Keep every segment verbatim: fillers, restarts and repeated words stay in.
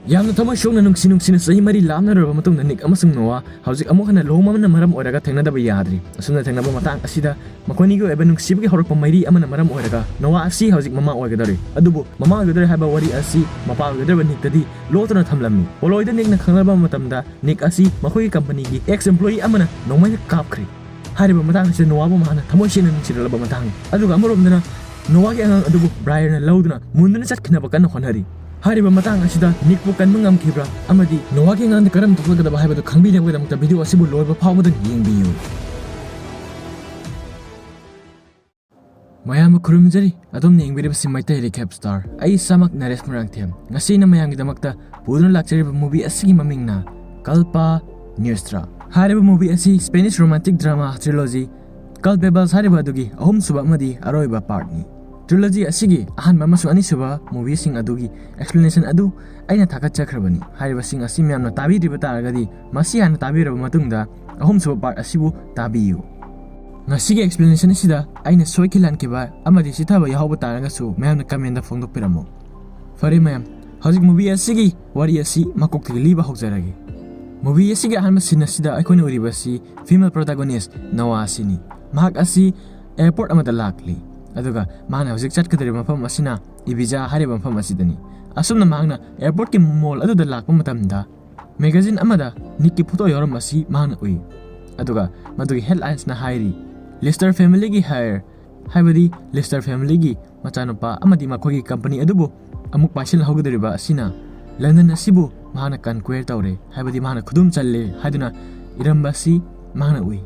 ꯌꯥꯝꯅ ꯊꯃꯣꯏ ꯁꯣꯛꯅ ꯅꯨꯡꯁꯤ ꯅꯨꯡꯁꯤꯅ ꯆꯍꯤ ꯃꯔꯤ ꯂꯥꯞꯅꯔꯨꯔꯕ ꯃꯇꯨꯡꯗ ꯅꯤꯛ ꯑꯃꯁꯨꯡ ꯅꯣꯋꯥ ꯍꯧꯖꯤꯛ ꯑꯃꯨꯛ ꯍꯟꯅ ꯂꯨꯍꯣꯡꯕ ꯑꯃꯅ ꯃꯔꯝ ꯑꯣꯏꯔꯒ ꯊꯦꯡꯅꯗꯕ ꯌꯥꯗ꯭ꯔꯤ꯫ ꯑꯁꯨꯝꯅ ꯊꯦꯡꯅꯕ ꯃꯇꯥꯡ ꯑꯁꯤꯗ ꯃꯈꯣꯏꯅꯤꯒꯤ ꯑꯣꯏꯕ ꯅꯨꯡꯁꯤꯕꯒꯤ ꯍꯧꯔꯛꯄ ꯃꯩꯔꯤ ꯑꯃꯅ ꯃꯔꯝ ꯑꯣꯏꯔꯒ ꯅꯣꯋꯥ ꯑꯁꯤ ꯍꯧꯖꯤꯛ ꯃꯃꯥ ꯑꯣꯏꯒꯗꯧꯔꯤ꯫ ꯑꯗꯨꯕꯨ ꯃꯃꯥ ꯑꯣꯏꯒꯗꯧꯔꯤ ꯍꯥꯏꯕ ꯋꯥꯔꯤ ꯑꯁꯤ ꯃꯄꯥ ꯑꯣꯏꯒꯗꯧꯔꯤꯕ ꯅꯤꯛꯇꯗꯤ ꯂꯣꯠꯇꯨꯅ ꯊꯝꯂꯝꯃꯤ꯫ ꯄꯣꯂꯣꯏꯗ ꯅꯤꯛꯅ ꯈꯪꯂꯕ ꯃꯇꯝꯗ ꯅꯤꯛ ꯑꯁꯤ ꯃꯈꯣꯏꯒꯤ ꯀꯝꯄꯅꯤꯒꯤ ex employee ꯑꯃꯅ ꯅꯣꯡꯃꯩꯅ ꯀꯥꯞꯈ꯭ꯔꯦ꯫ ꯍꯥꯏꯔꯤꯕ ꯃꯇꯥꯡ ꯑꯁꯤꯗ ꯅꯣꯋꯥꯕꯨ ꯃꯍꯥꯛꯅ ꯊꯃꯣꯏ ꯁꯦꯡꯅ ꯅꯨꯡꯁꯤꯔꯛꯂꯕ ꯃꯇꯥꯡꯅꯤ꯫ ꯑꯗꯨꯒ ꯑꯃꯔꯣꯝꯗꯅ ꯅꯣꯋꯥꯒꯤ ꯑꯉꯥꯡ ꯑꯗꯨꯕꯨ ꯕ꯭ꯔꯥꯏꯌꯔꯅ ꯂꯧꯗꯨꯅ ꯃꯨꯟꯗꯨꯅ ꯆꯠꯈꯤꯅꯕ ꯀꯟꯅ ꯍꯣꯠꯅꯔꯤ꯫ ꯍꯥꯏꯔꯤꯕ ꯃꯇꯥꯡ ꯑꯁꯤꯗ ꯅꯤꯛꯄꯨ ꯀꯟꯕ ꯉꯝꯈꯤꯕ꯭ꯔꯥ ꯑꯃꯗꯤ ꯅꯣꯋꯥꯒꯤ ꯑꯉꯥꯡꯗ ꯀꯔꯝ ꯊꯣꯛꯂꯛꯀꯗꯕ ꯍꯥꯏꯕꯗꯨ ꯈꯪꯕꯤꯅꯕꯒꯤꯗꯃꯛꯇ ꯚꯤꯗꯤꯑꯣ ꯑꯁꯤꯕꯨ ꯂꯣꯏꯕ ꯐꯥꯎꯕꯗ ꯌꯦꯡꯕꯤꯌꯨ꯫ ꯃꯌꯥꯝꯕꯨ ꯈꯨꯔꯨꯝꯖꯔꯤ꯫ ꯑꯗꯣꯝꯅ ꯌꯦꯡꯕꯤꯔꯤꯕꯁꯤ ꯃꯩꯇꯩ ꯔꯤꯀꯦꯞ ꯁ꯭ꯇꯥꯔ꯫ ꯑꯩ ꯏꯁꯥꯃꯛ ꯅꯔꯦꯁ ꯃꯣꯏꯔꯥꯡꯊꯦꯝ꯫ ꯉꯁꯤ ꯑꯩꯅ ꯃꯌꯥꯝꯒꯤꯗꯃꯛꯇ ꯄꯨꯗꯨꯅ ꯂꯥꯛꯆꯔꯤꯕ ꯃꯨꯚꯤ ꯑꯁꯤꯒꯤ ꯃꯃꯤꯡꯅ ꯀꯜꯄ ꯅ꯭ꯌꯨꯁꯇ꯭ꯔꯥ꯫ ꯍꯥꯏꯔꯤꯕ ꯃꯨꯚꯤ ꯑꯁꯤ ꯁ꯭ꯄꯦꯅꯤꯁ ꯔꯣꯃꯥꯟꯇꯤꯛ ꯗ꯭ꯔꯃꯥ ꯇ꯭ꯔꯤꯂꯣꯖꯤ ꯀꯜꯄꯦꯕꯜꯁ ꯍꯥꯏꯔꯤꯕ ꯑꯗꯨꯒꯤ ꯑꯍꯨꯝꯁꯨꯕ ꯑꯃꯗꯤ ꯑꯔꯣꯏꯕ ꯄꯥꯔꯠꯅꯤ꯫ ꯇ꯭ꯔꯤꯂꯣꯖꯤ ꯑꯁꯤꯒꯤ ꯑꯍꯥꯟꯕ ꯑꯃꯁꯨꯡ ꯑꯅꯤꯁꯨꯕ ꯃꯨꯚꯤꯁꯤꯡ ꯑꯗꯨꯒꯤ ꯑꯦꯛꯁꯄ꯭ꯂꯦꯅꯦꯁꯟ ꯑꯗꯨ ꯑꯩꯅ ꯊꯥꯒꯠꯆꯈ꯭ꯔꯕꯅꯤ꯫ ꯍꯥꯏꯔꯤꯕꯁꯤꯡ ꯑꯁꯤ ꯃꯌꯥꯝꯅ ꯇꯥꯕꯤꯗ꯭ꯔꯤꯕ ꯇꯥꯔꯒꯗꯤ ꯃꯁꯤ ꯍꯥꯟꯅ ꯇꯥꯕꯤꯔꯕ ꯃꯇꯨꯡꯗ ꯑꯍꯨꯝꯁꯨꯕ ꯄꯥꯔꯠ ꯑꯁꯤꯕꯨ ꯇꯥꯕꯤꯌꯨ꯫ ꯉꯁꯤꯒꯤ ꯑꯦꯛꯁꯄ꯭ꯂꯦꯅꯦꯁꯟ ꯑꯁꯤꯗ ꯑꯩꯅ ꯁꯣꯏꯈꯤ ꯂꯥꯟꯈꯤꯕ ꯑꯃꯗꯤ ꯆꯤꯠꯊꯕ ꯌꯥꯎꯍꯧꯕ ꯇꯥꯔꯒꯁꯨ ꯃꯌꯥꯝꯅ ꯀꯃꯦꯟꯗ ꯐꯣꯡꯗꯣꯛꯄꯤꯔꯝꯃꯨ꯫ ꯐꯔꯦ ꯃꯌꯥꯝ, ꯍꯧꯖꯤꯛ ꯃꯨꯚꯤ ꯑꯁꯤꯒꯤ ꯋꯥꯔꯤ ꯑꯁꯤ ꯃꯀꯣꯛꯇꯒꯤ ꯂꯤꯕ ꯍꯧꯖꯔꯒꯦ꯫ ꯃꯨꯚꯤ ꯑꯁꯤꯒꯤ ꯑꯍꯥꯟꯕ ꯁꯤꯟ ꯑꯁꯤꯗ ꯑꯩꯈꯣꯏꯅ ꯎꯔꯤꯕ ꯑꯁꯤ ꯐꯤꯃꯦꯜ ꯄ꯭ꯔꯣꯇꯥꯒꯣꯅꯤꯁ ꯅꯣꯋꯥ ꯑꯁꯤꯅꯤ꯫ ꯃꯍꯥꯛ ꯑꯁꯤ ꯑꯦꯌꯔꯄꯣꯔꯠ ꯑꯃꯗ ꯂꯥꯛꯂꯤ, ꯑꯗꯨꯒ ꯃꯥꯅ ꯍꯧꯖꯤꯛ ꯆꯠꯀꯗꯧꯔꯤꯕ ꯃꯐꯝ ꯑꯁꯤꯅ ꯏꯕꯤꯖꯥ ꯍꯥꯏꯔꯤꯕ ꯃꯐꯝ ꯑꯁꯤꯗꯅꯤ꯫ ꯑꯁꯨꯝꯅ ꯃꯍꯥꯛꯅ ꯑꯦꯌꯔꯄꯣꯔꯠꯀꯤ ꯃꯣꯜ ꯑꯗꯨꯗ ꯂꯥꯛꯄ ꯃꯇꯝꯗ ꯃꯦꯒꯥꯖꯤꯟ ꯑꯃꯗ ꯅꯤꯛꯀꯤ ꯐꯣꯇꯣ ꯌꯥꯎꯔꯝꯕ ꯑꯁꯤ ꯃꯍꯥꯛꯅ ꯎꯏ꯫ ꯑꯗꯨꯒ ꯃꯗꯨꯒꯤ ꯍꯦꯗꯂꯥꯏꯟꯁꯅ ꯍꯥꯏꯔꯤ, "ꯂꯤꯁꯇꯔ ꯐꯦꯃꯤꯂꯤꯒꯤ ꯍꯥꯏꯌꯔ", ꯍꯥꯏꯕꯗꯤ ꯂꯤꯁꯇꯔ ꯐꯦꯃꯤꯂꯤꯒꯤ ꯃꯆꯥꯅꯨꯄꯥ ꯑꯃꯗꯤ ꯃꯈꯣꯏꯒꯤ ꯀꯝꯄꯅꯤ ꯑꯗꯨꯕꯨ ꯑꯃꯨꯛ ꯄꯥꯏꯁꯤꯜꯍꯧꯒꯗꯧꯔꯤꯕ ꯑꯁꯤꯅ ꯂꯟꯗꯟ ꯑꯁꯤꯕꯨ ꯃꯍꯥꯛꯅ ꯀꯟꯀ꯭ꯋꯦꯔ ꯇꯧꯔꯦ, ꯍꯥꯏꯕꯗꯤ ꯃꯍꯥꯛꯅ ꯈꯨꯗꯨꯝ ꯆꯜꯂꯦ ꯍꯥꯏꯗꯨꯅ ꯏꯔꯝꯕ ꯑꯁꯤ ꯃꯍꯥꯛꯅ ꯎꯏ꯫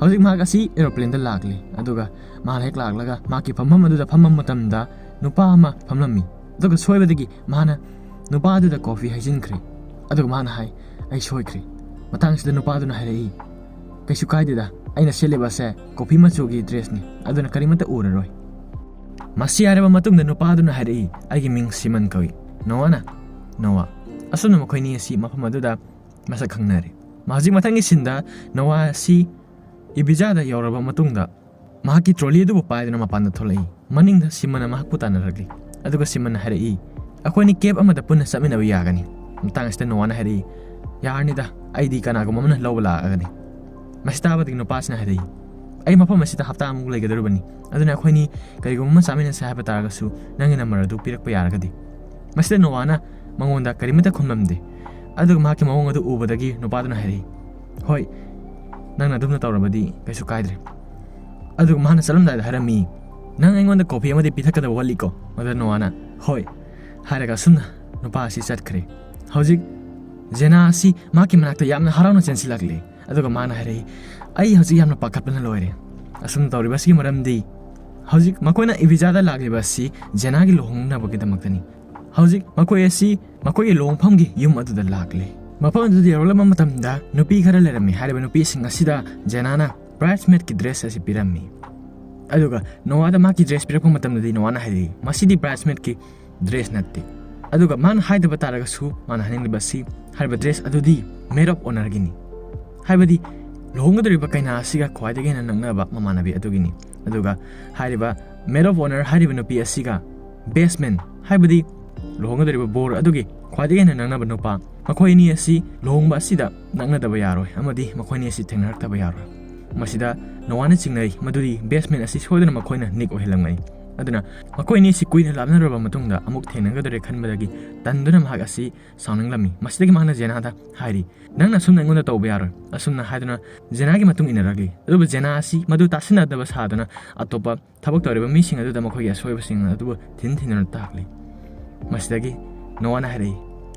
ꯍꯧꯖꯤꯛ ꯃꯍꯥꯛ ꯑꯁꯤ ꯑꯦꯔꯣꯄ꯭ꯂꯦꯟꯗ ꯂꯥꯛꯂꯦ, ꯑꯗꯨꯒ ꯃꯍꯥꯛꯅ ꯍꯦꯛ ꯂꯥꯛꯂꯒ ꯃꯍꯥꯛꯀꯤ ꯐꯝꯐꯝ ꯑꯗꯨꯗ ꯐꯝꯕ ꯃꯇꯝꯗ ꯅꯨꯄꯥ ꯑꯃ ꯐꯝꯂꯝꯃꯤ꯫ ꯑꯗꯨꯒ ꯁꯣꯏꯕꯗꯒꯤ ꯃꯍꯥꯛꯅ ꯅꯨꯄꯥ ꯑꯗꯨꯗ ꯀꯣꯐꯤ ꯍꯩꯖꯤꯟꯈ꯭ꯔꯦ꯫ ꯑꯗꯨꯒ ꯃꯍꯥꯛꯅ ꯍꯥꯏ, "ꯑꯩ ꯁꯣꯏꯈ꯭ꯔꯦ"꯫ ꯃꯇꯥꯡꯁꯤꯗ ꯅꯨꯄꯥ ꯑꯗꯨꯅ ꯍꯥꯏꯔꯛꯏ, "ꯀꯩꯁꯨ ꯀꯥꯏꯗꯦꯗ, ꯑꯩꯅ ꯁꯦꯠꯂꯤꯕ ꯑꯁꯦ ꯀꯣꯐꯤ ꯃꯆꯨꯒꯤ ꯗ꯭ꯔꯦꯁꯅꯤ, ꯑꯗꯨꯅ ꯀꯔꯤꯃꯠꯇ ꯎꯔꯔꯣꯏ"꯫ ꯃꯁꯤ ꯍꯥꯏꯔꯕ ꯃꯇꯨꯡꯗ ꯅꯨꯄꯥ ꯑꯗꯨꯅ ꯍꯥꯏꯔꯛꯏ, "ꯑꯩꯒꯤ ꯃꯤꯡ ꯁꯤꯃꯟ ꯀꯧꯏ, ꯅꯣꯋꯥꯅ ꯅꯣꯋꯥ"꯫ ꯑꯁꯨꯝꯅ ꯃꯈꯣꯏꯅꯤ ꯑꯁꯤ ꯃꯐꯝ ꯑꯗꯨꯗ ꯃꯁꯛ ꯈꯪꯅꯔꯦ꯫ ꯍꯧꯖꯤꯛ ꯃꯊꯪꯒꯤ ꯁꯤꯟꯗ ꯅꯣꯋꯥ ꯑꯁꯤ ꯏꯕꯤꯖꯥꯗ ꯌꯧꯔꯕ ꯃꯇꯨꯡꯗ ꯃꯍꯥꯛꯀꯤ ꯇ꯭ꯔꯣꯂꯤ ꯑꯗꯨꯕꯨ ꯄꯥꯏꯗꯨꯅ ꯃꯄꯥꯟꯗ ꯊꯣꯛꯂꯛꯏ꯫ ꯃꯅꯤꯡꯗ ꯁꯤꯃꯟꯅ ꯃꯍꯥꯛꯄꯨ ꯇꯥꯟꯅꯔꯛꯂꯤ, ꯑꯗꯨꯒ ꯁꯤꯃꯟꯅ ꯍꯥꯏꯔꯛꯏ, ꯑꯩꯈꯣꯏꯅꯤ ꯀꯦꯕ ꯑꯃꯗ ꯄꯨꯟꯅ ꯆꯠꯃꯤꯟꯅꯕ ꯌꯥꯒꯅꯤ꯫ ꯃꯇꯥꯡ ꯑꯁꯤꯗ ꯅꯣꯋꯥꯅ ꯍꯥꯏꯔꯛꯏ, "ꯌꯥꯔꯅꯤꯗ, ꯑꯩꯗꯤ ꯀꯅꯥꯒꯨꯝꯕ ꯑꯃꯅ ꯂꯧꯕ ꯂꯥꯛꯑꯒꯅꯤ"꯫ ꯃꯁꯤ ꯇꯥꯕꯗꯒꯤ ꯅꯨꯄꯥꯁꯤꯅ ꯍꯥꯏꯔꯛꯏ, "ꯑꯩ ꯃꯐꯝ ꯑꯁꯤꯗ ꯍꯞꯇꯥ ꯑꯃꯨꯛ ꯂꯩꯒꯗꯧꯔꯤꯕꯅꯤ, ꯑꯗꯨꯅ ꯑꯩꯈꯣꯏꯅꯤ ꯀꯔꯤꯒꯨꯝꯕ ꯑꯃ ꯆꯥꯃꯤꯟꯅꯁꯦ ꯍꯥꯏꯕ ꯇꯥꯔꯒꯁꯨ ꯅꯪꯒꯤ ꯅꯝꯕꯔ ꯑꯗꯨ ꯄꯤꯔꯛꯄ ꯌꯥꯔꯒꯗꯤ"꯫ ꯃꯁꯤꯗ ꯅꯣꯋꯥꯅ ꯃꯉꯣꯟꯗ ꯀꯔꯤꯃꯠꯇ ꯈꯨꯝꯂꯝꯗꯦ꯫ ꯑꯗꯨꯒ ꯃꯍꯥꯛꯀꯤ ꯃꯑꯣꯡ ꯑꯗꯨ ꯎꯕꯗꯒꯤ ꯅꯨꯄꯥꯗꯨꯅ ꯍꯥꯏꯔꯛꯏ, "ꯍꯣꯏ, ꯅꯪꯅ ꯑꯗꯨꯝꯅ ꯇꯧꯔꯕꯗꯤ ꯀꯩꯁꯨ ꯀꯥꯏꯗ꯭ꯔꯦ"꯫ ꯑꯗꯨꯒ ꯃꯍꯥꯛꯅ ꯆꯠꯂꯝꯗꯥꯏꯗ ꯍꯥꯏꯔꯝꯃꯤ, "ꯅꯪ ꯑꯩꯉꯣꯟꯗ ꯀꯣꯐꯤ ꯑꯃꯗꯤ ꯄꯤꯊꯛꯀꯗꯕ ꯋꯥꯠꯂꯤꯀꯣ?" ꯃꯗꯨꯗ ꯅꯣꯋꯥꯅ, "ꯍꯣꯏ" ꯍꯥꯏꯔꯒ ꯑꯁꯨꯝꯅ ꯅꯨꯄꯥ ꯑꯁꯤ ꯆꯠꯈ꯭ꯔꯦ꯫ ꯍꯧꯖꯤꯛ ꯖꯦꯅꯥ ꯑꯁꯤ ꯃꯍꯥꯛꯀꯤ ꯃꯅꯥꯛꯇ ꯌꯥꯝꯅ ꯍꯔꯥꯎꯅ ꯆꯦꯟꯁꯤꯜꯂꯛꯂꯦ꯫ ꯑꯗꯨꯒ ꯃꯥꯅ ꯍꯥꯏꯔꯛꯏ, "ꯑꯩ ꯍꯧꯖꯤꯛ ꯌꯥꯝꯅ ꯄꯥꯈꯠꯄꯅ ꯂꯣꯏꯔꯦ꯫ ꯑꯁꯨꯝꯅ ꯇꯧꯔꯤꯕꯁꯤꯒꯤ ꯃꯔꯝꯗꯤ ꯍꯧꯖꯤꯛ ꯃꯈꯣꯏꯅ ꯏꯕꯤꯖꯥꯗ ꯂꯥꯛꯂꯤꯕ ꯑꯁꯤ ꯖꯦꯅꯥꯒꯤ ꯂꯨꯍꯣꯡꯅꯕꯒꯤꯗꯃꯛꯇꯅꯤ"꯫ ꯍꯧꯖꯤꯛ ꯃꯈꯣꯏ ꯑꯁꯤ ꯃꯈꯣꯏꯒꯤ ꯂꯨꯍꯣꯡꯐꯝꯒꯤ ꯌꯨꯝ ꯑꯗꯨꯗ ꯂꯥꯛꯂꯦ꯫ ꯃꯐꯝ ꯑꯗꯨꯗ ꯌꯧꯔꯛꯂꯕ ꯃꯇꯝꯗ ꯅꯨꯄꯤ ꯈꯔ ꯂꯩꯔꯝꯃꯤ꯫ ꯍꯥꯏꯔꯤꯕ ꯅꯨꯄꯤꯁꯤꯡ ꯑꯁꯤꯗ ꯖꯦꯅꯥꯅ bridesmaidꯀꯤ dress ꯑꯁꯤ ꯄꯤꯔꯝꯃꯤ꯫ ꯑꯗꯨꯒ ꯅꯣꯋꯥꯗ ꯃꯍꯥꯛꯀꯤ dress ꯄꯤꯔꯛꯄ ꯃꯇꯝꯗꯗꯤ ꯅꯣꯋꯥꯅ ꯍꯥꯏꯔꯛꯏ, "ꯃꯁꯤꯗꯤ bridesmaidꯀꯤ dress ꯅꯠꯇꯦ"꯫ ꯑꯗꯨꯒ ꯃꯥꯅ ꯍꯥꯏꯗꯕ ꯇꯥꯔꯒꯁꯨ ꯃꯥꯅ ꯍꯥꯏꯅꯤꯡꯂꯤꯕ ꯑꯁꯤ ꯍꯥꯏꯔꯤꯕ dress ꯑꯗꯨꯗꯤ maid of honourꯒꯤꯅꯤ꯫ ꯍꯥꯏꯕꯗꯤ ꯂꯨꯍꯣꯡꯒꯗꯧꯔꯤꯕ ꯀꯩꯅꯥ ꯑꯁꯤꯒ ꯈ꯭ꯋꯥꯏꯗꯒꯤ ꯍꯦꯟꯅ ꯅꯛꯅꯕ ꯃꯃꯥꯟꯅꯕꯤ ꯑꯗꯨꯒꯤꯅꯤ꯫ ꯑꯗꯨꯒ ꯍꯥꯏꯔꯤꯕ maid of honour ꯍꯥꯏꯔꯤꯕ ꯅꯨꯄꯤ ꯑꯁꯤꯒ best man, ꯍꯥꯏꯕꯗꯤ ꯂꯨꯍꯣꯡꯒꯗꯧꯔꯤꯕ ꯕꯣꯔ ꯑꯗꯨꯒꯤ ꯈ꯭ꯋꯥꯏꯗꯒꯤ ꯍꯦꯟꯅ ꯅꯛꯅꯕ ꯅꯨꯄꯥ, ꯃꯈꯣꯏ ꯑꯅꯤ ꯑꯁꯤ ꯂꯨꯍꯣꯡꯕ ꯑꯁꯤꯗ ꯅꯛꯅꯗꯕ ꯌꯥꯔꯣꯏ ꯑꯃꯗꯤ ꯃꯈꯣꯏ ꯑꯅꯤ ꯑꯁꯤ ꯊꯦꯡꯅꯔꯛꯇꯕ ꯌꯥꯔꯣꯏ꯫ ꯃꯁꯤꯗ ꯅꯣꯋꯥꯅ ꯆꯤꯡꯅꯩ ꯃꯗꯨꯗꯤ best man ꯑꯁꯤ ꯁꯣꯏꯗꯅ ꯃꯈꯣꯏꯅ ꯅꯤꯛ ꯑꯣꯏꯍꯜꯂꯝꯒꯅꯤ꯫ ꯑꯗꯨꯅ ꯃꯈꯣꯏ ꯑꯅꯤ ꯑꯁꯤ ꯀꯨꯏꯅ ꯂꯥꯞꯅꯔꯕ ꯃꯇꯨꯡꯗ ꯑꯃꯨꯛ ꯊꯦꯡꯅꯒꯗꯧꯔꯦ ꯈꯟꯕꯗꯒꯤ ꯇꯟꯗꯨꯅ ꯃꯍꯥꯛ ꯑꯁꯤ ꯁꯥꯎꯅꯤꯡꯂꯝꯃꯤ꯫ ꯃꯁꯤꯗꯒꯤ ꯃꯍꯥꯛꯅ ꯖꯦꯅꯥꯗ ꯍꯥꯏꯔꯤ, "ꯅꯪꯅ ꯑꯁꯨꯝꯅ ꯑꯩꯉꯣꯟꯗ ꯇꯧꯕ ꯌꯥꯔꯣꯏ"꯫ ꯑꯁꯨꯝꯅ ꯍꯥꯏꯗꯨꯅ ꯖꯦꯅꯥꯒꯤ ꯃꯇꯨꯡ ꯏꯟꯅꯔꯛꯂꯤ꯫ ꯑꯗꯨꯕꯨ ꯖꯦꯅꯥ ꯑꯁꯤ ꯃꯗꯨ ꯇꯥꯁꯤꯟꯅꯗꯕ ꯁꯥꯗꯨꯅ ꯑꯇꯣꯞꯄ ꯊꯕꯛ ꯇꯧꯔꯤꯕ ꯃꯤꯁꯤꯡ ꯑꯗꯨꯗ ꯃꯈꯣꯏꯒꯤ ꯑꯁꯣꯏꯕꯁꯤꯡ ꯑꯗꯨꯕꯨ ꯊꯤꯟ ꯊꯤꯟꯗꯨꯅ ꯇꯥꯛꯂꯤ꯫ ꯃꯁꯤꯗꯒꯤ ꯅꯣꯋꯥꯅ ꯍꯥꯏꯔꯛꯏ,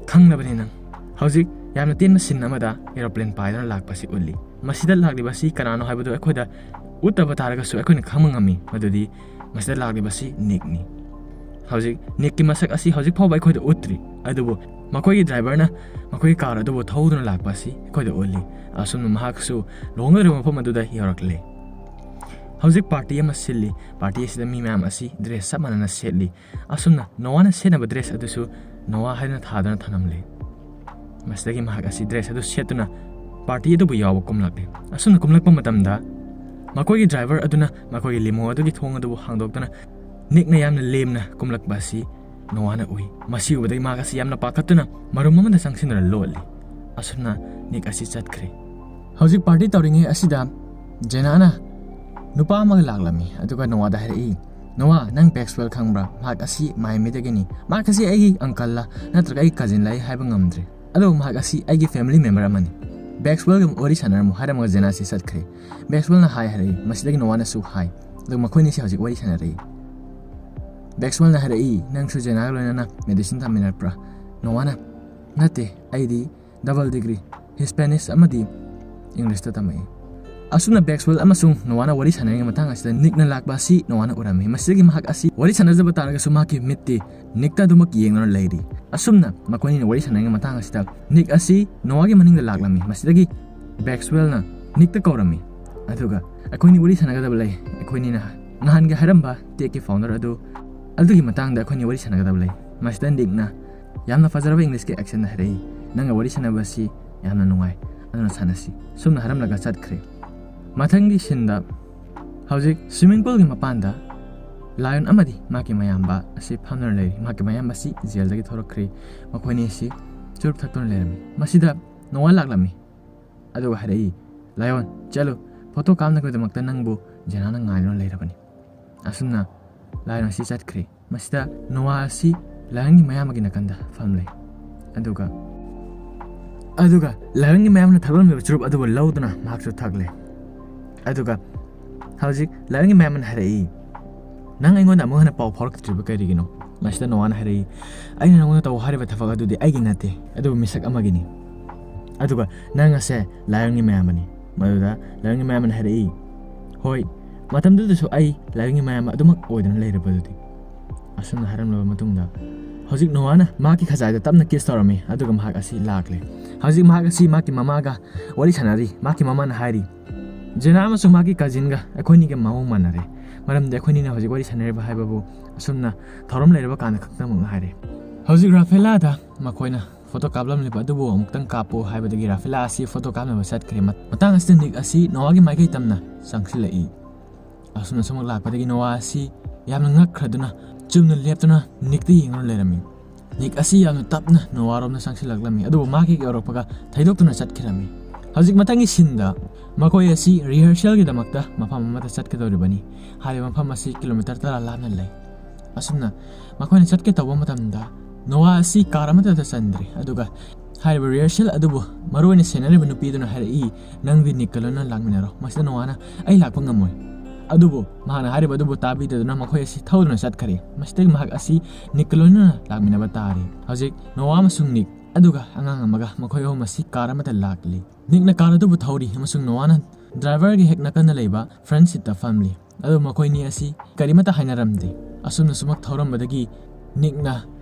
"ꯈꯪꯂꯕꯅꯤ ꯅꯪ꯫ ꯍꯧꯖꯤꯛ ꯌꯥꯝꯅ ꯇꯦꯟꯕ scene ꯑꯃꯗ aeroplane ꯄꯥꯏꯗꯨꯅ ꯂꯥꯛꯄꯁꯤ ꯎꯠꯂꯤ꯫ ꯃꯁꯤꯗ ꯂꯥꯛꯂꯤꯕ ꯑꯁꯤ ꯀꯅꯥꯅꯣ ꯍꯥꯏꯕꯗꯨ ꯑꯩꯈꯣꯏꯗ ꯎꯠꯇꯕ ꯇꯥꯔꯒꯁꯨ ꯑꯩꯈꯣꯏꯅ ꯈꯪꯕ ꯉꯝꯃꯤ ꯃꯗꯨꯗꯤ ꯃꯁꯤꯗ ꯂꯥꯛꯂꯤꯕꯁꯤ ꯅꯤꯛꯅꯤ꯫ ꯍꯧꯖꯤꯛ ꯅꯤꯛꯀꯤ ꯃꯁꯛ ꯑꯁꯤ ꯍꯧꯖꯤꯛ ꯐꯥꯎꯕ ꯑꯩꯈꯣꯏꯗ ꯎꯠꯇ꯭ꯔꯤ, ꯑꯗꯨꯕꯨ ꯃꯈꯣꯏꯒꯤ driverꯅ ꯃꯈꯣꯏꯒꯤ car ꯑꯗꯨꯕꯨ ꯊꯧꯗꯨꯅ ꯂꯥꯛꯄ ꯑꯁꯤ ꯑꯩꯈꯣꯏꯗ ꯎꯠꯂꯤ꯫ ꯑꯁꯨꯝꯅ ꯃꯍꯥꯛꯁꯨ ꯂꯨꯍꯣꯡꯒꯗꯧꯔꯤꯕ ꯃꯐꯝ ꯑꯗꯨꯗ ꯌꯧꯔꯛꯂꯦ꯫ ꯍꯧꯖꯤꯛ party ꯑꯃ ꯁꯤꯜꯂꯤ꯫ Party ꯑꯁꯤꯗ ꯃꯤ ꯃꯌꯥꯝ ꯑꯁꯤ dress ꯆꯞ ꯃꯥꯟꯅꯅ ꯁꯦꯠꯂꯤ꯫ ꯑꯁꯨꯝꯅ ꯅꯣꯋꯥꯅ ꯁꯦꯠꯅꯕ dress ꯑꯗꯨꯁꯨ ꯅꯣꯋꯥ ꯍꯥꯏꯗꯨꯅ ꯊꯥꯗꯨꯅ ꯊꯝꯂꯝꯂꯦ꯫ ꯃꯁꯤꯗꯒꯤ ꯃꯍꯥꯛ ꯑꯁꯤ dress ꯑꯗꯨ ꯁꯦꯠꯇꯨꯅ party ꯑꯗꯨꯕꯨ ꯌꯥꯎꯕ ꯀꯨꯝꯂꯛꯂꯦ꯫ ꯑꯁꯨꯝꯅ ꯀꯨꯝꯂꯛꯄ ꯃꯇꯝꯗ ꯃꯈꯣꯏꯒꯤ driver ꯑꯗꯨꯅ ꯃꯈꯣꯏꯒꯤ limo ꯑꯗꯨꯒꯤ ꯊꯣꯡ ꯑꯗꯨꯕꯨ ꯍꯥꯡꯗꯣꯛꯇꯨꯅ ꯅꯤꯛꯅ ꯌꯥꯝꯅ ꯂꯦꯝꯅ ꯀꯨꯝꯂꯛꯄ ꯑꯁꯤ ꯅꯣꯋꯥꯅ ꯎꯏ꯫ ꯃꯁꯤ ꯎꯕꯗꯒꯤ ꯃꯍꯥꯛ ꯑꯁꯤ ꯌꯥꯝꯅ ꯄꯥꯈꯠꯇꯨꯅ ꯃꯔꯨꯝ ꯑꯃꯗ ꯆꯪꯁꯤꯟꯗꯨꯅ ꯂꯣꯠꯂꯤ꯫ ꯑꯁꯨꯝꯅ ꯅꯤꯛ ꯑꯁꯤ ꯆꯠꯈ꯭ꯔꯦ꯫ ꯍꯧꯖꯤꯛ ꯄꯥꯔꯇꯤ ꯇꯧꯔꯤꯉꯩ ꯑꯁꯤꯗ ꯖꯦꯅꯥꯅ ꯅꯨꯄꯥ ꯑꯃꯒ ꯂꯥꯛꯂꯝꯃꯤ, ꯑꯗꯨꯒ ꯅꯣꯋꯥꯗ ꯍꯥꯏꯔꯛꯏ, "ꯅꯣꯋꯥ, ꯅꯪ ꯕꯦꯛꯁꯋꯦꯜ ꯈꯪꯕ꯭ꯔꯥ? ꯃꯍꯥꯛ ꯑꯁꯤ ꯃꯥꯏꯃꯤꯗꯒꯤꯅꯤ꯫ ꯃꯍꯥꯛ ꯑꯁꯤ ꯑꯩꯒꯤ ꯑꯪꯀꯜꯂ ꯅꯠꯇ꯭ꯔꯒ ꯑꯩꯒꯤ ꯀꯖꯤꯟꯂ ꯑꯩ ꯍꯥꯏꯕ ꯉꯝꯗ꯭ꯔꯦ꯫ ꯑꯗꯨꯕꯨ ꯃꯍꯥꯛ ꯑꯁꯤ ꯑꯩꯒꯤ ꯐꯦꯃꯤꯂꯤ ꯃꯦꯝꯕꯔ ꯑꯃꯅꯤ꯫ ꯕꯦꯛꯁꯋꯦꯜꯒ ꯋꯥꯔꯤ ꯁꯥꯟꯅꯔꯝꯃꯨ" ꯍꯥꯏꯔꯝꯃꯒ ꯖꯦꯅꯥꯁꯤ ꯆꯠꯈ꯭ꯔꯦ꯫ ꯕꯦꯛꯁꯋꯦꯜꯅ ꯍꯥꯏ ꯍꯥꯏꯔꯛꯏ꯫ ꯃꯁꯤꯗꯒꯤ ꯅꯣꯋꯥꯅꯁꯨ ꯍꯥꯏ꯫ ꯑꯗꯨꯒ ꯃꯈꯣꯏꯅꯤꯁꯤ ꯍꯧꯖꯤꯛ ꯋꯥꯔꯤ ꯁꯥꯟꯅꯔꯛꯏ꯫ ꯕꯦꯛꯁꯋꯦꯜꯅ ꯍꯥꯏꯔꯛꯏ, "ꯅꯪꯁꯨ ꯖꯦꯅꯥꯒ ꯂꯣꯏꯅꯅ ꯃꯦꯗꯤꯁꯤꯟ ꯇꯝꯃꯤꯟꯅꯔꯛꯄ꯭ꯔꯥ?" ꯅꯣꯋꯥꯅ, "ꯅꯠꯇꯦ, ꯑꯩꯗꯤ ꯗꯕꯜ ꯗꯤꯒ꯭ꯔꯤ, ꯍꯤꯁꯄꯦꯅꯤꯁ ꯑꯃꯗꯤ ꯏꯪꯂꯤꯁꯇ ꯇꯝꯃꯛꯏ"꯫ ꯑꯁꯨꯝꯅ ꯕꯦꯛꯁꯋꯦꯜ ꯑꯃꯁꯨꯡ ꯅꯣꯋꯥꯅ ꯋꯥꯔꯤ ꯁꯥꯟꯅꯔꯤꯉꯩ ꯃꯇꯥꯡ ꯑꯁꯤꯗ ꯅꯤꯛꯅ ꯂꯥꯛꯄ ꯑꯁꯤ ꯅꯣꯋꯥꯅ ꯎꯔꯝꯃꯤ꯫ ꯃꯁꯤꯗꯒꯤ ꯃꯍꯥꯛ ꯑꯁꯤ ꯋꯥꯔꯤ ꯁꯥꯟꯅꯖꯕ ꯇꯥꯔꯒꯁꯨ ꯃꯍꯥꯛꯀꯤ ꯃꯤꯠꯇꯤ ꯅꯤꯛꯇ ꯑꯗꯨꯃꯛ ꯌꯦꯡꯗꯨꯅ ꯂꯩꯔꯤ꯫ ꯑꯁꯨꯝꯅ ꯃꯈꯣꯏꯅꯤꯅ ꯋꯥꯔꯤ ꯁꯥꯟꯅꯔꯤꯉꯩ ꯃꯇꯥꯡ ꯑꯁꯤꯗ ꯅꯤꯛ ꯑꯁꯤ ꯅꯣꯋꯥꯒꯤ ꯃꯅꯤꯡꯗ ꯂꯥꯛꯂꯝꯃꯤ꯫ ꯃꯁꯤꯗꯒꯤ ꯕꯦꯛꯁꯋꯦꯜꯅ ꯅꯤꯛꯇ ꯀꯧꯔꯝꯃꯤ꯫ ꯑꯗꯨꯒ, "ꯑꯩꯈꯣꯏꯅꯤ ꯋꯥꯔꯤ ꯁꯥꯟꯅꯒꯗꯕ ꯂꯩ꯫ ꯑꯩꯈꯣꯏꯅꯤꯅ ꯅꯍꯥꯟꯒꯤ ꯍꯥꯏꯔꯝꯕ ꯇꯦꯛꯀꯤ ꯐꯥꯎꯟꯗꯔ ꯑꯗꯨ, ꯑꯗꯨꯒꯤ ꯃꯇꯥꯡꯗ ꯑꯩꯈꯣꯏꯅꯤ ꯋꯥꯔꯤ ꯁꯥꯟꯅꯒꯗꯕ ꯂꯩ"꯫ ꯃꯁꯤꯗ ꯅꯤꯛꯅ ꯌꯥꯝꯅ ꯐꯖꯔꯕ ꯏꯪꯂꯤꯁꯀꯤ ꯑꯦꯛꯁꯦꯟꯗ ꯍꯥꯏꯔꯛꯏ, "ꯅꯪꯒ ꯋꯥꯔꯤ ꯁꯥꯟꯅꯕ ꯑꯁꯤ ꯌꯥꯝꯅ ꯅꯨꯡꯉꯥꯏ, ꯑꯗꯨꯅ ꯁꯥꯟꯅꯁꯤ"꯫ ꯁꯨꯝꯅ ꯍꯥꯏꯔꯝꯂꯒ ꯆꯠꯈ꯭ꯔꯦ꯫ ꯃꯊꯪꯒꯤ ꯁꯤꯟꯗ ꯍꯧꯖꯤꯛ ꯁ꯭ꯋꯤꯃꯤꯡ ꯄꯨꯜꯒꯤ ꯃꯄꯥꯟꯗ ꯂꯥꯌꯣꯟ ꯑꯃꯗꯤ ꯃꯍꯥꯛꯀꯤ ꯃꯌꯥꯝꯕ ꯑꯁꯤ ꯐꯝꯗꯨꯅ ꯂꯩꯔꯤ꯫ ꯃꯍꯥꯛꯀꯤ ꯃꯌꯥꯝꯕ ꯑꯁꯤ ꯖꯦꯜꯗꯒꯤ ꯊꯣꯛꯂꯛꯈ꯭ꯔꯦ꯫ ꯃꯈꯣꯏꯅꯤ ꯑꯁꯤ ꯆꯨꯔꯨꯞ ꯊꯛꯇꯨꯅ ꯂꯩꯔꯝꯃꯤ꯫ ꯃꯁꯤꯗ ꯅꯣꯋꯥ ꯂꯥꯛꯂꯝꯃꯤ꯫ ꯑꯗꯨꯒ ꯍꯥꯏꯔꯛꯏ, "ꯂꯥꯌꯣꯟ, ꯆꯠꯂꯨ, ꯐꯣꯇꯣ ꯀꯥꯞꯅꯕꯒꯤꯗꯃꯛꯇ ꯅꯪꯕꯨ ꯖꯦꯅꯥꯅ ꯉꯥꯏꯗꯨꯅ ꯂꯩꯔꯕꯅꯤ"꯫ ꯑꯁꯨꯝꯅ ꯂꯥꯌꯣꯟ ꯑꯁꯤ ꯆꯠꯈ꯭ꯔꯦ꯫ ꯃꯁꯤꯗ ꯅꯣꯋꯥ ꯑꯁꯤ ꯂꯥꯌꯣꯟꯒꯤ ꯃꯌꯥꯝꯕꯒꯤ ꯅꯥꯀꯟꯗ ꯐꯝꯂꯦ꯫ ꯑꯗꯨꯒ, ꯑꯗꯨꯒ ꯂꯥꯌꯣꯟꯒꯤ ꯃꯌꯥꯝꯕꯅ ꯊꯛꯂꯝꯂꯤꯕ ꯆꯨꯔꯨꯞ ꯑꯗꯨꯕꯨ ꯂꯧꯗꯨꯅ ꯃꯍꯥꯛꯁꯨ ꯊꯛꯂꯦ꯫ ꯑꯗꯨꯒ ꯍꯧꯖꯤꯛ ꯂꯥꯌꯣꯟꯒꯤ ꯃꯌꯥꯝꯕꯅ ꯍꯥꯏꯔꯛꯏ, "ꯅꯪ ꯑꯩꯉꯣꯟꯗ ꯑꯃꯨꯛ ꯍꯟꯅ ꯄꯥꯎ ꯐꯥꯎꯔꯛꯇ꯭ꯔꯤꯕ ꯀꯔꯤꯒꯤꯅꯣ?" ꯃꯁꯤꯗ ꯅꯣꯋꯥꯅ ꯍꯥꯏꯔꯛꯏ, "ꯑꯩꯅ ꯅꯉꯣꯟꯗ ꯇꯧ ꯍꯥꯏꯔꯤꯕ ꯊꯕꯛ ꯑꯗꯨꯗꯤ ꯑꯩꯒꯤ ꯅꯠꯇꯦ, ꯑꯗꯨꯕꯨ ꯃꯤꯁꯛ ꯑꯃꯒꯤꯅꯤ"꯫ ꯑꯗꯨꯒ, "ꯅꯪ ꯑꯁꯦ ꯂꯥꯌꯣꯟꯒꯤ ꯃꯌꯥꯝꯕꯅꯤ"꯫ ꯃꯗꯨꯗ ꯂꯥꯌꯣꯟꯒꯤ ꯃꯌꯥꯝꯕꯅ ꯍꯥꯏꯔꯛꯏ, "ꯍꯣꯏ, ꯃꯇꯝꯗꯨꯗꯁꯨ ꯑꯩ ꯂꯥꯌꯣꯟꯒꯤ ꯃꯌꯥꯝꯕ ꯑꯗꯨꯃꯛ ꯑꯣꯏꯗꯨꯅ ꯂꯩꯔꯕꯗꯨꯗꯤ"꯫ ꯑꯁꯨꯝꯅ ꯍꯥꯏꯔꯝꯂꯕ ꯃꯇꯨꯡꯗ, ꯍꯧꯖꯤꯛ ꯅꯣꯋꯥꯅ ꯃꯍꯥꯛꯀꯤ ꯈꯖꯥꯏꯗ ꯇꯞꯅ ꯀꯤꯁ ꯇꯧꯔꯝꯃꯤ, ꯑꯗꯨꯒ ꯃꯍꯥꯛ ꯑꯁꯤ ꯂꯥꯛꯂꯦ꯫ ꯍꯧꯖꯤꯛ ꯃꯍꯥꯛ ꯑꯁꯤ ꯃꯍꯥꯛꯀꯤ ꯃꯃꯥꯒ ꯋꯥꯔꯤ ꯁꯥꯟꯅꯔꯤ꯫ ꯃꯍꯥꯛꯀꯤ ꯃꯃꯥꯅ ꯍꯥꯏꯔꯤ, "ꯖꯦꯅꯥ ꯑꯃꯁꯨꯡ ꯃꯍꯥꯛꯀꯤ ꯀꯖꯤꯟꯒ ꯑꯩꯈꯣꯏꯅꯤꯒ ꯃꯑꯣꯡ ꯃꯥꯟꯅꯔꯦ, ꯃꯔꯝꯗꯤ ꯑꯩꯈꯣꯏꯅꯤꯅ ꯍꯧꯖꯤꯛ ꯋꯥꯔꯤ ꯁꯥꯟꯅꯔꯤꯕ ꯍꯥꯏꯕꯕꯨ ꯑꯁꯨꯝꯅ ꯊꯧꯔꯝ ꯂꯩꯔꯕ ꯀꯥꯟꯗ ꯈꯛꯇꯃꯛ ꯉꯥꯏꯔꯦ"꯫ ꯍꯧꯖꯤꯛ ꯔꯥꯐꯦꯂꯥꯗ ꯃꯈꯣꯏꯅ ꯐꯣꯇꯣ ꯀꯥꯞꯂꯝꯂꯤꯕ ꯑꯗꯨꯕꯨ ꯑꯃꯨꯛꯇꯪ ꯀꯥꯞꯄꯨ ꯍꯥꯏꯕꯗꯒꯤ ꯔꯥꯐꯦꯂꯥ ꯑꯁꯤ ꯐꯣꯇꯣ ꯀꯥꯞꯅꯕ ꯆꯠꯈ꯭ꯔꯦ꯫ ꯃ-, ꯃꯇꯥꯡ ꯑꯁꯤꯗ ꯅꯤꯛ ꯑꯁꯤ ꯅꯣꯋꯥꯒꯤ ꯃꯥꯏꯀꯩ ꯇꯝꯅ ꯆꯪꯁꯤꯜꯂꯛꯏ꯫ ꯑꯁꯨꯝꯅ ꯁꯨꯝꯃꯛ ꯂꯥꯛꯄꯗꯒꯤ ꯅꯣꯋꯥ ꯑꯁꯤ ꯌꯥꯝꯅ ꯉꯛꯈ꯭ꯔꯗꯨꯅ ꯆꯨꯝꯅ ꯂꯦꯞꯇꯨꯅ ꯅꯤꯛꯇ ꯌꯦꯡꯗꯨꯅ ꯂꯩꯔꯝꯃꯤ꯫ ꯅꯤꯛ ꯑꯁꯤ ꯌꯥꯝꯅ ꯇꯞꯅ ꯅꯣꯋꯥꯔꯣꯝꯗ ꯆꯪꯁꯤꯜꯂꯛꯂꯝꯃꯤ, ꯑꯗꯨꯕꯨ ꯃꯍꯥꯛ ꯍꯦꯛ ꯌꯧꯔꯛꯄꯒ ꯊꯩꯗꯣꯛꯇꯨꯅ ꯆꯠꯈꯤꯔꯝꯃꯤ꯫ ꯍꯧꯖꯤꯛ ꯃꯊꯪꯒꯤ ꯁꯤꯟꯗ ꯃꯈꯣꯏ ꯑꯁꯤ ꯔꯤꯍꯔꯁꯦꯜꯒꯤꯗꯃꯛꯇ ꯃꯐꯝ ꯑꯃꯗ ꯆꯠꯀꯗꯧꯔꯤꯕꯅꯤ꯫ ꯍꯥꯏꯔꯤꯕ ꯃꯐꯝ ꯑꯁꯤ ꯀꯤꯂꯣꯃꯤꯇꯔ ꯇꯔꯥ ꯂꯥꯞꯅ ꯂꯩ꯫ ꯑꯁꯨꯝꯅ ꯃꯈꯣꯏꯅ ꯆꯠꯀꯦ ꯇꯧꯕ ꯃꯇꯝꯗ ꯅꯣꯋꯥ ꯑꯁꯤ ꯀꯥꯔ ꯑꯃꯠꯇꯗ ꯆꯟꯗ꯭ꯔꯦ, ꯑꯗꯨꯒ ꯍꯥꯏꯔꯤꯕ ꯔꯤꯍꯔꯁꯦꯜ ꯑꯗꯨꯕꯨ ꯃꯔꯨꯑꯣꯏꯅ ꯁꯦꯟꯅꯔꯤꯕ ꯅꯨꯄꯤꯗꯨꯅ ꯍꯥꯏꯔꯛꯏ, "ꯅꯪꯗꯤ ꯅꯤꯛꯀ ꯂꯣꯏꯅꯅ ꯂꯥꯛꯃꯤꯟꯅꯔꯣ, ꯃꯁꯤꯗ ꯅꯣꯋꯥꯅ ꯑꯩ ꯂꯥꯛꯄ ꯉꯝꯃꯣꯏ"꯫ ꯑꯗꯨꯕꯨ ꯃꯍꯥꯛꯅ ꯍꯥꯏꯔꯤꯕ ꯑꯗꯨꯕꯨ ꯇꯥꯕꯤꯗꯗꯨꯅ ꯃꯈꯣꯏ ꯑꯁꯤ ꯊꯧꯗꯨꯅ ꯆꯠꯈꯔꯦ꯫ ꯃꯁꯤꯗꯒꯤ ꯃꯍꯥꯛ ꯑꯁꯤ ꯅꯤꯛꯀ ꯂꯣꯏꯅꯅ ꯂꯥꯛꯃꯤꯟꯅꯕ ꯇꯥꯔꯦ꯫ ꯍꯧꯖꯤꯛ ꯅꯣꯋꯥ ꯑꯃꯁꯨꯡ ꯅꯤꯛ ꯑꯗꯨꯒ ꯑꯉꯥꯡ ꯑꯃꯒ ꯃꯈꯣꯏ ꯑꯍꯨꯝ ꯑꯁꯤ ꯀꯥꯔ ꯑꯃꯗ ꯂꯥꯛꯂꯤ꯫ ꯅꯤꯛꯅ ꯀꯥꯔ ꯑꯗꯨꯕꯨ ꯊꯧꯔꯤ ꯑꯃꯁꯨꯡ ꯅꯣꯋꯥꯅ ꯗ꯭ꯔꯥꯏꯚꯔꯒꯤ ꯍꯦꯛ ꯅꯥꯀꯟꯗ ꯂꯩꯕ ꯐ꯭ꯔꯟꯠ ꯁꯤꯠꯇ ꯐꯝꯂꯤ꯫ ꯑꯗꯨ ꯃꯈꯣꯏꯅꯤ ꯑꯁꯤ ꯀꯔꯤꯃꯠꯇ ꯍꯥꯏꯅꯔꯝꯗꯦ꯫ ꯑꯁꯨꯝꯅ ꯁꯨꯃꯛ ꯊꯧꯔꯝꯕꯗꯒꯤ ꯅꯤꯛꯅ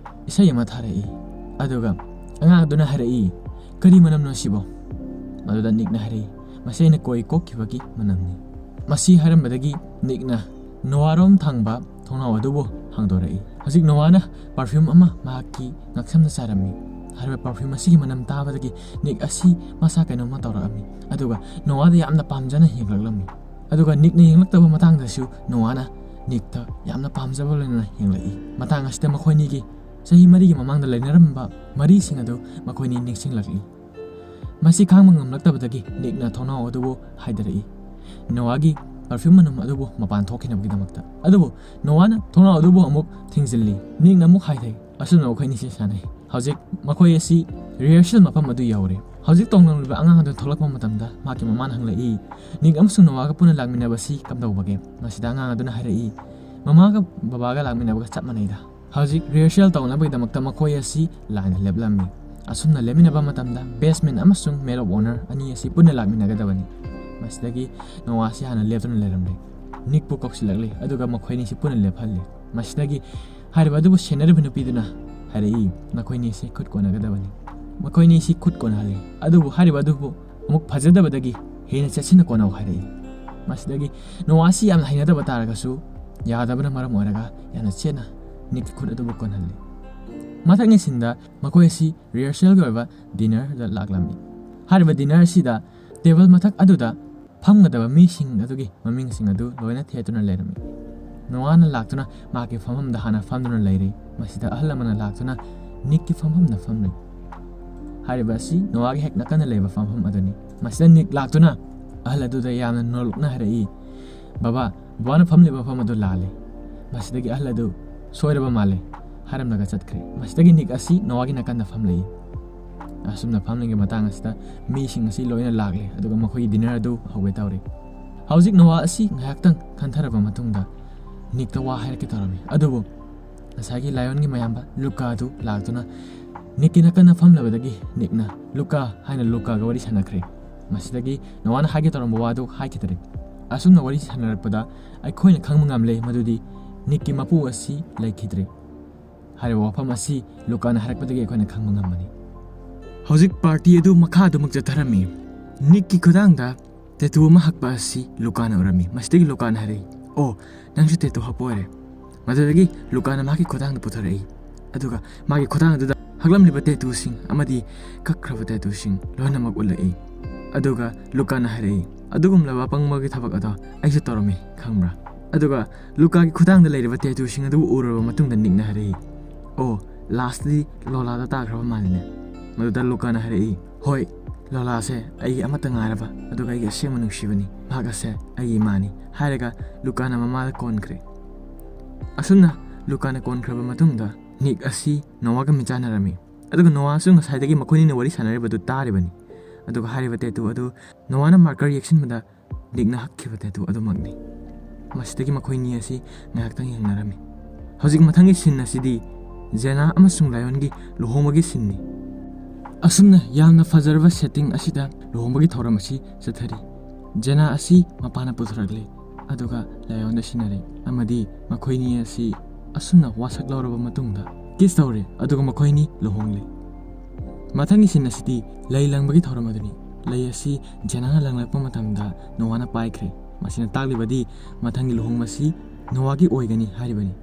ꯏꯁꯩ ꯑꯃ ꯊꯥꯔꯛꯏ꯫ ꯑꯗꯨꯒ ꯑꯉꯥꯡ ꯑꯗꯨꯅ ꯍꯥꯏꯔꯛꯏ, "ꯀꯔꯤ ꯃꯅꯝꯅꯣ ꯁꯤꯕꯣ?" ꯃꯗꯨꯗ ꯅꯤꯛꯅ ꯍꯥꯏꯔꯛꯏ, "ꯃꯁꯤ ꯑꯩꯅ ꯀꯣꯏ ꯀꯣꯛꯈꯤꯕꯒꯤ ꯃꯅꯝꯅꯤ"꯫ ꯃꯁꯤ ꯍꯥꯏꯔꯝꯕꯗꯒꯤ ꯅꯤꯛꯅ ꯅꯣꯋꯥꯔꯣꯝ ꯊꯥꯡꯕ ꯊꯣꯡꯅꯥꯎ ꯑꯗꯨꯕꯨ ꯍꯥꯡꯗꯣꯔꯛꯏ꯫ ꯍꯧꯖꯤꯛ ꯅꯣꯋꯥꯅ ꯄꯔꯐ꯭ꯌꯨꯝ ꯑꯃ ꯃꯍꯥꯛꯀꯤ ꯉꯛꯁꯝꯗ ꯆꯥꯏꯔꯝꯃꯤ꯫ ꯍꯥꯏꯔꯤꯕ ꯄꯔꯐ꯭ꯌꯨꯝ ꯑꯁꯤꯒꯤ ꯃꯅꯝ ꯇꯥꯕꯗꯒꯤ ꯅꯤꯛ ꯑꯁꯤ ꯃꯁꯥ ꯀꯩꯅꯣꯝꯃ ꯇꯧꯔꯛꯑꯝꯃꯤ, ꯑꯗꯨꯒ ꯅꯣꯋꯥꯗ ꯌꯥꯝꯅ ꯄꯥꯝꯖꯅ ꯌꯦꯡꯂꯛꯂꯝꯃꯤ꯫ ꯑꯗꯨꯒ ꯅꯤꯛꯅ ꯌꯦꯡꯂꯛꯇꯕ ꯃꯇꯥꯡꯗꯁꯨ ꯅꯣꯋꯥꯅ ꯅꯤꯛꯇ ꯌꯥꯝꯅ ꯄꯥꯝꯖꯕ ꯂꯣꯏꯅꯅ ꯌꯦꯡꯂꯛꯏ꯫ ꯃꯇꯥꯡ ꯑꯁꯤꯗ ꯃꯈꯣꯏꯅꯤꯒꯤ ꯆꯍꯤ ꯃꯔꯤꯒꯤ ꯃꯃꯥꯡꯗ ꯂꯩꯅꯔꯝꯕ ꯃꯔꯤꯁꯤꯡ ꯑꯗꯨ ꯃꯈꯣꯏꯅꯤ ꯅꯤꯡꯁꯤꯡꯂꯛꯏ꯫ ꯃꯁꯤ ꯈꯥꯡꯕ ꯉꯝꯂꯛꯇꯕꯗꯒꯤ ꯅꯤꯛꯅ ꯊꯣꯡꯅꯥꯎ ꯑꯗꯨꯕꯨ ꯍꯥꯏꯗꯔꯛꯏ, ꯅꯣꯋꯥꯒꯤ ꯄꯔꯐ꯭ꯌꯨꯝ ꯃꯅꯝ ꯑꯗꯨꯕꯨ ꯃꯄꯥꯟ ꯊꯣꯛꯈꯤꯅꯕꯒꯤꯗꯃꯛꯇ꯫ ꯑꯗꯨꯕꯨ ꯅꯣꯋꯥꯅ ꯊꯣꯡꯅꯥꯎ ꯑꯗꯨꯕꯨ ꯑꯃꯨꯛ ꯊꯤꯡꯖꯤꯜꯂꯤ꯫ ꯅꯤꯛꯅ ꯑꯃꯨꯛ ꯍꯥꯏꯊꯩ꯫ ꯑꯁꯨꯝꯅ ꯃꯈꯣꯏ ꯑꯅꯤꯁꯤ ꯁꯥꯟꯅꯩ꯫ ꯍꯧꯖꯤꯛ ꯃꯈꯣꯏ ꯑꯁꯤ ꯔꯤꯍꯔꯁꯦꯜ ꯃꯐꯝ ꯑꯗꯨ ꯌꯧꯔꯦ꯫ ꯍꯧꯖꯤꯛ ꯇꯣꯡꯂꯝꯂꯤꯕ ꯑꯉꯥꯡ ꯑꯗꯨ ꯊꯣꯛꯂꯛꯄ ꯃꯇꯝꯗ ꯃꯍꯥꯛꯀꯤ ꯃꯃꯥꯅ ꯍꯪꯂꯛꯏ, "ꯅꯤꯛ ꯑꯃꯁꯨꯡ ꯅꯣꯋꯥꯒ ꯄꯨꯟꯅ ꯂꯥꯛꯃꯤꯟꯅꯕꯁꯤ ꯀꯝꯗꯧꯕꯒꯦ?" ꯃꯁꯤꯗ ꯑꯉꯥꯡ ꯑꯗꯨꯅ ꯍꯥꯏꯔꯛꯏ, "ꯃꯃꯥꯒ ꯕꯕꯥꯒ ꯂꯥꯛꯃꯤꯟꯅꯕꯒ ꯆꯞ ꯃꯥꯟꯅꯩꯗ"꯫ ꯍꯧꯖꯤꯛ ꯔꯤꯍꯔꯁꯦꯜ ꯇꯧꯅꯕꯒꯤꯗꯃꯛꯇ ꯃꯈꯣꯏ ꯑꯁꯤ ꯂꯥꯏꯟꯗ ꯂꯦꯞꯂꯝꯃꯤ꯫ ꯑꯁꯨꯝꯅ ꯂꯦꯞꯃꯤꯟꯅꯕ ꯃꯇꯝꯗ ꯕꯦꯁꯃꯦꯟ ꯑꯃꯁꯨꯡ ꯃꯦꯗ ꯑꯣꯐ ꯑꯣꯅꯔ ꯑꯅꯤ ꯑꯁꯤ ꯄꯨꯟꯅ ꯂꯥꯛꯃꯤꯟꯅꯒꯗꯕꯅꯤ꯫ ꯃꯁꯤꯗꯒꯤ ꯅꯣꯋꯥ ꯑꯁꯤ ꯍꯥꯟꯅ ꯂꯦꯞꯇꯨꯅ ꯂꯩꯔꯝꯂꯦ꯫ ꯅꯤꯛꯄꯨ ꯀꯧꯁꯤꯜꯂꯛꯂꯦ, ꯑꯗꯨꯒ ꯃꯈꯣꯏ ꯑꯅꯤꯁꯤ ꯄꯨꯟꯅ ꯂꯦꯞꯍꯜꯂꯦ꯫ ꯃꯁꯤꯗꯒꯤ ꯍꯥꯏꯔꯤꯕ ꯑꯗꯨꯕꯨ ꯁꯦꯟꯅꯔꯤꯕ ꯅꯨꯄꯤꯗꯨꯅ ꯍꯥꯏꯔꯛꯏ, "ꯃꯈꯣꯏꯅꯤ ꯑꯁꯤ ꯈꯨꯠ ꯀꯣꯟꯅꯒꯗꯕꯅꯤ"꯫ ꯃꯈꯣꯏꯅꯤ ꯑꯁꯤ ꯈꯨꯠ ꯀꯣꯟꯅꯍꯜꯂꯤ, ꯑꯗꯨꯕꯨ ꯍꯥꯏꯔꯤꯕ ꯑꯗꯨꯕꯨ ꯑꯃꯨꯛ ꯐꯖꯗꯕꯗꯒꯤ ꯍꯦꯟꯅ ꯆꯦꯠꯁꯤꯟꯅ ꯀꯣꯟꯅꯧ ꯍꯥꯏꯔꯛꯏ꯫ ꯃꯁꯤꯗꯒꯤ ꯅꯣꯋꯥ ꯑꯁꯤ ꯌꯥꯝꯅ ꯍꯩꯅꯗꯕ ꯇꯥꯔꯒꯁꯨ, ꯌꯥꯗꯕꯅ ꯃꯔꯝ ꯑꯣꯏꯔꯒ ꯌꯥꯝꯅ ꯆꯦꯠꯅ ꯅꯤꯛꯀꯤ ꯈꯨꯠ ꯑꯗꯨꯕꯨ ꯀꯣꯟꯍꯜꯂꯤ꯫ ꯃꯊꯪꯒꯤ ꯁꯤꯟꯗ ꯃꯈꯣꯏ ꯑꯁꯤ ꯔꯤꯍꯔꯁꯦꯜꯒꯤ ꯑꯣꯏꯕ ꯗꯤꯅꯔꯗ ꯂꯥꯛꯂꯝꯃꯤ꯫ ꯍꯥꯏꯔꯤꯕ ꯗꯤꯅꯔ ꯑꯁꯤꯗ ꯇꯦꯕꯜ ꯃꯊꯛ ꯑꯗꯨꯗ ꯐꯝꯒꯗꯕ ꯃꯤꯁꯤꯡ ꯑꯗꯨꯒꯤ ꯃꯃꯤꯡꯁꯤꯡ ꯑꯗꯨ ꯂꯣꯏꯅ ꯊꯦꯠꯇꯨꯅ ꯂꯩꯔꯝꯃꯤ꯫ ꯅꯣꯋꯥꯅ ꯂꯥꯛꯇꯨꯅ ꯃꯍꯥꯛꯀꯤ ꯐꯝꯐꯝꯗ ꯍꯥꯟꯅ ꯐꯝꯗꯨꯅ ꯂꯩꯔꯦ꯫ ꯃꯁꯤꯗ ꯑꯍꯜ ꯑꯃꯅ ꯂꯥꯛꯇꯨꯅ ꯅꯤꯛꯀꯤ ꯐꯝꯐꯝꯗ ꯐꯝꯂꯦ꯫ ꯍꯥꯏꯔꯤꯕ ꯑꯁꯤ ꯅꯣꯋꯥꯒꯤ ꯍꯦꯛ ꯅꯥꯀꯟꯗ ꯂꯩꯕ ꯐꯝꯐꯝ ꯑꯗꯨꯅꯤ꯫ ꯃꯁꯤꯗ ꯅꯤꯛ ꯂꯥꯛꯇꯨꯅ ꯑꯍꯜ ꯑꯗꯨꯗ ꯌꯥꯝꯅ ꯅꯣꯜꯂꯨꯛꯅ ꯍꯥꯏꯔꯛꯏ, "ꯕꯕꯥ, ꯕꯕꯥꯅ ꯐꯝꯂꯤꯕ ꯃꯐꯝ ꯑꯗꯨ ꯂꯥꯜꯂꯦ꯫ ꯃꯁꯤꯗꯒꯤ ꯑꯍꯜ ꯑꯗꯨ ꯁꯣꯏꯔꯕ ꯃꯥꯜꯂꯦ" ꯍꯥꯏꯔꯝꯂꯒ ꯆꯠꯈ꯭ꯔꯦ꯫ ꯃꯁꯤꯗꯒꯤ ꯅꯤꯛ ꯑꯁꯤ ꯅꯣꯋꯥꯒꯤ ꯅꯥꯀꯟꯗ ꯐꯝꯂꯛꯏ꯫ ꯑꯁꯨꯝꯅ ꯐꯝꯂꯤꯉꯩ ꯃꯇꯥꯡ ꯑꯁꯤꯗ ꯃꯤꯁꯤꯡ ꯑꯁꯤ ꯂꯣꯏꯅ ꯂꯥꯛꯂꯦ, ꯑꯗꯨꯒ ꯃꯈꯣꯏꯒꯤ ꯗꯤꯅꯔ ꯑꯗꯨ ꯍꯧꯒꯦ ꯇꯧꯔꯤ꯫ ꯍꯧꯖꯤꯛ ꯅꯣꯋꯥ ꯑꯁꯤ ꯉꯥꯏꯍꯥꯛꯇꯪ ꯈꯟꯊꯔꯕ ꯃꯇꯨꯡꯗ ꯅꯤꯛꯇ ꯋꯥ ꯍꯥꯏꯔꯛꯀꯦ ꯇꯧꯔꯝꯃꯤ, ꯑꯗꯨꯕꯨ ꯉꯁꯥꯏꯒꯤ ꯂꯥꯏꯑꯣꯟꯒꯤ ꯃꯌꯥꯝꯕ ꯂꯨꯀꯥꯗꯨ ꯂꯥꯛꯇꯨꯅ ꯅꯤꯛꯀꯤ ꯅꯥꯀꯟꯗ ꯐꯝꯂꯕꯗꯒꯤ ꯅꯤꯛꯅ "ꯂꯨꯀꯥ" ꯍꯥꯏꯅ ꯂꯨꯀꯥꯒ ꯋꯥꯔꯤ ꯁꯥꯟꯅꯈ꯭ꯔꯦ꯫ ꯃꯁꯤꯗꯒꯤ ꯅꯣꯋꯥꯅ ꯍꯥꯏꯒꯦ ꯇꯧꯔꯝꯕ ꯋꯥꯗꯨ ꯍꯥꯏꯈꯤꯗ꯭ꯔꯦ꯫ ꯑꯁꯨꯝꯅ ꯋꯥꯔꯤ ꯁꯥꯟꯅꯔꯛꯄꯗ ꯑꯩꯈꯣꯏꯅ ꯈꯪꯕ ꯉꯝꯂꯦ ꯃꯗꯨꯗꯤ ꯅꯤꯛꯀꯤ ꯃꯄꯨ ꯑꯁꯤ ꯂꯩꯈꯤꯗ꯭ꯔꯦ꯫ ꯍꯥꯏꯔꯤꯕ ꯋꯥꯐꯝ ꯑꯁꯤ ꯂꯨꯀꯥꯅ ꯍꯥꯏꯔꯛꯄꯗꯒꯤ ꯑꯩꯈꯣꯏꯅ ꯈꯪꯕ ꯉꯝꯕꯅꯤ꯫ ꯍꯧꯖꯤꯛ ꯄꯥꯔꯇꯤ ꯑꯗꯨ ꯃꯈꯥ ꯑꯗꯨꯃꯛ ꯆꯠꯊꯔꯝꯃꯤ꯫ ꯅꯤꯛꯀꯤ ꯈꯨꯗꯥꯡꯗ ꯇꯦꯇꯨ ꯑꯃ ꯍꯛꯄ ꯑꯁꯤ ꯂꯨꯀꯥꯅ ꯎꯔꯝꯃꯤ꯫ ꯃꯁꯤꯗꯒꯤ ꯂꯨꯀꯥꯅ ꯍꯥꯏꯔꯛꯏ, "ꯑꯣ, ꯅꯪꯁꯨ ꯇꯦꯇꯨ ꯍꯛꯄ ꯑꯣꯏꯔꯦ"꯫ ꯃꯗꯨꯗꯒꯤ ꯂꯨꯀꯥꯅ ꯃꯍꯥꯛꯀꯤ ꯈꯨꯗꯥꯡꯗ ꯄꯨꯊꯣꯔꯛꯏ, ꯑꯗꯨꯒ ꯃꯥꯒꯤ ꯈꯨꯗꯥꯡ ꯑꯗꯨꯗ ꯍꯛꯂꯝꯂꯤꯕ ꯇꯦꯇꯨꯁꯤꯡ ꯑꯃꯗꯤ ꯀꯛꯈ꯭ꯔꯕ ꯇꯦꯇꯨꯁꯤꯡ ꯂꯣꯏꯅꯃꯛ ꯎꯠꯂꯛꯏ꯫ ꯑꯗꯨꯒ ꯂꯨꯀꯥꯅ ꯍꯥꯏꯔꯛꯏ, "ꯑꯗꯨꯒꯨꯝꯂꯕ ꯑꯄꯪꯕꯒꯤ ꯊꯕꯛ ꯑꯗꯣ ꯑꯩꯁꯨ ꯇꯧꯔꯝꯃꯤ, ꯈꯪꯕ꯭ꯔꯥ?" ꯑꯗꯨꯒ ꯂꯨꯀꯥꯒꯤ ꯈꯨꯗꯥꯡꯗ ꯂꯩꯔꯤꯕ ꯇꯦꯇꯨꯁꯤꯡ ꯑꯗꯨ ꯎꯔꯕ ꯃꯇꯨꯡꯗ ꯅꯤꯛꯅ ꯍꯥꯏꯔꯛꯏ, "ꯑꯣ, ꯂꯥꯁꯇꯗꯤ ꯂꯣꯂꯥꯗ ꯇꯥꯈ꯭ꯔꯕ ꯃꯥꯜꯂꯤꯅꯦ"꯫ ꯃꯗꯨꯗ ꯂꯨꯀꯥꯅ ꯍꯥꯏꯔꯛꯏ, "ꯍꯣꯏ, ꯂꯣꯂꯥꯁꯦ ꯑꯩꯒꯤ ꯑꯃꯠꯇ ꯉꯥꯏꯔꯕ, ꯑꯗꯨꯒ ꯑꯩꯒꯤ ꯑꯁꯦꯡꯕ ꯅꯨꯡꯁꯤꯕꯅꯤ, ꯃꯍꯥꯛ ꯑꯁꯦ ꯑꯩꯒꯤ ꯏꯃꯥꯅꯤ" ꯍꯥꯏꯔꯒ ꯂꯨꯀꯥꯅ ꯃꯃꯥꯗ ꯀꯣꯟꯈ꯭ꯔꯦ꯫ ꯑꯁꯨꯝꯅ ꯂꯨꯀꯥꯅ ꯀꯣꯟꯈ꯭ꯔꯕ ꯃꯇꯨꯡꯗ ꯅꯤꯛ ꯑꯁꯤ ꯅꯣꯋꯥꯒ ꯃꯤꯆꯥꯟꯅꯔꯝꯃꯤ꯫ ꯑꯗꯨꯒ ꯅꯣꯋꯥꯁꯨ ꯉꯁꯥꯏꯗꯒꯤ ꯃꯈꯣꯏꯅꯤꯅ ꯋꯥꯔꯤ ꯁꯥꯟꯅꯔꯤꯕꯗꯨ ꯇꯥꯔꯤꯕꯅꯤ꯫ ꯑꯗꯨꯒ ꯍꯥꯏꯔꯤꯕ ꯇꯦꯇꯨ ꯑꯗꯨ ꯅꯣꯋꯥꯅ ꯃꯥꯔꯀꯔ ꯌꯦꯛꯁꯤꯟꯕꯗ ꯅꯤꯛꯅ ꯍꯛꯈꯤꯕ ꯇꯦꯇꯨ ꯑꯗꯨꯃꯛꯅꯤ꯫ ꯃꯁꯤꯗꯒꯤ ꯃꯈꯣꯏꯅꯤ ꯑꯁꯤ ꯉꯥꯏꯍꯥꯛꯇꯪ ꯌꯦꯡꯅꯔꯝꯃꯤ꯫ ꯍꯧꯖꯤꯛ ꯃꯊꯪꯒꯤ ꯁꯤꯟ ꯑꯁꯤꯗꯤ ꯖꯦꯅꯥ ꯑꯃꯁꯨꯡ ꯂꯥꯏꯑꯣꯟꯒꯤ ꯂꯨꯍꯣꯡꯕꯒꯤ ꯁꯤꯟꯅꯤ꯫ ꯑꯁꯨꯝꯅ ꯌꯥꯝꯅ ꯐꯖꯔꯕ ꯁꯦꯠꯇꯤꯡ ꯑꯁꯤꯗ ꯂꯨꯍꯣꯡꯕꯒꯤ ꯊꯧꯔꯝ ꯑꯁꯤ ꯆꯠꯊꯔꯤ꯫ ꯖꯦꯅꯥ ꯑꯁꯤ ꯃꯄꯥꯅ ꯄꯨꯊꯣꯔꯛꯂꯤ, ꯑꯗꯨꯒ ꯂꯥꯏꯑꯣꯟꯗ ꯁꯤꯟꯅꯔꯦ, ꯑꯃꯗꯤ ꯃꯈꯣꯏꯅꯤ ꯑꯁꯤ ꯑꯁꯨꯝꯅ ꯋꯥꯁꯛ ꯂꯧꯔꯕ ꯃꯇꯨꯡꯗ ꯀꯤꯁ ꯇꯧꯔꯦ, ꯑꯗꯨꯒ ꯃꯈꯣꯏꯅꯤ ꯂꯨꯍꯣꯡꯂꯦ꯫ ꯃꯊꯪꯒꯤ ꯁꯤꯟ ꯑꯁꯤꯗꯤ ꯂꯩ ꯂꯪꯕꯒꯤ ꯊꯧꯔꯝ ꯑꯗꯨꯅꯤ꯫ ꯂꯩ ꯑꯁꯤ ꯖꯦꯅꯥꯅ ꯂꯪꯂꯛꯄ ꯃꯇꯝꯗ ꯅꯣꯋꯥꯅ ꯄꯥꯏꯈ꯭ꯔꯦ꯫ ꯃꯁꯤꯅ ꯇꯥꯛꯂꯤꯕꯗꯤ ꯃꯊꯪꯒꯤ ꯂꯨꯍꯣꯡꯕꯁꯤ ꯅꯣꯋꯥꯒꯤ ꯑꯣꯏꯒꯅꯤ ꯍꯥꯏꯔꯤꯕꯅꯤ꯫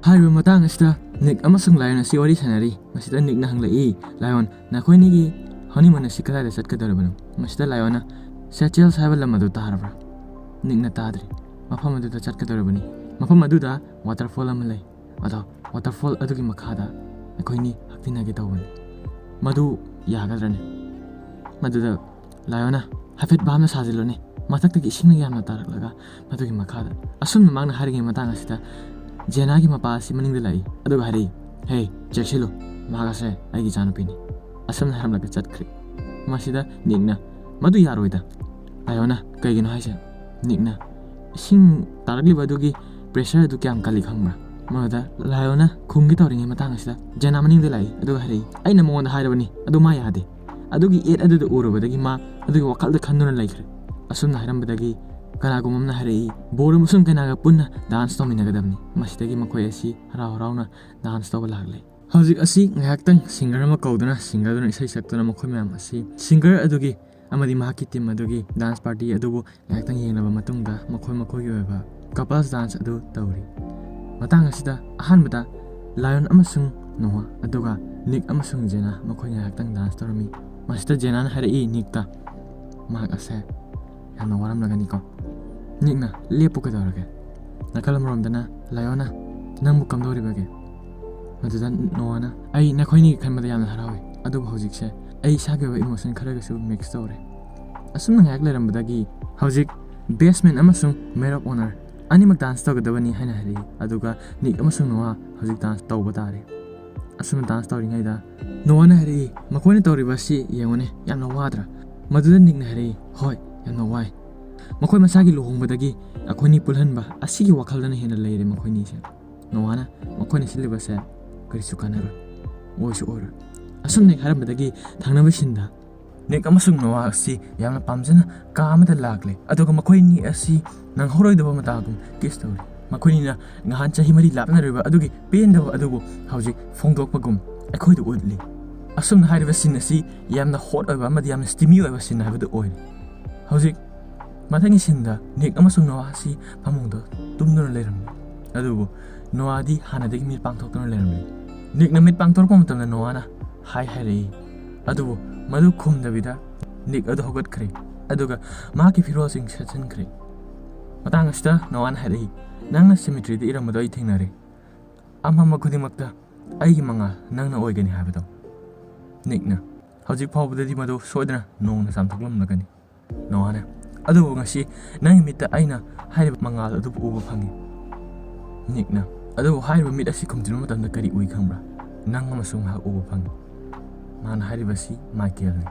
ꯍꯥꯏꯔꯤꯕ ꯃꯇꯥꯡ ꯑꯁꯤꯗ ꯅꯤꯛ ꯑꯃꯁꯨꯡ ꯂꯥꯏꯑꯣꯟ ꯑꯁꯤ ꯋꯥꯔꯤ ꯁꯥꯟꯅꯔꯤ꯫ ꯃꯁꯤꯗ ꯅꯤꯛꯅ ꯍꯪꯂꯛꯏ, "ꯂꯥꯏꯑꯣꯟ, ꯅꯈꯣꯏꯅꯤꯒꯤ ꯍꯅꯤꯃꯨꯟ ꯑꯁꯤ ꯀꯗꯥꯏꯗ ꯆꯠꯀꯗꯧꯔꯤꯕꯅꯣ?" ꯃꯁꯤꯗ ꯂꯥꯏꯑꯣꯟꯅ, "ꯁꯦꯆꯦꯜꯁ ꯍꯥꯏꯕ ꯂꯝ ꯑꯗꯨ ꯇꯥꯔꯕ꯭ꯔꯥ?" ꯅꯤꯛꯅ ꯇꯥꯗ꯭ꯔꯤ꯫ "ꯃꯐꯝ ꯑꯗꯨꯗ ꯆꯠꯀꯗꯧꯔꯤꯕꯅꯤ"꯫ ꯃꯐꯝ ꯑꯗꯨꯗ ꯋꯥꯇꯔꯐꯣꯜ ꯑꯃ ꯂꯩ꯫ ꯑꯗꯣ ꯋꯥꯇꯔꯐꯣꯜ ꯑꯗꯨꯒꯤ ꯃꯈꯥꯗ ꯑꯩꯈꯣꯏꯅꯤ ꯍꯛꯊꯤꯟꯅꯒꯦ ꯇꯧꯕꯅꯤ꯫ ꯃꯗꯨ ꯌꯥꯒꯗ꯭ꯔꯅꯦ? ꯃꯗꯨꯗ ꯂꯥꯏꯑꯣꯅ ꯍꯥꯏꯐꯦꯠ ꯚꯥꯞꯅ ꯁꯥꯖꯤꯜꯂꯨꯅꯦ, ꯃꯊꯛꯇꯒꯤ ꯏꯁꯤꯡꯅ ꯌꯥꯝꯅ ꯇꯥꯔꯛꯂꯒ ꯃꯗꯨꯒꯤ ꯃꯈꯥꯗ꯫ ꯑꯁꯨꯝꯅ ꯃꯥꯅ ꯍꯥꯏꯔꯤꯉꯩ ꯃꯇꯥꯡ ꯑꯁꯤꯗ ꯖꯦꯅꯥꯒꯤ ꯃꯄꯥ ꯑꯁꯤ ꯃꯅꯤꯡꯗ ꯂꯥꯛꯏ, ꯑꯗꯨꯒ ꯍꯥꯏꯔꯛꯏ, "ꯍꯦ, ꯆꯦꯛꯁꯤꯜꯂꯨ, ꯃꯍꯥꯛ ꯑꯁꯦ ꯑꯩꯒꯤ ꯏꯆꯥꯅꯨꯄꯤꯅꯤ"꯫ ꯑꯁꯨꯝꯅ ꯍꯥꯏꯔꯝꯂꯒ ꯆꯠꯈ꯭ꯔꯦ꯫ ꯃꯁꯤꯗ ꯅꯤꯛꯅ, "ꯃꯗꯨ ꯌꯥꯔꯣꯏꯗ, ꯂꯥꯏꯑꯣꯅ, ꯀꯩꯒꯤꯅꯣ ꯍꯥꯏꯁꯦ?" ꯅꯤꯛꯅ, "ꯏꯁꯤꯡ ꯇꯥꯔꯛꯂꯤꯕ ꯑꯗꯨꯒꯤ ꯄ꯭ꯔꯦꯁꯔ ꯑꯗꯨ ꯀꯌꯥꯝ ꯀꯜꯂꯤ ꯈꯪꯕ꯭ꯔꯥ?" ꯃꯗꯨꯗ ꯂꯥꯏꯑꯣꯅ ꯈꯨꯝꯒꯦ ꯇꯧꯔꯤꯉꯩ ꯃꯇꯥꯡ ꯑꯁꯤꯗ ꯖꯦꯅꯥ ꯃꯅꯤꯡꯗ ꯂꯥꯛꯏ, ꯑꯗꯨꯒ ꯍꯥꯏꯔꯛꯏ, "ꯑꯩꯅ ꯃꯉꯣꯟꯗ ꯍꯥꯏꯔꯕꯅꯤ, ꯑꯗꯨ ꯃꯥ ꯌꯥꯗꯦ"꯫ ꯑꯗꯨꯒꯤ ꯑꯦꯗ ꯑꯗꯨꯗ ꯎꯔꯨꯕꯗꯒꯤ ꯃꯥ ꯑꯗꯨꯒꯤ ꯋꯥꯈꯜꯗ ꯈꯟꯗꯨꯅ ꯂꯩꯈ꯭ꯔꯦ꯫ ꯑꯁꯨꯝꯅ ꯍꯥꯏꯔꯝꯕꯗꯒꯤ ꯀꯅꯥꯒꯨꯝꯕ ꯑꯃꯅ ꯍꯥꯏꯔꯛꯏ, "ꯕꯣꯔ ꯑꯃꯁꯨꯡ ꯀꯩꯅꯥꯒ ꯄꯨꯟꯅ ꯗꯥꯟꯁ ꯇꯧꯃꯤꯟꯅꯒꯗꯕꯅꯤ"꯫ ꯃꯁꯤꯗꯒꯤ ꯃꯈꯣꯏ ꯑꯁꯤ ꯍꯔꯥꯎ ꯍꯔꯥꯎꯅ ꯗꯥꯟꯁ ꯇꯧꯕ ꯂꯥꯛꯂꯦ꯫ ꯍꯧꯖꯤꯛ ꯑꯁꯤ ꯉꯥꯏꯍꯥꯛꯇꯪ ꯁꯤꯡꯒꯔ ꯑꯃ ꯀꯧꯗꯨꯅ ꯁꯤꯡꯒꯔꯗꯨꯅ ꯏꯁꯩ ꯁꯛꯇꯨꯅ ꯃꯈꯣꯏ ꯃꯌꯥꯝ ꯑꯁꯤ, ꯁꯤꯡꯒꯔ ꯑꯗꯨꯒꯤ ꯑꯃꯗꯤ ꯃꯍꯥꯛꯀꯤ ꯇꯤꯝ ꯑꯗꯨꯒꯤ ꯗꯥꯟꯁ ꯄꯥꯔꯇꯤ ꯑꯗꯨꯕꯨ ꯉꯥꯏꯍꯥꯛꯇꯪ ꯌꯦꯡꯂꯕ ꯃꯇꯨꯡꯗ ꯃꯈꯣꯏ ꯃꯈꯣꯏꯒꯤ ꯑꯣꯏꯕ ꯀꯄꯜꯁ ꯗꯥꯟꯁ ꯑꯗꯨ ꯇꯧꯔꯤ꯫ ꯃꯇꯥꯡ ꯑꯁꯤꯗ ꯑꯍꯥꯟꯕꯗ ꯂꯥꯏꯑꯣꯟ ꯑꯃꯁꯨꯡ ꯅꯣꯋꯥ, ꯑꯗꯨꯒ ꯅꯤꯛ ꯑꯃꯁꯨꯡ ꯖꯦꯅꯥ ꯃꯈꯣꯏ ꯉꯥꯏꯍꯥꯛꯇꯪ ꯗꯥꯟꯁ ꯇꯧꯔꯝꯃꯤ꯫ ꯃꯁꯤꯗ ꯖꯦꯅꯥꯅ ꯍꯥꯏꯔꯛꯏ ꯅꯤꯛꯇ, "ꯃꯍꯥꯛ ꯑꯁꯦ ꯌꯥꯝꯅ ꯋꯥꯔꯝꯂꯒꯅꯤꯀꯣ"꯫ ꯅꯤꯛꯅ, "ꯂꯦꯞꯄꯨ, ꯀꯩꯗꯧꯔꯒꯦ?" ꯅꯥꯀꯜ ꯑꯃꯔꯣꯝꯗꯅ ꯂꯥꯏꯑꯣꯟꯅ, "ꯅꯪꯕꯨ ꯀꯝꯗꯧꯔꯤꯕꯒꯦ?" ꯃꯗꯨꯗ ꯅꯣꯋꯥꯅ, "ꯑꯩ ꯅꯈꯣꯏꯅꯤꯒꯤ ꯈꯟꯕꯗ ꯌꯥꯝꯅ ꯍꯔꯥꯎꯏ, ꯑꯗꯨꯕꯨ ꯍꯧꯖꯤꯛꯁꯦ ꯑꯩ ꯏꯁꯥꯒꯤ ꯑꯣꯏꯕ ꯏꯃꯣꯁꯟ ꯈꯔꯒꯁꯨ ꯃꯤꯛꯁ ꯇꯧꯔꯦ"꯫ ꯑꯁꯨꯝꯅ ꯉꯥꯏꯍꯥꯛ ꯂꯩꯔꯝꯕꯗꯒꯤ ꯍꯧꯖꯤꯛ ꯕꯦꯁꯃꯦꯟ ꯑꯃꯁꯨꯡ ꯃꯦꯗ ꯑꯣꯐ ꯑꯣꯅꯔ ꯑꯅꯤꯃꯛ ꯗꯥꯟꯁ ꯇꯧꯒꯗꯕꯅꯤ ꯍꯥꯏꯅ ꯍꯥꯏꯔꯛꯏ꯫ ꯑꯗꯨꯒ ꯅꯤꯛ ꯑꯃꯁꯨꯡ ꯅꯣꯋꯥ ꯍꯧꯖꯤꯛ ꯗꯥꯟꯁ ꯇꯧꯕ ꯇꯥꯔꯦ꯫ ꯑꯁꯨꯝꯅ ꯗꯥꯟꯁ ꯇꯧꯔꯤꯉꯩꯗ ꯅꯣꯋꯥꯅ ꯍꯥꯏꯔꯛꯏ, "ꯃꯈꯣꯏꯅ ꯇꯧꯔꯤꯕ ꯑꯁꯤ ꯌꯦꯡꯉꯨꯅꯦ, ꯌꯥꯝꯅ ꯋꯥꯗ꯭ꯔꯥ?" ꯃꯗꯨꯗ ꯅꯤꯛꯅ ꯍꯥꯏꯔꯛꯏ, "ꯍꯣꯏ, ꯌꯥꯝꯅ ꯋꯥꯏ꯫ ꯃꯈꯣꯏ ꯃꯁꯥꯒꯤ ꯂꯨꯍꯣꯡꯕꯗꯒꯤ ꯑꯩꯈꯣꯏꯅꯤ ꯄꯨꯜꯍꯟꯕ ꯑꯁꯤꯒꯤ ꯋꯥꯈꯜꯗꯅ ꯍꯦꯟꯅ ꯂꯩꯔꯦ ꯃꯈꯣꯏꯅꯤꯁꯦ"꯫ ꯅꯣꯋꯥꯅ, "ꯃꯈꯣꯏꯅ ꯁꯤꯜꯂꯤꯕꯁꯦ ꯀꯔꯤꯁꯨ ꯀꯥꯟꯅꯔꯣꯏ, ꯑꯣꯏꯁꯨ ꯑꯣꯏꯔꯣꯏ"꯫ ꯑꯁꯨꯝꯅ ꯍꯥꯏꯔꯝꯕꯗꯒꯤ ꯊꯪꯅꯕ ꯁꯤꯟꯗ ꯅꯤꯛ ꯑꯃꯁꯨꯡ ꯅꯣꯋꯥ ꯑꯁꯤ ꯌꯥꯝꯅ ꯄꯥꯝꯖꯅ ꯀꯥ ꯑꯃꯗ ꯂꯥꯛꯂꯦ, ꯑꯗꯨꯒ ꯃꯈꯣꯏ ꯑꯅꯤ ꯑꯁꯤ ꯅꯪꯍꯧꯔꯣꯏꯗꯕ ꯃꯇꯥꯒꯨꯝ ꯀꯤꯁ ꯇꯧꯔꯤ꯫ ꯃꯈꯣꯏꯅꯤꯅ ꯉꯍꯥꯟ ꯆꯍꯤ ꯃꯔꯤ ꯂꯥꯞꯅꯔꯤꯕ ꯑꯗꯨꯒꯤ ꯄꯦꯟꯗꯕ ꯑꯗꯨꯕꯨ ꯍꯧꯖꯤꯛ ꯐꯣꯡꯗꯣꯛꯄꯒꯨꯝ ꯑꯩꯈꯣꯏꯗ ꯎꯠꯂꯤ꯫ ꯑꯁꯨꯝꯅ ꯍꯥꯏꯔꯤꯕ ꯁꯤꯟ ꯑꯁꯤ ꯌꯥꯝꯅ ꯍꯣꯠ ꯑꯣꯏꯕ ꯑꯃꯗꯤ ꯌꯥꯝꯅ ꯁ꯭ꯇꯤꯃꯤ ꯑꯣꯏꯕ ꯁꯤꯟ ꯍꯥꯏꯕꯗꯨ ꯑꯣꯏꯔꯦ꯫ ꯍꯧꯖꯤꯛ ꯃꯊꯪꯒꯤ ꯁꯤꯟꯗ ꯅꯤꯛ ꯑꯃꯁꯨꯡ ꯅꯣꯋꯥ ꯑꯁꯤ ꯐꯃꯨꯡꯗ ꯇꯨꯝꯗꯨꯅ ꯂꯩꯔꯝꯃꯤ꯫ ꯑꯗꯨꯕꯨ ꯅꯣꯋꯥꯗꯤ ꯍꯥꯟꯅꯗꯒꯤ ꯃꯤꯠ ꯄꯥꯡꯊꯣꯛꯇꯨꯅ ꯂꯩꯔꯝꯃꯤ꯫ ꯅꯤꯛꯅ ꯃꯤꯠ ꯄꯥꯡꯊꯣꯔꯛꯄ ꯃꯇꯝꯗ ꯅꯣꯋꯥꯅ "ꯍꯥꯏ" ꯍꯥꯏꯔꯛꯏ꯫ ꯑꯗꯨꯕꯨ ꯃꯗꯨ ꯈꯨꯝꯗꯕꯤꯗ ꯅꯤꯛ ꯑꯗꯨ ꯍꯧꯒꯠꯈ꯭ꯔꯦ, ꯑꯗꯨꯒ ꯃꯍꯥꯛꯀꯤ ꯐꯤꯔꯣꯜꯁꯤꯡ ꯁꯦꯠꯆꯤꯟꯈ꯭ꯔꯦ꯫ ꯃꯇꯥꯡ ꯑꯁꯤꯗ ꯅꯣꯋꯥꯅ ꯍꯥꯏꯔꯛꯏ, "ꯅꯪꯅ ꯁꯤꯃꯤꯇ꯭ꯔꯤꯗ ꯏꯔꯝꯕꯗꯣ ꯑꯩ ꯊꯦꯡꯅꯔꯦ꯫ ꯑꯃꯝꯕ ꯈꯨꯗꯤꯡꯃꯛꯇ ꯑꯩꯒꯤ ꯃꯉꯥꯜ ꯅꯪꯅ ꯑꯣꯏꯒꯅꯤ" ꯍꯥꯏꯕꯗꯣ꯫ ꯅꯤꯛꯅ, "ꯍꯧꯖꯤꯛ ꯐꯥꯎꯕꯗꯗꯤ ꯃꯗꯨ ꯁꯣꯏꯗꯅ ꯅꯣꯡꯅ ꯆꯥꯝꯊꯣꯛꯂꯝꯂꯒꯅꯤ"꯫ ꯅꯣꯋꯥꯅ, "ꯑꯗꯨꯕꯨ ꯉꯁꯤ ꯅꯪꯒꯤ ꯃꯤꯠꯇ ꯑꯩꯅ ꯍꯥꯏꯔꯤꯕ ꯃꯉꯥꯜ ꯑꯗꯨꯕꯨ ꯎꯕ ꯐꯪꯉꯤ"꯫ ꯅꯤꯛꯅ, "ꯑꯗꯨꯕꯨ ꯍꯥꯏꯔꯤꯕ ꯃꯤꯠ ꯑꯁꯤ ꯈꯨꯝꯖꯤꯟꯕ ꯃꯇꯝꯗ ꯀꯔꯤ ꯎꯏ ꯈꯪꯕ꯭ꯔꯥ? ꯅꯪ ꯑꯃꯁꯨ ꯉꯥꯏꯍꯥꯛ ꯎꯕ ꯐꯪꯉꯤ"꯫ ꯃꯥꯅ ꯍꯥꯏꯔꯤꯕꯁꯤ ꯃꯥꯏꯀꯦꯜꯅꯤ꯫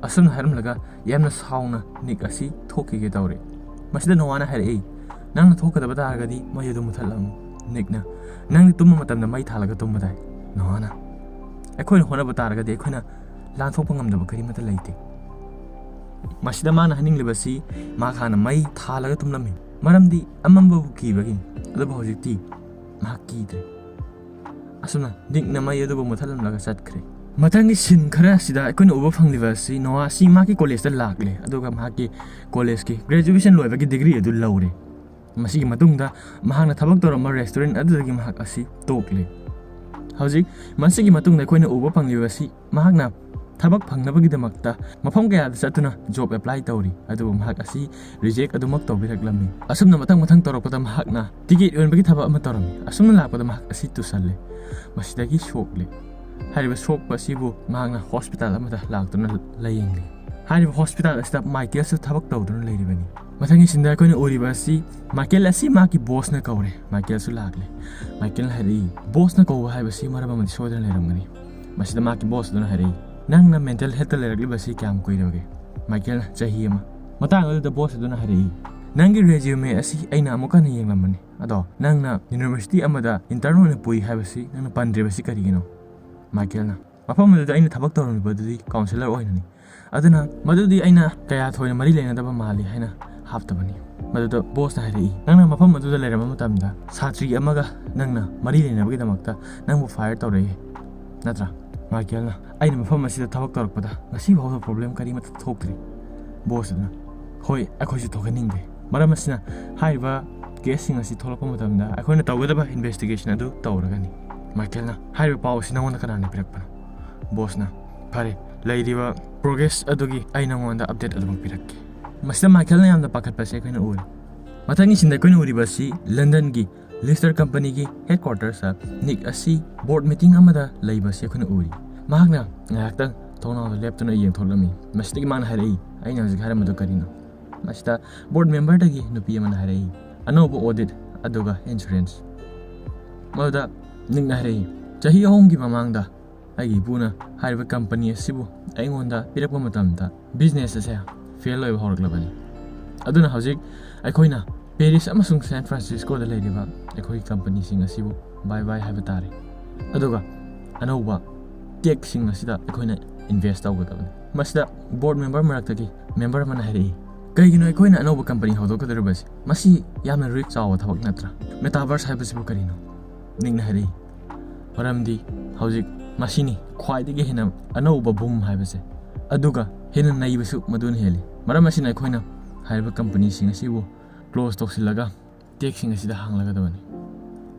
ꯑꯁꯨꯝꯅ ꯍꯥꯏꯔꯝꯂꯒ ꯌꯥꯝꯅ ꯁꯥꯎꯅ ꯅꯤꯛ ꯑꯁꯤ ꯊꯣꯛꯈꯤꯒꯦ ꯇꯧꯔꯦ꯫ ꯃꯁꯤꯗ ꯅꯣꯋꯥꯅ ꯍꯥꯏꯔꯛꯏ, "ꯅꯪꯅ ꯊꯣꯛꯀꯗꯕ ꯇꯥꯔꯒꯗꯤ ꯃꯩ ꯑꯗꯨ ꯃꯨꯊꯠꯂꯝꯃꯨ"꯫ ꯅꯤꯛꯅ, "ꯅꯪꯗꯤ ꯇꯨꯝꯕ ꯃꯇꯝꯗ ꯃꯩ ꯊꯥꯜꯂꯒ ꯇꯨꯝꯕꯗꯥꯏ"꯫ ꯅꯣꯋꯥꯅ, "ꯑꯩꯈꯣꯏꯅ ꯍꯣꯠꯅꯕ ꯇꯥꯔꯒꯗꯤ ꯑꯩꯈꯣꯏꯅ ꯂꯥꯟꯊꯣꯛꯄ ꯉꯝꯗꯕ ꯀꯔꯤꯃꯠꯇ ꯂꯩꯇꯦ"꯫ ꯃꯁꯤꯗ ꯃꯥꯅ ꯍꯥꯏꯅꯤꯡꯂꯤꯕꯁꯤ ꯃꯍꯥꯛ ꯍꯥꯟꯅ ꯃꯩ ꯊꯥꯜꯂꯒ ꯇꯨꯝꯂꯝꯃꯤ, ꯃꯔꯝꯗꯤ ꯑꯃꯝꯕꯕꯨ ꯀꯤꯕꯒꯤꯅꯤ꯫ ꯑꯗꯨꯕꯨ ꯍꯧꯖꯤꯛꯇꯤ ꯃꯍꯥꯛ ꯀꯤꯗ꯭ꯔꯦ꯫ ꯑꯁꯨꯝꯅ ꯅꯤꯛꯅ ꯃꯩ ꯑꯗꯨꯕꯨ ꯃꯨꯊꯠꯂꯝꯂꯒ ꯆꯠꯈ꯭ꯔꯦ꯫ ꯃꯊꯪꯒꯤ ꯁꯤꯟ ꯈꯔ ꯑꯁꯤꯗ ꯑꯩꯈꯣꯏꯅ ꯎꯕ ꯐꯪꯂꯤꯕ ꯑꯁꯤ ꯅꯣꯋꯥ ꯑꯁꯤ ꯃꯍꯥꯛꯀꯤ ꯀꯣꯂꯦꯖꯇ ꯂꯥꯛꯂꯦ, ꯑꯗꯨꯒ ꯃꯍꯥꯛꯀꯤ ꯀꯣꯂꯦꯖꯀꯤ ꯒ꯭ꯔꯦꯖꯨꯑꯦꯁꯟ ꯂꯣꯏꯕꯒꯤ ꯗꯤꯒ꯭ꯔꯤ ꯑꯗꯨ ꯂꯧꯔꯦ꯫ ꯃꯁꯤꯒꯤ ꯃꯇꯨꯡꯗ ꯃꯍꯥꯛꯅ ꯊꯕꯛ ꯇꯧꯔꯝꯕ ꯔꯦꯁꯇꯨꯔꯦꯟ ꯑꯗꯨꯗꯒꯤ ꯃꯍꯥꯛ ꯑꯁꯤ ꯇꯣꯛꯂꯦ꯫ ꯍꯧꯖꯤꯛ ꯃꯁꯤꯒꯤ ꯃꯇꯨꯡꯗ ꯑꯩꯈꯣꯏꯅ ꯎꯕ ꯐꯪꯂꯤꯕ ꯑꯁꯤ ꯃꯍꯥꯛꯅ ꯊꯕꯛ ꯐꯪꯅꯕꯒꯤꯗꯃꯛꯇ ꯃꯐꯝ ꯀꯌꯥꯗ ꯆꯠꯇꯨꯅ ꯖꯣꯕ ꯑꯦꯄ꯭ꯂꯥꯏ ꯇꯧꯔꯤ, ꯑꯗꯨꯕꯨ ꯃꯍꯥꯛ ꯑꯁꯤ ꯔꯤꯖꯦꯛ ꯑꯗꯨꯃꯛ ꯇꯧꯕꯤꯔꯛꯂꯝꯃꯤ꯫ ꯑꯁꯨꯝꯅ ꯃꯊꯪ ꯃꯊꯪ ꯇꯧꯔꯛꯄꯗ ꯃꯍꯥꯛꯅ ꯇꯤꯀꯦꯠ ꯌꯣꯟꯕꯒꯤ ꯊꯕꯛ ꯑꯃ ꯇꯧꯔꯝꯃꯤ꯫ ꯑꯁꯨꯝꯅ ꯂꯥꯛꯄꯗ ꯃꯍꯥꯛ ꯑꯁꯤ ꯇꯨꯁꯜꯂꯦ꯫ ꯃꯁꯤꯗꯒꯤ ꯁꯣꯛꯂꯦ꯫ ꯍꯥꯏꯔꯤꯕ ꯁꯣꯛꯄ ꯑꯁꯤꯕꯨ ꯃꯍꯥꯛꯅ ꯍꯣꯁꯄꯤꯇꯥꯜ ꯑꯃꯗ ꯂꯥꯛꯇꯨꯅ ꯂꯥꯌꯦꯡꯂꯤ꯫ ꯍꯥꯏꯔꯤꯕ ꯍꯣꯁꯄꯤꯇꯥꯜ ꯑꯁꯤꯗ ꯃꯥꯏꯀꯦꯜꯁꯨ ꯊꯕꯛ ꯇꯧꯗꯨꯅ ꯂꯩꯔꯤꯕꯅꯤ꯫ ꯃꯊꯪꯒꯤ ꯁꯤꯟꯗ ꯑꯩꯈꯣꯏꯅ ꯎꯔꯤꯕ ꯑꯁꯤ ꯃꯥꯏꯀꯦꯜ ꯑꯁꯤ ꯃꯍꯥꯛꯀꯤ ꯕꯣꯁꯅ ꯀꯧꯔꯦ꯫ ꯃꯥꯏꯀꯦꯜꯁꯨ ꯂꯥꯛꯂꯦ꯫ ꯃꯥꯏꯀꯦꯜꯅ ꯍꯥꯏꯔꯛꯏ, "ꯕꯣꯁꯅ ꯀꯧꯕ ꯍꯥꯏꯕꯁꯤ ꯃꯔꯝ ꯑꯃꯗꯤ ꯁꯣꯏꯗꯅ ꯂꯩꯔꯝꯒꯅꯤ"꯫ ꯃꯁꯤꯗ ꯃꯍꯥꯛꯀꯤ ꯕꯣꯁ ꯑꯗꯨꯅ ꯍꯥꯏꯔꯛꯏ, "ꯅꯪꯅ ꯃꯦꯟꯇꯦꯜ ꯍꯦꯜꯠꯇ ꯂꯩꯔꯛꯂꯤꯕꯁꯤ ꯀꯌꯥꯝ ꯀꯨꯏꯔꯕꯒꯦ?" ꯃꯥꯏꯀꯦꯜꯅ, "ꯆꯍꯤ ꯑꯃ"꯫ ꯃꯇꯥꯡ ꯑꯗꯨꯗ ꯕꯣꯁ ꯑꯗꯨꯅ ꯍꯥꯏꯔꯛꯏ, "ꯅꯪꯒꯤ ꯔꯦꯖ꯭ꯌꯨꯃꯦ ꯑꯁꯤ ꯑꯩꯅ ꯑꯃꯨꯛ ꯍꯟꯅ ꯌꯦꯡꯂꯝꯕꯅꯤ, ꯑꯗꯣ ꯅꯪꯅ ꯌꯨꯅꯤꯚꯔꯁꯤꯇꯤ ꯑꯃꯗ ꯏꯟꯇꯔꯟ ꯑꯣꯏꯅ ꯄꯨꯏ ꯍꯥꯏꯕꯁꯤ ꯅꯪꯅ ꯄꯟꯗ꯭ꯔꯤꯕꯁꯤ ꯀꯔꯤꯒꯤꯅꯣ?" ꯃꯥꯏꯀꯦꯜꯅ, "ꯃꯐꯝ ꯑꯗꯨꯗ ꯑꯩꯅ ꯊꯕꯛ ꯇꯧꯔꯝꯃꯤꯕꯗꯨꯗꯤ ꯀꯥꯎꯟꯁꯤꯂꯔ ꯑꯣꯏꯅꯅꯤ, ꯑꯗꯨꯅ ꯃꯗꯨꯗꯤ ꯑꯩꯅ ꯀꯌꯥ ꯊꯣꯏꯅ ꯃꯔꯤ ꯂꯩꯅꯗꯕ ꯃꯥꯜꯂꯤ" ꯍꯥꯏꯅ ꯍꯥꯞꯇꯕꯅꯤ꯫ ꯃꯗꯨꯗ ꯕꯣꯁꯅ ꯍꯥꯏꯔꯛꯏ, "ꯅꯪꯅ ꯃꯐꯝ ꯑꯗꯨꯗ ꯂꯩꯔꯝꯕ ꯃꯇꯝꯗ ꯁꯥꯇ꯭ꯔꯤ ꯑꯃꯒ ꯅꯪꯅ ꯃꯔꯤ ꯂꯩꯅꯕꯒꯤꯗꯃꯛꯇ ꯅꯪꯕꯨ ꯐꯥꯏꯌꯔ ꯇꯧꯔꯛꯏ, ꯅꯠꯇ꯭ꯔꯥ?" ꯃꯥꯏꯀꯦꯜꯅ, "ꯑꯩꯅ ꯃꯐꯝ ꯑꯁꯤꯗ ꯊꯕꯛ ꯇꯧꯔꯛꯄꯗ ꯉꯁꯤ ꯐꯥꯎꯕ ꯄ꯭ꯔꯣꯕ꯭ꯂꯦꯝ ꯀꯔꯤꯃꯠꯇ ꯊꯣꯛꯇ꯭ꯔꯤ"꯫ ꯕꯣꯁ ꯑꯗꯨꯅ, "ꯍꯣꯏ, ꯑꯩꯈꯣꯏꯁꯨ ꯊꯣꯛꯍꯟꯅꯤꯡꯗꯦ꯫ ꯃꯔꯝ ꯑꯁꯤꯅ ꯍꯥꯏꯔꯤꯕ ꯀꯦꯁꯁꯤꯡ ꯑꯁꯤ ꯊꯣꯛꯂꯛꯄ ꯃꯇꯝꯗ ꯑꯩꯈꯣꯏꯅ ꯇꯧꯒꯗꯕ ꯏꯟꯚꯦꯁꯇꯤꯒꯦꯁꯟ ꯑꯗꯨ ꯇꯧꯔꯒꯅꯤ"꯫ ꯃꯥꯏꯀꯦꯜꯅ, "ꯍꯥꯏꯔꯤꯕ ꯄꯥꯎ ꯑꯁꯤ ꯅꯉꯣꯟꯗ ꯀꯅꯥꯅ ꯄꯤꯔꯛꯄꯅꯣ?" ꯕꯣꯁꯅ, "ꯐꯔꯦ, ꯂꯩꯔꯤꯕ ꯄ꯭ꯔꯣꯒ꯭ꯔꯦꯁ ꯑꯗꯨꯒꯤ ꯑꯩ ꯅꯉꯣꯟꯗ ꯑꯞꯗꯦꯠ ꯑꯗꯨꯃꯛ ꯄꯤꯔꯛꯀꯦ"꯫ ꯃꯁꯤꯗ ꯃꯥꯏꯀꯦꯜꯅ ꯌꯥꯝꯅ ꯄꯥꯈꯠꯄꯁꯦ ꯑꯩꯈꯣꯏꯅ ꯎꯔꯦ꯫ ꯃꯊꯪꯒꯤ ꯁꯤꯟꯗ ꯑꯩꯈꯣꯏꯅ ꯎꯔꯤꯕ ꯑꯁꯤ ꯂꯟꯗꯟꯒꯤ ꯂꯤꯁꯇꯔ ꯀꯝꯄꯅꯤꯒꯤ ꯍꯦꯗ ꯀ꯭ꯋꯥꯔꯇꯔꯁꯇ ꯅꯤꯛ ꯑꯁꯤ ꯕꯣꯔꯗ ꯃꯤꯇꯤꯡ ꯑꯃꯗ ꯂꯩꯕ ꯑꯁꯤ ꯑꯩꯈꯣꯏꯅ ꯎꯔꯤ꯫ ꯃꯍꯥꯛꯅ ꯉꯥꯏꯍꯥꯛꯇꯪ ꯊꯣꯡꯅꯥꯎꯗ ꯂꯦꯞꯇꯨꯅ ꯌꯦꯡꯊꯣꯛꯂꯝꯃꯤ꯫ ꯃꯁꯤꯗꯒꯤ ꯃꯥꯅ ꯍꯥꯏꯔꯛꯏ, "ꯑꯩꯅ ꯍꯧꯖꯤꯛ ꯍꯥꯏꯔꯝꯕꯗꯨ ꯀꯔꯤꯅꯣ?" ꯃꯁꯤꯗ ꯕꯣꯔꯗ ꯃꯦꯝꯕꯔꯗꯒꯤ ꯅꯨꯄꯤ ꯑꯃꯅ ꯍꯥꯏꯔꯛꯏ, "ꯑꯅꯧꯕ ꯑꯣꯗꯤꯠ ꯑꯗꯨꯒ ꯏꯟꯁꯨꯔꯦꯟꯁ꯫" ꯃꯗꯨꯗ ꯅꯤꯛꯅ ꯍꯥꯏꯔꯛꯏ, "ꯆꯍꯤ ꯑꯍꯨꯝꯒꯤ ꯃꯃꯥꯡꯗ ꯑꯩꯒꯤ ꯏꯄꯨꯅ ꯍꯥꯏꯔꯤꯕ ꯀꯝꯄꯅꯤ ꯑꯁꯤꯕꯨ ꯑꯩꯉꯣꯟꯗ ꯄꯤꯔꯛꯄ ꯃꯇꯝꯗ ꯕꯤꯖꯤꯅꯦꯁ ꯑꯁꯦ ꯐꯦꯜ ꯑꯣꯏꯕ ꯍꯧꯔꯛꯂꯕꯅꯤ꯫ ꯑꯗꯨꯅ ꯍꯧꯖꯤꯛ ꯑꯩꯈꯣꯏꯅ ꯄꯦꯔꯤꯁ ꯑꯃꯁꯨꯡ ꯁꯦꯟ ꯐ꯭ꯔꯥꯟꯁꯤꯁꯀꯣꯗ ꯂꯩꯔꯤꯕ ꯑꯩꯈꯣꯏꯒꯤ ꯀꯝꯄꯅꯤꯁꯤꯡ ꯑꯁꯤꯕꯨ ꯕꯥꯏ ꯕꯥꯏ ꯍꯥꯏꯕ ꯇꯥꯔꯦ꯫ ꯑꯗꯨꯒ ꯑꯅꯧꯕ ꯇꯦꯛꯁꯤꯡ ꯑꯁꯤꯗ ꯑꯩꯈꯣꯏꯅ ꯏꯟꯚꯦꯁ ꯇꯧꯒꯗꯕꯅꯤ꯫" ꯃꯁꯤꯗ ꯕꯣꯔꯗ ꯃꯦꯝꯕꯔ ꯃꯔꯛꯇꯒꯤ ꯃꯦꯝꯕꯔ ꯑꯃꯅ ꯍꯥꯏꯔꯛꯏ, "ꯀꯩꯒꯤꯅꯣ ꯑꯩꯈꯣꯏꯅ ꯑꯅꯧꯕ ꯀꯝꯄꯅꯤ ꯍꯧꯗꯣꯛꯀꯗꯧꯔꯤꯕꯁꯤ? ꯃꯁꯤ ꯌꯥꯝꯅ ꯔꯤꯛꯁ ꯆꯥꯎꯕ ꯊꯕꯛ ꯅꯠꯇ꯭ꯔꯥ? ꯃꯦꯇꯥꯚꯔꯁ ꯍꯥꯏꯕꯁꯤꯕꯨ ꯀꯔꯤꯅꯣ?" ꯅꯤꯛꯅ ꯍꯥꯏꯔꯛꯏ, "ꯃꯔꯝꯗꯤ ꯍꯧꯖꯤꯛ ꯃꯁꯤꯅꯤ ꯈ꯭ꯋꯥꯏꯗꯒꯤ ꯍꯦꯟꯅ ꯑꯅꯧꯕ ꯕꯨꯝ ꯍꯥꯏꯕꯁꯦ, ꯑꯗꯨꯒ ꯍꯦꯟꯅ ꯅꯩꯕꯁꯨ ꯃꯗꯨꯅ ꯍꯦꯜꯂꯤ꯫ ꯃꯔꯝ ꯑꯁꯤꯅ ꯑꯩꯈꯣꯏꯅ ꯍꯥꯏꯔꯤꯕ ꯀꯝꯄꯅꯤꯁꯤꯡ ꯑꯁꯤꯕꯨ ꯀ꯭ꯂꯣꯖ ꯇꯧꯁꯤꯜꯂꯒ ꯇꯦꯛꯁꯤꯡ ꯑꯁꯤꯗ ꯍꯥꯡꯂꯒꯗꯕꯅꯤ꯫"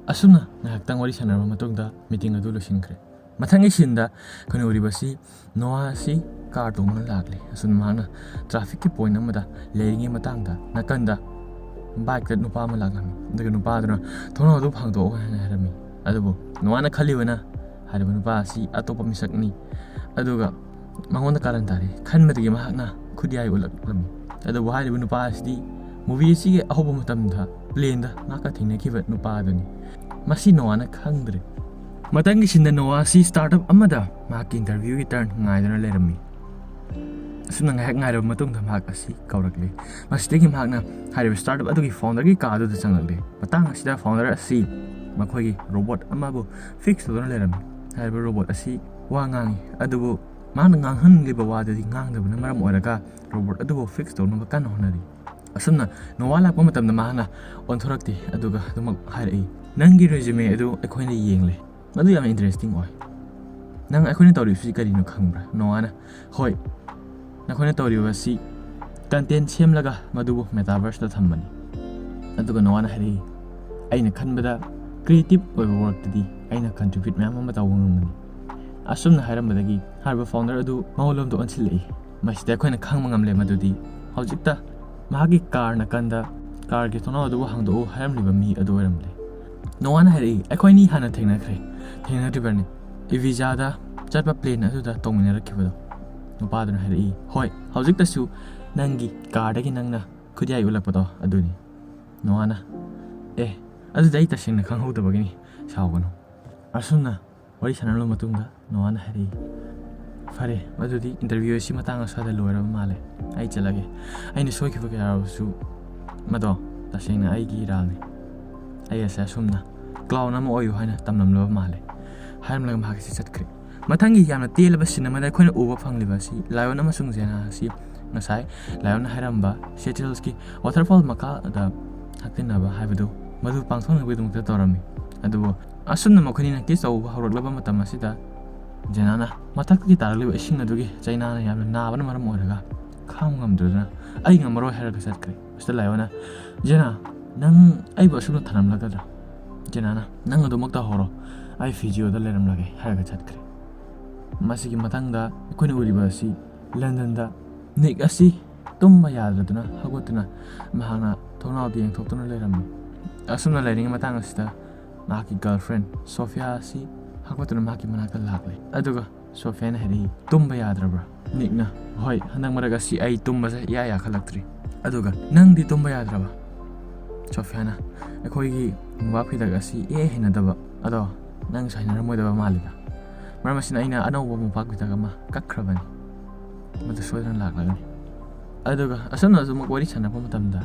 ꯑꯁꯨꯝꯅ ꯉꯥꯏꯍꯥꯛꯇꯪ ꯋꯥꯔꯤ ꯁꯥꯟꯅꯔꯕ ꯃꯇꯨꯡꯗ ꯃꯤꯇꯤꯡ ꯑꯗꯨ ꯂꯣꯏꯁꯤꯟꯈ꯭ꯔꯦ꯫ ꯃꯊꯪꯒꯤ ꯁꯤꯟꯗ ꯑꯩꯈꯣꯏꯅ ꯎꯔꯤꯕꯁꯤ ꯅꯣꯋꯥ ꯑꯁꯤ ꯀꯥꯔ ꯇꯣꯡꯗꯨꯅ ꯂꯥꯛꯂꯤ꯫ ꯑꯁꯨꯝꯅ ꯃꯍꯥꯛꯅ ꯇ꯭ꯔꯥꯐꯤꯛꯀꯤ ꯄꯣꯏꯟ ꯑꯃꯗ ꯂꯩꯔꯤꯉꯩ ꯃꯇꯥꯡꯗ ꯅꯥꯀꯟꯗ ꯕꯥꯏꯛꯇ ꯅꯨꯄꯥ ꯑꯃ ꯂꯥꯛꯂꯝꯃꯤ꯫ ꯑꯗꯨꯒ ꯅꯨꯄꯥꯗꯨꯅ "ꯊꯣꯡꯅꯥꯎ ꯑꯗꯨ ꯍꯥꯡꯗꯣꯛꯑꯣ" ꯍꯥꯏꯅ ꯍꯥꯏꯔꯝꯃꯤ꯫ ꯑꯗꯨꯕꯨ ꯅꯣꯋꯥꯅ ꯈꯜꯂꯤꯕꯅ ꯍꯥꯏꯔꯤꯕ ꯅꯨꯄꯥ ꯑꯁꯤ ꯑꯇꯣꯞꯄ ꯃꯤꯁꯛꯅꯤ꯫ ꯑꯗꯨꯒ ꯃꯉꯣꯟꯗ ꯀꯥꯔꯟ ꯇꯥꯔꯤ ꯈꯟꯕꯗꯒꯤ ꯃꯍꯥꯛꯅ ꯈꯨꯠꯌꯥꯏ ꯎꯠꯂꯛꯂꯝꯃꯤ꯫ ꯑꯗꯨꯕꯨ ꯍꯥꯏꯔꯤꯕ ꯅꯨꯄꯥ ꯑꯁꯤꯗꯤ ꯃꯨꯚꯤ ꯑꯁꯤꯒꯤ ꯑꯍꯧꯕ ꯃꯇꯝꯗ ꯄ꯭ꯂꯦꯟꯗ ꯃꯍꯥꯛꯀ ꯊꯦꯡꯅꯈꯤꯕ ꯅꯨꯄꯥ ꯑꯗꯨꯅꯤ꯫ ꯃꯁꯤ ꯅꯣꯋꯥꯅ ꯈꯪꯗ꯭ꯔꯦ꯫ ꯃꯊꯪꯒꯤ ꯁꯤꯟꯗ ꯅꯣꯋꯥ ꯑꯁꯤ ꯁ꯭ꯇꯥꯔꯠ ꯑꯞ ꯑꯃꯗ ꯃꯍꯥꯛꯀꯤ ꯏꯟꯇꯔꯚ꯭ꯌꯨꯒꯤ ꯇꯔꯟ ꯉꯥꯏꯗꯨꯅ ꯂꯩꯔꯝꯃꯤ꯫ ꯑꯁꯨꯝꯅ ꯉꯥꯏꯍꯥꯛ ꯉꯥꯏꯔꯕ ꯃꯇꯨꯡꯗ ꯃꯍꯥꯛ ꯑꯁꯤ ꯀꯧꯔꯛꯂꯦ꯫ ꯃꯁꯤꯗꯒꯤ ꯃꯍꯥꯛꯅ ꯍꯥꯏꯔꯤꯕ ꯁ꯭ꯇꯥꯔꯠ ꯑꯞ ꯑꯗꯨꯒꯤ ꯐꯥꯎꯟꯗꯔꯒꯤ ꯀꯥ ꯑꯗꯨꯗ ꯆꯪꯂꯛꯂꯦ꯫ ꯃꯇꯥꯡ ꯑꯁꯤꯗ ꯐꯥꯎꯟꯗꯔ ꯑꯁꯤ ꯃꯈꯣꯏꯒꯤ ꯔꯣꯕꯣꯠ ꯑꯃꯕꯨ ꯐꯤꯛꯁ ꯇꯧꯗꯨꯅ ꯂꯩꯔꯝꯃꯤ꯫ ꯍꯥꯏꯔꯤꯕ ꯔꯣꯕꯣꯠ ꯑꯁꯤ ꯋꯥ ꯉꯥꯡꯉꯤ, ꯑꯗꯨꯕꯨ ꯃꯍꯥꯛꯅ ꯉꯥꯡꯍꯟꯂꯤꯕ ꯋꯥꯗꯨꯗꯤ ꯉꯥꯡꯗꯕꯅ ꯃꯔꯝ ꯑꯣꯏꯔꯒ ꯔꯣꯕꯣꯠ ꯑꯗꯨꯕꯨ ꯐꯤꯛꯁ ꯇꯧꯅꯕ ꯀꯟꯅ ꯍꯣꯠꯅꯔꯤ꯫ ꯑꯁꯨꯝꯅ ꯅꯣꯋꯥ ꯂꯥꯛꯄ ꯃꯇꯝꯗ ꯃꯍꯥꯛꯅ ꯑꯣꯟꯊꯣꯔꯛꯇꯦ, ꯑꯗꯨꯒ ꯑꯗꯨꯃꯛ ꯍꯥꯏꯔꯛꯏ, "ꯅꯪꯒꯤ ꯔꯤꯖꯨꯃꯦ ꯑꯗꯨ ꯑꯩꯈꯣꯏꯅ ꯌꯦꯡꯂꯦ꯫ ꯃꯗꯨ ꯌꯥꯝꯅ ꯏꯟꯇꯔꯦꯁꯇꯤꯡ ꯑꯣꯏ꯫ ꯅꯪ ꯑꯩꯈꯣꯏꯅ ꯇꯧꯔꯤꯕꯁꯤ ꯀꯔꯤꯅꯣ ꯈꯪꯕ꯭ꯔꯥ?" ꯅꯣꯋꯥꯅ, "ꯍꯣꯏ, ꯅꯈꯣꯏꯅ ꯇꯧꯔꯤꯕ ꯑꯁꯤ ꯀꯟꯇꯦꯟ ꯁꯦꯝꯂꯒ ꯃꯗꯨꯕꯨ ꯃꯦꯇꯥꯚꯔꯁꯇ ꯊꯝꯕꯅꯤ꯫" ꯑꯗꯨꯒ ꯅꯣꯋꯥꯅ ꯍꯥꯏꯔꯛꯏ, "ꯑꯩꯅ ꯈꯟꯕꯗ ꯀ꯭ꯔꯤꯌꯦꯇꯤꯞ ꯑꯣꯏꯕ ꯋꯥꯔꯛꯇꯗꯤ ꯑꯩꯅ ꯀꯟꯇ꯭ꯔꯤꯕ꯭ꯌꯨꯠ ꯃꯌꯥꯝ ꯑꯃ ꯇꯧꯕ ꯉꯝꯒꯅꯤ꯫" ꯑꯁꯨꯝꯅ ꯍꯥꯏꯔꯝꯕꯗꯒꯤ ꯍꯥꯏꯔꯤꯕ ꯐꯥꯎꯟꯗꯔ ꯑꯗꯨ ꯃꯉꯣꯟꯂꯣꯝꯗ ꯑꯣꯟꯁꯤꯜꯂꯛꯏ꯫ ꯃꯁꯤꯗ ꯑꯩꯈꯣꯏꯅ ꯈꯪꯕ ꯉꯝꯂꯦ ꯃꯗꯨꯗꯤ ꯍꯧꯖꯤꯛꯇ ꯃꯍꯥꯛꯀꯤ ꯀꯥꯔ ꯅꯥꯀꯟꯗ ꯀꯥꯔꯒꯤ ꯊꯣꯡꯅꯥꯎ ꯑꯗꯨꯕꯨ ꯍꯥꯡꯗꯣꯛꯎ ꯍꯥꯏꯔꯝꯂꯤꯕ ꯃꯤ ꯑꯗꯨ ꯑꯣꯏꯔꯝꯂꯦ꯫ ꯅꯣꯋꯥꯅ ꯍꯥꯏꯔꯛꯏ, "ꯑꯩꯈꯣꯏꯅꯤ ꯍꯥꯟꯅ ꯊꯦꯡꯅꯈ꯭ꯔꯦ꯫ ꯊꯦꯡꯅꯗ꯭ꯔꯤꯕꯅꯤ꯫ ꯏꯕꯤꯖꯥꯗ ꯆꯠꯄ ꯄ꯭ꯂꯦꯟ ꯑꯗꯨꯗ ꯇꯣꯡꯃꯤꯟꯅꯔꯛꯈꯤꯕꯗꯣ꯫" ꯅꯨꯄꯥꯗꯨꯅ ꯍꯥꯏꯔꯛꯏ, "ꯍꯣꯏ, ꯍꯧꯖꯤꯛꯇꯁꯨ ꯅꯪꯒꯤ ꯀꯥꯔꯗꯒꯤ ꯅꯪꯅ ꯈꯨꯠꯌꯥꯏ ꯎꯠꯂꯛꯄꯗꯣ ꯑꯗꯨꯅꯤ꯫" ꯅꯣꯋꯥꯅ, "ꯑꯦ, ꯑꯗꯨꯗꯤ ꯑꯩ ꯇꯁꯦꯡꯅ ꯈꯪꯍꯧꯗꯕꯒꯤꯅꯤ, ꯁꯥꯎꯒꯅꯨ꯫" ꯑꯁꯨꯝꯅ ꯋꯥꯔꯤ ꯁꯥꯟꯅꯔꯕ ꯃꯇꯨꯡꯗ ꯅꯣꯋꯥꯅ ꯍꯥꯏꯔꯛꯏ, "ꯐꯔꯦ, ꯑꯗꯨꯗꯤ ꯏꯟꯇꯔꯚ꯭ꯌꯨ ꯑꯁꯤ ꯃꯇꯥꯡ ꯑꯁ꯭ꯋꯥꯏꯗ ꯂꯣꯏꯔꯕ ꯃꯥꯜꯂꯦ꯫ ꯑꯩ ꯆꯠꯂꯒꯦ꯫ ꯑꯩꯅ ꯁꯣꯏꯈꯤꯕ ꯀꯌꯥ ꯌꯥꯎꯔꯕꯁꯨ ꯃꯗꯣ ꯇꯁꯦꯡꯅ ꯑꯩꯒꯤ ꯏꯔꯥꯜꯅꯤ꯫ ꯑꯩ ꯑꯁꯦ ꯑꯁꯨꯝꯅ ꯀ꯭ꯂꯥꯎꯟ ꯑꯃ ꯑꯣꯏꯌꯨ ꯍꯥꯏꯅ ꯇꯝꯂꯝꯂꯕ ꯃꯥꯜꯂꯦ꯫" ꯍꯥꯏꯔꯝꯂꯒ ꯃꯍꯥꯛ ꯑꯁꯤ ꯆꯠꯈ꯭ꯔꯦ꯫ ꯃꯊꯪꯒꯤ ꯌꯥꯝꯅ ꯇꯦꯜꯂꯕ ꯁꯤꯟ ꯑꯃꯗ ꯑꯩꯈꯣꯏꯅ ꯎꯕ ꯐꯪꯂꯤꯕ ꯑꯁꯤ ꯂꯥꯏꯑꯣꯟ ꯑꯃꯁꯨꯡ ꯖꯦꯅꯥ ꯑꯁꯤ ꯉꯁꯥꯏ ꯂꯥꯏꯑꯣꯟꯅ ꯍꯥꯏꯔꯝꯕ ꯁꯦꯇꯤꯜꯁꯀꯤ ꯋꯥꯇꯔꯐꯣꯜ ꯃꯈꯥꯗ ꯍꯛꯇꯤꯟꯅꯕ ꯍꯥꯏꯕꯗꯨ ꯃꯗꯨ ꯄꯥꯡꯊꯣꯛꯅꯕꯒꯤꯗꯃꯛꯇ ꯇꯧꯔꯝꯃꯤ꯫ ꯑꯗꯨꯕꯨ ꯑꯁꯨꯝꯅ ꯃꯈꯣꯏꯅꯤꯅ ꯀꯤꯁ ꯇꯧꯕ ꯍꯧꯔꯛꯂꯕ ꯃꯇꯝ ꯑꯁꯤꯗ ꯖꯦꯅꯥꯅ ꯃꯊꯛꯇꯒꯤ ꯇꯥꯔꯛꯂꯤꯕ ꯏꯁꯤꯡ ꯑꯗꯨꯒꯤ ꯆꯩꯅꯥꯅ ꯌꯥꯝꯅ ꯅꯥꯕꯅ ꯃꯔꯝ ꯑꯣꯏꯔꯒ ꯈꯥꯡꯕ ꯉꯝꯗ꯭ꯔꯗꯨꯅ "ꯑꯩ ꯉꯝꯃꯔꯣꯏ" ꯍꯥꯏꯔꯒ ꯆꯠꯈ꯭ꯔꯦ꯫ ꯃꯁꯤꯗ ꯂꯥꯏꯑꯣꯟꯅ, "ꯖꯦꯅꯥ, ꯅꯪ ꯑꯩꯕꯨ ꯑꯁꯨꯝꯅ ꯊꯅꯝꯂꯒꯗ꯭ꯔꯥ?" ꯖꯦꯅꯥꯅ, "ꯅꯪ ꯑꯗꯨꯃꯛ ꯇꯧꯍꯧꯔꯣ, ꯑꯩ ꯐꯤꯖꯤꯑꯣꯗ ꯂꯩꯔꯝꯂꯒꯦ" ꯍꯥꯏꯔꯒ ꯆꯠꯈ꯭ꯔꯦ꯫ ꯃꯁꯤꯒꯤ ꯃꯊꯪꯗ ꯑꯩꯈꯣꯏꯅ ꯎꯔꯤꯕ ꯑꯁꯤ ꯂꯟꯗꯟꯗ ꯅꯤꯛ ꯑꯁꯤ ꯇꯨꯝꯕ ꯌꯥꯗ꯭ꯔꯗꯨꯅ ꯍꯧꯒꯠꯇꯨꯅ ꯃꯍꯥꯛꯅ ꯊꯣꯡꯅꯥꯎꯗ ꯌꯦꯡꯊꯣꯛꯇꯨꯅ ꯂꯩꯔꯝꯃꯤ꯫ ꯑꯁꯨꯝꯅ ꯂꯩꯔꯤꯉꯩ ꯃꯇꯥꯡ ꯑꯁꯤꯗ ꯃꯍꯥꯛꯀꯤ ꯒꯔꯜꯐ꯭ꯔꯦꯟ ꯁꯣꯐꯤꯌꯥ ꯑꯁꯤ ꯍꯧꯒꯠꯇꯨꯅ ꯃꯍꯥꯛꯀꯤ ꯃꯅꯥꯛꯇ ꯂꯥꯛꯂꯦ꯫ ꯑꯗꯨꯒ ꯁꯣꯐꯤꯌꯥꯅ ꯍꯥꯏꯔꯛꯏ, "ꯇꯨꯝꯕ ꯌꯥꯗ꯭ꯔꯕ꯭ꯔꯥ?" ꯅꯤꯛꯅ, "ꯍꯣꯏ, ꯍꯟꯗꯛ ꯃꯔꯛ ꯑꯁꯤ ꯑꯩ ꯇꯨꯝꯕꯁꯦ ꯏꯌꯥ ꯌꯥꯈꯠꯂꯛꯇ꯭ꯔꯤ꯫" ꯑꯗꯨꯒ, "ꯅꯪꯗꯤ ꯇꯨꯝꯕ ꯌꯥꯗ꯭ꯔꯕ?" ꯁꯣꯐꯤꯌꯥꯅ, "ꯑꯩꯈꯣꯏꯒꯤ ꯃꯣꯝꯄꯥꯛ ꯐꯤꯗꯛ ꯑꯁꯤ ꯏꯍꯩ ꯍꯩꯅꯗꯕ, ꯑꯗꯣ ꯅꯪꯁꯨ ꯍꯩꯅꯔꯝꯃꯣꯏꯗꯕ ꯃꯥꯜꯂꯤꯗ꯫ ꯃꯔꯝ ꯑꯁꯤꯅ ꯑꯩꯅ ꯑꯅꯧꯕ ꯃꯣꯝꯄꯥꯛ ꯐꯤꯗꯛ ꯑꯃ ꯀꯛꯈ꯭ꯔꯕꯅꯤ꯫ ꯃꯗꯨ ꯁꯣꯏꯗꯅ ꯂꯥꯛꯂꯒꯅꯤ꯫" ꯑꯗꯨꯒ ꯑꯁꯨꯝꯅ ꯑꯁꯨꯝ ꯋꯥꯔꯤ ꯁꯥꯟꯅꯔꯛꯄ ꯃꯇꯝꯗ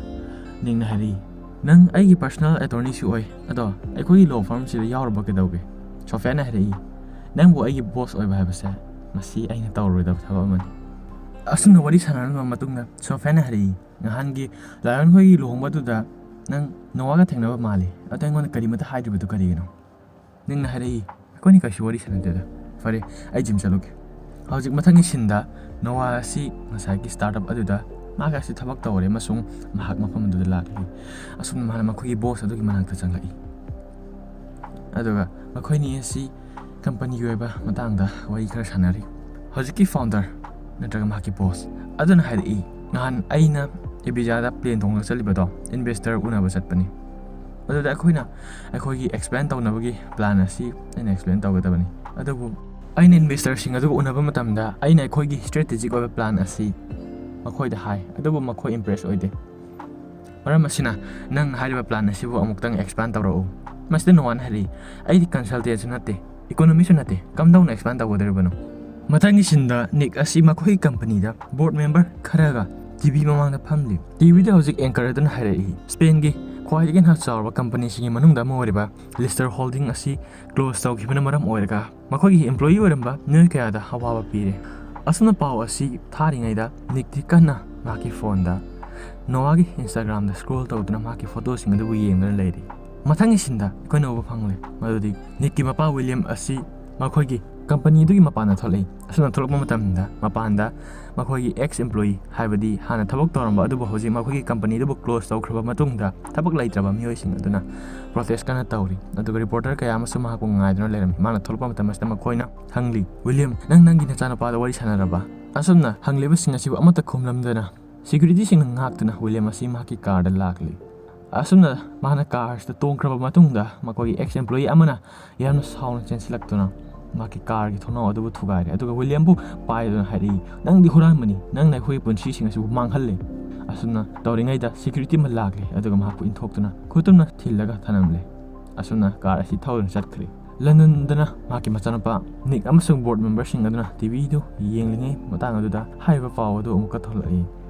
ꯅꯤꯛꯅ ꯍꯥꯏꯔꯛꯏ, "ꯅꯪ ꯑꯩꯒꯤ ꯄꯔꯁꯣꯅꯦꯜ ꯑꯦꯇꯣꯔꯅꯤꯁꯨ ꯑꯣꯏ, ꯑꯗꯣ ꯑꯩꯈꯣꯏꯒꯤ ꯂꯣ ꯐꯥꯔꯝꯁꯤꯗ ꯌꯥꯎꯔꯨꯕ ꯀꯩꯗꯧꯒꯦ?" ꯁꯣꯐꯤꯌꯥꯅ ꯍꯥꯏꯔꯛꯏ, "ꯅꯪꯕꯨ ꯑꯩꯒꯤ ꯕꯣꯁ ꯑꯣꯏꯕ ꯍꯥꯏꯕꯁꯦ ꯃꯁꯤ ꯑꯩꯅ ꯇꯧꯔꯣꯏꯗꯕ ꯊꯕꯛ ꯑꯃꯅꯤ꯫" ꯑꯁꯨꯝꯅ ꯋꯥꯔꯤ ꯁꯥꯟꯅꯔꯕ ꯃꯇꯨꯡꯗ ꯁꯣꯐꯤꯌꯥꯅ ꯍꯥꯏꯔꯛꯏ, "ꯅꯍꯥꯟꯒꯤ ꯂꯥꯏꯑꯣꯟ ꯈꯣꯏꯒꯤ ꯂꯨꯍꯣꯡꯕꯗꯨꯗ ꯅꯪ ꯅꯣꯋꯥꯒ ꯊꯦꯡꯅꯕ ꯃꯥꯜꯂꯤ, ꯑꯗꯣ ꯑꯩꯉꯣꯟꯗ ꯀꯔꯤꯃꯇ ꯍꯥꯏꯗ꯭ꯔꯤꯕꯗꯨ ꯀꯔꯤꯒꯤꯅꯣ?" ꯅꯤꯛꯅ ꯍꯥꯏꯔꯛꯏ, "ꯑꯩꯈꯣꯏꯅꯤ ꯀꯩꯁꯨ ꯋꯥꯔꯤ ꯁꯥꯟꯅꯗꯦꯗ꯫ ꯐꯔꯦ, ꯑꯩ ꯖꯤꯝ ꯆꯠꯂꯨꯒꯦ꯫" ꯍꯧꯖꯤꯛ ꯃꯊꯪꯒꯤ ꯁꯤꯟꯗ ꯅꯣꯋꯥ ꯑꯁꯤ ꯉꯁꯥꯏꯒꯤ ꯁ꯭ꯇꯥꯔꯠ ꯑꯞ ꯑꯗꯨꯗ ꯃꯥꯒ ꯑꯁꯤ ꯊꯕꯛ ꯇꯧꯔꯦ ꯑꯃꯁꯨꯡ ꯃꯍꯥꯛ ꯃꯐꯝ ꯑꯗꯨꯗ ꯂꯥꯛꯂꯤ꯫ ꯑꯁꯨꯝꯅ ꯃꯥꯅ ꯃꯈꯣꯏꯒꯤ ꯕꯣꯁ ꯑꯗꯨꯒꯤ ꯃꯅꯥꯛꯇ ꯆꯪꯂꯛꯏ꯫ ꯑꯗꯨꯒ ꯃꯈꯣꯏꯅꯤ ꯑꯁꯤ ꯀꯝꯄꯅꯤꯒꯤ ꯑꯣꯏꯕ ꯃꯇꯥꯡꯗ ꯋꯥꯔꯤ ꯈꯔ ꯁꯥꯟꯅꯔꯤ꯫ ꯍꯧꯖꯤꯛꯀꯤ ꯐꯥꯎꯟꯗꯔ ꯅꯠꯇ꯭ꯔꯒ ꯃꯍꯥꯛꯀꯤ ꯕꯣꯁ ꯑꯗꯨꯅ ꯍꯥꯏꯔꯛꯏ, "ꯅꯍꯥꯟ ꯑꯩꯅ ꯏꯕꯤꯖꯥꯗ ꯄ꯭ꯂꯦꯟ ꯇꯣꯡꯉꯒ ꯆꯠꯂꯤꯕꯗꯣ ꯏꯟꯚꯦꯁꯇꯔ ꯎꯅꯕ ꯆꯠꯄꯅꯤ꯫ ꯑꯗꯨꯗ ꯑꯩꯈꯣꯏꯅ ꯑꯩꯈꯣꯏꯒꯤ ꯑꯦꯛꯁꯄꯦꯟ ꯇꯧꯅꯕꯒꯤ ꯄ꯭ꯂꯥꯟ ꯑꯁꯤ ꯑꯩꯅ ꯑꯦꯛꯁꯄ꯭ꯂꯦꯟ ꯇꯧꯒꯗꯕꯅꯤ꯫ ꯑꯗꯨꯕꯨ ꯑꯩꯅ ꯏꯟꯚꯦꯁꯇꯔꯁꯤꯡ ꯑꯗꯨꯒ ꯎꯅꯕ ꯃꯇꯝꯗ ꯑꯩꯅ ꯑꯩꯈꯣꯏꯒꯤ ꯁ꯭ꯇ꯭ꯔꯦꯇꯦꯖꯤꯛ ꯑꯣꯏꯕ ꯄ꯭ꯂꯥꯟ ꯑꯁꯤ ꯃꯈꯣꯏꯗ ꯍꯥꯏ, ꯑꯗꯨꯕꯨ ꯃꯈꯣꯏ ꯏꯝꯄ꯭ꯔꯦꯁ ꯑꯣꯏꯗꯦ꯫ ꯃꯔꯝ ꯑꯁꯤꯅ ꯅꯪ ꯍꯥꯏꯔꯤꯕ ꯄ꯭ꯂꯥꯟ ꯑꯁꯤꯕꯨ ꯑꯃꯨꯛꯇꯪ ꯑꯦꯛꯁꯄꯥꯟ ꯇꯧꯔꯛꯎ꯫ ꯃꯁꯤꯗ ꯅꯣꯋꯥꯅ ꯍꯥꯏꯔꯛꯏ, "ꯑꯩꯗꯤ ꯀꯟꯁꯜꯇꯦꯟꯁꯨ ꯅꯠꯇꯦ, ꯏꯀꯣꯅꯣꯃꯤꯁꯨ ꯅꯠꯇꯦ, ꯀꯝꯗꯧꯅ ꯑꯦꯛꯁꯄꯥꯟ ꯇꯧꯒꯗꯧꯔꯤꯕꯅꯣ?" ꯃꯊꯪꯒꯤ ꯁꯤꯟꯗ ꯅꯤꯛ ꯑꯁꯤ ꯃꯈꯣꯏꯒꯤ ꯀꯝꯄꯅꯤꯗ ꯕꯣꯔꯗ ꯃꯦꯝꯕꯔ ꯈꯔꯒ ꯇꯤ ꯚꯤ ꯃꯃꯥꯡꯗ ꯐꯝꯂꯤ꯫ ꯇꯤ ꯚꯤꯗ ꯍꯧꯖꯤꯛ ꯑꯦꯡꯀꯔ ꯑꯗꯨꯅ ꯍꯥꯏꯔꯛꯏ, "ꯁ꯭ꯄꯦꯟꯒꯤ ꯈ꯭ꯋꯥꯏꯗꯒꯤ ꯍꯦꯟꯅ ꯆꯥꯎꯔꯕ ꯀꯝꯄꯅꯤꯁꯤꯡꯒꯤ ꯃꯅꯨꯡꯗ ꯑꯃ ꯑꯣꯏꯔꯤꯕ ꯂꯤꯁꯇꯔ ꯍꯣꯜꯗꯤꯡ ꯑꯁꯤ ꯀ꯭ꯂꯣꯖ ꯇꯧꯈꯤꯕꯅ ꯃꯔꯝ ꯑꯣꯏꯔꯒ ꯃꯈꯣꯏꯒꯤ ꯏꯝꯄ꯭ꯂꯣꯌꯤ ꯑꯣꯏꯔꯝꯕ ꯃꯤꯑꯣꯏ ꯀꯌꯥꯗ ꯑꯋꯥꯕ ꯄꯤꯔꯦ꯫" ꯑꯁꯨꯝꯅ ꯄꯥꯎ ꯑꯁꯤ ꯊꯥꯔꯤꯉꯩꯗ ꯅꯤꯛꯇꯤ ꯀꯟꯅ ꯃꯍꯥꯛꯀꯤ ꯐꯣꯟꯗ ꯅꯣꯋꯥꯒꯤ ꯏꯟꯁꯇꯥꯒ꯭ꯔꯥꯝꯗ ꯁ꯭ꯀ꯭ꯔꯣꯜ ꯇꯧꯗꯨꯅ ꯃꯍꯥꯛꯀꯤ ꯐꯣꯇꯣꯁꯤꯡ ꯑꯗꯨꯕꯨ ꯌꯦꯡꯗꯨꯅ ꯂꯩꯔꯤ꯫ ꯃꯊꯪꯒꯤ ꯁꯤꯟꯗ ꯑꯩꯈꯣꯏꯅ ꯎꯕ ꯐꯪꯂꯦ ꯃꯗꯨꯗꯤ ꯅꯤꯛꯀꯤ ꯃꯄꯥ ꯋꯤꯂꯤꯌꯝ ꯑꯁꯤ ꯃꯈꯣꯏꯒꯤ ꯀꯝꯄꯅꯤ ꯑꯗꯨꯒꯤ ꯃꯄꯥꯟꯗ ꯊꯣꯛꯂꯛꯏ꯫ ꯑꯁꯨꯝꯅ ꯊꯣꯛꯂꯛꯄ ꯃꯇꯝꯗ ꯃꯄꯥꯟꯗ ꯃꯈꯣꯏꯒꯤ ꯑꯦꯛꯁ ꯏꯝꯄ꯭ꯂꯣꯌꯤ, ꯍꯥꯏꯕꯗꯤ ꯍꯥꯟꯅ ꯊꯕꯛ ꯇꯧꯔꯝꯕ ꯑꯗꯨꯕꯨ ꯍꯧꯖꯤꯛ ꯃꯈꯣꯏꯒꯤ ꯀꯝꯄꯅꯤ ꯑꯗꯨꯕꯨ ꯀ꯭ꯂꯣꯖ ꯇꯧꯈ꯭ꯔꯕ ꯃꯇꯨꯡꯗ ꯊꯕꯛ ꯂꯩꯇ꯭ꯔꯕ ꯃꯤꯑꯣꯏꯁꯤꯡ ꯑꯗꯨꯅ ꯄ꯭ꯔꯣꯇꯦꯁ ꯀꯟꯅ ꯇꯧꯔꯤ꯫ ꯑꯗꯨꯒ ꯔꯤꯄꯣꯔꯇꯔ ꯀꯌꯥ ꯑꯃꯁꯨ ꯃꯍꯥꯛꯄꯨ ꯉꯥꯏꯗꯨꯅ ꯂꯩꯔꯝꯃꯤ꯫ ꯃꯥꯅ ꯊꯣꯛꯂꯛꯄ ꯃꯇꯝ ꯑꯁꯤꯗ ꯃꯈꯣꯏꯅ ꯍꯪꯂꯤ, "ꯋꯤꯂꯤꯌꯝ, ꯅꯪ ꯅꯪꯒꯤ ꯅꯆꯥꯅꯨꯄꯥꯗ ꯋꯥꯔꯤ ꯁꯥꯟꯅꯔꯕ?" ꯑꯁꯨꯝꯅ ꯍꯪꯂꯤꯕꯁꯤꯡ ꯑꯁꯤꯕꯨ ꯑꯃꯠꯇ ꯈꯨꯝꯂꯝꯗꯅ ꯁꯦꯀ꯭ꯌꯨꯔꯤꯇꯤꯁꯤꯡꯅ ꯉꯥꯛꯇꯨꯅ ꯋꯤꯂꯤꯌꯝ ꯑꯁꯤ ꯃꯍꯥꯛꯀꯤ ꯀꯥꯔꯗ ꯂꯥꯛꯂꯤ꯫ ꯑꯁꯨꯝꯅ ꯃꯍꯥꯛꯅ ꯀꯥꯔꯁꯤꯗ ꯇꯣꯡꯈ꯭ꯔꯕ ꯃꯇꯨꯡꯗ ꯃꯈꯣꯏꯒꯤ ꯑꯦꯛꯁ ꯏꯝꯄ꯭ꯂꯣꯌꯤ ꯑꯃꯅ ꯌꯥꯝꯅ ꯁꯥꯎꯅ ꯆꯦꯟꯁꯤꯜꯂꯛꯇꯨꯅ ꯃꯍꯥꯛꯀꯤ ꯀꯥꯔꯒꯤ ꯊꯣꯡꯅꯥꯎ ꯑꯗꯨꯕꯨ ꯊꯨꯒꯥꯏꯔꯦ꯫ ꯑꯗꯨꯒ ꯋꯤꯂꯤꯌꯝꯕꯨ ꯄꯥꯏꯗꯨꯅ ꯍꯥꯏꯔꯛꯏ, "ꯅꯪꯗꯤ ꯍꯨꯔꯥꯟꯕꯅꯤ, ꯅꯪꯅ ꯑꯩꯈꯣꯏꯒꯤ ꯄꯨꯟꯁꯤꯁꯤꯡ ꯑꯁꯤꯕꯨ ꯃꯥꯡꯍꯜꯂꯦ꯫" ꯑꯁꯨꯝꯅ ꯇꯧꯔꯤꯉꯩꯗ ꯁꯦꯀ꯭ꯌꯨꯔꯤꯇꯤ ꯑꯃ ꯂꯥꯛꯂꯦ, ꯑꯗꯨꯒ ꯃꯍꯥꯛꯄꯨ ꯏꯟꯊꯣꯛꯇꯨꯅ ꯈꯨꯇꯨꯝꯅ ꯊꯤꯜꯂꯒ ꯊꯅꯝꯂꯦ꯫ ꯑꯁꯨꯝꯅ ꯀꯥꯔ ꯑꯁꯤ ꯊꯧꯗꯨꯅ ꯆꯠꯈ꯭ꯔꯦ꯫ ꯂꯟꯗꯟꯗꯅ ꯃꯍꯥꯛꯀꯤ ꯃꯆꯥꯅꯨꯄꯥ ꯅꯤꯛ ꯑꯃꯁꯨꯡ ꯕꯣꯔꯗ ꯃꯦꯝꯕꯔꯁꯤꯡ ꯑꯗꯨꯅ ꯇꯤ ꯚꯤꯗꯨ ꯌꯦꯡꯂꯤꯉꯩ ꯃꯇꯥꯡ ꯑꯗꯨꯗ ꯍꯥꯏꯔꯤꯕ ꯄꯥꯎ ꯑꯗꯨ ꯑꯃꯨꯛꯀ ꯊꯣꯛꯂꯛꯏ꯫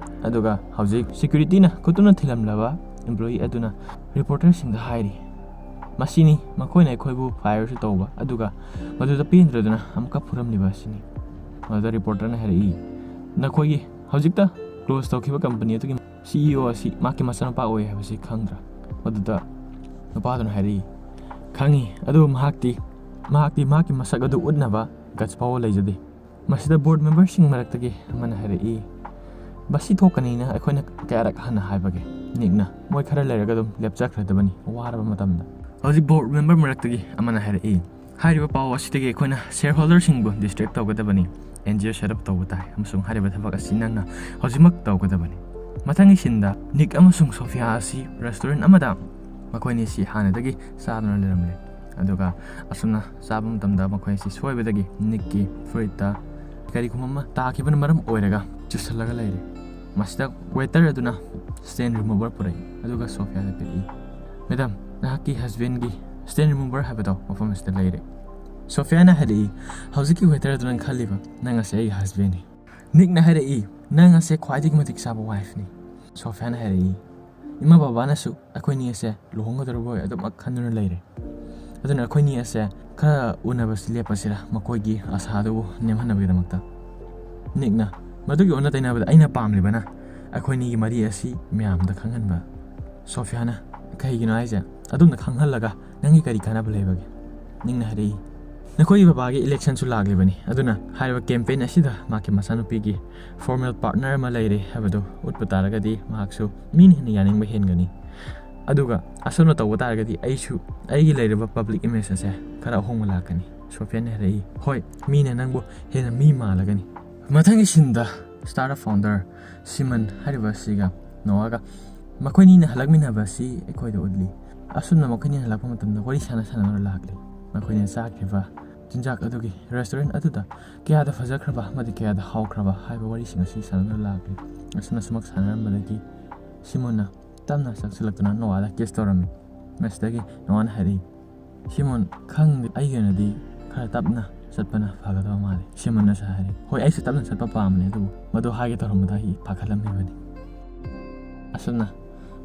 ꯑꯗꯨꯒ ꯍꯧꯖꯤꯛ ꯁꯦꯀ꯭ꯌꯨꯔꯤꯇꯤꯅ ꯈꯨꯇꯨꯝꯅ ꯊꯤꯜꯂꯝꯂꯕ ꯏꯝꯄ꯭ꯂꯣꯌꯤ ꯑꯗꯨꯅ ꯔꯤꯄꯣꯔꯇꯔꯁꯤꯡꯗ ꯍꯥꯏꯔꯤ, "ꯃꯁꯤꯅꯤ ꯃꯈꯣꯏꯅ ꯑꯩꯈꯣꯏꯕꯨ ꯐꯥꯏꯌꯔꯁꯨ ꯇꯧꯕ, ꯑꯗꯨꯒ ꯃꯗꯨꯗ ꯄꯦꯟꯗ꯭ꯔꯗꯨꯅ ꯑꯃꯨꯛꯀ ꯐꯨꯔꯝꯂꯤꯕ ꯑꯁꯤꯅꯤ꯫" ꯃꯗꯨꯗ ꯔꯤꯄꯣꯔꯇꯔꯅ ꯍꯥꯏꯔꯛꯏ, "ꯅꯈꯣꯏꯒꯤ ꯍꯧꯖꯤꯛꯇ ꯀ꯭ꯂꯣꯖ ꯇꯧꯈꯤꯕ ꯀꯝꯄꯅꯤ ꯑꯗꯨꯒꯤ ꯁꯤ ꯏ ꯑꯣ ꯑꯁꯤ ꯃꯍꯥꯛꯀꯤ ꯃꯆꯥꯅꯨꯄꯥ ꯑꯣꯏ ꯍꯥꯏꯕꯁꯤ ꯈꯪꯗ꯭ꯔꯥ?" ꯃꯗꯨꯗ ꯅꯨꯄꯥꯗꯨꯅ ꯍꯥꯏꯔꯛꯏ, "ꯈꯪꯉꯤ, ꯑꯗꯨꯕꯨ ꯃꯍꯥꯛꯇꯤ, ꯃꯍꯥꯛꯇꯤ ꯃꯍꯥꯛꯀꯤ ꯃꯁꯛ ꯑꯗꯨ ꯎꯠꯅꯕ ꯒꯠꯁ ꯐꯥꯎꯕ ꯂꯩꯖꯗꯦ꯫" ꯃꯁꯤꯗ ꯕꯣꯔꯗ ꯃꯦꯝꯕꯔꯁꯤꯡ ꯃꯔꯛꯇꯒꯤ ꯑꯃꯅ ꯍꯥꯏꯔꯛꯏ, "ꯃꯁꯤ ꯊꯣꯛꯀꯅꯤꯅ ꯑꯩꯈꯣꯏꯅ ꯀꯌꯥꯔꯛ ꯍꯟꯅ ꯍꯥꯏꯕꯒꯦ?" ꯅꯤꯛꯅ, "ꯃꯣꯏ ꯈꯔ ꯂꯩꯔꯒ ꯑꯗꯨꯝ ꯂꯦꯞꯆꯈ꯭ꯔꯗꯕꯅꯤ, ꯋꯥꯔꯕ ꯃꯇꯝꯗ꯫" ꯍꯧꯖꯤꯛ ꯕꯣꯔꯗ ꯃꯦꯝꯕꯔ ꯃꯔꯛꯇꯒꯤ ꯑꯃꯅ ꯍꯥꯏꯔꯛꯏ, "ꯍꯥꯏꯔꯤꯕ ꯄꯥꯎ ꯑꯁꯤꯗꯒꯤ ꯑꯩꯈꯣꯏꯅ ꯁꯦꯌꯔ ꯍꯣꯜꯗꯔꯁꯤꯡꯕꯨ ꯗꯤꯁꯇ꯭ꯔꯦꯛ ꯇꯧꯒꯗꯕꯅꯤ, and G O set up ꯇꯧꯕ ꯇꯥꯏ, ꯑꯃꯁꯨꯡ ꯍꯥꯏꯔꯤꯕ ꯊꯕꯛ ꯑꯁꯤ ꯅꯪꯅ ꯍꯧꯖꯤꯛꯃꯛ ꯇꯧꯒꯗꯕꯅꯤ꯫" ꯃꯊꯪꯒꯤ ꯁꯤꯟꯗ ꯅꯤꯛ ꯑꯃꯁꯨꯡ ꯁꯣꯐꯤꯌꯥ ꯑꯁꯤ ꯔꯦꯁꯇꯨꯔꯦꯟ ꯑꯃꯗ ꯃꯈꯣꯏꯅꯤꯁꯤ ꯍꯥꯟꯅꯗꯒꯤ ꯆꯥꯗꯨꯅ ꯂꯩꯔꯝꯂꯦ꯫ ꯑꯗꯨꯒ ꯑꯁꯨꯝꯅ ꯆꯥꯕ ꯃꯇꯝꯗ ꯃꯈꯣꯏ ꯑꯁꯤ ꯁꯣꯏꯕꯗꯒꯤ ꯅꯤꯛꯀꯤ ꯐꯨꯔꯤꯠꯇ ꯀꯔꯤꯒꯨꯝꯕ ꯑꯃ ꯇꯥꯈꯤꯕꯅ ꯃꯔꯝ ꯑꯣꯏꯔꯒ ꯆꯨꯁꯜꯂꯒ ꯂꯩꯔꯦ꯫ ꯃꯁꯤꯗ ꯋꯦꯇꯔ ꯑꯗꯨꯅ ꯁ꯭ꯇꯦꯟ ꯔꯤꯃꯨꯚꯔ ꯄꯨꯔꯛꯏ, ꯑꯗꯨꯒ ꯁꯣꯐꯤꯌꯥꯗ ꯄꯤꯔꯛꯏ꯫ "ꯃꯦꯗꯥꯝ, ꯅꯍꯥꯛꯀꯤ ꯍꯁꯕꯦꯟꯒꯤ ꯁ꯭ꯇꯦꯟ ꯔꯤꯃꯨꯚꯔ ꯍꯥꯏꯕꯗꯣ ꯃꯐꯝ ꯑꯁꯤꯗ ꯂꯩꯔꯦ꯫" ꯁꯣꯐꯤꯌꯥꯅ ꯍꯥꯏꯔꯛꯏ, "ꯍꯧꯖꯤꯛꯀꯤ ꯋꯦꯇꯔ ꯑꯗꯨ ꯅꯪ ꯈꯜꯂꯤꯕ, ꯅꯪ ꯑꯁꯤ ꯑꯩꯒꯤ ꯍꯁꯕꯦꯟꯅꯤ꯫" ꯅꯤꯛꯅ ꯍꯥꯏꯔꯛꯏ, "ꯅꯪ ꯑꯁꯦ ꯈ꯭ꯋꯥꯏꯗꯒꯤ ꯃꯇꯤꯛ ꯆꯥꯕ ꯋꯥꯏꯐꯅꯤ꯫" ꯁꯣꯐꯤꯌꯥꯅ ꯍꯥꯏꯔꯛꯏ, "ꯏꯃꯥ ꯕꯕꯥꯅꯁꯨ ꯑꯩꯈꯣꯏꯅꯤ ꯑꯁꯦ ꯂꯨꯍꯣꯡꯒꯗꯧꯔꯕ ꯑꯣꯏ ꯑꯗꯨꯃꯛ ꯈꯟꯗꯨꯅ ꯂꯩꯔꯦ꯫ ꯑꯗꯨꯅ ꯑꯩꯈꯣꯏꯅꯤ ꯑꯁꯦ ꯈꯔ ꯎꯅꯕꯁꯤ ꯂꯦꯞꯄꯁꯤꯔ, ꯃꯈꯣꯏꯒꯤ ꯑꯁꯥꯗꯨꯕꯨ ꯅꯦꯝꯍꯟꯅꯕꯒꯤꯗꯃꯛꯇ꯫" ꯅꯤꯛꯅ, "ꯃꯗꯨꯒꯤ ꯑꯣꯟꯅ ꯇꯩꯅꯕꯗ ꯑꯩꯅ ꯄꯥꯝꯂꯤꯕꯅ ꯑꯩꯈꯣꯏꯅꯤꯒꯤ ꯃꯔꯤ ꯑꯁꯤ ꯃꯌꯥꯝꯗ ꯈꯪꯍꯟꯕ꯫" ꯁꯣꯐꯤꯌꯥꯅ, "ꯀꯩꯒꯤꯅꯣ ꯍꯥꯏꯁꯦ? ꯑꯗꯨꯝꯅ ꯈꯪꯍꯜꯂꯒ ꯅꯪꯒꯤ ꯀꯔꯤ ꯀꯥꯟꯅꯕ ꯂꯩꯕꯒꯦ?" ꯅꯤꯛꯅ ꯍꯥꯏꯔꯛꯏ, "ꯅꯈꯣꯏꯒꯤ ꯕꯕꯥꯒꯤ ꯏꯂꯦꯛꯁꯟꯁꯨ ꯂꯥꯛꯂꯤꯕꯅꯤ, ꯑꯗꯨꯅ ꯍꯥꯏꯔꯤꯕ ꯀꯦꯝꯄꯦꯟ ꯑꯁꯤꯗ ꯃꯍꯥꯛꯀꯤ ꯃꯆꯥꯅꯨꯄꯤꯒꯤ ꯐꯣꯔꯃꯦꯜ ꯄꯥꯔꯠꯅꯔ ꯑꯃ ꯂꯩꯔꯦ ꯍꯥꯏꯕꯗꯨ ꯎꯠꯄ ꯇꯥꯔꯒꯗꯤ ꯃꯍꯥꯛꯁꯨ ꯃꯤꯅ ꯍꯦꯟꯅ ꯌꯥꯅꯤꯡꯕ ꯍꯦꯟꯒꯅꯤ꯫ ꯑꯗꯨꯒ ꯑꯁꯨꯝꯅ ꯇꯧꯕ ꯇꯥꯔꯒꯗꯤ ꯑꯩꯁꯨ ꯑꯩꯒꯤ ꯂꯩꯔꯤꯕ ꯄꯕ꯭ꯂꯤꯛ ꯏꯃꯦꯖ ꯑꯁꯦ ꯈꯔ ꯑꯍꯣꯡꯕ ꯂꯥꯛꯀꯅꯤ꯫" ꯁꯣꯐꯤꯌꯥꯅ ꯍꯥꯏꯔꯛꯏ, "ꯍꯣꯏ, ꯃꯤꯅ ꯅꯪꯕꯨ ꯍꯦꯟꯅ ꯃꯤ ꯃꯥꯜꯂꯒꯅꯤ꯫" ꯃꯊꯪꯒꯤ ꯁꯤꯟꯗ ꯁ꯭ꯇꯥꯔꯠ ꯑꯞ ꯐꯥꯎꯟꯗꯔ ꯁꯤꯃꯟ ꯍꯥꯏꯔꯤꯕ ꯑꯁꯤꯒ ꯅꯣꯋꯥꯒ ꯃꯈꯣꯏꯅꯤꯅ ꯍꯜꯂꯛꯃꯤꯟꯅꯕ ꯑꯁꯤ ꯑꯩꯈꯣꯏꯗ ꯎꯠꯂꯤ꯫ ꯑꯁꯨꯝꯅ ꯃꯈꯣꯏꯅꯤꯅ ꯍꯜꯂꯛꯄ ꯃꯇꯝꯗ ꯋꯥꯔꯤ ꯁꯥꯟꯅ ꯁꯥꯟꯅꯗꯨꯅ ꯂꯥꯛꯂꯤ꯫ ꯃꯈꯣꯏꯅ ꯆꯥꯈ꯭ꯔꯤꯕ ꯆꯤꯟꯖꯥꯛ ꯑꯗꯨꯒꯤ ꯔꯦꯁꯇꯨꯔꯦꯟ ꯑꯗꯨꯗ ꯀꯌꯥꯗ ꯐꯖꯈ꯭ꯔꯕ ꯑꯃꯗꯤ ꯀꯌꯥꯗ ꯍꯥꯎꯈ꯭ꯔꯕ ꯍꯥꯏꯕ ꯋꯥꯔꯤꯁꯤꯡ ꯑꯁꯤ ꯁꯥꯟꯅꯗꯨꯅ ꯂꯥꯛꯂꯤ꯫ ꯑꯁꯨꯝꯅ ꯁꯨꯃꯛ ꯁꯥꯟꯅꯔꯝꯕꯗꯒꯤ ꯁꯤꯃꯣꯟꯅ ꯇꯞꯅ ꯆꯪꯁꯤꯜꯂꯛꯇꯨꯅ ꯅꯣꯋꯥꯗ ꯀꯤꯁ ꯇꯧꯔꯝꯃꯤ꯫ ꯃꯁꯤꯗꯒꯤ ꯅꯣꯋꯥꯅ ꯍꯥꯏꯔꯛꯏ, "ꯁꯤꯃꯣꯟ, ꯈꯪꯗꯦ, ꯑꯩꯒꯤ ꯑꯣꯏꯅꯗꯤ ꯈꯔ ꯇꯞꯅ ꯆꯠꯄꯅ ꯐꯒꯗꯕ ꯃꯥꯜꯂꯤ꯫" ꯁꯤꯃꯣꯟꯅꯁꯨ ꯍꯥꯏꯔꯤ, "ꯍꯣꯏ, ꯑꯩꯁꯨ ꯇꯞꯅ ꯆꯠꯄ ꯄꯥꯝꯕꯅꯤ, ꯑꯗꯨꯕꯨ ꯃꯗꯨ ꯍꯥꯏꯒꯦ ꯇꯧꯔꯝꯕꯗ ꯑꯩ ꯄꯥꯈꯠꯂꯝꯃꯤꯕꯅꯤ꯫" ꯑꯁꯨꯝꯅ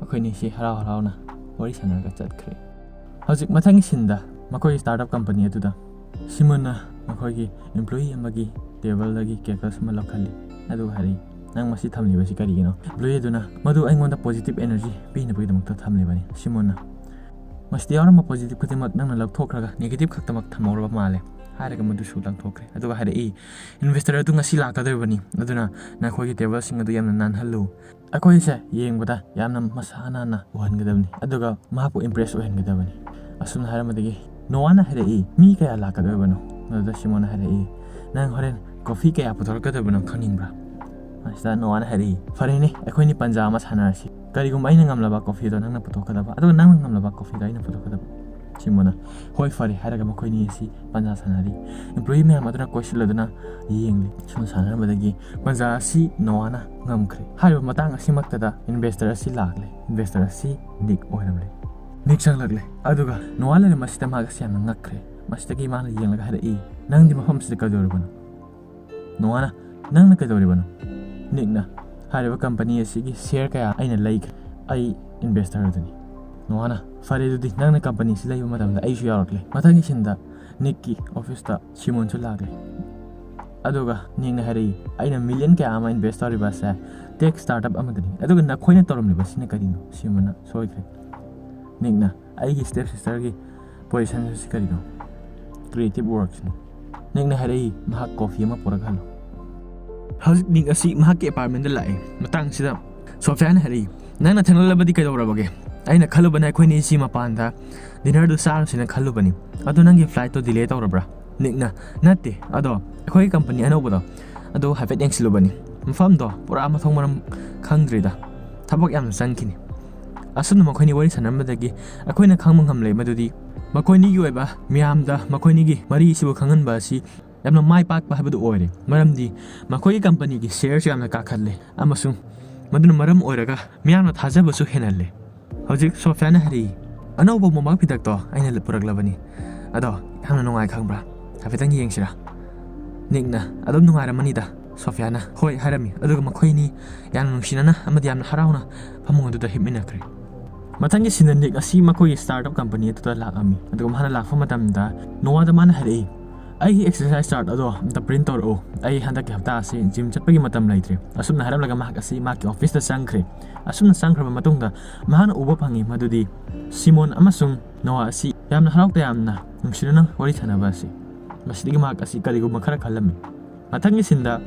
ꯑꯩꯈꯣꯏꯅꯤꯁꯤ ꯍꯔꯥꯎ ꯍꯔꯥꯎꯅ ꯋꯥꯔꯤ ꯁꯥꯟꯅꯔꯒ ꯆꯠꯈ꯭ꯔꯦ꯫ ꯍꯧꯖꯤꯛ ꯃꯊꯪꯒꯤ ꯁꯤꯟꯗ ꯃꯈꯣꯏꯒꯤ ꯁ꯭ꯇꯥꯔꯠ ꯑꯞ ꯀꯝꯄꯅꯤ ꯑꯗꯨꯗ ꯁꯤꯃꯣꯟꯅ ꯃꯈꯣꯏꯒꯤ ꯏꯝꯄ꯭ꯂꯣꯌꯤ ꯑꯃꯒꯤ ꯇꯦꯕꯜꯗꯒꯤ ꯀꯦꯛꯇꯁ ꯑꯃ ꯂꯧꯈꯠꯂꯤ, ꯑꯗꯨꯒ ꯍꯥꯏꯔꯛꯏ, "ꯅꯪ ꯃꯁꯤ ꯊꯝꯂꯤꯕꯁꯤ ꯀꯔꯤꯒꯤꯅꯣ?" ꯏꯝꯄ꯭ꯂꯣꯌꯤ ꯑꯗꯨꯅ, "ꯃꯗꯨ ꯑꯩꯉꯣꯟꯗ ꯄꯣꯖꯤꯇꯤꯚ ꯑꯦꯅꯔꯖꯤ ꯄꯤꯅꯕꯒꯤꯗꯃꯛꯇ ꯊꯝꯂꯤꯕꯅꯤ, ꯁꯤꯃꯣꯟꯅ꯫ ꯃꯁꯤꯗ ꯌꯥꯎꯔꯝꯕ ꯄꯣꯖꯤꯇꯤꯚ ꯈꯨꯗꯤꯡꯃꯛ ꯅꯪꯅ ꯂꯧꯊꯣꯛꯈ꯭ꯔꯒ ꯅꯦꯒꯦꯇꯤꯚ ꯈꯛꯇꯃꯛ ꯊꯝꯍꯧꯔꯕ ꯃꯥꯜꯂꯦ꯫" ꯍꯥꯏꯔꯒ ꯃꯗꯨꯁꯨ ꯂꯪꯊꯣꯛꯈ꯭ꯔꯦ꯫ ꯑꯗꯨꯒ ꯍꯥꯏꯔꯛꯏ, "ꯏꯟꯚꯦꯁꯇꯔ ꯑꯗꯨ ꯉꯁꯤ ꯂꯥꯛꯀꯗꯧꯔꯤꯕꯅꯤ, ꯑꯗꯨꯅ ꯅꯈꯣꯏꯒꯤ ꯇꯦꯕꯜꯁꯤꯡ ꯑꯗꯨ ꯌꯥꯝꯅ ꯅꯥꯟꯍꯜꯂꯨ꯫ ꯑꯩꯈꯣꯏꯁꯦ ꯌꯦꯡꯕꯗ ꯌꯥꯝꯅ ꯃꯁꯥ ꯅꯥꯟꯅ ꯎꯍꯟꯒꯗꯕꯅꯤ, ꯑꯗꯨꯒ ꯃꯍꯥꯛꯄꯨ ꯏꯝꯄ꯭ꯔꯦꯁ ꯑꯣꯏꯍꯟꯒꯗꯕꯅꯤ꯫" ꯑꯁꯨꯝꯅ ꯍꯥꯏꯔꯝꯕꯗꯒꯤ ꯅꯣꯋꯥꯅ ꯍꯥꯏꯔꯛꯏ, "ꯃꯤ ꯀꯌꯥ ꯂꯥꯛꯀꯗꯧꯔꯤꯕꯅꯣ?" ꯑꯗꯨꯗ ꯁꯤꯃꯣꯟꯅ ꯍꯥꯏꯔꯛꯏ, "ꯅꯪ ꯍꯣꯔꯦꯟ ꯀꯣꯐꯤ ꯀꯌꯥ ꯄꯨꯊꯣꯔꯛꯀꯗꯕꯅꯣ ꯈꯪꯅꯤꯡꯕ꯭ꯔꯥ?" ꯁꯤꯗ ꯅꯣꯋꯥꯅ ꯍꯥꯏꯔꯛꯏ, "ꯐꯔꯦꯅꯦ, ꯑꯩꯈꯣꯏꯅꯤ ꯄꯟꯖꯥ ꯑꯃ ꯁꯥꯟꯅꯔꯁꯤ꯫ ꯀꯔꯤꯒꯨꯝꯕ ꯑꯩꯅ ꯉꯝꯂꯕ ꯀꯣꯐꯤꯗꯣ ꯅꯪꯅ ꯄꯨꯊꯣꯛꯀꯗꯕ, ꯑꯗꯨꯒ ꯅꯪꯅ ꯉꯝꯂꯕ ꯀꯣꯐꯤꯗꯣ ꯑꯩꯅ ꯄꯨꯊꯣꯛꯀꯗꯕ꯫" ꯁꯤꯃꯣꯟꯅ, "ꯍꯣꯏ, ꯐꯔꯦ" ꯍꯥꯏꯔꯒ ꯃꯈꯣꯏꯅꯤ ꯑꯁꯤ ꯄꯟꯖꯥ ꯁꯥꯟꯅꯔꯤ꯫ ꯏꯝꯄ꯭ꯂꯣꯌꯤ ꯃꯌꯥꯝ ꯑꯗꯨꯅ ꯀꯣꯏꯁꯤꯜꯂꯗꯨꯅ ꯌꯦꯡꯂꯤ꯫ ꯁꯨꯝ ꯁꯥꯟꯅꯔꯝꯕꯗꯒꯤ ꯄꯟꯖꯥ ꯑꯁꯤ ꯅꯣꯋꯥꯅ ꯉꯝꯈ꯭ꯔꯦ꯫ ꯍꯥꯏꯔꯤꯕ ꯃꯇꯥꯡ ꯑꯁꯤꯃꯛꯇꯗ ꯏꯟꯚꯦꯁꯇꯔ ꯑꯁꯤ ꯂꯥꯛꯂꯦ꯫ ꯏꯟꯚꯦꯁꯇꯔ ꯑꯁꯤ ꯅꯤꯛ ꯑꯣꯏꯔꯝꯂꯦ꯫ ꯅꯤꯛ ꯆꯪꯂꯛꯂꯦ, ꯑꯗꯨꯒ ꯅꯣꯋꯥ ꯂꯩꯔꯝꯕꯁꯤꯗ ꯃꯍꯥꯛ ꯑꯁꯤ ꯌꯥꯝꯅ ꯉꯛꯈ꯭ꯔꯦ꯫ ꯃꯁꯤꯗꯒꯤ ꯃꯥꯅ ꯌꯦꯡꯂꯒ ꯍꯥꯏꯔꯛꯏ, "ꯅꯪꯗꯤ ꯃꯐꯝꯁꯤꯗ ꯀꯩꯗꯧꯔꯤꯕꯅꯣ?" ꯅꯣꯋꯥꯅ, "ꯅꯪꯅ ꯀꯩꯗꯧꯔꯤꯕꯅꯣ?" ꯅꯤꯛꯅ, "ꯍꯥꯏꯔꯤꯕ ꯀꯝꯄꯅꯤ ꯑꯁꯤꯒꯤ ꯁꯤꯌꯔ ꯀꯌꯥ ꯑꯩꯅ ꯂꯩꯈ꯭ꯔꯦ꯫ ꯑꯩ ꯏꯟꯚꯦꯁꯇꯔ ꯑꯗꯨꯅꯤ꯫" ꯅꯣꯋꯥꯅ, "ꯐꯔꯦ, ꯑꯗꯨꯗꯤ ꯅꯪꯅ ꯀꯝꯄꯅꯤ ꯑꯁꯤ ꯂꯩꯕ ꯃꯇꯝꯗ ꯑꯩꯁꯨ ꯌꯥꯎꯔꯛꯂꯦ꯫" ꯃꯊꯪꯒꯤ ꯁꯤꯟꯗ ꯅꯤꯛꯀꯤ ꯑꯣꯐꯤꯁꯇ ꯁꯤꯃꯣꯟꯁꯨ ꯂꯥꯛꯂꯦ꯫ ꯑꯗꯨꯒ ꯅꯤꯛꯅ ꯍꯥꯏꯔꯛꯏ, "ꯑꯩꯅ ꯃꯤꯂꯤꯌꯟ ꯀꯌꯥ ꯑꯃ ꯏꯟꯚꯦꯁ ꯇꯧꯔꯤꯕ ꯑꯁꯦ ꯇꯦꯛ ꯁ꯭ꯇꯥꯔꯠ ꯑꯞ ꯑꯃꯗꯅꯤ꯫ ꯑꯗꯨꯒ ꯅꯈꯣꯏꯅ ꯇꯧꯔꯝꯂꯤꯕꯁꯤꯅ ꯀꯔꯤꯅꯣ?" ꯁꯤꯃꯣꯟꯅ ꯁꯣꯏꯈ꯭ꯔꯦ꯫ ꯅꯤꯛꯅ, "ꯑꯩꯒꯤ ꯁ꯭ꯇꯦꯞ ꯁꯤꯁꯇꯔꯒꯤ ꯄꯣꯖꯤꯁꯟ ꯑꯁꯤ ꯀꯔꯤꯅꯣ?" "ꯀ꯭ꯔꯤꯌꯦꯇꯤꯞ ꯋꯥꯔꯛꯁꯅꯤ꯫" ꯅꯤꯛꯅ ꯍꯥꯏꯔꯛꯏ, "ꯃꯍꯥꯛ ꯀꯣꯐꯤ ꯑꯃ ꯄꯨꯔꯛꯍꯜꯂꯨ꯫" ꯍꯧꯖꯤꯛ ꯅꯤꯛ ꯑꯁꯤ ꯃꯍꯥꯛꯀꯤ ꯑꯦꯄꯥꯔꯠꯃꯦꯟꯗ ꯂꯥꯛꯏ꯫ ꯃꯇꯥꯡꯁꯤꯗ ꯁꯣꯐꯤꯌꯥꯅ ꯍꯥꯏꯔꯛꯏ, "ꯅꯪꯅ ꯊꯦꯡꯂꯛꯂꯕꯗꯤ ꯀꯩꯗꯧꯔꯕꯒꯦ? ꯑꯩꯅ ꯈꯜꯂꯨꯕꯅ ꯑꯩꯈꯣꯏꯅꯤ ꯑꯁꯤ ꯃꯄꯥꯟꯗ ꯗꯤꯅꯔꯗꯨ ꯆꯥꯔꯨꯁꯤꯅ ꯈꯜꯂꯨꯕꯅꯤ꯫ ꯑꯗꯨ ꯅꯪꯒꯤ ꯐ꯭ꯂꯥꯏꯠꯇꯣ ꯗꯤꯂꯦ ꯇꯧꯔꯕ꯭ꯔꯥ?" ꯅꯤꯛꯅ, "ꯅꯠꯇꯦ, ꯑꯗꯣ ꯑꯩꯈꯣꯏꯒꯤ ꯀꯝꯄꯅꯤ ꯑꯅꯧꯕꯗꯣ ꯑꯗꯨ ꯍꯥꯏꯐꯦꯠ ꯌꯦꯡꯁꯤꯜꯂꯨꯕꯅꯤ꯫ ꯃꯐꯝꯗꯣ ꯄꯨꯔꯥ ꯃꯊꯣꯡ ꯃꯔꯝ ꯈꯪꯗ꯭ꯔꯤꯗ꯫ ꯊꯕꯛ ꯌꯥꯝꯅ ꯆꯪꯈꯤꯅꯤ꯫" ꯑꯁꯨꯝꯅ ꯃꯈꯣꯏꯅꯤ ꯋꯥꯔꯤ ꯁꯥꯟꯅꯔꯝꯕꯗꯒꯤ ꯑꯩꯈꯣꯏꯅ ꯈꯪꯕ ꯉꯝꯂꯦ ꯃꯗꯨꯗꯤ ꯃꯈꯣꯏꯅꯤꯒꯤ ꯑꯣꯏꯕ ꯃꯤꯌꯥꯝꯗ ꯃꯈꯣꯏꯅꯤꯒꯤ ꯃꯔꯤ ꯑꯁꯤꯕꯨ ꯈꯪꯍꯟꯕ ꯑꯁꯤ ꯌꯥꯝꯅ ꯃꯥꯏ ꯄꯥꯛꯄ ꯍꯥꯏꯕꯗꯨ ꯑꯣꯏꯔꯦ, ꯃꯔꯝꯗꯤ ꯃꯈꯣꯏꯒꯤ ꯀꯝꯄꯅꯤꯒꯤ ꯁꯤꯌꯔꯁꯨ ꯌꯥꯝꯅ ꯀꯥꯈꯠꯂꯦ ꯑꯃꯁꯨꯡ ꯃꯗꯨꯅ ꯃꯔꯝ ꯑꯣꯏꯔꯒ ꯃꯤꯌꯥꯝꯅ ꯊꯥꯖꯕꯁꯨ ꯍꯦꯟꯍꯜꯂꯦ꯫ ꯍꯧꯖꯤꯛ ꯁꯣꯐꯤꯌꯥꯅ ꯍꯥꯏꯔꯛꯏ, "ꯑꯅꯧꯕ ꯃꯣꯝꯄꯥꯛ ꯐꯤꯗꯛꯇꯣ ꯑꯩꯅ ꯄꯨꯔꯛꯂꯕꯅꯤ꯫ ꯑꯗꯣ ꯌꯥꯝꯅ ꯅꯨꯡꯉꯥꯏ, ꯈꯪꯕ꯭ꯔꯥ? ꯍꯥꯏꯐꯦꯠꯇꯪ ꯌꯦꯡꯁꯤꯔꯥ?" ꯅꯤꯛꯅ, "ꯑꯗꯨꯝ ꯅꯨꯡꯉꯥꯏꯔꯝꯃꯅꯤꯗ꯫" ꯁꯣꯐꯤꯌꯥꯅ ꯍꯣꯏ ꯍꯥꯏꯔꯝꯃꯤ, ꯑꯗꯨꯒ ꯃꯈꯣꯏꯅꯤ ꯌꯥꯝꯅ ꯅꯨꯡꯁꯤꯅꯅ ꯑꯃꯗꯤ ꯌꯥꯝꯅ ꯍꯔꯥꯎꯅ ꯐꯃꯨꯡ ꯑꯗꯨꯗ ꯍꯤꯞꯃꯤꯟꯅꯈ꯭ꯔꯦ꯫ ꯃꯊꯪꯒꯤ ꯁꯤꯟꯗ ꯅꯤꯛ ꯑꯁꯤ ꯃꯈꯣꯏꯒꯤ ꯁ꯭ꯇꯥꯔꯠ ꯑꯞ ꯀꯝꯄꯅꯤ ꯑꯗꯨꯗ ꯂꯥꯛꯂꯝꯃꯤ꯫ ꯑꯗꯨꯒ ꯃꯍꯥꯛꯅ ꯂꯥꯛꯄ ꯃꯇꯝꯗ ꯅꯣꯋꯥꯗ ꯃꯥꯅ ꯍꯥꯏꯔꯛꯏ, "ꯑꯩꯒꯤ ꯑꯦꯛꯁꯔꯁꯥꯏꯁ ꯆꯥꯔꯠ ꯑꯗꯣ ꯑꯝꯇ ꯄ꯭ꯔꯤꯟ ꯇꯧꯔꯛꯎ꯫ ꯑꯩ ꯍꯟꯗꯛꯀꯤ ꯍꯞꯇꯥ ꯑꯁꯤ ꯖꯤꯝ ꯆꯠꯄꯒꯤ ꯃꯇꯝ ꯂꯩꯇ꯭ꯔꯦ꯫" ꯑꯁꯨꯝꯅ ꯍꯥꯏꯔꯝꯂꯒ ꯃꯍꯥꯛ ꯑꯁꯤ ꯃꯍꯥꯛꯀꯤ ꯑꯣꯐꯤꯁꯇ ꯆꯪꯈ꯭ꯔꯦ꯫ ꯑꯁꯨꯝꯅ ꯆꯪꯈ꯭ꯔꯕ ꯃꯇꯨꯡꯗ ꯃꯍꯥꯛꯅ ꯎꯕ ꯐꯪꯉꯤ ꯃꯗꯨꯗꯤ ꯁꯤꯃꯣꯟ ꯑꯃꯁꯨꯡ ꯅꯣꯋꯥ ꯑꯁꯤ ꯌꯥꯝꯅ ꯍꯔꯥꯎ ꯇꯌꯥꯝꯅ ꯅꯨꯡꯁꯤꯅꯅ ꯋꯥꯔꯤ ꯁꯥꯟꯅꯕ ꯑꯁꯤ꯫ ꯃꯁꯤꯗꯒꯤ ꯃꯍꯥꯛ ꯑꯁꯤ ꯀꯔꯤꯒꯨꯝꯕ ꯈꯔ ꯈꯜꯂꯝꯃꯤ꯫ ꯃꯊꯪꯒꯤ ꯁꯤꯟꯗ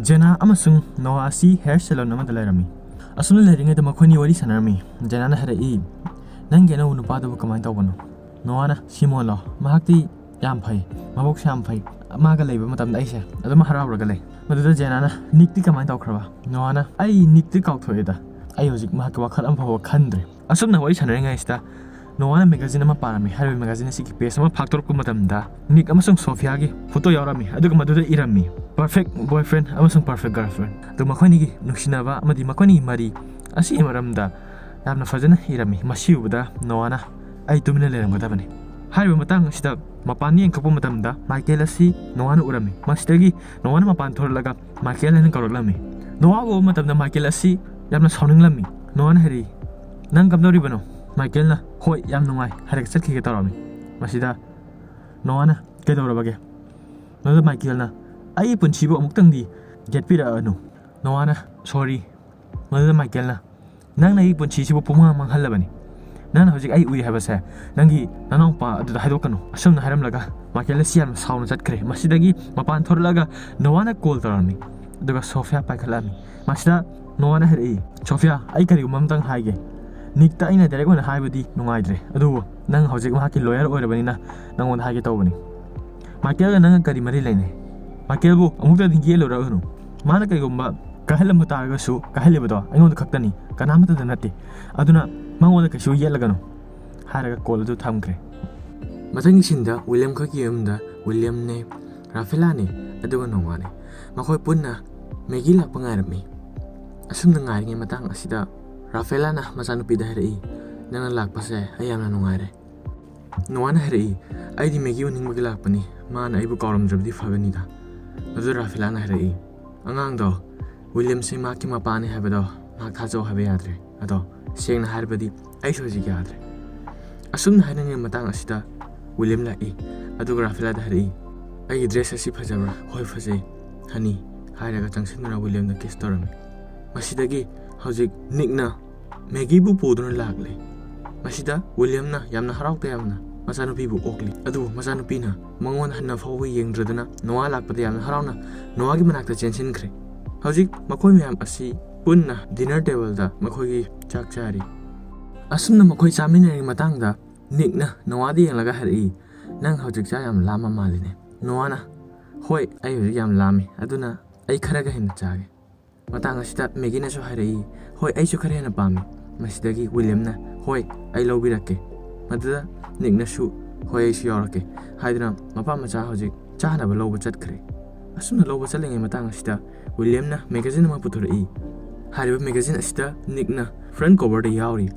ꯖꯦꯅꯥ ꯑꯃꯁꯨꯡ ꯅꯣꯋꯥ ꯑꯁꯤ ꯍꯦꯌꯔ ꯁꯦꯂꯣꯟ ꯑꯃꯗ ꯂꯩꯔꯝꯃꯤ꯫ ꯑꯁꯨꯝꯅ ꯂꯩꯔꯤꯉꯩꯗ ꯃꯈꯣꯏꯅꯤ ꯋꯥꯔꯤ ꯁꯥꯟꯅꯔꯝꯃꯤ꯫ ꯖꯦꯅꯥꯅ ꯍꯥꯏꯔꯛꯏ, "ꯅꯪꯒꯤ ꯑꯅꯧꯕ ꯅꯨꯄꯥꯗꯨꯕꯨ ꯀꯃꯥꯏꯅ ꯇꯧꯕꯅꯣ?" ꯅꯣꯋꯥꯅ, "ꯁꯤꯃꯣꯟꯂꯣ? ꯃꯍꯥꯛꯇꯤ ꯌꯥꯝ ꯐꯩ, ꯃꯕꯨꯛꯁꯨ ꯌꯥꯝ ꯐꯩ꯫ ꯃꯥꯒ ꯂꯩꯕ ꯃꯇꯝꯗ ꯑꯩꯁꯦ ꯑꯗꯨꯝ ꯍꯔꯥꯎꯔꯒ ꯂꯩ꯫ ꯃꯗꯨꯗ ꯖꯦꯅꯥꯅ, "ꯅꯤꯛꯇꯤ ꯀꯃꯥꯏꯅ ꯇꯧꯈ꯭ꯔꯕ?" ꯅꯣꯋꯥꯅ, "ꯑꯩ ꯅꯤꯛꯇꯤ ꯀꯥꯎꯊꯣꯛꯑꯦꯗ, ꯑꯩ ꯍꯧꯖꯤꯛ ꯃꯍꯥꯛꯀꯤ ꯋꯥꯈꯜ ꯑꯃ ꯐꯥꯎꯕ ꯈꯟꯗ꯭ꯔꯦ"꯫ ꯑꯁꯨꯝꯅ ꯋꯥꯔꯤ ꯁꯥꯟꯅꯔꯤꯉꯩꯁꯤꯗ ꯅꯣꯋꯥꯅ ꯃꯦꯒꯥꯖꯤꯟ ꯑꯃ ꯄꯥꯔꯝꯃꯤ꯫ ꯍꯥꯏꯔꯤꯕ ꯃꯦꯒꯥꯖꯤꯟ ꯑꯁꯤꯒꯤ ꯄꯦꯖ ꯑꯃ ꯐꯥꯛꯇꯣꯔꯛꯄ ꯃꯇꯝꯗ ꯅꯤꯛ ꯑꯃꯁꯨꯡ ꯁꯣꯐꯤꯌꯥꯒꯤ ꯐꯣꯇꯣ ꯌꯥꯎꯔꯝꯃꯤ, ꯑꯗꯨꯒ ꯃꯗꯨꯗ ꯏꯔꯝꯃꯤ, "Perfect boyfriend ꯑꯃꯁꯨꯡ perfect girlfriend"꯫ ꯑꯗꯨ ꯃꯈꯣꯏꯅꯤꯒꯤ ꯅꯨꯡꯁꯤꯅꯕ ꯑꯃꯗꯤ ꯃꯈꯣꯏꯅꯤꯒꯤ ꯃꯔꯤ ꯑꯁꯤꯒꯤ ꯃꯔꯝꯗ ꯌꯥꯝꯅ ꯐꯖꯅ ꯏꯔꯝꯃꯤ꯫ ꯃꯁꯤ ꯎꯕꯗ ꯅꯣꯋꯥꯅ, "ꯑꯩ ꯇꯨꯃꯤꯟꯅ ꯂꯩꯔꯝꯒꯗꯕꯅꯤ"꯫ ꯍꯥꯏꯔꯤꯕ ꯃꯇꯥꯡ ꯑꯁꯤꯗ ꯃꯄꯥꯟꯗ ꯌꯦꯡꯊꯣꯛꯄ ꯃꯇꯝꯗ ꯃꯥꯏꯀꯦꯜ ꯑꯁꯤ ꯅꯣꯋꯥꯅ ꯎꯔꯝꯃꯤ꯫ ꯃꯁꯤꯗꯒꯤ ꯅꯣꯋꯥꯅ ꯃꯄꯥꯟ ꯊꯣꯔꯛꯂꯒ ꯃꯥꯏꯀꯦꯜ ꯍꯥꯏꯅ ꯀꯧꯔꯛꯂꯝꯃꯤ꯫ ꯅꯣꯋꯥ ꯎꯕ ꯃꯇꯝꯗ ꯃꯥꯏꯀꯦꯜ ꯑꯁꯤ ꯌꯥꯝꯅ ꯁꯥꯎꯅꯤꯡꯂꯝꯃꯤ꯫ ꯅꯣꯋꯥꯅ ꯍꯥꯏꯔꯛꯏ, "ꯅꯪ ꯀꯝꯗꯧꯔꯤꯕꯅꯣ?" ꯃꯥꯏꯀꯦꯜꯅ, "ꯍꯣꯏ, ꯌꯥꯝ ꯅꯨꯡꯉꯥꯏ" ꯍꯥꯏꯔꯒ ꯆꯠꯈꯤꯒꯦ ꯇꯧꯔꯝꯃꯤ꯫ ꯃꯁꯤꯗ ꯅꯣꯋꯥꯅ, "ꯀꯩꯗꯧꯔꯕꯒꯦ?" ꯃꯗꯨꯗ ꯃꯥꯏꯀꯦꯜꯅ, "ꯑꯩꯒꯤ ꯄꯨꯟꯁꯤꯕꯨ ꯑꯃꯨꯛꯇꯪꯗꯤ ꯌꯦꯠꯄꯤꯔꯛꯑꯅꯨ"꯫ ꯅꯣꯋꯥꯅ, "ꯁꯣꯔꯤ"꯫ ꯃꯗꯨꯗ ꯃꯥꯏꯀꯦꯜꯅ, "ꯅꯪꯅ ꯑꯩꯒꯤ ꯄꯨꯟꯁꯤꯁꯤꯕꯨ ꯄꯨꯡꯃꯥꯡ ꯃꯥꯡꯍꯜꯂꯕꯅꯤ꯫ ꯅꯪꯅ ꯍꯧꯖꯤꯛ ꯑꯩ ꯎꯏ ꯍꯥꯏꯕꯁꯦ ꯅꯪꯒꯤ ꯅꯅꯥꯎꯄꯥ ꯑꯗꯨꯗ ꯍꯥꯏꯗꯣꯛꯀꯅꯨ"꯫ ꯑꯁꯨꯝꯅ ꯍꯥꯏꯔꯝꯂꯒ ꯃꯥꯏꯀꯦꯜ ꯑꯁꯤ ꯌꯥꯝꯅ ꯁꯥꯎꯅ ꯆꯠꯈ꯭ꯔꯦ꯫ ꯃꯁꯤꯗꯒꯤ ꯃꯄꯥꯟ ꯊꯣꯔꯛꯂꯒ ꯅꯣꯋꯥꯅ ꯀꯣꯜ ꯇꯧꯔꯝꯃꯤ꯫ ꯑꯗꯨꯒ ꯁꯣꯐꯤꯌꯥ ꯄꯥꯏꯈꯠꯂꯛꯑꯝꯃꯤ꯫ ꯃꯁꯤꯗ ꯅꯣꯋꯥꯅ ꯍꯥꯏꯔꯛꯏ, "ꯁꯣꯐꯤꯌꯥ, ꯑꯩ ꯀꯔꯤꯒꯨꯝꯕ ꯑꯃꯇꯪ ꯍꯥꯏꯒꯦ꯫ ꯅꯤꯛꯇ ꯑꯩꯅ ꯗꯥꯏꯔꯦꯛ ꯑꯣꯏꯅ ꯍꯥꯏꯕꯗꯤ ꯅꯨꯡꯉꯥꯏꯇ꯭ꯔꯦ, ꯑꯗꯨꯕꯨ ꯅꯪ ꯍꯧꯖꯤꯛ ꯃꯍꯥꯛꯀꯤ ꯂꯣꯌꯔ ꯑꯣꯏꯔꯕꯅꯤꯅ ꯅꯪꯉꯣꯟꯗ ꯍꯥꯏꯒꯦ ꯇꯧꯕꯅꯤ꯫ ꯃꯥꯏꯀꯦꯜꯒ ꯅꯪꯒ ꯀꯔꯤ ꯃꯔꯤ ꯂꯩꯅꯩ? ꯃꯥꯏꯀꯦꯜꯕꯨ ꯑꯃꯨꯛꯇꯗꯤ ꯌꯦꯠꯂꯨꯔꯒꯅꯨ꯫ ꯃꯥꯅ ꯀꯩꯒꯨꯝꯕ ꯀꯥꯏꯍꯜꯂꯝꯕ ꯇꯥꯔꯒꯁꯨ ꯀꯥꯏꯍꯜꯂꯤꯕꯗꯣ ꯑꯩꯉꯣꯟꯗ ꯈꯛꯇꯅꯤ, ꯀꯅꯥꯃꯠꯇꯗ ꯅꯠꯇꯦ꯫ ꯑꯗꯨꯅ ꯃꯉꯣꯟꯗ ꯀꯩꯁꯨ ꯌꯦꯠꯂꯒꯅꯨ" ꯍꯥꯏꯔꯒ ꯀꯣꯜ ꯑꯗꯨ ꯊꯝꯈ꯭ꯔꯦ꯫ ꯃꯊꯪꯒꯤ ꯁꯤꯟꯗ ꯋꯤꯂꯤꯌꯝ ꯈꯣꯏꯒꯤ ꯌꯨꯝꯗ ꯋꯤꯂꯤꯌꯝꯅꯦ, ꯔꯥꯐꯦꯂꯥꯅꯦ, ꯑꯗꯨꯒ ꯅꯣꯋꯥꯅꯦ꯫ ꯃꯈꯣꯏ ꯄꯨꯟꯅ ꯃꯦꯒꯤ ꯂꯥꯛꯄ ꯉꯥꯏꯔꯝꯃꯤ꯫ ꯑꯁꯨꯝꯅ ꯉꯥꯏꯔꯤꯉꯩ ꯃꯇꯥꯡ ꯑꯁꯤꯗ ꯔꯥꯐꯦꯂꯥꯅ ꯃꯆꯥꯅꯨꯄꯤꯗ ꯍꯥꯏꯔꯛꯏ, "ꯅꯪꯅ ꯂꯥꯛꯄꯁꯦ ꯑꯩ ꯌꯥꯝꯅ ꯅꯨꯡꯉꯥꯏꯔꯦ"꯫ ꯅꯣꯋꯥꯅ ꯍꯥꯏꯔꯛꯏ, "ꯑꯩꯗꯤ ꯃꯦꯒꯤ ꯎꯅꯤꯡꯕꯒꯤ ꯂꯥꯛꯄꯅꯤ, ꯃꯥꯅ ꯑꯩꯕꯨ ꯀꯥꯎꯔꯝꯗ꯭ꯔꯕꯗꯤ ꯐꯒꯅꯤꯗ"꯫ ꯑꯗꯨ ꯔꯥꯐꯦꯂꯥꯅ ꯍꯥꯏꯔꯛꯏ, "ꯑꯉꯥꯡꯗꯣ, ꯋꯤꯂꯤꯌꯝꯁꯦ ꯃꯍꯥꯛꯀꯤ ꯃꯄꯥꯅꯤ ꯍꯥꯏꯕꯗꯣ ꯃꯍꯥꯛ ꯊꯥꯖꯧ ꯍꯥꯏꯕ ꯌꯥꯗ꯭ꯔꯦ꯫ ꯑꯗꯣ ꯁꯦꯡꯅ ꯍꯥꯏꯔꯕꯗꯤ ꯑꯩꯁꯨ ꯍꯧꯖꯤꯛ ꯌꯥꯗ꯭ꯔꯦ"꯫ ꯑꯁꯨꯝꯅ ꯍꯥꯏꯅꯔꯤꯉꯩ ꯃꯇꯥꯡ ꯑꯁꯤꯗ ꯋꯤꯂꯤꯌꯝ ꯂꯥꯛꯏ, ꯑꯗꯨꯒ ꯔꯥꯐꯦꯂꯥꯗ ꯍꯥꯏꯔꯛꯏ, "ꯑꯩꯒꯤ ꯗ꯭ꯔꯦꯁ ꯑꯁꯤ ꯐꯖꯕ꯭ꯔꯥ?" "ꯍꯣꯏ, ꯐꯖꯩ, ꯍꯅꯤ" ꯍꯥꯏꯔꯒ ꯆꯪꯁꯤꯟꯗꯨꯅ ꯋꯤꯂꯤꯌꯝꯗ ꯀꯤꯁ ꯇꯧꯔꯝꯃꯤ꯫ ꯃꯁꯤꯗꯒꯤ ꯍꯧꯖꯤꯛ ꯅꯤꯛꯅ ꯃꯦꯒꯤꯕꯨ ꯄꯨꯗꯨꯅ ꯂꯥꯛꯂꯦ꯫ ꯃꯁꯤꯗ ꯋꯤꯂꯤꯌꯝꯅ ꯌꯥꯝꯅ ꯍꯔꯥꯎ ꯇꯌꯥꯝꯅ ꯃꯆꯥꯅꯨꯄꯤꯕꯨ ꯑꯣꯛꯂꯤ꯫ ꯑꯗꯨꯕꯨ ꯃꯆꯥꯅꯨꯄꯤꯅ ꯃꯉꯣꯟ ꯍꯟꯅ ꯐꯥꯎꯕ ꯌꯦꯡꯗ꯭ꯔꯗꯨꯅ ꯅꯣꯋꯥ ꯂꯥꯛꯄꯗ ꯌꯥꯝꯅ ꯍꯔꯥꯎꯅ ꯅꯣꯋꯥꯒꯤ ꯃꯅꯥꯛꯇ ꯆꯦꯟꯁꯤꯟꯈ꯭ꯔꯦ꯫ ꯍꯧꯖꯤꯛ ꯃꯈꯣꯏ ꯃꯌꯥꯝ ꯑꯁꯤ ꯄꯨꯟꯅ ꯗꯤꯅꯔ ꯇꯦꯕꯜꯗ ꯃꯈꯣꯏꯒꯤ ꯆꯥꯛ ꯆꯥꯔꯤ꯫ ꯑꯁꯨꯝꯅ ꯃꯈꯣꯏ ꯆꯥꯃꯤꯟꯅꯔꯤꯉꯩ ꯃꯇꯥꯡꯗ ꯅꯤꯛꯅ ꯅꯣꯋꯥꯗ ꯌꯦꯡꯂꯒ ꯍꯥꯏꯔꯛꯏ, "ꯅꯪ ꯍꯧꯖꯤꯛ ꯆꯥꯛ ꯌꯥꯝ ꯂꯥꯝꯕ ꯃꯥꯜꯂꯤꯅꯦ?" ꯅꯣꯋꯥꯅ, "ꯍꯣꯏ, ꯑꯩ ꯍꯧꯖꯤꯛ ꯌꯥꯝ ꯂꯥꯝꯃꯤ, ꯑꯗꯨꯅ ꯑꯩ ꯈꯔꯒ ꯍꯦꯟꯅ ꯆꯥꯒꯦ"꯫ ꯃꯇꯥꯡ ꯑꯁꯤꯗ ꯃꯦꯒꯤꯅꯁꯨ ꯍꯥꯏꯔꯛꯏ, "ꯍꯣꯏ, ꯑꯩꯁꯨ ꯈꯔ ꯍꯦꯟꯅ ꯄꯥꯝꯃꯤ"꯫ ꯃꯁꯤꯗꯒꯤ ꯋꯤꯂꯤꯌꯝꯅ, "ꯍꯣꯏ, ꯑꯩ ꯂꯧꯕꯤꯔꯛꯀꯦ"꯫ ꯃꯗꯨꯗ ꯅꯤꯛꯅꯁꯨ, "ꯍꯣꯏ, ꯑꯩꯁꯨ ꯌꯥꯎꯔꯛꯀꯦ" ꯍꯥꯏꯗꯨꯅ ꯃꯄꯥ ꯃꯆꯥ ꯍꯧꯖꯤꯛ ꯆꯥꯅꯕ ꯂꯧꯕ ꯆꯠꯈ꯭ꯔꯦ꯫ ꯑꯁꯨꯝꯅ ꯂꯧꯕ ꯆꯠꯂꯤꯉꯩ ꯃꯇꯥꯡ ꯑꯁꯤꯗ ꯋꯤꯂꯤꯌꯝꯅ ꯃꯦꯒꯥꯖꯤꯟ ꯑꯃ ꯄꯨꯊꯣꯔꯛꯏ꯫ ꯍꯥꯏꯔꯤꯕ ꯃꯦꯒꯥꯖꯤꯟ ꯑꯁꯤꯗ ꯅꯤꯛꯅ ꯐ꯭ꯔꯟ ꯀꯣꯚꯔꯗ ꯌꯥꯎꯔꯤ꯫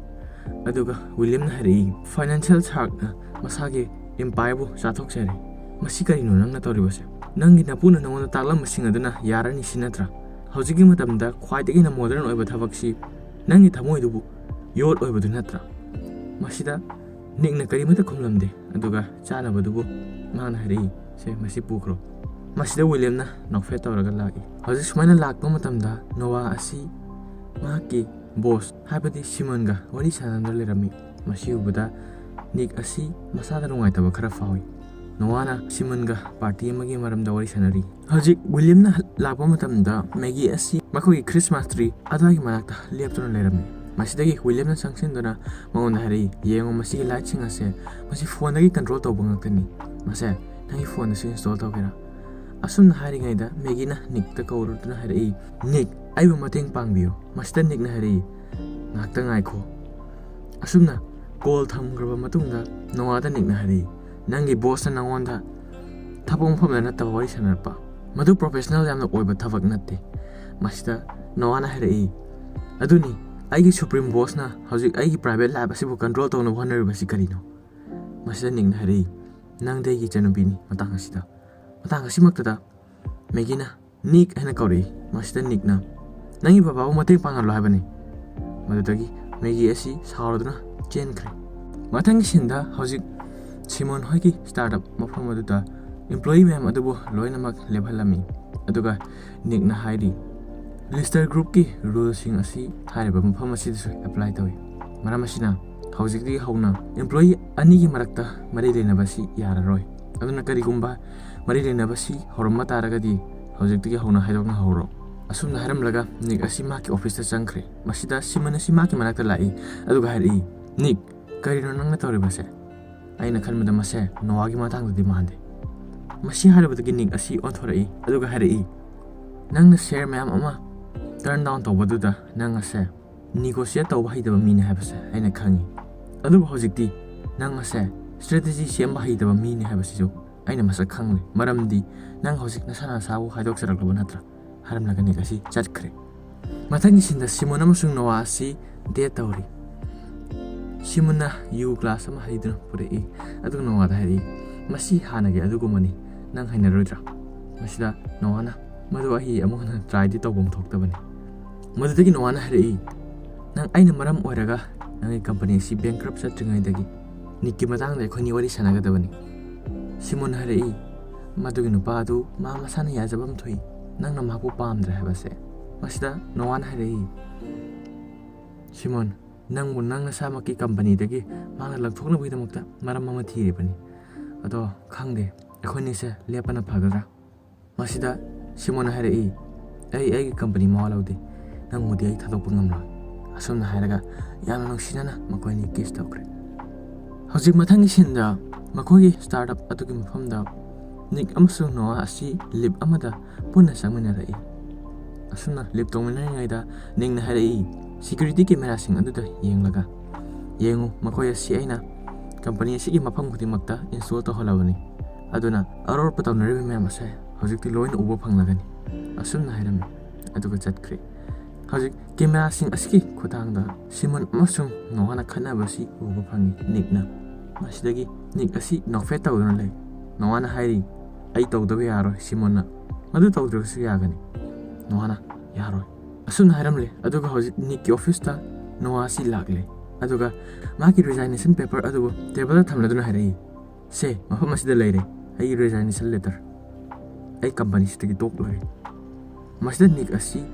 ꯑꯗꯨꯒ ꯋꯤꯂꯤꯌꯝꯅ ꯍꯥꯏꯔꯛꯏ, "ꯐꯥꯏꯅꯥꯟꯁꯤꯌꯦꯜ ꯁꯥꯔꯛꯅ ꯃꯁꯥꯒꯤ ꯏꯝꯄꯥꯌꯔꯕꯨ ꯆꯥꯊꯣꯛꯆꯔꯦ꯫ ꯃꯁꯤ ꯀꯔꯤꯅꯣ ꯅꯪꯅ ꯇꯧꯔꯤꯕꯁꯦ? ꯅꯪꯒꯤ ꯅꯄꯨꯅ ꯅꯉꯣꯟꯗ ꯇꯥꯛꯂꯝꯕꯁꯤꯡ ꯑꯗꯨꯅ ꯌꯥꯔꯅꯤ ꯁꯤ ꯅꯠꯇ꯭ꯔꯥ? ꯍꯧꯖꯤꯛꯀꯤ ꯃꯇꯝꯗ ꯈ꯭ꯋꯥꯏꯗꯒꯤ ꯍꯦꯟꯅ ꯃꯣꯗꯔꯟ ꯑꯣꯏꯕ ꯊꯕꯛꯁꯤ ꯅꯪꯒꯤ ꯊꯃꯣꯏꯗꯨꯕꯨ ꯌꯣꯠ ꯑꯣꯏꯕꯗꯨ ꯅꯠꯇ꯭ꯔꯥ?" ꯃꯁꯤꯗ ꯅꯤꯛꯅ ꯀꯔꯤꯃꯠꯇ ꯈꯨꯝꯂꯝꯗꯦ꯫ ꯑꯗꯨꯒ ꯆꯥꯅꯕꯗꯨꯕꯨ ꯃꯍꯥꯛꯅ ꯍꯥꯏꯔꯛꯏ, "ꯁꯦ, ꯃꯁꯤ ꯄꯨꯈ꯭ꯔꯣ"꯫ ꯃꯁꯤꯗ ꯋꯤꯂꯤꯌꯝꯅ ꯅꯣꯛꯐꯦꯠ ꯇꯧꯔꯒ ꯂꯥꯛꯏ꯫ ꯍꯧꯖꯤꯛ ꯁꯨꯃꯥꯏꯅ ꯂꯥꯛꯄ ꯃꯇꯝꯗ ꯅꯣꯋꯥ ꯑꯁꯤ ꯃꯍꯥꯛꯀꯤ ꯕꯣꯁ, ꯍꯥꯏꯕꯗꯤ ꯁꯤꯃꯟꯒ ꯋꯥꯔꯤ ꯁꯥꯟꯅꯗꯨꯅ ꯂꯩꯔꯝꯃꯤ꯫ ꯃꯁꯤ ꯎꯕꯗ ꯅꯤꯛ ꯑꯁꯤ ꯃꯁꯥꯗ ꯅꯨꯡꯉꯥꯏꯇꯕ ꯈꯔ ꯐꯥꯎꯏ꯫ ꯅꯣꯋꯥꯅ ꯁꯤꯃꯟꯒ ꯄꯥꯔꯇꯤ ꯑꯃꯒꯤ ꯃꯔꯝꯗ ꯋꯥꯔꯤ ꯁꯥꯟꯅꯔꯤ꯫ ꯍꯧꯖꯤꯛ ꯋꯤꯂꯤꯌꯝꯅ ꯂꯥꯛꯄ ꯃꯇꯝꯗ ꯃꯦꯒꯤ ꯑꯁꯤ ꯃꯈꯣꯏꯒꯤ ꯈ꯭ꯔꯤꯁꯃꯥꯁ ꯇ꯭ꯔꯤ ꯑꯗꯨꯋꯥꯏꯒꯤ ꯃꯅꯥꯛꯇ ꯂꯦꯞꯇꯨꯅ ꯂꯩꯔꯝꯃꯤ꯫ ꯃꯁꯤꯗꯒꯤ ꯋꯤꯂꯤꯌꯝꯅ ꯆꯪꯁꯤꯟꯗꯨꯅ ꯃꯉꯣꯟꯗ ꯍꯥꯏꯔꯛꯏ, "ꯌꯦꯡꯉꯨ, ꯃꯁꯤꯒꯤ ꯂꯥꯏꯠꯁꯤꯡ ꯑꯁꯦ, ꯃꯁꯤ ꯐꯣꯟꯗꯒꯤ ꯀꯟꯇ꯭ꯔꯣꯜ ꯇꯧꯕ ꯉꯥꯛꯇꯅꯤ꯫ ꯃꯁꯦ ꯅꯪꯒꯤ ꯐꯣꯟꯗꯁꯨ ꯏꯟꯁꯇꯣꯜ ꯇꯧꯒꯦꯔꯥ?" ꯑꯁꯨꯝꯅ ꯍꯥꯏꯔꯤꯉꯩꯗ ꯃꯦꯒꯤꯅ ꯅꯤꯛꯇ ꯀꯧꯔꯗꯨꯅ ꯍꯥꯏꯔꯛꯏ, "ꯅꯤꯛ, ꯑꯩꯕꯨ ꯃꯇꯦꯡ ꯄꯥꯡꯕꯤꯌꯨ"꯫ ꯃꯁꯤꯗ ꯅꯤꯛꯅ ꯍꯥꯏꯔꯛꯏ, "ꯉꯥꯛꯇ ꯉꯥꯏꯈꯣ"꯫ ꯑꯁꯨꯝꯅ ꯀꯣꯜ ꯊꯝꯈ꯭ꯔꯕ ꯃꯇꯨꯡꯗ ꯅꯣꯋꯥꯗ ꯅꯤꯛꯅ ꯍꯥꯏꯔꯛꯏ, "ꯅꯪꯒꯤ ꯕꯣꯁꯅ ꯅꯉꯣꯟꯗ ꯊꯕꯛ ꯃꯐꯝꯗ ꯅꯠꯇꯕ ꯋꯥꯔꯤ ꯁꯥꯟꯅꯔꯛꯄ, ꯃꯗꯨ ꯄ꯭ꯔꯣꯐꯦꯁꯅꯦꯜ ꯌꯥꯝꯅ ꯑꯣꯏꯕ ꯊꯕꯛ ꯅꯠꯇꯦ"꯫ ꯃꯁꯤꯗ ꯅꯣꯋꯥꯅ ꯍꯥꯏꯔꯛꯏ, "ꯑꯗꯨꯅꯤ, ꯑꯩꯒꯤ ꯁꯨꯄ꯭ꯔꯤꯝ ꯕꯣꯁꯅ ꯍꯧꯖꯤꯛ ꯑꯩꯒꯤ ꯄ꯭ꯔꯥꯏꯚꯦꯠ ꯂꯥꯏꯐ ꯑꯁꯤꯕꯨ ꯀꯟꯇ꯭ꯔꯣꯜ ꯇꯧꯅꯕ ꯍꯣꯠꯅꯔꯤꯕꯁꯤ ꯀꯔꯤꯅꯣ?" ꯃꯁꯤꯗ ꯅꯤꯛꯅ ꯍꯥꯏꯔꯛꯏ, "ꯅꯪꯗꯤ ꯑꯩꯒꯤ ꯏꯆꯟꯅꯨꯄꯤꯅꯤ"꯫ ꯃꯇꯥꯡ ꯑꯁꯤꯗ, ꯃꯇꯥꯡ ꯑꯁꯤꯃꯛꯇꯗ ꯃꯦꯒꯤꯅ "ꯅꯤꯛ" ꯍꯥꯏꯅ ꯀꯧꯔꯛꯏ꯫ ꯃꯁꯤꯗ ꯅꯤꯛꯅ, "ꯅꯪꯒꯤ ꯕꯕꯥꯕꯨ ꯃꯇꯦꯡ ꯄꯥꯡꯍꯜꯂꯣ ꯍꯥꯏꯕꯅꯤ"꯫ ꯃꯗꯨꯗꯒꯤ ꯃꯦꯒꯤ ꯑꯁꯤ ꯁꯥꯎꯔꯗꯨꯅ ꯆꯦꯟꯈ꯭ꯔꯦ꯫ ꯃꯊꯪꯒꯤ ꯁꯤꯟꯗ ꯍꯧꯖꯤꯛ ꯁꯤꯃꯣꯟ ꯍꯣꯏꯒꯤ ꯁ꯭ꯇꯥꯔꯠꯑꯞ ꯃꯐꯝ ꯑꯗꯨꯗ ꯏꯝꯄ꯭ꯂꯣꯌꯤ ꯃꯌꯥꯝ ꯑꯗꯨꯕꯨ ꯂꯣꯏꯅꯃꯛ ꯂꯦꯞꯍꯜꯂꯝꯃꯤ꯫ ꯑꯗꯨꯒ ꯅꯤꯛꯅ ꯍꯥꯏꯔꯤ, "ꯂꯤꯁꯇꯔ ꯒ꯭ꯔꯨꯞꯀꯤ ꯔꯨꯜꯁꯤꯡ ꯑꯁꯤ ꯍꯥꯏꯔꯤꯕ ꯃꯐꯝ ꯑꯁꯤꯗꯁꯨ ꯑꯦꯄ꯭ꯂꯥꯏ ꯇꯧꯏ꯫ ꯃꯔꯝ ꯑꯁꯤꯅ ꯍꯧꯖꯤꯛꯇꯒꯤ ꯍꯧꯅ ꯏꯝꯄ꯭ꯂꯣꯌꯤ ꯑꯅꯤꯒꯤ ꯃꯔꯛꯇ ꯃꯔꯤ ꯂꯩꯅꯕꯁꯤ ꯌꯥꯔꯔꯣꯏ꯫ ꯑꯗꯨꯅ ꯀꯔꯤꯒꯨꯝꯕ ꯃꯔꯤ ꯂꯩꯅꯕꯁꯤ ꯍꯧꯔꯝꯕ ꯇꯥꯔꯒꯗꯤ ꯍꯧꯖꯤꯛꯇꯒꯤ ꯍꯧꯅ ꯍꯥꯏꯗꯣꯛꯅ ꯍꯧꯔꯣ"꯫ ꯑꯁꯨꯝꯅ ꯍꯥꯏꯔꯝꯂꯒ ꯅꯤꯛ ꯑꯁꯤ ꯃꯍꯥꯛꯀꯤ ꯑꯣꯐꯤꯁꯇ ꯆꯪꯈ꯭ꯔꯦ꯫ ꯃꯁꯤꯗ ꯁꯤꯃꯟ ꯑꯁꯤ ꯃꯍꯥꯛꯀꯤ ꯃꯅꯥꯛꯇ ꯂꯥꯛꯏ, ꯑꯗꯨꯒ ꯍꯥꯏꯔꯛꯏ, "ꯅꯤꯛ, ꯀꯔꯤꯅꯣ ꯅꯪꯅ ꯇꯧꯔꯤꯕꯁꯦ?" ꯑꯩꯅ ꯈꯟꯕꯗ ꯃꯁꯦ ꯅꯣꯋꯥꯒꯤ ꯃꯇꯥꯡꯗꯗꯤ ꯃꯥꯟꯗꯦ꯫ ꯃꯁꯤ ꯍꯥꯏꯔꯨꯕꯗꯒꯤ ꯅꯤꯛ ꯑꯁꯤ ꯑꯣꯟꯊꯣꯔꯛꯏ, ꯑꯗꯨꯒ ꯍꯥꯏꯔꯛꯏ, "ꯅꯪꯅ ꯁꯦꯌꯔ ꯃꯌꯥꯝ ꯑꯃ ꯇꯔꯟ ꯗꯥꯎꯟ ꯇꯧꯕꯗꯨꯗ ꯅꯪ ꯑꯁꯦ ꯅꯤꯒꯣꯁꯤꯌꯦꯠ ꯇꯧꯕ ꯍꯩꯇꯕ ꯃꯤꯅꯤ ꯍꯥꯏꯕꯁꯦ ꯑꯩꯅ ꯈꯪꯉꯤ꯫ ꯑꯗꯨꯕꯨ ꯍꯧꯖꯤꯛꯇꯤ ꯅꯪ ꯑꯁꯦ ꯁ꯭ꯇ꯭ꯔꯦꯇꯦꯖꯤ ꯁꯦꯝꯕ ꯍꯩꯇꯕ ꯃꯤꯅꯤ ꯍꯥꯏꯕꯁꯤꯁꯨ ꯑꯩꯅ ꯃꯁꯛ ꯈꯪꯂꯦ, ꯃꯔꯝꯗꯤ ꯅꯪ ꯍꯧꯖꯤꯛ ꯅꯁꯥ ꯅꯁꯥꯕꯨ ꯍꯥꯏꯗꯣꯛꯆꯔꯛꯂꯕ ꯅꯠꯇ꯭ꯔꯥ?" ꯍꯥꯏꯔꯝꯂꯒ ꯅꯤꯛ ꯑꯁꯤ ꯆꯠꯈ꯭ꯔꯦ꯫ ꯃꯊꯪꯒꯤ ꯁꯤꯟꯗ ꯁꯤꯃꯣꯟ ꯑꯃꯁꯨꯡ ꯅꯣꯋꯥ ꯑꯁꯤ ꯗꯦꯠ ꯇꯧꯔꯤ꯫ ꯁꯤꯃꯣꯟꯅ ꯌꯨ ꯒ꯭ꯂꯥꯁ ꯑꯃ ꯍꯩꯗꯨꯅ ꯄꯨꯔꯛꯏ, ꯑꯗꯨꯒ ꯅꯣꯋꯥꯗ ꯍꯥꯏꯔꯛꯏ, "ꯃꯁꯤ ꯍꯥꯟꯅꯒꯤ ꯑꯗꯨꯒꯨꯝꯕꯅꯤ, ꯅꯪ ꯍꯩꯅꯔꯣꯏꯗ꯭ꯔꯥ?" ꯃꯁꯤꯗ ꯅꯣꯋꯥꯅ, "ꯃꯗꯨ ꯑꯩ ꯑꯃꯨꯛ ꯍꯟꯅ ꯇ꯭ꯔꯥꯏꯗꯤ ꯇꯧꯐꯝ ꯊꯣꯛꯇꯕꯅꯤ꯫" ꯃꯗꯨꯗꯒꯤ ꯅꯣꯋꯥꯅ ꯍꯥꯏꯔꯛꯏ, "ꯅꯪ ꯑꯩꯅ ꯃꯔꯝ ꯑꯣꯏꯔꯒ ꯅꯪꯒꯤ ꯀꯝꯄꯅꯤ ꯑꯁꯤ ꯕꯦꯡꯀ꯭ꯔꯞ ꯆꯠꯇ꯭ꯔꯤꯉꯩꯗꯒꯤ ꯅꯤꯛꯀꯤ ꯃꯇꯥꯡꯗ ꯑꯩꯈꯣꯏꯅꯤ ꯋꯥꯔꯤ ꯁꯥꯟꯅꯒꯗꯕꯅꯤ꯫" ꯁꯤꯃꯣꯟꯅ ꯍꯥꯏꯔꯛꯏ, "ꯃꯗꯨꯒꯤ ꯅꯨꯄꯥ ꯑꯗꯨ ꯃꯥ ꯃꯁꯥꯅ ꯌꯥꯖꯐꯝ ꯊꯣꯛꯏ, ꯅꯪꯅ ꯃꯍꯥꯛꯄꯨ ꯄꯥꯝꯗ꯭ꯔꯦ ꯍꯥꯏꯕꯁꯦ꯫" ꯃꯁꯤꯗ ꯅꯣꯋꯥꯅ ꯍꯥꯏꯔꯛꯏ, "ꯁꯤꯃꯣꯟ, ꯅꯪꯕꯨ ꯅꯪ ꯅꯁꯥꯃꯛꯀꯤ ꯀꯝꯄꯅꯤꯗꯒꯤ ꯃꯍꯥꯛꯅ ꯂꯧꯊꯣꯛꯅꯕꯒꯤꯗꯃꯛꯇ ꯃꯔꯝ ꯑꯃ ꯊꯤꯔꯤꯕꯅꯤ꯫ ꯑꯗꯣ ꯈꯪꯗꯦ, ꯑꯩꯈꯣꯏꯅꯤꯁꯦ ꯂꯦꯞꯄꯅ ꯐꯒꯗ꯭ꯔꯥ?" ꯃꯁꯤꯗ ꯁꯤꯃꯣꯟꯅ ꯍꯥꯏꯔꯛꯏ, "ꯑꯩ ꯑꯩꯒꯤ ꯀꯝꯄꯅꯤ ꯃꯋꯥ ꯂꯧꯗꯦ, ꯅꯪꯕꯨꯗꯤ ꯑꯩ ꯊꯥꯗꯣꯛꯄ ꯉꯝꯂꯣꯏ꯫" ꯑꯁꯨꯝꯅ ꯍꯥꯏꯔꯒ ꯌꯥꯝꯅ ꯅꯨꯡꯁꯤꯅꯅ ꯃꯈꯣꯏ ꯑꯅꯤ ꯀꯤꯁ ꯇꯧꯈ꯭ꯔꯦ꯫ ꯍꯧꯖꯤꯛ ꯃꯊꯪꯒꯤ ꯁꯤꯟꯗ ꯃꯈꯣꯏꯒꯤ ꯁ꯭ꯇꯥꯔꯠ ꯑꯞ ꯑꯗꯨꯒꯤ ꯃꯐꯝꯗ ꯅꯤꯛ ꯑꯃꯁꯨꯡ ꯅꯣꯋꯥ ꯑꯁꯤ ꯂꯤꯞ ꯑꯃꯗ ꯄꯨꯟꯅ ꯆꯪꯃꯤꯟꯅꯔꯛꯏ꯫ ꯑꯁꯨꯝꯅ ꯂꯤꯞ ꯇꯣꯡꯃꯤꯟꯅꯔꯤꯉꯩꯗ ꯅꯤꯛꯅ ꯍꯥꯏꯔꯛꯏ, "ꯁꯦꯀ꯭ꯌꯨꯔꯤꯇꯤ ꯀꯦꯃꯦꯔꯥꯁꯤꯡ ꯑꯗꯨꯗ ꯌꯦꯡꯂꯒ, ꯌꯦꯡꯉꯨ, ꯃꯈꯣꯏ ꯑꯁꯤ ꯑꯩꯅ ꯀꯝꯄꯅꯤ ꯑꯁꯤꯒꯤ ꯃꯐꯝ ꯈꯨꯗꯤꯡꯃꯛꯇ ꯏꯟꯁꯇꯣꯜ ꯇꯧꯍꯜꯂꯕꯅꯤ꯫ ꯑꯗꯨꯅ ꯑꯔꯣꯠꯄ ꯇꯧꯅꯔꯤꯕ ꯃꯌꯥꯝ ꯑꯁꯦ ꯍꯧꯖꯤꯛꯇꯤ ꯂꯣꯏꯅ ꯎꯕ ꯐꯪꯂꯒꯅꯤ꯫" ꯑꯁꯨꯝꯅ ꯍꯥꯏꯔꯝꯃꯤ꯫ ꯑꯗꯨꯒ ꯆꯠꯈ꯭ꯔꯦ꯫ ꯍꯧꯖꯤꯛ ꯀꯦꯃꯦꯔꯥꯁꯤꯡ ꯑꯁꯤꯒꯤ ꯈꯨꯠꯊꯥꯡꯗ ꯁꯤꯃꯣꯟ ꯑꯃꯁꯨꯡ ꯅꯣꯋꯥꯅ ꯈꯠꯅꯕꯁꯤ ꯎꯕ ꯐꯪꯉꯤ ꯅꯤꯛꯅ꯫ ꯃꯁꯤꯗꯒꯤ ꯅꯤꯛ ꯑꯁꯤ ꯅꯣꯛꯐꯦꯠ ꯇꯧꯗꯨꯅ ꯂꯩ꯫ ꯅꯣꯋꯥꯅ ꯍꯥꯏꯔꯤ, "ꯑꯩ ꯇꯧꯗꯕ ꯌꯥꯔꯣꯏ, ꯁꯤꯃꯣꯟꯅ ꯃꯗꯨ ꯇꯧꯗ꯭ꯔꯕꯁꯨ ꯌꯥꯒꯅꯤ꯫" ꯅꯣꯋꯥꯅ, "ꯌꯥꯔꯣꯏ꯫" ꯑꯁꯨꯝꯅ ꯍꯥꯏꯔꯝꯂꯦ꯫ ꯑꯗꯨꯒ ꯍꯧꯖꯤꯛ ꯅꯤꯛꯀꯤ ꯑꯣꯐꯤꯁꯇ ꯅꯣꯋꯥ ꯑꯁꯤ ꯂꯥꯛꯂꯦ꯫ ꯑꯗꯨꯒ ꯃꯥꯒꯤ ꯔꯤꯖꯥꯏꯅꯦꯁꯟ ꯄꯦꯄꯔ ꯑꯗꯨꯕꯨ ꯇꯦꯕꯜꯗ ꯊꯝꯂꯗꯨꯅ ꯍꯥꯏꯔꯛꯏ, "ꯁꯦ, ꯃꯐꯝ ꯑꯁꯤꯗ ꯂꯩꯔꯦ ꯑꯩꯒꯤ ꯔꯤꯖꯥꯏꯅꯦꯁꯟ ꯂꯦꯇꯔ꯫ ꯑꯩ ꯀꯝꯄꯅꯤꯁꯤꯗꯒꯤ ꯇꯣꯛꯂꯣꯏꯔꯦ꯫" ꯃꯁꯤꯗ ꯅꯤꯛ ꯑꯁꯤ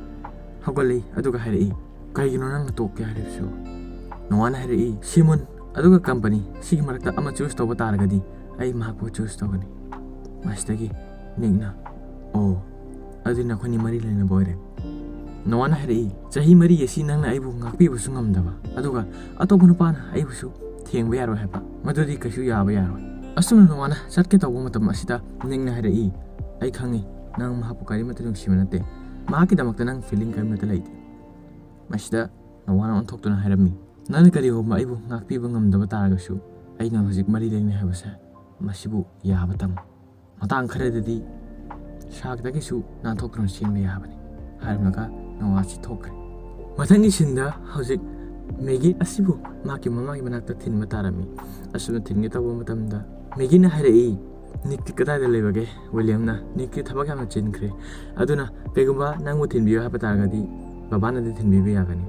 ꯍꯧꯒꯠꯂꯛꯏ, ꯑꯗꯨꯒ ꯍꯥꯏꯔꯛꯏ, "ꯀꯩꯒꯤꯅꯣ ꯅꯪꯅ ꯇꯣꯛꯀꯦ ꯍꯥꯏꯔꯤꯕꯁꯤꯕꯣ?" ꯅꯣꯋꯥꯅ ꯍꯥꯏꯔꯛꯏ, "ꯁꯤꯃꯣꯟ ꯑꯗꯨꯒ ꯀꯝꯄꯅꯤ ꯁꯤꯒꯤ ꯃꯔꯛꯇ ꯑꯃ ꯆꯨꯁ ꯇꯧꯕ ꯇꯥꯔꯒꯗꯤ ꯑꯩ ꯃꯍꯥꯛꯄꯨ ꯆꯨꯁ ꯇꯧꯒꯅꯤ꯫" ꯃꯁꯤꯗꯒꯤ ꯅꯤꯛꯅ, "ꯑꯣ, ꯑꯗꯨꯗꯤ ꯅꯈꯣꯏꯅꯤ ꯃꯔꯤ ꯂꯩꯅꯕ ꯑꯣꯏꯔꯦ꯫" ꯅꯣꯋꯥꯅ ꯍꯥꯏꯔꯛꯏ, "ꯆꯍꯤ ꯃꯔꯤ ꯑꯁꯤ ꯅꯪꯅ ꯑꯩꯕꯨ ꯉꯥꯛꯄꯤꯕꯁꯨ ꯉꯝꯗꯕ, ꯑꯗꯨꯒ ꯑꯇꯣꯞꯄ ꯅꯨꯄꯥꯅ ꯑꯩꯕꯨꯁꯨ ꯊꯦꯡꯕ ꯌꯥꯔꯣꯏ ꯍꯥꯏꯕ, ꯃꯗꯨꯗꯤ ꯀꯩꯁꯨ ꯌꯥꯕ ꯌꯥꯔꯣꯏ꯫ ꯑꯁꯨꯝꯅ ꯅꯣꯋꯥꯅ ꯆꯠꯀꯦ ꯇꯧꯕ ꯃꯇꯝ ꯑꯁꯤꯗ ꯅꯤꯛꯅ ꯍꯥꯏꯔꯛꯏ, "ꯑꯩ ꯈꯪꯉꯤ, ꯅꯪ ꯃꯍꯥꯛꯄꯨ ꯀꯔꯤꯃꯠꯇ ꯅꯨꯡꯁꯤꯕ ꯅꯠꯇꯦ꯫ ꯃꯍꯥꯛꯀꯤꯗꯃꯛꯇ ꯅꯪ feeling ꯀꯔꯤꯃꯠꯇ ꯂꯩꯇꯦ꯫" ꯃꯁꯤꯗ ꯅꯣꯋꯥꯅ ꯑꯣꯟꯊꯣꯛꯇꯨꯅ ꯍꯥꯏꯔꯝꯃꯤ, "ꯅꯪꯅ ꯀꯔꯤꯒꯨꯝꯕ ꯑꯩꯕꯨ ꯉꯥꯛꯄꯤꯕ ꯉꯝꯗꯕ ꯇꯥꯔꯒꯁꯨ, ꯑꯩꯅ ꯍꯧꯖꯤꯛ ꯃꯔꯤ ꯂꯩꯅꯩ ꯍꯥꯏꯕꯁꯦ, ꯃꯁꯤꯕꯨ ꯌꯥꯕ ꯇꯝꯃꯨ꯫ ꯃꯇꯥꯡ ꯈꯔꯗꯗꯤ ꯁꯥꯛꯇꯒꯤꯁꯨ ꯅꯥꯟꯊꯣꯛꯇꯨꯅ ꯆꯦꯟꯕ ꯌꯥꯕꯅꯤ," ꯍꯥꯏꯔꯝꯂꯒ ꯅꯣꯋꯥꯁꯤ ꯊꯣꯛꯈ꯭ꯔꯦ꯫ ꯃꯊꯪꯒꯤ ꯁꯤꯟꯗ ꯍꯧꯖꯤꯛ ꯃꯦꯒꯤ ꯑꯁꯤꯕꯨ ꯃꯍꯥꯛꯀꯤ ꯃꯃꯥꯒꯤ ꯃꯅꯥꯛꯇ ꯊꯤꯟꯕ ꯇꯥꯔꯝꯃꯤ꯫ ꯑꯁꯨꯝꯅ ꯊꯤꯟꯒꯦ ꯇꯧꯕ ꯃꯇꯝꯗ ꯃꯦꯒꯤꯅ ꯍꯥꯏꯔꯛꯏ, "ꯅꯤꯛꯇꯤ ꯀꯗꯥꯏꯗ ꯂꯩꯕꯒꯦ? ꯋꯤꯂꯤꯌꯝꯅ ꯅꯤꯛꯀꯤ ꯊꯕꯛ ꯌꯥꯝꯅ ꯆꯤꯟꯈ꯭ꯔꯦ꯫ ꯑꯗꯨꯅ ꯀꯩꯒꯨꯝꯕ ꯅꯪꯕꯨ ꯊꯤꯟꯕꯤꯌꯨ ꯍꯥꯏꯕ ꯇꯥꯔꯒꯗꯤ ꯕꯕꯥꯅꯗꯤ ꯊꯤꯟꯕꯤꯕ ꯌꯥꯒꯅꯤ꯫"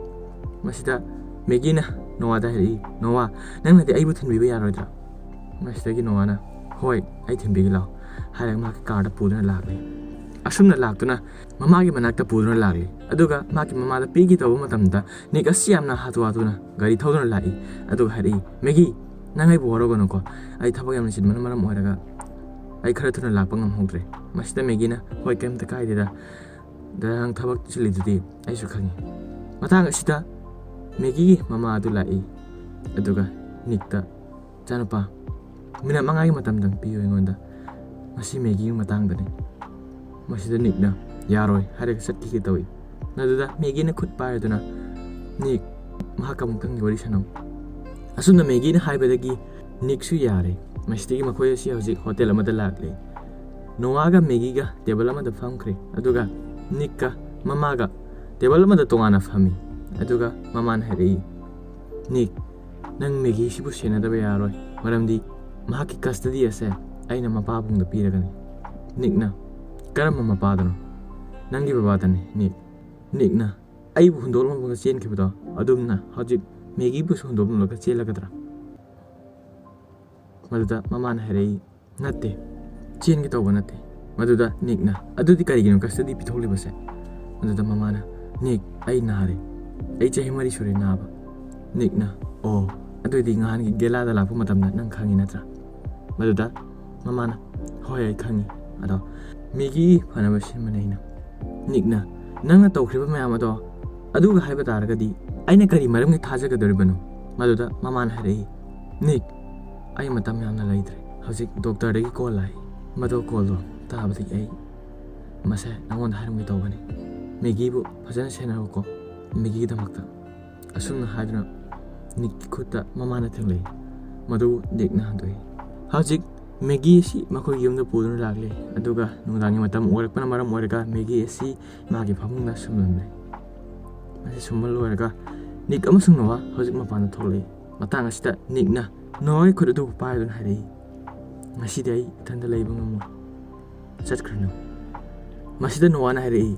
ꯃꯁꯤꯗ ꯃꯦꯒꯤꯅ ꯅꯣꯋꯥꯗ ꯍꯥꯏꯔꯛꯏ, "ꯅꯣꯋꯥ, ꯅꯪꯅꯗꯤ ꯑꯩꯕꯨ ꯊꯤꯟꯕꯤꯕ ꯌꯥꯔꯣꯏꯗ꯭ꯔꯥ?" ꯃꯁꯤꯗꯒꯤ ꯅꯣꯋꯥꯅ, "ꯍꯣꯏ, ꯑꯩ ꯊꯤꯟꯕꯤꯒꯦ ꯂꯥꯛꯑꯣ," ꯍꯥꯏꯔꯒ ꯃꯍꯥꯛꯀꯤ ꯀꯥꯔꯗ ꯄꯨꯗꯨꯅ ꯂꯥꯛꯂꯦ꯫ ꯑꯁꯨꯝꯅ ꯂꯥꯛꯇꯨꯅ ꯃꯃꯥꯒꯤ ꯃꯅꯥꯛꯇ ꯄꯨꯗꯨꯅ ꯂꯥꯛꯂꯦ꯫ ꯑꯗꯨꯒ ꯃꯍꯥꯛꯀꯤ ꯃꯃꯥꯗ ꯄꯤꯒꯦ ꯇꯧꯕ ꯃꯇꯝꯗ ꯅꯤꯛ ꯑꯁꯤ ꯌꯥꯝꯅ ꯍꯥꯊꯨ ꯍꯥꯊꯨꯅ ꯒꯥꯔꯤ ꯊꯧꯗꯨꯅ ꯂꯥꯛꯏ꯫ ꯑꯗꯨꯒ ꯍꯥꯏꯔꯛꯏ, "ꯃꯦꯒꯤ, ꯅꯪ ꯑꯩꯕꯨ ꯋꯥꯔꯧꯒꯅꯨꯀꯣ꯫ ꯑꯩ ꯊꯕꯛ ꯌꯥꯝꯅ ꯆꯤꯟꯕꯅ ꯃꯔꯝ ꯑꯣꯏꯔꯒ ꯑꯩ ꯈꯔ ꯊꯨꯅ ꯂꯥꯛꯄ ꯉꯝꯍꯧꯗ꯭ꯔꯦ꯫" ꯃꯁꯤꯗ ꯃꯦꯒꯤꯅ, "ꯍꯣꯏ, ꯀꯩꯝꯇ ꯀꯥꯏꯗꯦꯗ꯫ ꯗꯗꯥ, ꯅꯪ ꯊꯕꯛ ꯆꯤꯜꯂꯤꯗꯨꯗꯤ ꯑꯩꯁꯨ ꯈꯪꯉꯤ꯫" ꯃꯇꯥꯡ ꯑꯁꯤꯗ ꯃꯦꯒꯤꯒꯤ ꯃꯃꯥ ꯑꯗꯨ ꯂꯥꯛꯏ꯫ ꯑꯗꯨꯒ ꯅꯤꯛꯇ, "ꯏꯆꯥꯅꯨꯄꯥ, ꯃꯤꯅꯠ ꯃꯉꯥꯒꯤ ꯃꯇꯝꯗꯪ ꯄꯤꯌꯨ ꯑꯩꯉꯣꯟꯗ꯫ ꯃꯁꯤ ꯃꯦꯒꯤꯒꯤ ꯃꯇꯥꯡꯗꯅꯤ꯫" ꯃꯁꯤꯗ ꯅꯤꯛꯅ, "ꯌꯥꯔꯣꯏ" ꯍꯥꯏꯔꯒ ꯆꯠꯈꯤꯒꯦ ꯇꯧꯏ꯫ ꯃꯗꯨꯗ ꯃꯦꯒꯤꯅ ꯈꯨꯠ ꯄꯥꯏꯔꯗꯨꯅ, "ꯅꯤꯛ, ꯃꯍꯥꯛꯀ ꯑꯃꯨꯛꯇꯪꯗꯤ ꯋꯥꯔꯤ ꯁꯥꯟꯅꯧ꯫" ꯑꯁꯨꯝꯅ ꯃꯦꯒꯤꯅ ꯍꯥꯏꯕꯗꯒꯤ ꯅꯤꯛꯁꯨ ꯌꯥꯔꯦ꯫ ꯃꯁꯤꯗꯒꯤ ꯃꯈꯣꯏ ꯑꯁꯤ ꯍꯧꯖꯤꯛ ꯍꯣꯇꯦꯜ ꯑꯃꯗ ꯂꯥꯛꯂꯦ꯫ ꯅꯣꯋꯥꯒ ꯃꯦꯒꯤꯒ ꯇꯦꯕꯜ ꯑꯃꯗ ꯐꯝꯈ꯭ꯔꯦ, ꯑꯗꯨꯒ ꯅꯤꯛꯀ ꯃꯃꯥꯒ ꯇꯦꯕꯜ ꯑꯃꯗ ꯇꯣꯉꯥꯟꯅ ꯐꯝꯃꯤ꯫ ꯑꯗꯨꯒ ꯃꯃꯥꯅ ꯍꯥꯏꯔꯛꯏ, "ꯅꯤꯛ, ꯅꯪ ꯃꯦꯒꯤꯁꯤꯕꯨ ꯁꯦꯟꯅꯗꯕ ꯌꯥꯔꯣꯏ, ꯃꯔꯝꯗꯤ ꯃꯍꯥꯛꯀꯤ custody ꯑꯁꯦ ꯑꯩꯅ ꯃꯄꯥꯕꯨꯡꯗ ꯄꯤꯔꯒꯅꯤ꯫" ꯅꯤꯛꯅ, "ꯀꯔꯝꯕ ꯃꯄꯥꯗꯅꯣ?" "ꯅꯪꯒꯤ ꯕꯕꯥꯗꯅꯤ, ꯅꯤꯛ꯫ ꯅꯤꯛꯅ ꯑꯩꯕꯨ ꯍꯨꯟꯗꯣꯛꯂꯝꯂꯒ ꯆꯦꯟꯈꯤꯕꯗꯣ, ꯑꯗꯨꯝꯅ ꯍꯧꯖꯤꯛ ꯃꯦꯒꯤꯕꯨꯁꯨ ꯍꯨꯟꯗꯣꯛꯂꯝꯂꯒ ꯆꯦꯜꯂꯒꯗ꯭ꯔꯥ?" ꯃꯗꯨꯗ ꯃꯃꯥꯅ ꯍꯥꯏꯔꯛꯏ, "ꯅꯠꯇꯦ, ꯆꯦꯟꯒꯦ ꯇꯧꯕ ꯅꯠꯇꯦ꯫" ꯃꯗꯨꯗ ꯅꯤꯛꯅ, "ꯑꯗꯨꯗꯤ ꯀꯔꯤꯒꯤꯅꯣ custody ꯄꯤꯊꯣꯛꯂꯤꯕꯁꯦ?" ꯃꯗꯨꯗ ꯃꯃꯥꯅ, "ꯅꯤꯛ, ꯑꯩ ꯅꯥꯔꯦ꯫ ꯑꯩ ꯆꯍꯤ ꯃꯔꯤ ꯁꯨꯔꯦ ꯅꯥꯕ꯫" ꯅꯤꯛꯅ, "ꯑꯣ, ꯑꯗꯨꯗꯤ ꯅꯍꯥꯟꯒꯤ ꯒꯦꯂꯥꯗ ꯂꯥꯛꯄ ꯃꯇꯝꯗ ꯅꯪ ꯈꯪꯉꯤ ꯅꯠꯇ꯭ꯔꯥ?" ꯃꯗꯨꯗ ꯃꯃꯥꯅ, "ꯍꯣꯏ, ꯑꯩ ꯈꯪꯉꯤ꯫ ꯑꯗꯣ ꯃꯦꯒꯤ ꯐꯅꯕ ꯁꯤꯟꯕꯅꯦ ꯑꯩꯅ꯫" ꯅꯤꯛꯅ, "ꯅꯪꯅ ꯇꯧꯈ꯭ꯔꯤꯕ ꯃꯌꯥꯝ ꯑꯗꯣ ꯑꯗꯨꯒ ꯍꯥꯏꯕ ꯇꯥꯔꯒꯗꯤ ꯑꯩꯅ ꯀꯔꯤ ꯃꯔꯝꯒꯤ ꯊꯥꯖꯒꯗꯧꯔꯤꯕꯅꯣ?" ꯃꯗꯨꯗ ꯃꯃꯥꯅ ꯍꯥꯏꯔꯛꯏ, "ꯅꯤꯛ, ꯑꯩ ꯃꯇꯝ ꯌꯥꯝꯅ ꯂꯩꯇ꯭ꯔꯦ꯫ ꯍꯧꯖꯤꯛ ꯗꯣꯛꯇꯔꯗꯒꯤ ꯀꯣꯜ ꯂꯥꯛꯏ꯫ ꯃꯗꯨ ꯀꯣꯜꯗꯣ ꯇꯥꯕꯗꯒꯤ ꯑꯩ ꯃꯁꯦ ꯅꯉꯣꯟꯗ ꯍꯥꯏꯔꯝꯒꯦ ꯇꯧꯕꯅꯤ꯫ ꯃꯦꯒꯤꯕꯨ ꯐꯖꯅ ꯁꯦꯟꯅꯔꯣꯀꯣ, ꯃꯦꯒꯤꯒꯤꯗꯃꯛꯇ"꯫ ꯑꯁꯨꯝꯅ ꯍꯥꯏꯗꯨꯅ ꯅꯤꯛꯀꯤ ꯈꯨꯠꯇ ꯃꯃꯥꯅ ꯊꯦꯡꯂꯛꯏ꯫ ꯃꯗꯨ ꯅꯤꯛꯅ ꯍꯟꯗꯣꯛꯏ꯫ ꯍꯧꯖꯤꯛ ꯃꯦꯒꯤ ꯑꯁꯤ ꯃꯈꯣꯏꯒꯤ ꯌꯨꯝꯗ ꯄꯨꯗꯨꯅ ꯂꯥꯛꯂꯤ꯫ ꯑꯗꯨꯒ ꯅꯨꯡꯗꯥꯡꯒꯤ ꯃꯇꯝ ꯑꯣꯏꯔꯛꯄꯅ ꯃꯔꯝ ꯑꯣꯏꯔꯒ ꯃꯦꯒꯤ ꯑꯁꯤ ꯃꯥꯒꯤ ꯐꯃꯨꯡꯗ ꯁꯨꯝꯂꯝꯂꯦ꯫ ꯃꯁꯤ ꯁꯨꯝꯕ ꯂꯣꯏꯔꯒ ꯅꯤꯛ ꯑꯃꯁꯨꯡ ꯅꯣꯋꯥ ꯍꯧꯖꯤꯛ ꯃꯄꯥꯟꯗ ꯊꯣꯛꯂꯛꯏ꯫ ꯃꯇꯥꯡ ꯑꯁꯤꯗ ꯅꯤꯛꯅ ꯅꯣꯋꯥꯒꯤ ꯈꯨꯠ ꯑꯗꯨꯕꯨ ꯄꯥꯏꯗꯨꯅ ꯍꯥꯏꯔꯛꯏ, "ꯉꯁꯤꯗꯤ ꯑꯩ ꯏꯊꯟꯗ ꯂꯩꯕ ꯉꯝꯃꯣꯏ꯫ ꯆꯠꯈ꯭ꯔꯅꯨ"꯫ ꯃꯁꯤꯗ ꯅꯣꯋꯥꯅ ꯍꯥꯏꯔꯛꯏ,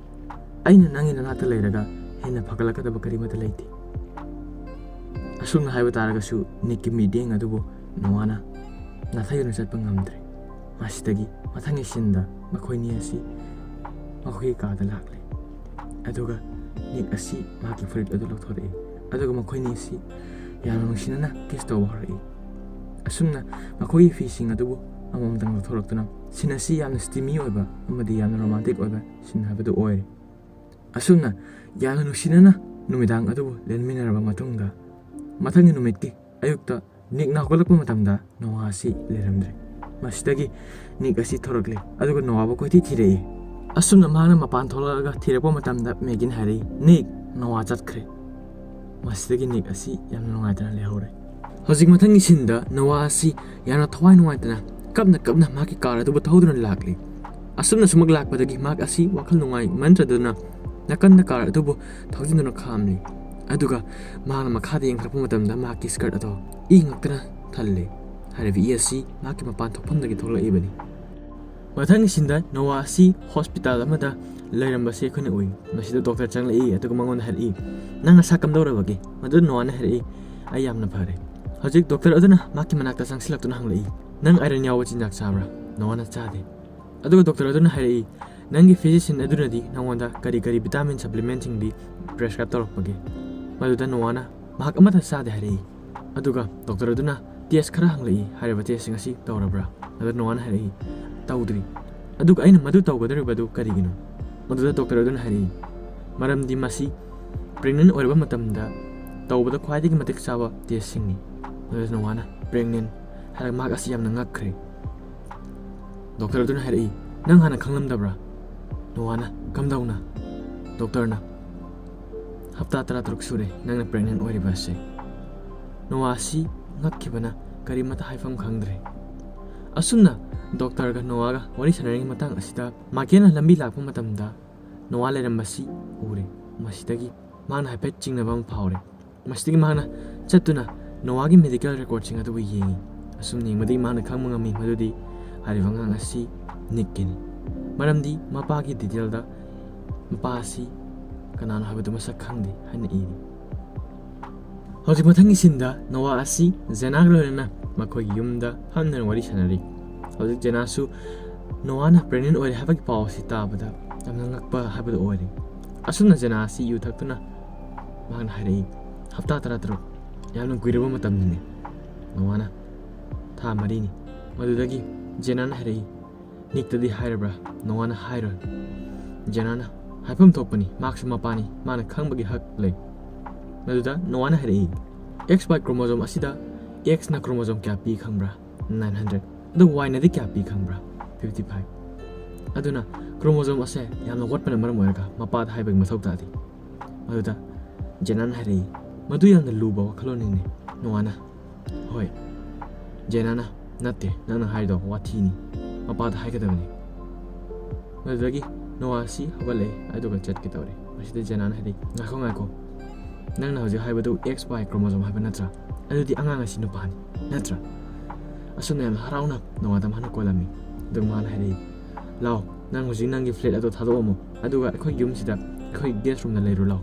"ꯑꯩꯅ ꯅꯪꯒꯤ ꯅꯅꯥꯛꯇ ꯂꯩꯔꯒ ꯍꯦꯟꯅ ꯐꯒꯠꯂꯛꯀꯗꯕ ꯀꯔꯤꯃꯠꯇ ꯂꯩꯇꯦ"꯫ ꯑꯁꯨꯝꯅ ꯍꯥꯏꯕ ꯇꯥꯔꯒꯁꯨ ꯅꯤꯛꯀꯤ ꯃꯤꯠꯌꯦꯡ ꯑꯗꯨꯕꯨ ꯅꯣꯋꯥꯅ ꯅꯥꯊꯩꯗꯨꯅ ꯆꯠꯄ ꯉꯝꯗ꯭ꯔꯦ꯫ ꯃꯁꯤꯗꯒꯤ ꯃꯊꯪꯒꯤ ꯁꯤꯟꯗ ꯃꯈꯣꯏꯅꯤ ꯑꯁꯤ ꯃꯈꯣꯏꯒꯤ ꯀꯥꯗ ꯂꯥꯛꯂꯦ꯫ ꯑꯗꯨꯒ ꯅꯤꯛ ꯑꯁꯤ ꯃꯍꯥꯛꯀꯤ ꯐꯨꯔꯤꯠ ꯑꯗꯨ ꯂꯧꯊꯣꯔꯛꯏ꯫ ꯑꯗꯨꯒ ꯃꯈꯣꯏꯅꯤ ꯑꯁꯤ ꯌꯥꯝꯅ ꯅꯨꯡꯁꯤꯅꯅ ꯀꯤꯁ ꯇꯧꯕ ꯍꯧꯔꯛꯏ꯫ ꯑꯁꯨꯝꯅ ꯃꯈꯣꯏꯒꯤ ꯐꯤꯁꯤꯡ ꯑꯗꯨꯕꯨ ꯑꯃꯃꯝꯇꯪ ꯂꯧꯊꯣꯔꯛꯇꯨꯅ ꯁꯤꯟ ꯑꯁꯤ ꯌꯥꯝꯅ ꯁ꯭ꯇꯤꯃꯤ ꯑꯣꯏꯕ ꯑꯃꯗꯤ ꯌꯥꯝꯅ ꯔꯣꯃꯥꯟꯇꯤꯛ ꯑꯣꯏꯕ ꯁꯤꯟ ꯍꯥꯏꯕꯗꯨ ꯑꯣꯏꯔꯦ꯫ ꯑꯁꯨꯝꯅ ꯌꯥꯝꯅ ꯅꯨꯡꯁꯤꯅꯅ ꯅꯨꯃꯤꯗꯥꯡ ꯑꯗꯨꯕꯨ ꯂꯦꯟꯃꯤꯟꯅꯔꯕ ꯃꯇꯨꯡꯗ, ꯃꯊꯪꯒꯤ ꯅꯨꯃꯤꯠꯀꯤ ꯑꯌꯨꯛꯇ ꯅꯤꯛꯅ ꯍꯧꯒꯠꯂꯛꯄ ꯃꯇꯝꯗ ꯅꯣꯋꯥ ꯑꯁꯤ ꯂꯩꯔꯝꯗ꯭ꯔꯦ꯫ ꯃꯁꯤꯗꯒꯤ ꯅꯤꯛ ꯑꯁꯤ ꯊꯣꯔꯛꯂꯦ, ꯑꯗꯨꯒ ꯅꯣꯋꯥꯕꯨ ꯀꯣꯏꯊꯤ ꯊꯤꯔꯛꯏ꯫ ꯑꯁꯨꯝꯅ ꯃꯍꯥꯛꯅ ꯃꯄꯥꯟ ꯊꯣꯛꯂꯛꯂꯒ ꯊꯤꯔꯛꯄ ꯃꯇꯝꯗ ꯃꯦꯒꯤꯅ ꯍꯥꯏꯔꯛꯏ, "ꯅꯤꯛ, ꯅꯣꯋꯥ ꯆꯠꯈ꯭ꯔꯦ"꯫ ꯃꯁꯤꯗꯒꯤ ꯅꯤꯛ ꯑꯁꯤ ꯌꯥꯝꯅ ꯅꯨꯡꯉꯥꯏꯇꯅ ꯂꯩꯍꯧꯔꯦ꯫ ꯍꯧꯖꯤꯛ ꯃꯊꯪꯒꯤ ꯁꯤꯟꯗ ꯅꯣꯋꯥ ꯑꯁꯤ ꯌꯥꯝꯅ ꯊꯋꯥꯏ ꯅꯨꯡꯉꯥꯏꯇꯅ ꯀꯞꯅ ꯀꯞꯅ ꯃꯍꯥꯛꯀꯤ ꯀꯥꯔ ꯑꯗꯨꯕꯨ ꯊꯧꯗꯨꯅ ꯂꯥꯛꯂꯤ꯫ ꯑꯁꯨꯝꯅ ꯁꯨꯝꯃꯛ ꯂꯥꯛꯄꯗꯒꯤ ꯃꯍꯥꯛ ꯑꯁꯤ ꯋꯥꯈꯜ ꯅꯨꯡꯉꯥꯏꯃꯟꯗ꯭ꯔꯗꯨꯅ ꯅꯥꯀꯟꯗ ꯀꯥꯔ ꯑꯗꯨꯕꯨ ꯊꯧꯖꯤꯟꯗꯨꯅ ꯈꯥꯝꯂꯤ꯫ ꯑꯗꯨꯒ ꯃꯍꯥꯛꯅ ꯃꯈꯥꯗ ꯌꯦꯡꯊꯔꯛꯄ ꯃꯇꯝꯗ ꯃꯍꯥꯛꯀꯤ ꯁ꯭ꯀꯔꯠ ꯑꯗꯣ ꯏ ꯉꯥꯛꯇꯅ ꯊꯜꯂꯤ꯫ ꯍꯥꯏꯔꯤꯕ ꯏ ꯑꯁꯤ ꯃꯍꯥꯛꯀꯤ ꯃꯄꯥꯟ ꯊꯣꯛꯐꯝꯗꯒꯤ ꯊꯣꯛꯂꯛꯏꯕꯅꯤ꯫ ꯃꯊꯪꯒꯤ ꯁꯤꯟꯗ ꯅꯣꯋꯥ ꯑꯁꯤ ꯍꯣꯁꯄꯤꯇꯥꯜ ꯑꯃꯗ ꯂꯩꯔꯝꯕꯁꯤ ꯑꯩꯈꯣꯏꯅ ꯎꯏ꯫ ꯃꯁꯤꯗ ꯗꯣꯛꯇꯔ ꯆꯪꯂꯛꯏ, ꯑꯗꯨꯒ ꯃꯉꯣꯟꯗ ꯍꯥꯏꯔꯛꯏ, "ꯅꯪ ꯅꯁꯥ ꯀꯝꯗꯧꯔꯕꯒꯦ?" ꯃꯗꯨꯗ ꯅꯣꯋꯥꯅ ꯍꯥꯏꯔꯛꯏ, "ꯑꯩ ꯌꯥꯝꯅ ꯐꯔꯦ"꯫ ꯍꯧꯖꯤꯛ ꯗꯣꯛꯇꯔ ꯑꯗꯨꯅ ꯃꯍꯥꯛꯀꯤ ꯃꯅꯥꯛꯇ ꯆꯪꯁꯤꯜꯂꯛꯇꯨꯅ ꯍꯪꯂꯛꯏ, "ꯅꯪ ꯑꯥꯏꯔꯟ ꯌꯥꯎꯕ ꯆꯤꯟꯖꯥꯛ ꯆꯥꯕ꯭ꯔꯥ?" ꯅꯣꯋꯥꯅ ꯆꯥꯗꯦ꯫ ꯑꯗꯨꯒ ꯗꯣꯛꯇꯔ ꯑꯗꯨꯅ ꯍꯥꯏꯔꯛꯏ, "ꯅꯪꯒꯤ ꯐꯤꯖꯤꯁꯤꯌꯟ ꯑꯗꯨꯅꯗꯤ ꯅꯉꯣꯟꯗ ꯀꯔꯤ ꯀꯔꯤ ꯚꯤꯇꯥꯃꯤꯟ ꯁꯄ꯭ꯂꯤꯃꯦꯟꯁꯤꯡꯗꯤ ꯄ꯭ꯔꯦꯁꯀ꯭ꯔꯥꯏꯕ ꯇꯧꯔꯛꯄꯒꯦ?" ꯃꯗꯨꯗ ꯅꯣꯋꯥꯅ ꯃꯍꯥꯛ ꯑꯃꯠꯇ ꯆꯥꯗꯦ ꯍꯥꯏꯔꯛꯏ꯫ ꯑꯗꯨꯒ ꯗꯣꯛꯇꯔ ꯑꯗꯨꯅ ꯇꯦꯁ ꯈꯔ ꯍꯪꯂꯛꯏ, ꯍꯥꯏꯔꯤꯕ ꯇꯦꯁꯁꯤꯡ ꯑꯁꯤ ꯇꯧꯔꯕ꯭ꯔꯥ? ꯑꯗꯨ ꯅꯣꯋꯥꯅ ꯍꯥꯏꯔꯛꯏ, "ꯇꯧꯗ꯭ꯔꯤ"꯫ ꯑꯗꯨꯒ ꯑꯩꯅ ꯃꯗꯨ ꯇꯧꯒꯗꯧꯔꯤꯕꯗꯨ ꯀꯔꯤꯒꯤꯅꯣ? ꯃꯗꯨꯗ ꯗꯣꯛꯇꯔ ꯑꯗꯨꯅ ꯍꯥꯏꯔꯛꯏ, "ꯃꯔꯝꯗꯤ ꯃꯁꯤ ꯄ꯭ꯔꯦꯒꯅꯦꯟ ꯑꯣꯏꯔꯕ ꯃꯇꯝꯗ ꯇꯧꯕꯗ ꯈ꯭ꯋꯥꯏꯗꯒꯤ ꯃꯇꯤꯛ ꯆꯥꯕ ꯇꯦꯁꯁꯤꯡꯅꯤ"꯫ ꯑꯗꯨꯗ ꯅꯣꯋꯥꯅ "Pregnant" ꯍꯥꯏꯔꯒ ꯃꯍꯥꯛ ꯑꯁꯤ ꯌꯥꯝꯅ ꯉꯛꯈ꯭ꯔꯦ꯫ ꯗꯣꯛꯇꯔ ꯑꯗꯨꯅ ꯍꯥꯏꯔꯛꯏ, "ꯅꯪ ꯍꯥꯟꯅ ꯈꯪꯂꯝꯗꯕ꯭ꯔꯥ?" ꯅꯣꯋꯥꯅ, "ꯀꯝꯗꯧꯅ?" ꯗꯣꯛꯇꯔꯅ, "ꯍꯞꯇꯥ ꯇꯔꯥꯇꯔꯨꯛ ꯁꯨꯔꯦ ꯅꯪꯅ pregnant ꯑꯣꯏꯔꯤꯕ ꯑꯁꯦ꯫" ꯅꯣꯋꯥ ꯑꯁꯤ ꯉꯛꯈꯤꯕꯅ ꯀꯔꯤꯃꯠꯇ ꯍꯥꯏꯐꯝ ꯈꯪꯗ꯭ꯔꯦ꯫ ꯑꯁꯨꯝꯅ ꯗꯣꯛꯇꯔꯒ ꯅꯣꯋꯥꯒ ꯋꯥꯔꯤ ꯁꯥꯟꯅꯔꯤꯉꯩ ꯃꯇꯥꯡ ꯑꯁꯤꯗ ꯃꯥꯏꯀꯦꯜꯅ ꯂꯝꯕꯤ ꯂꯥꯛꯄ ꯃꯇꯝꯗ ꯅꯣꯋꯥ ꯂꯩꯔꯝꯕꯁꯤ ꯎꯔꯦ꯫ ꯃꯁꯤꯗꯒꯤ ꯃꯍꯥꯛꯅ ꯍꯥꯏꯐꯦꯠ ꯆꯤꯡꯅꯕ ꯑꯃ ꯐꯥꯎꯔꯦ꯫ ꯃꯁꯤꯗꯒꯤ ꯃꯍꯥꯛꯅ ꯆꯠꯇꯨꯅ ꯅꯣꯋꯥꯒꯤ medical recordꯁꯤꯡ ꯑꯗꯨꯕꯨ ꯌꯦꯡꯉꯤ꯫ ꯑꯁꯨꯝ ꯌꯦꯡꯕꯗꯒꯤ ꯃꯍꯥꯛꯅ ꯈꯪꯕ ꯉꯝꯃꯤ ꯃꯗꯨꯗꯤ ꯍꯥꯏꯔꯤꯕ ꯑꯉꯥꯡ ꯑꯁꯤ ꯅꯤꯛꯀꯤꯅꯤ꯫ ꯃꯔꯝꯗꯤ ꯃꯄꯥꯒꯤ detailꯗ ꯃꯄꯥ ꯑꯁꯤ ꯀꯅꯥꯅꯣ ꯍꯥꯏꯕꯗꯨ ꯃꯁꯛ ꯈꯪꯗꯦ ꯍꯥꯏꯅ ꯏꯔꯤ꯫ ꯍꯧꯖꯤꯛ ꯃꯊꯪꯒꯤ sceneꯗ ꯅꯣꯋꯥ ꯑꯁꯤ ꯖꯦꯅꯥꯒ ꯂꯣꯏꯅꯅ ꯃꯈꯣꯏꯒꯤ ꯌꯨꯝꯗ ꯐꯝꯗꯨꯅ ꯋꯥꯔꯤ ꯁꯥꯟꯅꯔꯤ꯫ ꯍꯧꯖꯤꯛ ꯖꯦꯅꯥꯁꯨ ꯅꯣꯋꯥꯅ pregnant ꯑꯣꯏꯔꯦ ꯍꯥꯏꯕꯒꯤ ꯄꯥꯎ ꯑꯁꯤ ꯇꯥꯕꯗ ꯌꯥꯝꯅ ꯉꯛꯄ ꯍꯥꯏꯕꯗꯨ ꯑꯣꯏꯔꯦ꯫ ꯑꯁꯨꯝꯅ ꯖꯦꯅꯥ ꯑꯁꯤ ꯌꯨ ꯊꯛꯇꯨꯅ ꯃꯍꯥꯛꯅ ꯍꯥꯏꯔꯛꯏ, "ꯍꯞꯇꯥ ꯇꯔꯥꯇꯔꯨꯛ, ꯌꯥꯝꯅ ꯀꯨꯏꯔꯕ ꯃꯇꯝꯅꯤꯅꯦ꯫" ꯅꯣꯋꯥꯅ, "ꯊꯥ ꯃꯔꯤꯅꯤ꯫" ꯃꯗꯨꯗꯒꯤ ꯖꯦꯅꯥꯅ ꯍꯥꯏꯔꯛꯏ, "ꯅꯤꯛꯇꯗꯤ ꯍꯥꯏꯔꯕ꯭ꯔꯥ?" ꯅꯣꯋꯥꯅ ꯍꯥꯏꯔꯣꯏ꯫ ꯖꯦꯅꯥꯅ, "ꯍꯥꯏꯐꯝ ꯊꯣꯛꯄꯅꯤ, ꯃꯍꯥꯛꯁꯨ ꯃꯄꯥꯅꯤ, ꯃꯥꯅ ꯈꯪꯕꯒꯤ ꯍꯛ ꯂꯩ꯫" ꯃꯗꯨꯗ ꯅꯣꯋꯥꯅ ꯍꯥꯏꯔꯛꯏ, "XY chromosome ꯑꯁꯤꯗ Xꯅ chromosome ꯀꯌꯥ ꯄꯤ ꯈꯪꯕ꯭ꯔꯥ?" "Nine hundred꯫ ꯑꯗꯨ Yꯅꯗꯤ ꯀꯌꯥ ꯄꯤ ꯈꯪꯕ꯭ꯔꯥ?" "Fifty five꯫" "ꯑꯗꯨꯅ chromosome ꯑꯁꯦ ꯌꯥꯝꯅ ꯋꯥꯠꯄꯅ ꯃꯔꯝ ꯑꯣꯏꯔꯒ ꯃꯄꯥꯗ ꯍꯥꯏꯕꯒꯤ ꯃꯊꯧ ꯇꯥꯗꯦ꯫" ꯃꯗꯨꯗ ꯖꯦꯅꯥꯅ ꯍꯥꯏꯔꯛꯏ, "ꯃꯗꯨ ꯌꯥꯝꯅ ꯂꯨꯕ ꯋꯥꯈꯜꯂꯣꯟꯅꯤꯅꯦ꯫" ꯅꯣꯋꯥꯅ, "ꯍꯣꯏ꯫" ꯖꯦꯅꯥꯅ, "ꯅꯠꯇꯦ, ꯅꯪꯅ ꯍꯥꯏꯗꯣ ꯋꯥꯊꯤꯅꯤ꯫ ꯃꯄꯥꯗ ꯍꯥꯏꯒꯗꯕꯅꯤ꯫" ꯃꯗꯨꯗꯒꯤ ꯅꯣꯋꯥ ꯑꯁꯤ ꯍꯧꯒꯠꯂꯛꯏ, ꯑꯗꯨꯒ ꯆꯠꯀꯦ ꯇꯧꯔꯤ꯫ ꯃꯁꯤꯗ ꯖꯦꯅꯥꯅ ꯍꯥꯏꯔꯛꯏ, "ꯉꯥꯏꯈꯣ, ꯉꯥꯏꯈꯣ꯫ ꯅꯪꯅ ꯍꯧꯖꯤꯛ ꯍꯥꯏꯕꯗꯨ XY chromosome ꯍꯥꯏꯕ ꯅꯠꯇ꯭ꯔꯥ? ꯑꯗꯨꯗꯤ ꯑꯉꯥꯡ ꯑꯁꯤ ꯅꯨꯄꯥꯅꯤ, ꯅꯠꯇ꯭ꯔꯥ?" ꯑꯁꯨꯝꯅ ꯌꯥꯝꯅ ꯍꯔꯥꯎꯅ ꯅꯣꯋꯥꯗ ꯃꯥꯅ ꯀꯣꯜꯂꯝꯃꯤ꯫ ꯑꯗꯨꯒ ꯃꯥꯅ ꯍꯥꯏꯔꯛꯏ, "ꯂꯥꯎ, ꯅꯪ ꯍꯧꯖꯤꯛ ꯅꯪꯒꯤ flat ꯑꯗꯣ ꯊꯥꯗꯣꯛꯑꯝꯃꯣ, ꯑꯗꯨꯒ ꯑꯩꯈꯣꯏ ꯌꯨꯝꯁꯤꯗ, ꯑꯩꯈꯣꯏ guest roomꯗ ꯂꯩꯔꯨ ꯂꯥꯎ꯫"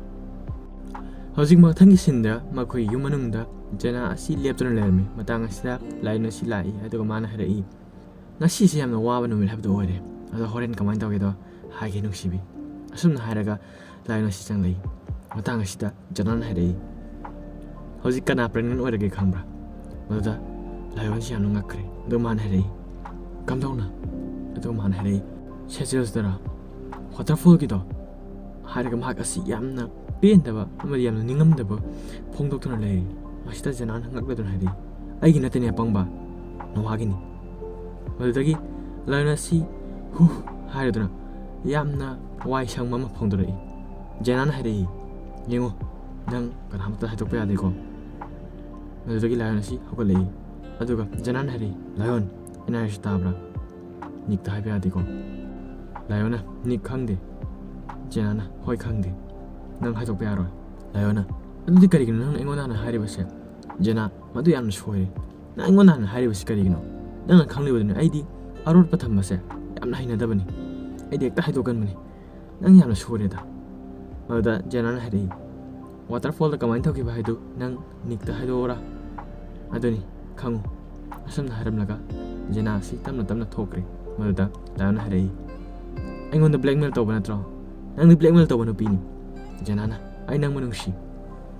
ꯍꯧꯖꯤꯛ ꯃꯊꯪꯒꯤ sceneꯗ ꯃꯈꯣꯏ ꯌꯨꯝ ꯃꯅꯨꯡꯗ ꯖꯦꯅꯥ ꯑꯁꯤ ꯂꯦꯞꯇꯨꯅ ꯂꯩꯔꯝꯃꯤ꯫ ꯃꯇꯥꯡ ꯑꯁꯤꯗ ꯂꯥꯏꯑꯣꯟ ꯑꯁꯤ ꯂꯥꯛꯏ, ꯑꯗꯨꯒ ꯃꯥꯅ ꯍꯥꯏꯔꯛꯏ, "ꯉꯁꯤꯁꯦ ꯌꯥꯝꯅ ꯋꯥꯕ ꯅꯨꯃꯤꯠ ꯍꯥꯏꯕꯗꯨ ꯑꯣꯏꯔꯦ, ꯑꯗꯣ ꯍꯣꯔꯦꯟ ꯀꯃꯥꯏꯅ ꯇꯧꯒꯦꯗꯣ ꯍꯥꯏꯒꯦ, ꯅꯨꯡꯁꯤꯕꯤ꯫" ꯑꯁꯨꯝꯅ ꯍꯥꯏꯔꯒ ꯂꯥꯏꯑꯣꯟ ꯑꯁꯤ ꯆꯪꯂꯛꯏ꯫ ꯃꯇꯥꯡ ꯑꯁꯤꯗ ꯖꯦꯅꯥꯅ ꯍꯥꯏꯔꯛꯏ, "ꯍꯧꯖꯤꯛ ꯀꯅꯥ pregnant ꯑꯣꯏꯔꯒꯦ ꯈꯪꯕ꯭ꯔꯥ?" ꯃꯗꯨꯗ ꯂꯥꯏꯑꯣꯟꯁꯤ ꯌꯥꯝꯅ ꯉꯛꯈ꯭ꯔꯦ꯫ ꯑꯗꯨꯒ ꯃꯥꯅ ꯍꯥꯏꯔꯛꯏ, "ꯀꯝꯗꯧꯅ?" ꯑꯗꯨꯒ ꯃꯥꯅ ꯍꯥꯏꯔꯛꯏ, "Seychellesꯇꯔꯥ? Waterfallꯒꯤꯗꯣ?" ꯍꯥꯏꯔꯒ ꯃꯍꯥꯛ ꯑꯁꯤ ꯌꯥꯝꯅ ꯄꯦꯟꯗꯕ ꯑꯃꯗꯤ ꯌꯥꯝꯅ ꯅꯤꯡꯉꯝꯗꯕ ꯐꯣꯡꯗꯣꯛꯇꯨꯅ ꯂꯩꯔꯤ꯫ ꯃꯁꯤꯗ ꯖꯦꯅꯥꯅ ꯉꯛꯂꯗꯨꯅ ꯍꯥꯏꯔꯛꯏ, "ꯑꯩꯒꯤ ꯅꯠꯇꯦꯅꯦ ꯑꯄꯪꯕ, ꯅꯣꯋꯥꯒꯤꯅꯤ"꯫ ꯃꯗꯨꯗꯒꯤ ꯂꯥꯏꯑꯣꯟ ꯑꯁꯤ ꯍꯨ ꯍꯥꯏꯔꯗꯨꯅ ꯌꯥꯝꯅ ꯋꯥꯏ ꯁꯪꯕ ꯑꯃ ꯐꯣꯡꯗꯣꯔꯛꯏ꯫ ꯖꯦꯅꯥꯅ ꯍꯥꯏꯔꯛꯏ, "ꯌꯦꯡꯉꯨ, ꯅꯪ ꯀꯅꯥꯃꯠꯇ ꯍꯥꯏꯗꯣꯛꯄ ꯌꯥꯗꯦꯀꯣ"꯫ ꯃꯗꯨꯗꯒꯤ ꯂꯥꯏꯑꯣꯟ ꯑꯁꯤ ꯍꯧꯒꯠꯂꯛꯏ꯫ ꯑꯗꯨꯒ ꯖꯦꯅꯥꯅ ꯍꯥꯏꯔꯛꯏ, "ꯂꯥꯏꯑꯣꯟ, ꯑꯩꯅ ꯍꯥꯏꯔꯤꯁꯤ ꯇꯥꯕ꯭ꯔꯥ? ꯅꯤꯛꯇ ꯍꯥꯏꯕ ꯌꯥꯗꯦꯀꯣ"꯫ ꯂꯥꯏꯑꯣꯟꯅ, "ꯅꯤꯛ ꯈꯪꯗꯦ"꯫ ꯖꯦꯅꯥꯅ, "ꯍꯣꯏ, ꯈꯪꯗꯦ꯫ ꯅꯪ ꯍꯥꯏꯗꯣꯛꯄ ꯌꯥꯔꯣꯏ"꯫ ꯂꯥꯏꯑꯣꯟꯅ, "ꯑꯗꯨꯗꯤ ꯀꯔꯤꯒꯤꯅꯣ ꯅꯪꯅ ꯑꯩꯉꯣꯟꯗ ꯍꯥꯟꯅ ꯍꯥꯏꯔꯤꯕꯁꯦ?" ꯖꯦꯅꯥ, "ꯃꯗꯨ ꯌꯥꯝꯅ ꯁꯣꯏꯔꯦ꯫ ꯅꯪ ꯑꯩꯉꯣꯟꯗ ꯍꯥꯟꯅ ꯍꯥꯏꯔꯤꯕꯁꯤ ꯀꯔꯤꯒꯤꯅꯣ? ꯅꯪꯅ ꯈꯪꯂꯤꯕꯗꯨꯅꯤ ꯑꯩꯗꯤ ꯑꯔꯣꯠꯄ ꯊꯝꯕꯁꯦ ꯌꯥꯝꯅ ꯍꯩꯅꯗꯕꯅꯤ꯫ ꯑꯩꯗꯤ ꯍꯦꯛꯇ ꯍꯥꯏꯗꯣꯛꯀꯟꯕꯅꯤ꯫ ꯅꯪ ꯌꯥꯝꯅ ꯁꯣꯏꯔꯦꯗ"꯫ ꯃꯗꯨꯗ ꯖꯦꯅꯥꯅ ꯍꯥꯏꯔꯛꯏ, "ꯋꯥꯇꯔꯐꯣꯜꯗ ꯀꯃꯥꯏꯅ ꯇꯧꯈꯤꯕ ꯍꯥꯏꯗꯨ ꯅꯪ ꯅꯤꯛꯇ ꯍꯥꯏꯗꯣꯛꯑꯣꯔꯥ? ꯑꯗꯨꯅꯤ, ꯈꯪꯉꯨ"꯫ ꯑꯁꯨꯝꯅ ꯍꯥꯏꯔꯝꯂꯒ ꯖꯦꯅꯥ ꯑꯁꯤ ꯇꯞꯅ ꯇꯞꯅ ꯊꯣꯛꯈ꯭ꯔꯦ꯫ ꯃꯗꯨꯗ ꯂꯥꯏꯑꯣꯟꯅ ꯍꯥꯏꯔꯛꯏ, "ꯑꯩꯉꯣꯟꯗ ꯕ꯭ꯂꯦꯛꯃꯦꯜ ꯇꯧꯕ ꯅꯠꯇ꯭ꯔꯣ? ꯅꯪꯗꯤ ꯕ꯭ꯂꯦꯛꯃꯦꯜ ꯇꯧꯕ ꯅꯨꯄꯤꯅꯤ"꯫ ꯖꯦꯅꯥꯅ, "ꯑꯩ ꯅꯪꯕꯨ ꯅꯨꯡꯁꯤ"꯫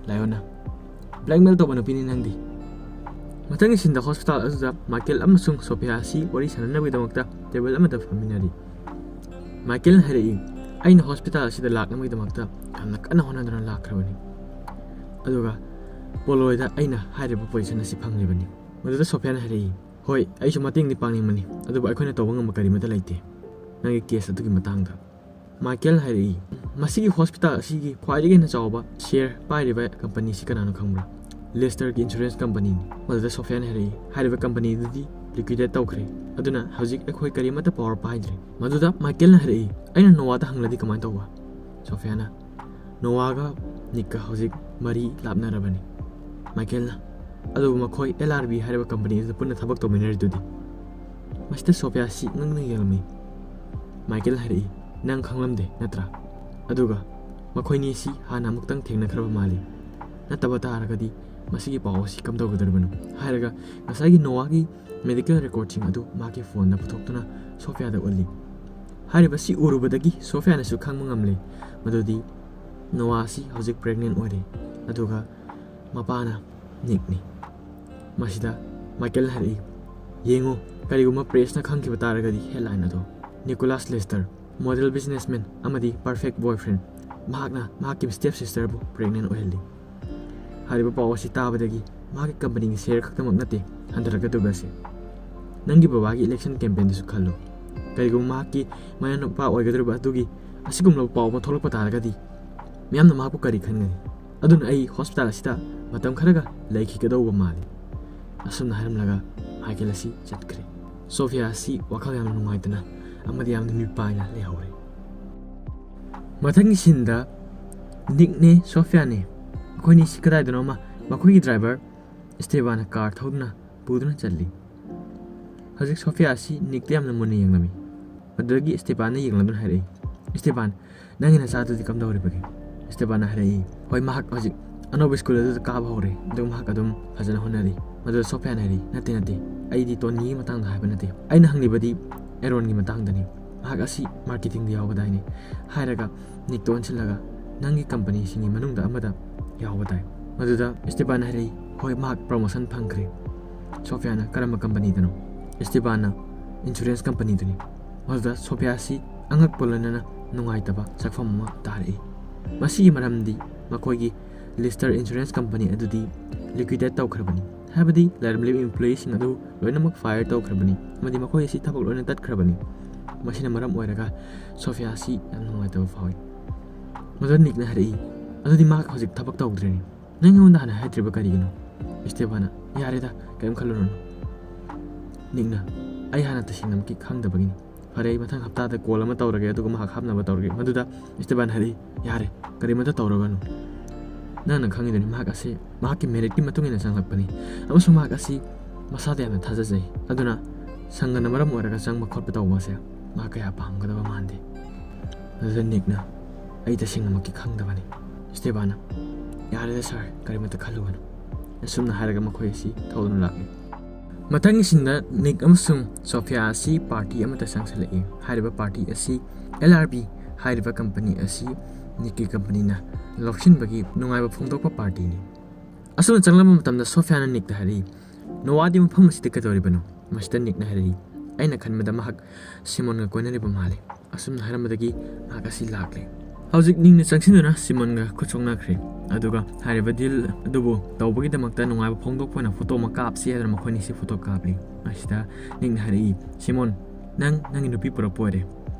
ꯂꯥꯏꯑꯣꯟꯅ, "ꯕ꯭ꯂꯦꯛꯃꯦꯜ ꯇꯧꯕ ꯅꯨꯄꯤꯅꯤ ꯅꯪꯗꯤ"꯫ ꯃꯊꯪꯒꯤ ꯁꯤꯟꯗ ꯍꯣꯁꯄꯤꯇꯥꯜ ꯑꯗꯨꯗ ꯃꯥꯏꯀꯦꯜ ꯑꯃꯁꯨꯡ ꯁꯣꯐꯤꯌꯥ ꯑꯁꯤ ꯋꯥꯔꯤ ꯁꯥꯟꯅꯅꯕꯒꯤꯗꯃꯛꯇ ꯇꯦꯕꯜ ꯑꯃꯗ ꯐꯝꯃꯤꯟꯅꯔꯤ꯫ ꯃꯥꯏꯀꯦꯜꯅ ꯍꯥꯏꯔꯛꯏ, "ꯑꯩꯅ ꯍꯣꯁꯄꯤꯇꯥꯜ ꯑꯁꯤꯗ ꯂꯥꯛꯅꯕꯒꯤꯗꯃꯛꯇ ꯌꯥꯝꯅ ꯀꯟꯅ ꯍꯣꯠꯅꯗꯨꯅ ꯂꯥꯛꯈ꯭ꯔꯕꯅꯤ꯫ ꯑꯗꯨꯒ ꯄꯣꯂꯣꯏꯗ ꯑꯩꯅ ꯍꯥꯏꯔꯤꯕ ꯄꯣꯖꯤꯁꯟ ꯑꯁꯤ ꯐꯪꯂꯤꯕꯅꯤ"꯫ ꯃꯗꯨꯗ ꯁꯣꯐꯤꯌꯥꯅ ꯍꯥꯏꯔꯛꯏ, "ꯍꯣꯏ, ꯑꯩꯁꯨ ꯃꯇꯦꯡꯗꯤ ꯄꯥꯡꯅꯤꯡꯕꯅꯤ, ꯑꯗꯨꯕꯨ ꯑꯩꯈꯣꯏꯅ ꯇꯧꯕ ꯉꯝꯕ ꯀꯔꯤꯃꯠꯇ ꯂꯩꯇꯦ ꯅꯪꯒꯤ ꯀꯦꯁ ꯑꯗꯨꯒꯤ ꯃꯇꯥꯡꯗ"꯫ ꯃꯥꯏꯀꯦꯜꯅ ꯍꯥꯏꯔꯛꯏ, "ꯃꯁꯤꯒꯤ ꯍꯣꯁꯄꯤꯇꯥꯜ ꯑꯁꯤꯒꯤ ꯈ꯭ꯋꯥꯏꯗꯒꯤ ꯍꯦꯟꯅ ꯆꯥꯎꯕ ꯁꯤꯌꯔ ꯄꯥꯏꯔꯤꯕ ꯀꯝꯄꯅꯤ ꯑꯁꯤ ꯀꯅꯥꯅꯣ ꯈꯪꯕ꯭ꯔꯥ? ꯂꯦꯁꯇꯔꯒꯤ ꯏꯟꯁꯨꯔꯦꯟꯁ ꯀꯝꯄꯅꯤꯅꯤ"꯫ ꯃꯗꯨꯗ ꯁꯣꯐꯤꯌꯥꯅ ꯍꯥꯏꯔꯛꯏ, "ꯍꯥꯏꯔꯤꯕ ꯀꯝꯄꯅꯤ ꯑꯗꯨꯗꯤ ꯂꯤꯀ꯭ꯋꯤꯗꯦꯠ ꯇꯧꯈ꯭ꯔꯦ, ꯑꯗꯨꯅ ꯍꯧꯖꯤꯛ ꯑꯩꯈꯣꯏ ꯀꯔꯤꯃꯠꯇ ꯄꯥꯋꯔ ꯄꯥꯏꯗ꯭ꯔꯦ"꯫ ꯃꯗꯨꯗ ꯃꯥꯏꯀꯦꯜꯅ ꯍꯥꯏꯔꯛꯏ, "ꯑꯩꯅ ꯅꯣꯋꯥꯗ ꯍꯪꯂꯗꯤ ꯀꯃꯥꯏꯅ ꯇꯧꯕ?" ꯁꯣꯐꯤꯌꯥꯅ, "ꯅꯣꯋꯥꯒ ꯅꯤꯛꯀ ꯍꯧꯖꯤꯛ ꯃꯔꯤ ꯂꯥꯞꯅꯔꯕꯅꯤ"꯫ ꯃꯥꯏꯀꯦꯜꯅ, "ꯑꯗꯨꯕꯨ ꯃꯈꯣꯏ ꯑꯦꯜ ꯑꯥꯔ ꯕꯤ ꯍꯥꯏꯔꯤꯕ ꯀꯝꯄꯅꯤ ꯑꯗꯨꯗ ꯄꯨꯟꯅ ꯊꯕꯛ ꯇꯧꯃꯤꯟꯅꯔꯤꯗꯨꯗꯤ"꯫ ꯃꯁꯤꯗ ꯁꯣꯐꯤꯌꯥ ꯁꯤ ꯉꯛꯅ ꯌꯦꯡꯂꯝꯃꯤ꯫ ꯃꯥꯏꯀꯦꯜ ꯍꯥꯏꯔꯛꯏ, "ꯅꯪ ꯈꯪꯂꯝꯗꯦ ꯅꯠꯇ꯭ꯔꯥ? ꯑꯗꯨꯒ ꯃꯈꯣꯏꯅꯤ ꯑꯁꯤ ꯍꯥꯟꯅ ꯑꯃꯨꯛꯇꯪ ꯊꯦꯡꯅꯈ꯭ꯔꯕ ꯃꯥꯜꯂꯤ꯫ ꯅꯠꯇꯕ ꯇꯥꯔꯒꯗꯤ ꯃꯁꯤꯒꯤ ꯄꯥꯎ ꯑꯁꯤ ꯀꯝꯗꯧꯒꯗꯧꯔꯤꯕꯅꯣ?" ꯍꯥꯏꯔꯒ ꯉꯁꯥꯏꯒꯤ ꯅꯣꯋꯥꯒꯤ ꯃꯦꯗꯤꯀꯦꯜ ꯔꯦꯀꯣꯔꯠꯁꯤꯡ ꯑꯗꯨ ꯃꯍꯥꯛꯀꯤ ꯐꯣꯟꯗ ꯄꯨꯊꯣꯛꯇꯨꯅ ꯁꯣꯐꯤꯌꯥꯗ ꯎꯠꯂꯤ꯫ ꯍꯥꯏꯔꯤꯕꯁꯤ ꯎꯔꯨꯕꯗꯒꯤ ꯁꯣꯐꯤꯌꯥꯅꯁꯨ ꯈꯪꯕ ꯉꯝꯂꯦ ꯃꯗꯨꯗꯤ ꯅꯣꯋꯥ ꯑꯁꯤ ꯍꯧꯖꯤꯛ ꯄ꯭ꯔꯦꯒꯅꯦꯟ ꯑꯣꯏꯔꯦ, ꯑꯗꯨꯒ ꯃꯄꯥꯅ ꯅꯤꯛꯅꯤ꯫ ꯃꯁꯤꯗ ꯃꯥꯏꯀꯦꯜꯅ ꯍꯥꯏꯔꯛꯏ, "ꯌꯦꯡꯉꯨ, ꯀꯔꯤꯒꯨꯝꯕ ꯄ꯭ꯔꯦꯁꯅ ꯈꯪꯈꯤꯕ ꯇꯥꯔꯒꯗꯤ ꯍꯦꯗꯂꯥꯏꯟ ꯑꯗꯣ, 'ꯅꯤꯀꯣꯂꯥꯁ ꯂꯦꯁꯇꯔ, ꯃꯣꯗꯦꯜ ꯕꯤꯖꯤꯅꯦꯁꯃꯦꯟ ꯑꯃꯗꯤ ꯄꯔꯐꯦꯛ ꯕꯣꯏꯐ꯭ꯔꯦꯟ, ꯃꯍꯥꯛꯅ ꯃꯍꯥꯛꯀꯤ ꯁ꯭ꯇꯦꯞ ꯁꯤꯁꯇꯔꯕꯨ ꯄ꯭ꯔꯦꯒꯅꯦꯟ ꯑꯣꯏꯍꯜꯂꯤ'"꯫ ꯍꯥꯏꯔꯤꯕ ꯄꯥꯎ ꯑꯁꯤ ꯇꯥꯕꯗꯒꯤ ꯃꯍꯥꯛꯀꯤ ꯀꯝꯄꯅꯤꯒꯤ ꯁꯦꯌꯔ ꯈꯛꯇꯃꯛ ꯅꯠꯇꯦ ꯍꯟꯊꯔꯛꯀꯗꯧꯔꯤꯕ ꯑꯁꯤ꯫ ꯅꯪꯒꯤ ꯕꯕꯥꯒꯤ ꯏꯂꯦꯛꯁꯟ ꯀꯦꯝꯄꯦꯟꯗꯨꯁꯨ ꯈꯜꯂꯨ꯫ ꯀꯔꯤꯒꯨꯝꯕ ꯃꯍꯥꯛꯀꯤ ꯃꯌꯥꯅꯨꯄꯥ ꯑꯣꯏꯒꯗꯧꯔꯤꯕ ꯑꯗꯨꯒꯤ ꯑꯁꯤꯒꯨꯝꯂꯕ ꯄꯥꯎ ꯑꯃ ꯊꯣꯛꯂꯛꯄ ꯇꯥꯔꯒꯗꯤ ꯃꯤꯌꯥꯝꯅ ꯃꯍꯥꯛꯄꯨ ꯀꯔꯤ ꯈꯟꯒꯅꯤ? ꯑꯗꯨꯅ ꯑꯩ ꯍꯣꯁꯄꯤꯇꯥꯜ ꯑꯁꯤꯗ ꯃꯇꯝ ꯈꯔꯒ ꯂꯩꯈꯤꯒꯗꯧꯕ ꯃꯥꯜꯂꯤ꯫ ꯑꯁꯨꯝꯅ ꯍꯥꯏꯔꯝꯂꯒ ꯃꯥꯏꯀꯦꯜ ꯑꯁꯤ ꯆꯠꯈ꯭ꯔꯦ꯫ ꯁꯣꯐꯤꯌꯥ ꯑꯁꯤ ꯋꯥꯈꯜ ꯌꯥꯝꯅ ꯅꯨꯡꯉꯥꯏꯇꯅ ꯑꯃꯗꯤ ꯌꯥꯝꯅ ꯃꯤꯄꯥꯏꯅ ꯂꯩꯍꯧꯔꯦ꯫ ꯃꯊꯪꯒꯤ ꯁꯤꯟꯗ ꯅꯤꯛꯅꯦ ꯁꯣꯐꯤꯌꯥꯅꯦ, ꯃꯈꯣꯏꯅꯤ ꯁꯤ ꯀꯗꯥꯏꯗꯅꯣ ꯑꯃ ꯃꯈꯣꯏꯒꯤ ꯗ꯭ꯔꯥꯏꯚꯔ ꯏꯁꯇꯦꯕꯥꯅ ꯀꯥꯔ ꯊꯧꯗꯨꯅ ꯄꯨꯗꯨꯅ ꯆꯠꯂꯤ꯫ ꯍꯧꯖꯤꯛ ꯁꯣꯐꯤꯌꯥ ꯑꯁꯤ ꯅꯤꯛꯇ ꯌꯥꯝꯅ ꯃꯨꯟꯅ ꯌꯦꯡꯂꯝꯃꯤ꯫ ꯑꯗꯨꯗꯒꯤ ꯏꯁꯇꯦꯕꯥꯟꯅ ꯌꯦꯡꯂꯗꯨꯅ ꯍꯥꯏꯔꯛꯏ, "ꯏꯁꯇꯦꯕꯥꯟ, ꯅꯪꯒꯤ ꯅꯆꯥꯗꯨꯗꯤ ꯀꯝꯗꯧꯔꯤꯕꯒꯦ?" ꯏꯁꯇꯦꯕꯥꯟꯅ ꯍꯥꯏꯔꯛꯏ, "ꯍꯣꯏ, ꯃꯍꯥꯛ ꯍꯧꯖꯤꯛ ꯑꯅꯧꯕ ꯁ꯭ꯀꯨꯜ ꯑꯗꯨꯗ ꯀꯥꯕ ꯍꯧꯔꯦ, ꯑꯗꯨꯒ ꯃꯍꯥꯛ ꯑꯗꯨꯝ ꯐꯖꯅ ꯍꯣꯠꯅꯔꯤ꯫" ꯃꯗꯨꯗ ꯁꯣꯐꯤꯌꯥꯅ ꯍꯥꯏꯔꯛꯏ, "ꯅꯠꯇꯦ, ꯅꯠꯇꯦ, ꯑꯩꯗꯤ ꯇꯣꯅꯤꯒꯤ ꯃꯇꯥꯡꯗ ꯍꯥꯏꯕ ꯅꯠꯇꯦ꯫ ꯑꯩꯅ ꯍꯪꯂꯤꯕꯗꯤ ꯑꯦꯔꯣꯟꯒꯤ ꯃꯇꯥꯡꯗꯅꯤ꯫ ꯃꯍꯥꯛ ꯑꯁꯤ ꯃꯥꯔꯀꯦꯇꯤꯡꯗ ꯌꯥꯎꯕꯗꯥꯏꯅꯦ?" ꯍꯥꯏꯔꯒ ꯅꯤꯛꯇ ꯑꯣꯟꯁꯤꯜꯂꯒ, "ꯅꯪꯒꯤ ꯀꯝꯄꯅꯤꯁꯤꯡꯒꯤ ꯃꯅꯨꯡꯗ ꯑꯃꯗ ꯌꯥꯎꯕꯗꯥꯏ?" ꯃꯗꯨꯗ ꯏꯁꯇꯦꯕꯥꯟꯅ ꯍꯥꯏꯔꯛꯏ, "ꯍꯣꯏ, ꯃꯍꯥꯛ ꯄ꯭ꯔꯣꯃꯣꯁꯟ ꯐꯪꯈ꯭ꯔꯦ꯫" ꯁꯣꯐꯤꯌꯥꯅ, "ꯀꯔꯝꯕ ꯀꯝꯄꯅꯤꯗꯅꯣ?" ꯏꯁꯇꯦꯕꯥꯟꯅ, "ꯏꯟꯁꯨꯔꯦꯟꯁ ꯀꯝꯄꯅꯤꯗꯨꯅꯤ꯫" ꯃꯗꯨꯗ ꯁꯣꯐꯤꯌꯥ ꯑꯁꯤ ꯑꯉꯛꯄ ꯂꯣꯏꯅꯅ ꯅꯨꯡꯉꯥꯏꯇꯕ ꯁꯛꯐꯝ ꯑꯃ ꯇꯥꯔꯛꯏ꯫ ꯃꯁꯤꯒꯤ ꯃꯔꯝꯗꯤ ꯃꯈꯣꯏꯒꯤ ꯂꯤꯁꯇꯔ ꯏꯟꯁꯨꯔꯦꯟꯁ ꯀꯝꯄꯅꯤ ꯑꯗꯨꯗꯤ ꯂꯤꯀ꯭ꯋꯤꯗꯦꯠ ꯇꯧꯈ꯭ꯔꯕꯅꯤ, ꯍꯥꯏꯕꯗꯤ ꯂꯩꯔꯝꯂꯤꯕ ꯏꯝꯄ꯭ꯂꯣꯌꯤꯁꯤꯡ ꯑꯗꯨ ꯂꯣꯏꯅꯃꯛ ꯐꯥꯏꯌꯔ ꯇꯧꯈ꯭ꯔꯕꯅꯤ ꯑꯃꯗꯤ ꯃꯈꯣꯏ ꯑꯁꯤ ꯊꯕꯛ ꯂꯣꯏꯅ ꯇꯠꯈ꯭ꯔꯕꯅꯤ꯫ ꯃꯁꯤꯅ ꯃꯔꯝ ꯑꯣꯏꯔꯒ ꯁꯣꯐꯤꯌꯥ ꯑꯁꯤ ꯌꯥꯝꯅ ꯅꯨꯡꯉꯥꯏꯇꯕ ꯐꯥꯎꯏ꯫ ꯃꯗꯨꯗ ꯅꯤꯛꯅ ꯍꯥꯏꯔꯛꯏ, "ꯑꯗꯨꯗꯤ ꯃꯍꯥꯛ ꯍꯧꯖꯤꯛ ꯊꯕꯛ ꯇꯧꯗ꯭ꯔꯦꯅꯦ꯫ ꯅꯪ ꯑꯩꯉꯣꯟꯗ ꯍꯥꯟꯅ ꯍꯥꯏꯗ꯭ꯔꯤꯕ ꯀꯔꯤꯒꯤꯅꯣ?" ꯏꯁꯇꯦꯕꯥꯟꯅ, "ꯌꯥꯔꯦꯗ, ꯀꯔꯤꯝ ꯈꯜꯂꯨꯔꯅꯨ꯫" ꯅꯤꯛꯅ, "ꯑꯩ ꯍꯥꯟꯅ ꯇꯁꯦꯡꯅꯃꯛꯀꯤ ꯈꯪꯗꯕꯒꯤꯅꯤ꯫ ꯐꯔꯦ, ꯑꯩ ꯃꯊꯪ ꯍꯞꯇꯥꯗ ꯀꯣꯜ ꯑꯃ ꯇꯧꯔꯒꯦ, ꯑꯗꯨꯒ ꯃꯍꯥꯛ ꯍꯥꯞꯅꯕ ꯇꯧꯔꯒꯦ꯫" ꯃꯗꯨꯗ ꯏꯁꯇꯦꯕꯥꯟ ꯍꯥꯏꯔꯛꯏ, "ꯌꯥꯔꯦ, ꯀꯔꯤꯃꯇ ꯇꯧꯔꯒꯅꯨ꯫ ꯅꯪꯅ ꯈꯪꯉꯤꯗꯨꯅꯤ, ꯃꯍꯥꯛ ꯑꯁꯤ ꯃꯍꯥꯛꯀꯤ ꯃꯦꯔꯤꯠꯀꯤ ꯃꯇꯨꯡ ꯏꯟꯅ ꯆꯪꯂꯛꯄꯅꯤ, ꯑꯃꯁꯨꯡ ꯃꯍꯥꯛ ꯑꯁꯤ ꯃꯁꯥꯗ ꯌꯥꯝꯅ ꯊꯥꯖꯖꯩ꯫ ꯑꯗꯨꯅ ꯁꯪꯒꯅ ꯃꯔꯝ ꯑꯣꯏꯔꯒ ꯆꯪꯕ ꯈꯣꯠꯄ ꯇꯧꯕ ꯑꯁꯦ ꯃꯍꯥꯛ ꯀꯌꯥ ꯄꯥꯝꯒꯗꯕ ꯃꯥꯟꯗꯦ꯫" ꯑꯗꯨꯗ ꯅꯤꯛꯅ, "ꯑꯩ ꯇꯁꯦꯡꯅꯃꯛꯀꯤ ꯈꯪꯗꯕꯅꯤ꯫" ꯏꯁꯇꯦꯕꯥꯟꯅ, "ꯌꯥꯔꯦꯗ ꯁꯥꯔ, ꯀꯔꯤꯃꯇ ꯈꯜꯂꯨꯒꯅꯨ꯫" ꯑꯁꯨꯝꯅ ꯍꯥꯏꯔꯒ ꯃꯈꯣꯏ ꯑꯁꯤ ꯊꯧꯗꯨꯅ ꯂꯥꯛꯂꯤ꯫ ꯃꯊꯪꯒꯤ ꯁꯤꯟꯗ ꯅꯤꯛ ꯑꯃꯁꯨꯡ ꯁꯣꯐꯤꯌꯥ ꯑꯁꯤ ꯄꯥꯔꯇꯤ ꯑꯃꯗ ꯆꯪꯁꯤꯜꯂꯛꯏ꯫ ꯍꯥꯏꯔꯤꯕ ꯄꯥꯔꯇꯤ ꯑꯁꯤ ꯑꯦꯜ ꯑꯥꯔ ꯕꯤ ꯍꯥꯏꯔꯤꯕ ꯀꯝꯄꯅꯤ ꯑꯁꯤ ꯅꯤꯛꯀꯤ ꯀꯝꯄꯅꯤꯅ ꯂꯧꯁꯤꯟꯕꯒꯤ ꯅꯨꯡꯉꯥꯏꯕ ꯐꯣꯡꯗꯣꯛꯄ ꯄꯥꯔꯇꯤꯅꯤ꯫ ꯑꯁꯨꯝꯅ ꯆꯪꯂꯝꯕ ꯃꯇꯝꯗ ꯁꯣꯐꯤꯌꯥꯅ ꯅꯤꯛꯇ ꯍꯥꯏꯔꯛꯏ, "ꯅꯣꯋꯥꯗꯤ ꯃꯐꯝ ꯑꯁꯤꯗ ꯀꯩꯗꯧꯔꯤꯕꯅꯣ?" ꯃꯁꯤꯗ ꯅꯤꯛꯅ ꯍꯥꯏꯔꯛꯏ, "ꯑꯩꯅ ꯈꯟꯕꯗ ꯃꯍꯥꯛ ꯁꯤꯃꯣꯟꯒ ꯀꯣꯏꯅꯔꯤꯕ ꯃꯥꯜꯂꯤ꯫" ꯑꯁꯨꯝꯅ ꯍꯥꯏꯔꯝꯕꯗꯒꯤ ꯃꯍꯥꯛ ꯑꯁꯤ ꯂꯥꯛꯂꯦ꯫ ꯍꯧꯖꯤꯛ ꯅꯤꯛꯅ ꯆꯪꯁꯤꯟꯗꯨꯅ ꯁꯤꯃꯣꯟꯒ ꯈꯨꯠ ꯁꯣꯛꯅꯈ꯭ꯔꯦ꯫ ꯑꯗꯨꯒ ꯍꯥꯏꯔꯤꯕ ꯗꯤꯜ ꯑꯗꯨꯕꯨ ꯇꯧꯕꯒꯤꯗꯃꯛꯇ ꯅꯨꯡꯉꯥꯏꯕ ꯐꯣꯡꯗꯣꯛꯄ ꯑꯣꯏꯅ ꯐꯣꯇꯣ ꯑꯃ ꯀꯥꯞꯁꯤ ꯍꯥꯏꯗꯨꯅ ꯃꯈꯣꯏꯅꯤꯁꯤ ꯐꯣꯇꯣ ꯀꯥꯞꯂꯤ꯫ ꯑꯁꯤꯗ ꯅꯤꯛꯅ ꯍꯥꯏꯔꯛꯏ, "ꯁꯤꯃꯣꯟ, ꯅꯪ ꯅꯪꯒꯤ ꯅꯨꯄꯤ ꯄꯨꯔꯛꯄ ꯑꯣꯏꯔꯦ?"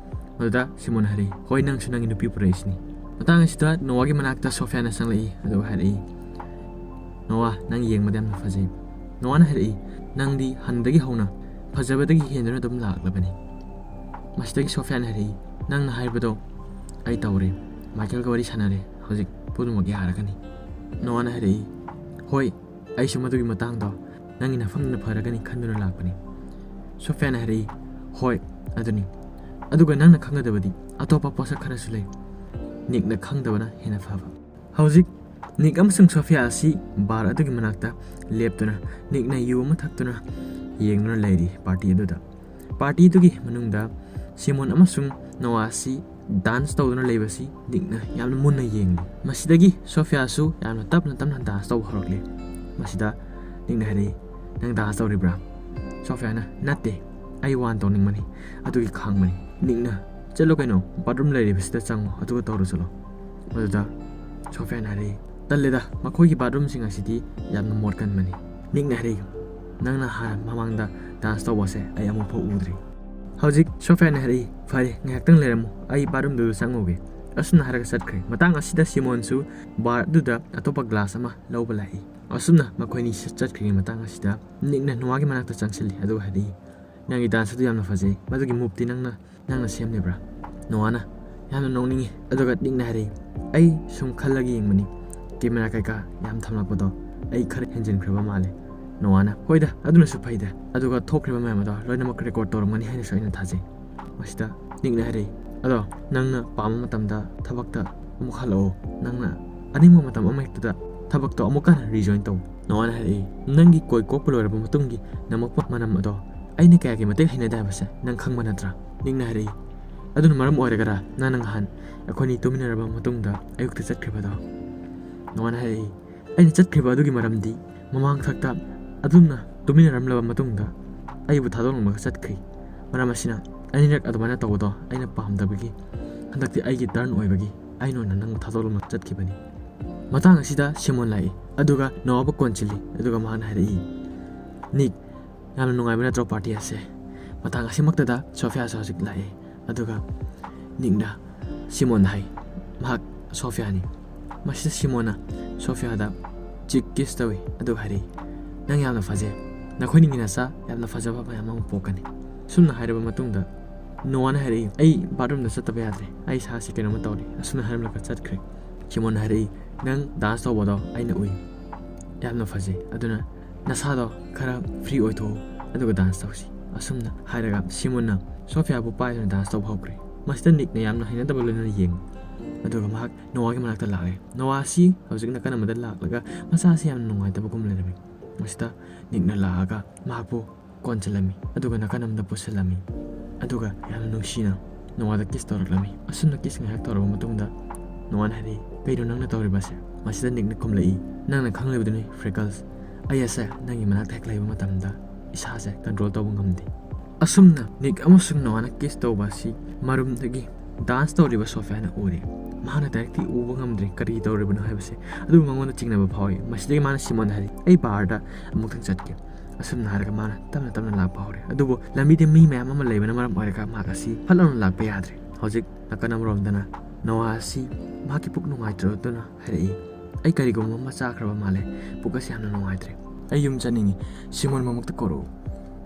ꯑꯗꯨꯗ ꯁꯤꯃꯣꯟ ꯍꯥꯏꯔꯛꯏ, "ꯍꯣꯏ, ꯅꯪꯁꯨ ꯅꯪꯒꯤ ꯅꯨꯄꯤ ꯄꯨꯔꯛꯏꯁꯤꯅꯤ꯫" ꯃꯇꯥꯡ ꯑꯁꯤꯗ ꯅꯣꯋꯥꯒꯤ ꯃꯅꯥꯛꯇ ꯁꯣꯐꯤꯌꯥꯅ ꯆꯪꯂꯛꯏ꯫ ꯑꯗꯨꯒ ꯍꯥꯏꯔꯛꯏ, "ꯅꯣꯋꯥ, ꯅꯪ ꯌꯦꯡꯕꯗ ꯌꯥꯝꯅ ꯐꯖꯩ꯫" ꯅꯣꯋꯥꯅ ꯍꯥꯏꯔꯛꯏ, "ꯅꯪꯗꯤ ꯍꯥꯟꯅꯗꯒꯤ ꯍꯧꯅ ꯐꯖꯕꯗꯒꯤ ꯍꯦꯟꯗꯨꯅ ꯑꯗꯨꯝ ꯂꯥꯛꯂꯕꯅꯤ꯫" ꯃꯁꯤꯗꯒꯤ ꯁꯣꯐꯤꯌꯥꯅ ꯍꯥꯏꯔꯛꯏ, "ꯅꯪꯅ ꯍꯥꯏꯕꯗꯣ ꯑꯩ ꯇꯧꯔꯦ꯫ ꯃꯥꯏꯀꯦꯜꯒ ꯋꯥꯔꯤ ꯁꯥꯟꯅꯔꯦ꯫ ꯍꯧꯖꯤꯛ ꯄꯨꯝꯅꯃꯛ ꯌꯥꯔꯒꯅꯤ꯫" ꯅꯣꯋꯥꯅ ꯍꯥꯏꯔꯛꯏ, "ꯍꯣꯏ, ꯑꯩꯁꯨ ꯃꯗꯨꯒꯤ ꯃꯇꯥꯡꯗꯣ ꯅꯪꯒꯤ ꯅꯐꯝꯗꯨꯅ ꯐꯔꯒꯅꯤ ꯈꯟꯗꯨꯅ ꯂꯥꯛꯄꯅꯤ꯫" ꯁꯣꯐꯤꯌꯥꯅ ꯍꯥꯏꯔꯛꯏ, "ꯍꯣꯏ, ꯑꯗꯨꯅꯤ꯫ ꯑꯗꯨꯒ ꯅꯪꯅ ꯈꯪꯒꯗꯕꯗꯤ ꯑꯇꯣꯞꯄ ꯄꯣꯠꯁꯛ ꯈꯔꯁꯨ ꯂꯩ꯫ ꯅꯤꯛꯅ ꯈꯪꯗꯕꯅ ꯍꯦꯟꯅ ꯐꯕ꯫" ꯍꯧꯖꯤꯛ ꯅꯤꯛ ꯑꯃꯁꯨꯡ ꯁꯣꯐꯤꯌꯥ ꯑꯁꯤ ꯕꯥꯔ ꯑꯗꯨꯒꯤ ꯃꯅꯥꯛꯇ ꯂꯦꯞꯇꯨꯅ ꯅꯤꯛꯅ ꯌꯨ ꯑꯃ ꯊꯛꯇꯨꯅ ꯌꯦꯡꯗꯨꯅ ꯂꯩꯔꯤ ꯄꯥꯔꯇꯤ ꯑꯗꯨꯗ꯫ ꯄꯥꯔꯇꯤ ꯑꯗꯨꯒꯤ ꯃꯅꯨꯡꯗ ꯁꯤꯃꯣꯟ ꯑꯃꯁꯨꯡ ꯅꯣꯋꯥ ꯑꯁꯤ ꯗꯥꯟꯁ ꯇꯧꯗꯨꯅ ꯂꯩꯕꯁꯤ ꯅꯤꯛꯅ ꯌꯥꯝꯅ ꯃꯨꯟꯅ ꯌꯦꯡꯂꯤ꯫ ꯃꯁꯤꯗꯒꯤ ꯁꯣꯐꯤꯌꯥꯁꯨ ꯌꯥꯝꯅ ꯇꯞꯅ ꯇꯞꯅ ꯗꯥꯟꯁ ꯇꯧꯕ ꯍꯧꯔꯛꯂꯤ꯫ ꯃꯁꯤꯗ ꯅꯤꯛꯅ ꯍꯥꯏꯔꯛꯏ, "ꯅꯪ ꯗꯥꯟꯁ ꯇꯧꯔꯤꯕ꯭ꯔꯥ?" ꯁꯣꯐꯤꯌꯥꯅ, "ꯅꯠꯇꯦ, ꯑꯩ ꯋꯥꯟ ꯇꯧꯅꯤꯡꯕꯅꯤ, ꯑꯗꯨꯒꯤ ꯈꯥꯡꯕꯅꯤ꯫" ꯅꯤꯛꯅ, "ꯆꯠꯂꯣ ꯀꯩꯅꯣ, ꯕꯥꯠꯔꯨꯝ ꯂꯩꯔꯤꯕꯁꯤꯗ ꯆꯪꯉꯣ, ꯑꯗꯨꯒ ꯇꯧꯔꯨ ꯆꯠꯂꯣ꯫" ꯃꯗꯨꯗ ꯁꯣꯐꯤꯌꯥꯅ ꯍꯥꯏꯔꯛꯏ, "ꯇꯜꯂꯦꯗ, ꯃꯈꯣꯏꯒꯤ ꯕꯥꯠꯔꯨꯝꯁꯤꯡ ꯑꯁꯤꯗꯤ ꯌꯥꯝꯅ ꯃꯣꯠꯀꯟꯕꯅꯤ꯫" ꯅꯤꯛꯅ ꯍꯥꯏꯔꯛꯏ, "ꯅꯪꯅ ꯍꯥꯟꯅ ꯃꯃꯥꯡꯗ ꯗꯥꯟꯁ ꯇꯧꯕꯁꯦ ꯑꯩ ꯑꯃꯨꯛꯐꯥꯎ ꯎꯗ꯭ꯔꯤ꯫" ꯍꯧꯖꯤꯛ ꯁꯣꯐꯤꯌꯥꯅ ꯍꯥꯏꯔꯛꯏ, "ꯐꯔꯦ, ꯉꯥꯏꯍꯥꯛꯇꯪ ꯂꯩꯔꯝꯃꯨ, ꯑꯩ ꯕꯥꯠꯔꯨꯝꯗꯨꯗ ꯆꯪꯉꯨꯒꯦ꯫" ꯑꯁꯨꯝꯅ ꯍꯥꯏꯔꯒ ꯆꯠꯈ꯭ꯔꯦ꯫ ꯃꯇꯥꯡ ꯑꯁꯤꯗ ꯁꯤꯃꯣꯟꯁꯨ ꯕꯥꯔ ꯑꯗꯨꯗ ꯑꯇꯣꯞꯄ ꯒ꯭ꯂꯥꯁ ꯑꯃ ꯂꯧꯕ ꯂꯥꯛꯏ꯫ ꯑꯁꯨꯝꯅ ꯃꯈꯣꯏꯅꯤ ꯆꯠꯈ꯭ꯔꯤꯉꯩ ꯃꯇꯥꯡ ꯑꯁꯤꯗ ꯅꯤꯛꯅ ꯅꯣꯋꯥꯒꯤ ꯃꯅꯥꯛꯇ ꯆꯪꯁꯤꯜꯂꯤ, ꯑꯗꯨꯒ ꯍꯥꯏꯔꯛꯏ, "ꯅꯪꯒꯤ ꯗꯥꯟꯁ ꯑꯗꯨ ꯌꯥꯝꯅ ꯐꯖꯩ, ꯃꯗꯨꯒꯤ ꯃꯨꯞꯇꯤ ꯅꯪꯅ, ꯅꯪꯅ ꯁꯦꯝꯂꯤꯕ꯭ꯔꯥ?" ꯅꯣꯋꯥꯅ ꯌꯥꯝꯅ ꯅꯣꯛꯅꯤꯡꯉꯤ, ꯑꯗꯨꯒ ꯅꯤꯛꯅ ꯍꯥꯏꯔꯛꯏ, "ꯑꯩ ꯁꯨꯝ ꯈꯜꯂꯒ ꯌꯦꯡꯕꯅꯤ, ꯀꯦꯃꯦꯔꯥ ꯀꯩꯀꯥ ꯌꯥꯝ ꯊꯝꯂꯛꯄꯗꯣ ꯑꯩ ꯈꯔ ꯍꯦꯟꯖꯤꯟꯈ꯭ꯔꯕ ꯃꯥꯜꯂꯦ꯫" ꯅꯣꯋꯥꯅ, "ꯍꯣꯏꯗ, ꯑꯗꯨꯅꯁꯨ ꯐꯩꯗ, ꯑꯗꯨꯒ ꯊꯣꯛꯈ꯭ꯔꯤꯕ ꯃꯌꯥꯝ ꯑꯗꯣ ꯂꯣꯏꯅꯃꯛ ꯔꯦꯀꯣꯔꯗ ꯇꯧꯔꯝꯒꯅꯤ ꯍꯥꯏꯅꯁꯨ ꯑꯩꯅ ꯊꯥꯖꯩ꯫" ꯃꯁꯤꯗ ꯅꯤꯛꯅ ꯍꯥꯏꯔꯛꯏ, "ꯑꯗꯣ ꯅꯪꯅ ꯄꯥꯝꯕ ꯃꯇꯝꯗ ꯊꯕꯛꯇ ꯑꯃꯨꯛ ꯍꯜꯂꯛꯑꯣ, ꯅꯪꯅ ꯑꯅꯤꯡꯕ ꯃꯇꯝ ꯑꯃꯍꯦꯛꯇꯗ ꯊꯕꯛꯇꯣ ꯑꯃꯨꯛꯀ ꯍꯟꯅ ꯔꯤꯖꯣꯏꯟ ꯇꯧ꯫" ꯅꯣꯋꯥꯅ ꯍꯥꯏꯔꯛꯏ, "ꯅꯪꯒꯤ ꯀꯣꯏ ꯀꯣꯛꯄ ꯂꯣꯏꯔꯕ ꯃꯇꯨꯡꯒꯤ ꯅꯝꯃꯛꯄ ꯃꯅꯝ ꯑꯗꯣ ꯑꯩꯅ ꯀꯌꯥꯒꯤ ꯃꯇꯤꯛ ꯍꯩꯅꯗꯦ ꯍꯥꯏꯕꯁꯦ ꯅꯪ ꯈꯪꯕ ꯅꯠꯇ꯭ꯔꯥ?" ꯅꯤꯛꯅ ꯍꯥꯏꯔꯛꯏ, "ꯑꯗꯨꯅ ꯃꯔꯝ ꯑꯣꯏꯔꯒꯔꯥ ꯅꯪꯅ ꯉꯍꯥꯟ ꯑꯩꯈꯣꯏꯅꯤ ꯇꯨꯃꯤꯟꯅꯔꯕ ꯃꯇꯨꯡꯗ ꯑꯌꯨꯛꯇ ꯆꯠꯈ꯭ꯔꯤꯕꯗꯣ?" ꯅꯣꯋꯥꯅ ꯍꯥꯏꯔꯛꯏ, "ꯑꯩꯅ ꯆꯠꯈ꯭ꯔꯤꯕ ꯑꯗꯨꯒꯤ ꯃꯔꯝꯗꯤ ꯃꯃꯥꯡ ꯊꯛꯇ ꯑꯗꯨꯝꯅ ꯇꯨꯃꯤꯟꯅꯔꯝꯂꯕ ꯃꯇꯨꯡꯗ ꯑꯩꯕꯨ ꯊꯥꯗꯣꯛꯂꯝꯂꯒ ꯆꯠꯈ꯭ꯔꯤ꯫ ꯃꯔꯝ ꯑꯁꯤꯅ ꯑꯅꯤꯔꯛ ꯑꯗꯨꯃꯥꯏꯅ ꯇꯧꯕꯗꯣ ꯑꯩꯅ ꯄꯥꯝꯗꯕꯒꯤ ꯍꯟꯗꯛꯇꯤ ꯑꯩꯒꯤ ꯇꯔꯟ ꯑꯣꯏꯕꯒꯤ ꯑꯩꯅ ꯑꯣꯏꯅ ꯅꯪ ꯊꯥꯗꯣꯛꯂꯝꯅ ꯆꯠꯈꯤꯕꯅꯤ꯫ ꯃꯇꯥꯡ ꯑꯁꯤꯗ ꯁꯤꯃꯣꯟ ꯂꯥꯛꯏ, ꯑꯗꯨꯒ ꯅꯣꯋꯥꯕꯨ ꯀꯣꯟꯁꯤꯜꯂꯤ, ꯑꯗꯨꯒ ꯃꯍꯥꯛꯅ ꯍꯥꯏꯔꯛꯏ, "ꯅꯤꯛ, ꯌꯥꯝꯅ ꯅꯨꯡꯉꯥꯏꯕ ꯅꯠꯇ꯭ꯔꯣ ꯄꯥꯔꯇꯤ ꯑꯁꯦ? ꯃꯇꯥꯡ ꯑꯁꯤꯃꯛꯇꯗ ꯁꯣꯐꯤꯌꯥꯁꯨ ꯍꯧꯖꯤꯛ ꯂꯥꯛꯏ", ꯑꯗꯨꯒ ꯅꯤꯛꯅ ꯁꯤꯃꯣꯟꯗ ꯍꯥꯏ, ꯃꯍꯥꯛ ꯁꯣꯐꯤꯌꯥꯅꯤ꯫ ꯃꯁꯤꯗ ꯁꯤꯃꯣꯟꯅ ꯁꯣꯐꯤꯌꯥꯗ ꯆꯤꯛ ꯀꯤꯁ ꯇꯧꯏ, ꯑꯗꯨꯒ ꯍꯥꯏꯔꯛꯏ, "ꯅꯪ ꯌꯥꯝꯅ ꯐꯖꯩ, ꯅꯈꯣꯏꯅꯤꯒꯤ ꯅꯆꯥ ꯌꯥꯝꯅ ꯐꯖꯕ ꯃꯌꯥꯝ ꯑꯃ ꯄꯣꯛꯀꯅꯤ"꯫ ꯁꯨꯝꯅ ꯍꯥꯏꯔꯕ ꯃꯇꯨꯡꯗ ꯅꯣꯋꯥꯅ ꯍꯥꯏꯔꯛꯏ, "ꯑꯩ ꯕꯥꯠꯔꯨꯝꯗ ꯆꯠꯇꯕ ꯌꯥꯗ꯭ꯔꯦ, ꯑꯩ ꯏꯁꯥꯁꯤ ꯀꯩꯅꯣꯝꯃ ꯇꯧꯔꯦ"꯫ ꯑꯁꯨꯝꯅ ꯍꯥꯏꯔꯝꯂꯒ ꯆꯠꯈ꯭ꯔꯦ꯫ ꯁꯤꯃꯣꯟꯅ ꯍꯥꯏꯔꯛꯏ, "ꯅꯪ ꯗꯥꯟꯁ ꯇꯧꯕꯗꯣ ꯑꯩꯅ ꯎꯏ, ꯌꯥꯝꯅ ꯐꯖꯩ, ꯑꯗꯨꯅ ꯅꯁꯥꯗꯣ ꯈꯔ ꯐ꯭ꯔꯤ ꯑꯣꯏꯊꯣꯛꯎ, ꯑꯗꯨꯒ ꯗꯥꯟꯁ ꯇꯧꯁꯤ"꯫ ꯑꯁꯨꯝꯅ ꯍꯥꯏꯔꯒ ꯁꯤꯃꯣꯟꯅ ꯁꯣꯐꯤꯌꯥꯕꯨ ꯄꯥꯏꯗꯨꯅ ꯗꯥꯟꯁ ꯇꯧꯕ ꯍꯧꯈ꯭ꯔꯦ꯫ ꯃꯁꯤꯗ ꯅꯤꯛꯅ ꯌꯥꯝꯅ ꯍꯩꯅꯗꯕ ꯂꯣꯏꯅꯅ ꯌꯦꯡꯉꯤ, ꯑꯗꯨꯒ ꯃꯍꯥꯛ ꯅꯣꯋꯥꯒꯤ ꯃꯅꯥꯛꯇ ꯂꯥꯛꯂꯦ꯫ ꯅꯣꯋꯥ ꯑꯁꯤ ꯍꯧꯖꯤꯛ ꯅꯥꯀꯟ ꯑꯃꯗ ꯂꯥꯛꯂꯒ ꯃꯁꯥꯁꯤ ꯌꯥꯝꯅ ꯅꯨꯡꯉꯥꯏꯇꯕꯒꯨꯝ ꯂꯩꯔꯝꯃꯤ꯫ ꯃꯁꯤꯗ ꯅꯤꯛꯅ ꯂꯥꯛꯑꯒ ꯃꯍꯥꯛꯄꯨ ꯀꯣꯟꯁꯤꯜꯂꯝꯃꯤ, ꯑꯗꯨꯒ ꯅꯥꯀꯟ ꯑꯃꯗ ꯄꯨꯁꯤꯜꯂꯝꯃꯤ, ꯑꯗꯨꯒ ꯌꯥꯝꯅ ꯅꯨꯡꯁꯤꯅ ꯅꯣꯋꯥꯗ ꯀꯤꯁ ꯇꯧꯔꯛꯂꯝꯃꯤ꯫ ꯑꯁꯨꯝꯅ ꯀꯤꯁ ꯉꯥꯏꯍꯥꯛ ꯇꯧꯔꯕ ꯃꯇꯨꯡꯗ ꯅꯣꯋꯥꯅ ꯍꯥꯏꯔꯛꯏ, "ꯀꯩꯅꯣ ꯅꯪꯅ ꯇꯧꯔꯤꯕꯁꯦ?" ꯃꯁꯤꯗ ꯅꯤꯛꯅ ꯈꯨꯝꯂꯛꯏ, "ꯅꯪꯅ ꯈꯪꯂꯤꯕꯗꯨꯅꯤ ꯐ꯭ꯔꯦꯀꯜꯁ, ꯑꯩ ꯑꯁꯦ ꯅꯪꯒꯤ ꯃꯅꯥꯛꯇ ꯍꯦꯛ ꯂꯩꯕ ꯃꯇꯝꯗ ꯏꯁꯥꯁꯦ ꯀꯟꯇ꯭ꯔꯣꯜ ꯇꯧꯕ ꯉꯝꯗꯦ"꯫ ꯑꯁꯨꯝꯅ ꯅꯤꯛ ꯑꯃꯁꯨꯡ ꯅꯣꯋꯥꯅ ꯀꯤꯁ ꯇꯧꯕ ꯑꯁꯤ ꯃꯔꯨꯝꯗꯒꯤ ꯗꯥꯟꯁ ꯇꯧꯔꯤꯕ ꯁꯣꯐꯤꯌꯥꯅ ꯎꯔꯦ꯫ ꯃꯍꯥꯛꯅ ꯗꯥꯏꯔꯦꯛꯇꯤ ꯎꯕ ꯉꯝꯗ꯭ꯔꯦ ꯀꯔꯤ ꯇꯧꯔꯤꯕꯅꯣ ꯍꯥꯏꯕꯁꯦ, ꯑꯗꯨꯕꯨ ꯃꯉꯣꯟꯗ ꯆꯤꯡꯅꯕ ꯐꯥꯎꯏ꯫ ꯃꯁꯤꯗꯒꯤ ꯃꯥꯅ ꯁꯤꯃꯣꯟꯗ ꯍꯥꯏꯔꯤ, "ꯑꯩ ꯕꯥꯔꯗ ꯑꯃꯨꯛꯇꯪ ꯆꯠꯀꯦ"꯫ ꯑꯁꯨꯝꯅ ꯍꯥꯏꯔꯒ ꯃꯥꯅ ꯇꯞꯅ ꯇꯞꯅ ꯂꯥꯛꯄ ꯍꯧꯔꯦ꯫ ꯑꯗꯨꯕꯨ ꯂꯝꯕꯤꯗ ꯃꯤ ꯃꯌꯥꯝ ꯑꯃ ꯂꯩꯕꯅ ꯃꯔꯝ ꯑꯣꯏꯔꯒ ꯃꯍꯥꯛ ꯑꯁꯤ ꯐꯠ ꯂꯥꯎꯅ ꯂꯥꯛꯄ ꯌꯥꯗ꯭ꯔꯦ꯫ ꯍꯧꯖꯤꯛ ꯅꯥꯀꯟ ꯑꯃꯔꯣꯝꯗꯅ ꯅꯣꯋꯥ ꯑꯁꯤ ꯃꯍꯥꯛꯀꯤ ꯄꯨꯛ ꯅꯨꯡꯉꯥꯏꯇ꯭ꯔꯗꯨꯅ ꯍꯥꯏꯔꯛꯏ, "ꯑꯩ ꯀꯔꯤꯒꯨꯝꯕ ꯑꯃ ꯆꯥꯈ꯭ꯔꯕ ꯃꯥꯜꯂꯦ, ꯄꯨꯛ ꯑꯁꯤ ꯌꯥꯝꯅ ꯅꯨꯡꯉꯥꯏꯇ꯭ꯔꯦ, ꯑꯩ ꯌꯨꯝ ꯆꯠꯅꯤꯡꯉꯤ, ꯁꯤꯃꯣꯟ ꯃꯃꯛꯇ ꯀꯧꯔꯛꯎ"꯫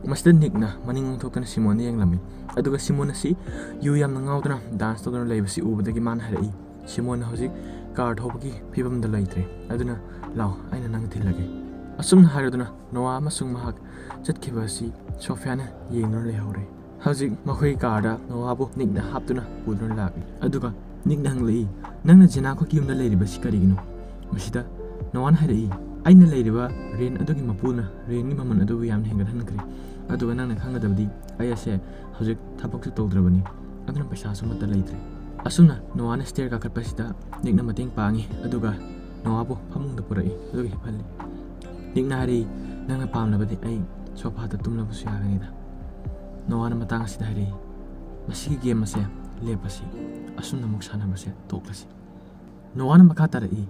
ꯃꯁꯤꯗ ꯅꯤꯛꯅ ꯃꯅꯤꯡ ꯑꯣꯟꯊꯣꯛꯇꯨꯅ ꯁꯤꯃꯣꯟꯗ ꯌꯦꯡꯂꯝꯃꯤ꯫ ꯑꯗꯨꯒ ꯁꯤꯃꯣꯟ ꯑꯁꯤ ꯌꯨ ꯌꯥꯝꯅ ꯉꯥꯎꯗꯨꯅ ꯗꯥꯟꯁ ꯇꯧꯗꯨꯅ ꯂꯩꯕꯁꯤ ꯎꯕꯗꯒꯤ ꯃꯥꯅ ꯍꯥꯏꯔꯛꯏ, "ꯁꯤꯃꯣꯟ ꯍꯧꯖꯤꯛ ꯀꯥꯔ ꯊꯧꯕꯒꯤ ꯐꯤꯕꯝꯗ ꯂꯩꯇ꯭ꯔꯦ, ꯑꯗꯨꯅ ꯂꯥꯎ, ꯑꯩꯅ ꯅꯪ ꯊꯤꯜꯂꯒꯦ"꯫ ꯑꯁꯨꯝꯅ ꯍꯥꯏꯔꯗꯨꯅ ꯅꯣꯋꯥ ꯑꯃꯁꯨꯡ ꯃꯍꯥꯛ ꯆꯠꯈꯤꯕ ꯑꯁꯤ ꯁꯣꯐꯤꯌꯥꯅ ꯌꯦꯡꯗꯨꯅ ꯂꯩꯍꯧꯔꯦ꯫ ꯍꯧꯖꯤꯛ ꯃꯈꯣꯏꯒꯤ ꯀꯥꯔꯗ ꯅꯣꯋꯥꯕꯨ ꯅꯤꯛꯅ ꯍꯥꯞꯇꯨꯅ ꯄꯨꯗꯨꯅ ꯂꯥꯛꯏ꯫ ꯑꯗꯨꯒ ꯅꯤꯛꯅ ꯍꯪꯂꯛꯏ, "ꯅꯪꯅ ꯖꯦꯅꯥꯈꯣꯏꯒꯤ ꯌꯨꯝꯗ ꯂꯩꯔꯤꯕꯁꯤ ꯀꯔꯤꯒꯤꯅꯣ?" ꯃꯁꯤꯗ ꯅꯣꯋꯥꯅ ꯍꯥꯏꯔꯛꯏ, "ꯑꯩꯅ ꯂꯩꯔꯤꯕ ꯔꯦꯟ ꯑꯗꯨꯒꯤ ꯃꯄꯨꯅ ꯔꯦꯟꯒꯤ ꯃꯃꯜ ꯑꯗꯨꯕꯨ ꯌꯥꯝꯅ ꯍꯦꯟꯒꯠꯍꯟꯈ꯭ꯔꯦ꯫ ꯑꯗꯨꯒ ꯅꯪꯅ ꯈꯪꯒꯗꯕꯗꯤ ꯑꯩ ꯑꯁꯦ ꯍꯧꯖꯤꯛ ꯊꯕꯛꯁꯨ ꯇꯧꯗ꯭ꯔꯕꯅꯤ, ꯑꯗꯨꯅ ꯄꯩꯁꯥꯁꯨ ꯑꯃꯠꯇ ꯂꯩꯇ꯭ꯔꯦ"꯫ ꯑꯁꯨꯝꯅ ꯅꯣꯋꯥꯅ ꯁ꯭ꯇꯦꯌꯔ ꯀꯥꯈꯠꯄꯁꯤꯗ ꯅꯤꯛꯅ ꯃꯇꯦꯡ ꯄꯥꯡꯉꯤ, ꯑꯗꯨꯒ ꯅꯣꯋꯥꯕꯨ ꯐꯃꯨꯡꯗ ꯄꯨꯔꯛꯏ, ꯑꯗꯨꯒ ꯍꯤꯞꯍꯜꯂꯤ꯫ ꯅꯤꯛꯅ ꯍꯥꯏꯔꯛꯏ, "ꯅꯪꯅ ꯄꯥꯝꯂꯕꯗꯤ ꯑꯩ ꯁꯣꯐꯥꯗ ꯇꯨꯝꯂꯕꯁꯨ ꯌꯥꯒꯅꯤꯗ"꯫ ꯅꯣꯋꯥꯅ ꯃꯇꯥꯡ ꯑꯁꯤꯗ ꯍꯥꯏꯔꯛꯏ, "ꯃꯁꯤꯒꯤ ꯒꯦꯝ ꯑꯁꯦ ꯂꯦꯞꯄꯁꯤ꯫ ꯑꯁꯨꯝꯅ ꯑꯃꯨꯛ ꯁꯥꯟꯅꯕꯁꯦ ꯇꯣꯛꯂꯁꯤ꯫ ꯅꯣꯋꯥꯅ ꯃꯈꯥ ꯇꯥꯔꯛꯏ,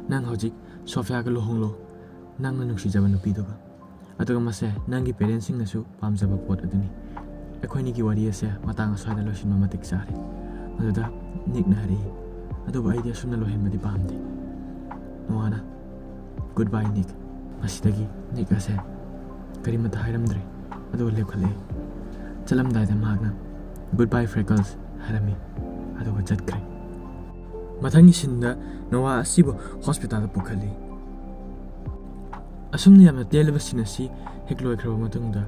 "ꯅꯪ ꯍꯧꯖꯤꯛ ꯁꯣꯐꯤꯌꯥꯒ ꯂꯨꯍꯣꯡꯂꯣ, ꯅꯪꯅ ꯅꯨꯡꯁꯤꯖꯕ ꯅꯨꯄꯤꯗꯨꯒ꯫ ꯑꯗꯨꯒ ꯃꯁꯦ ꯅꯪꯒꯤ ꯄꯦꯔꯦꯟꯁꯁꯤꯡꯅꯁꯨ ꯄꯥꯝꯖꯕ ꯄꯣꯠ ꯑꯗꯨꯅꯤ꯫ ꯑꯩꯈꯣꯏꯅꯤꯒꯤ ꯋꯥꯔꯤ ꯑꯁꯦ ꯃꯇꯥꯡ ꯑꯁ꯭ꯋꯥꯏꯗ ꯂꯣꯏꯁꯤꯟꯕ ꯃꯇꯤꯛ ꯆꯥꯔꯦ꯫" ꯑꯗꯨꯗ ꯅꯤꯛꯅ ꯍꯥꯏꯔꯛꯏ, "ꯑꯗꯨꯕꯨ ꯑꯩꯗꯤ ꯑꯁꯨꯝꯅ ꯂꯣꯏꯍꯟꯕꯗꯤ ꯄꯥꯝꯗꯦ꯫" ꯅꯣꯋꯥꯅ, "Goodbye, ꯅꯤꯛ꯫" ꯃꯁꯤꯗꯒꯤ ꯅꯤꯛ ꯑꯁꯦ ꯀꯔꯤꯃꯠꯇ ꯍꯥꯏꯔꯝꯗ꯭ꯔꯦ, ꯑꯗꯨꯒ ꯂꯦꯞꯈꯠꯂꯛꯑꯦ꯫ ꯆꯠꯂꯝꯗꯥꯏꯗ ꯃꯍꯥꯛꯅ, "Goodbye, Freckles" ꯍꯥꯏꯔꯝꯃꯤ, ꯑꯗꯨꯒ ꯆꯠꯈ꯭ꯔꯦ꯫ ꯃꯊꯪꯒꯤ ꯁꯤꯟꯗ ꯅꯣꯋꯥ ꯑꯁꯤꯕꯨ ꯍꯣꯁꯄꯤꯇꯥꯜꯗ ꯄꯨꯈꯠꯂꯤ꯫ ꯑꯁꯨꯝꯅ ꯌꯥꯝꯅ ꯇꯦꯜꯂꯕ ꯁꯤꯟ ꯑꯁꯤ ꯍꯦꯛ ꯂꯣꯏꯈ꯭ꯔꯕ ꯃꯇꯨꯡꯗ,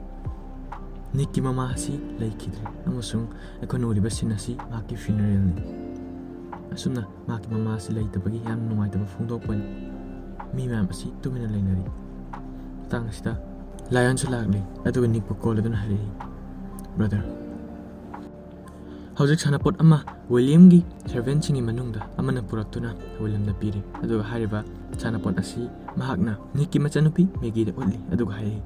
ꯅꯤꯛꯀꯤ ꯃꯃꯥ ꯑꯁꯤ ꯂꯩꯈꯤꯗ꯭ꯔꯦ, ꯑꯃꯁꯨꯡ ꯑꯩꯈꯣꯏꯅ ꯎꯔꯤꯕ ꯁꯤꯟ ꯑꯁꯤ ꯃꯍꯥꯛꯀꯤ ꯐ꯭ꯌꯨꯅꯔꯦꯜꯅꯤ꯫ ꯑꯁꯨꯝꯅ ꯃꯍꯥꯛꯀꯤ ꯃꯃꯥ ꯑꯁꯤ ꯂꯩꯇꯕꯒꯤ ꯌꯥꯝꯅ ꯅꯨꯡꯉꯥꯏꯇꯕ ꯐꯣꯡꯗꯣꯛꯄꯅꯤ꯫ ꯃꯤ ꯃꯌꯥꯝ ꯑꯁꯤ ꯇꯨꯃꯤꯟꯅ ꯂꯩꯅꯔꯤ꯫ ꯃꯇꯥꯡ ꯑꯁꯤꯗ ꯂꯥꯏꯑꯣꯟꯁꯨ ꯂꯥꯛꯂꯤ, ꯑꯗꯨꯒ ꯅꯤꯛꯄꯨ ꯀꯣꯜ ꯑꯗꯨꯅ ꯍꯥꯏꯔꯛꯏ, "Brother, ꯍꯧꯖꯤꯛ ꯁꯥꯟꯅꯄꯣꯠ ꯑꯃ ꯋꯤꯂꯤꯌꯝꯒꯤ ꯁꯔꯚꯦꯟꯁꯤꯡꯒꯤ ꯃꯅꯨꯡꯗ ꯑꯃꯅ ꯄꯨꯔꯛꯇꯨꯅ ꯋꯤꯂꯤꯌꯝꯗ ꯄꯤꯔꯤ, ꯑꯗꯨꯒ ꯍꯥꯏꯔꯤꯕ ꯁꯥꯟꯅꯄꯣꯠ ꯑꯁꯤ ꯃꯍꯥꯛꯅ ꯅꯤꯛꯀꯤ ꯃꯆꯥꯅꯨꯄꯤ ꯃꯦꯒꯤꯗ ꯎꯠꯂꯤ, ꯑꯗꯨꯒ ꯍꯥꯏꯔꯛꯏ,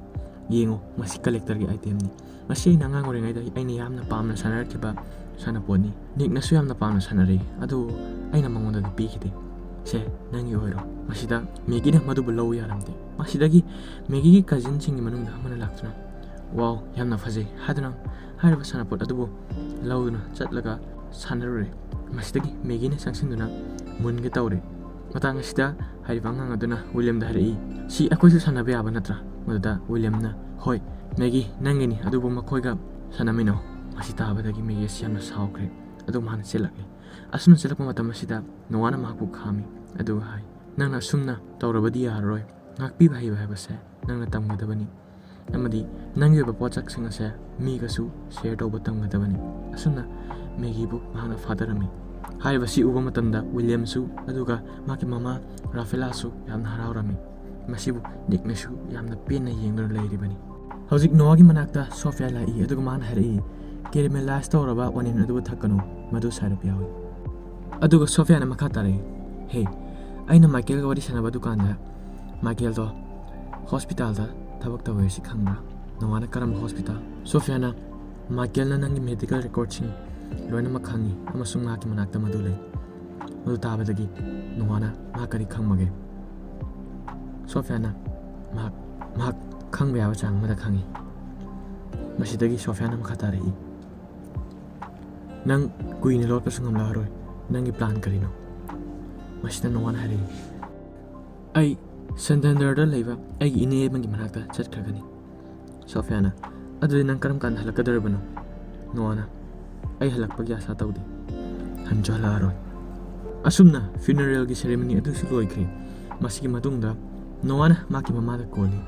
'ꯌꯦꯡꯉꯨ, ꯃꯁꯤ ꯀꯂꯦꯛꯇꯔꯒꯤ ꯑꯥꯏꯇꯦꯝꯅꯤ꯫ ꯃꯁꯤ ꯑꯩꯅ ꯑꯉꯥꯡ ꯑꯣꯏꯔꯤꯉꯩꯗ ꯑꯩꯅ ꯌꯥꯝꯅ ꯄꯥꯝꯅ ꯁꯥꯟꯅꯔꯛꯈꯤꯕ ꯁꯥꯟꯅꯄꯣꯠꯅꯤ꯫ ꯅꯤꯛꯅꯁꯨ ꯌꯥꯝꯅ ꯄꯥꯝꯅ ꯁꯥꯟꯅꯔꯛꯏ, ꯑꯗꯨꯕꯨ ꯑꯩꯅ ꯃꯉꯣꯟꯗꯗꯤ ꯄꯤꯈꯤꯗꯦ꯫ ꯁꯦ, ꯅꯪꯒꯤ ꯑꯣꯏꯔꯣ꯫' ꯃꯁꯤꯗ ꯃꯦꯒꯤꯅ ꯃꯗꯨꯕꯨ ꯂꯧ ꯌꯥꯔꯝꯗꯦ꯫ ꯃꯁꯤꯗꯒꯤ ꯃꯦꯒꯤꯒꯤ ꯀꯖꯤꯟꯁꯤꯡꯒꯤ ꯃꯅꯨꯡꯗ ꯑꯃꯅ ꯂꯥꯛꯇꯨꯅ, "Wow, ꯌꯥꯝꯅ ꯐꯖꯩ" ꯍꯥꯏꯗꯨꯅ ꯍꯥꯏꯔꯤꯕ ꯁꯥꯟꯅꯄꯣꯠ ꯑꯗꯨꯕꯨ ꯂꯧꯗꯨꯅ ꯆꯠꯂꯒ ꯁꯥꯟꯅꯔꯨꯔꯦ꯫ ꯃꯁꯤꯗꯒꯤ ꯃꯦꯒꯤꯅ ꯆꯪꯁꯤꯟꯗꯨꯅ ꯃꯨꯟꯒꯦ ꯇꯧꯔꯦ꯫ ꯃꯇꯥꯡ ꯑꯁꯤꯗ ꯍꯥꯏꯔꯤꯕ ꯑꯉꯥꯡ ꯑꯗꯨꯅ ꯋꯤꯂꯤꯌꯝꯗ ꯍꯥꯏꯔꯛꯏ, "ꯁꯤ ꯑꯩꯈꯣꯏꯁꯨ ꯁꯥꯟꯅꯕ ꯌꯥꯕ ꯅꯠꯇ꯭ꯔꯥ?" ꯃꯗꯨꯗ ꯋꯤꯂꯤꯌꯝꯅ, "ꯍꯣꯏ, ꯃꯦꯒꯤ, ꯅꯪꯒꯤꯅꯤ, ꯑꯗꯨꯕꯨ ꯃꯈꯣꯏꯒ ꯁꯥꯟꯅꯃꯤꯟꯅꯧ꯫" ꯃꯁꯤ ꯇꯥꯕꯗꯒꯤ ꯃꯦꯒꯤ ꯑꯁꯤ ꯌꯥꯝꯅ ꯁꯥꯎꯈ꯭ꯔꯦ꯫ ꯑꯗꯨ ꯃꯍꯥꯛꯅ ꯆꯦꯜꯂꯛꯂꯦ꯫ ꯑꯁꯨꯝꯅ ꯆꯦꯜꯂꯛꯄ ꯃꯇꯝ ꯑꯁꯤꯗ ꯅꯣꯋꯥꯅ ꯃꯍꯥꯛꯄꯨ ꯈꯥꯝꯃꯤ, ꯑꯗꯨꯒ ꯍꯥꯏ, "ꯅꯪꯅ ꯑꯁꯨꯝꯅ ꯇꯧꯔꯕꯗꯤ ꯌꯥꯔꯔꯣꯏ꯫ ꯉꯥꯛꯄꯤꯕ ꯍꯩꯕ ꯍꯥꯏꯕꯁꯦ ꯅꯪꯅ ꯇꯝꯒꯗꯕꯅꯤ, ꯑꯃꯗꯤ ꯅꯪꯒꯤ ꯑꯣꯏꯕ ꯄꯣꯠꯁꯛꯁꯤꯡ ꯑꯁꯦ ꯃꯤꯒꯁꯨ ꯁꯦꯌꯔ ꯇꯧꯕ ꯇꯝꯒꯗꯕꯅꯤ꯫" ꯑꯁꯨꯝꯅ ꯃꯦꯒꯤꯕꯨ ꯃꯍꯥꯛꯅ ꯐꯥꯊꯔꯝꯃꯤ꯫ ꯍꯥꯏꯔꯤꯕꯁꯤ ꯎꯕ ꯃꯇꯝꯗ ꯋꯤꯂꯤꯌꯝꯁꯨ, ꯑꯗꯨꯒ ꯃꯍꯥꯛꯀꯤ ꯃꯃꯥ ꯔꯥꯐꯦꯂꯥꯁꯨ ꯌꯥꯝꯅ ꯍꯔꯥꯎꯔꯝꯃꯤ꯫ ꯃꯁꯤꯕꯨ ꯅꯤꯛꯅꯁꯨ ꯌꯥꯝꯅ ꯄꯦꯟꯅ ꯌꯦꯡꯗꯨꯅ ꯂꯩꯔꯤꯕꯅꯤ꯫ ꯍꯧꯖꯤꯛ ꯅꯣꯋꯥꯒꯤ ꯃꯅꯥꯛꯇ ꯁꯣꯐꯤꯌꯥ ꯂꯥꯛꯏ, ꯑꯗꯨꯒ ꯃꯥꯅ ꯍꯥꯏꯔꯛꯏ, "ꯀꯦꯔꯦꯃꯦꯂꯥꯏꯁ ꯇꯧꯔꯕ ꯑꯣꯅꯤꯌꯟ ꯑꯗꯨꯕꯨ ꯊꯛꯀꯅꯨ, ꯃꯗꯨ ꯁꯥꯏꯔꯞ ꯌꯥꯎꯏ꯫" ꯑꯗꯨꯒ ꯁꯣꯐꯤꯌꯥꯅ ꯃꯈꯥ ꯇꯥꯔꯛꯏ, "ꯍꯦ, ꯑꯩꯅ ꯃꯥꯏꯀꯦꯜꯒ ꯋꯥꯔꯤ ꯁꯥꯟꯅꯕ ꯗꯨꯀꯥꯟꯗ ꯃꯥꯏꯀꯦꯜꯗꯣ ꯍꯣꯁꯄꯤꯇꯥꯜꯗ ꯊꯕꯛ ꯇꯧꯋꯦ ꯍꯥꯏꯁꯤ ꯈꯪꯕ꯭ꯔꯥ?" ꯅꯣꯋꯥꯅ, "ꯀꯔꯝꯕ ꯍꯣꯁꯄꯤꯇꯥꯜ?" ꯁꯣꯐꯤꯌꯥꯅ, "ꯃꯥꯏꯀꯦꯜꯅ ꯅꯪꯒꯤ ꯃꯦꯗꯤꯀꯦꯜ ꯔꯦꯀꯣꯔꯠꯁꯤꯡ ꯂꯣꯏꯅꯃꯛ ꯈꯪꯉꯤ ꯑꯃꯁꯨꯡ ꯃꯍꯥꯛꯀꯤ ꯃꯅꯥꯛꯇ ꯃꯗꯨ ꯂꯩ꯫ ꯃꯗꯨ ꯇꯥꯕꯗꯒꯤ ꯅꯣꯋꯥꯅ ꯃꯍꯥꯛ ꯀꯔꯤ ꯈꯪꯕꯒꯦ? ꯁꯣꯐꯤꯌꯥꯅ ꯃꯍꯥꯛ ꯃꯍꯥꯛ ꯈꯪꯕ ꯌꯥꯕ ꯆꯥꯡ ꯑꯃꯗ ꯈꯪꯉꯤ꯫ ꯃꯁꯤꯗꯒꯤ ꯁꯣꯐꯤꯌꯥꯅ ꯃꯈꯥ ꯇꯥꯔꯛꯏ, "ꯅꯪ ꯀꯨꯏꯅ ꯂꯣꯠꯄꯁꯨ ꯉꯝꯂꯛꯑꯔꯣꯏ꯫ ꯅꯪꯒꯤ ꯄ꯭ꯂꯥꯟ ꯀꯔꯤꯅꯣ?" ꯃꯁꯤꯗ ꯅꯣꯋꯥꯅ ꯍꯥꯏꯔꯛꯏ, "ꯑꯩ ꯁꯦꯟꯇꯦꯟꯗꯔꯗ ꯂꯩꯕ ꯑꯩꯒꯤ ꯏꯅꯦ ꯑꯃꯒꯤ ꯃꯅꯥꯛꯇ ꯆꯠꯈ꯭ꯔꯒꯅꯤ꯫" ꯁꯣꯐꯤꯌꯥꯅ, "ꯑꯗꯨꯗꯤ ꯅꯪ ꯀꯔꯝ ꯀꯥꯟꯗ ꯍꯜꯂꯛꯀꯗꯧꯔꯤꯕꯅꯣ?" ꯅꯣꯋꯥꯅ, "ꯑꯩ ꯍꯜꯂꯛꯄꯒꯤ ꯑꯥꯁꯥ ꯇꯧꯗꯦ꯫ ꯍꯟꯁꯨ ꯍꯜꯂꯛꯑꯔꯣꯏ꯫" ꯑꯁꯨꯝꯅ ꯐ꯭ꯌꯨꯅꯔꯦꯜꯒꯤ ꯁꯦꯔꯦꯃꯣꯅꯤ ꯑꯗꯨꯁꯨ ꯂꯣꯏꯈ꯭ꯔꯤ꯫ ꯃꯁꯤꯒꯤ ꯃꯇꯨꯡꯗ ꯅꯣꯋꯥꯅ ꯃꯍꯥꯛꯀꯤ ꯃꯃꯥꯗ ꯀꯣꯜꯂꯤ,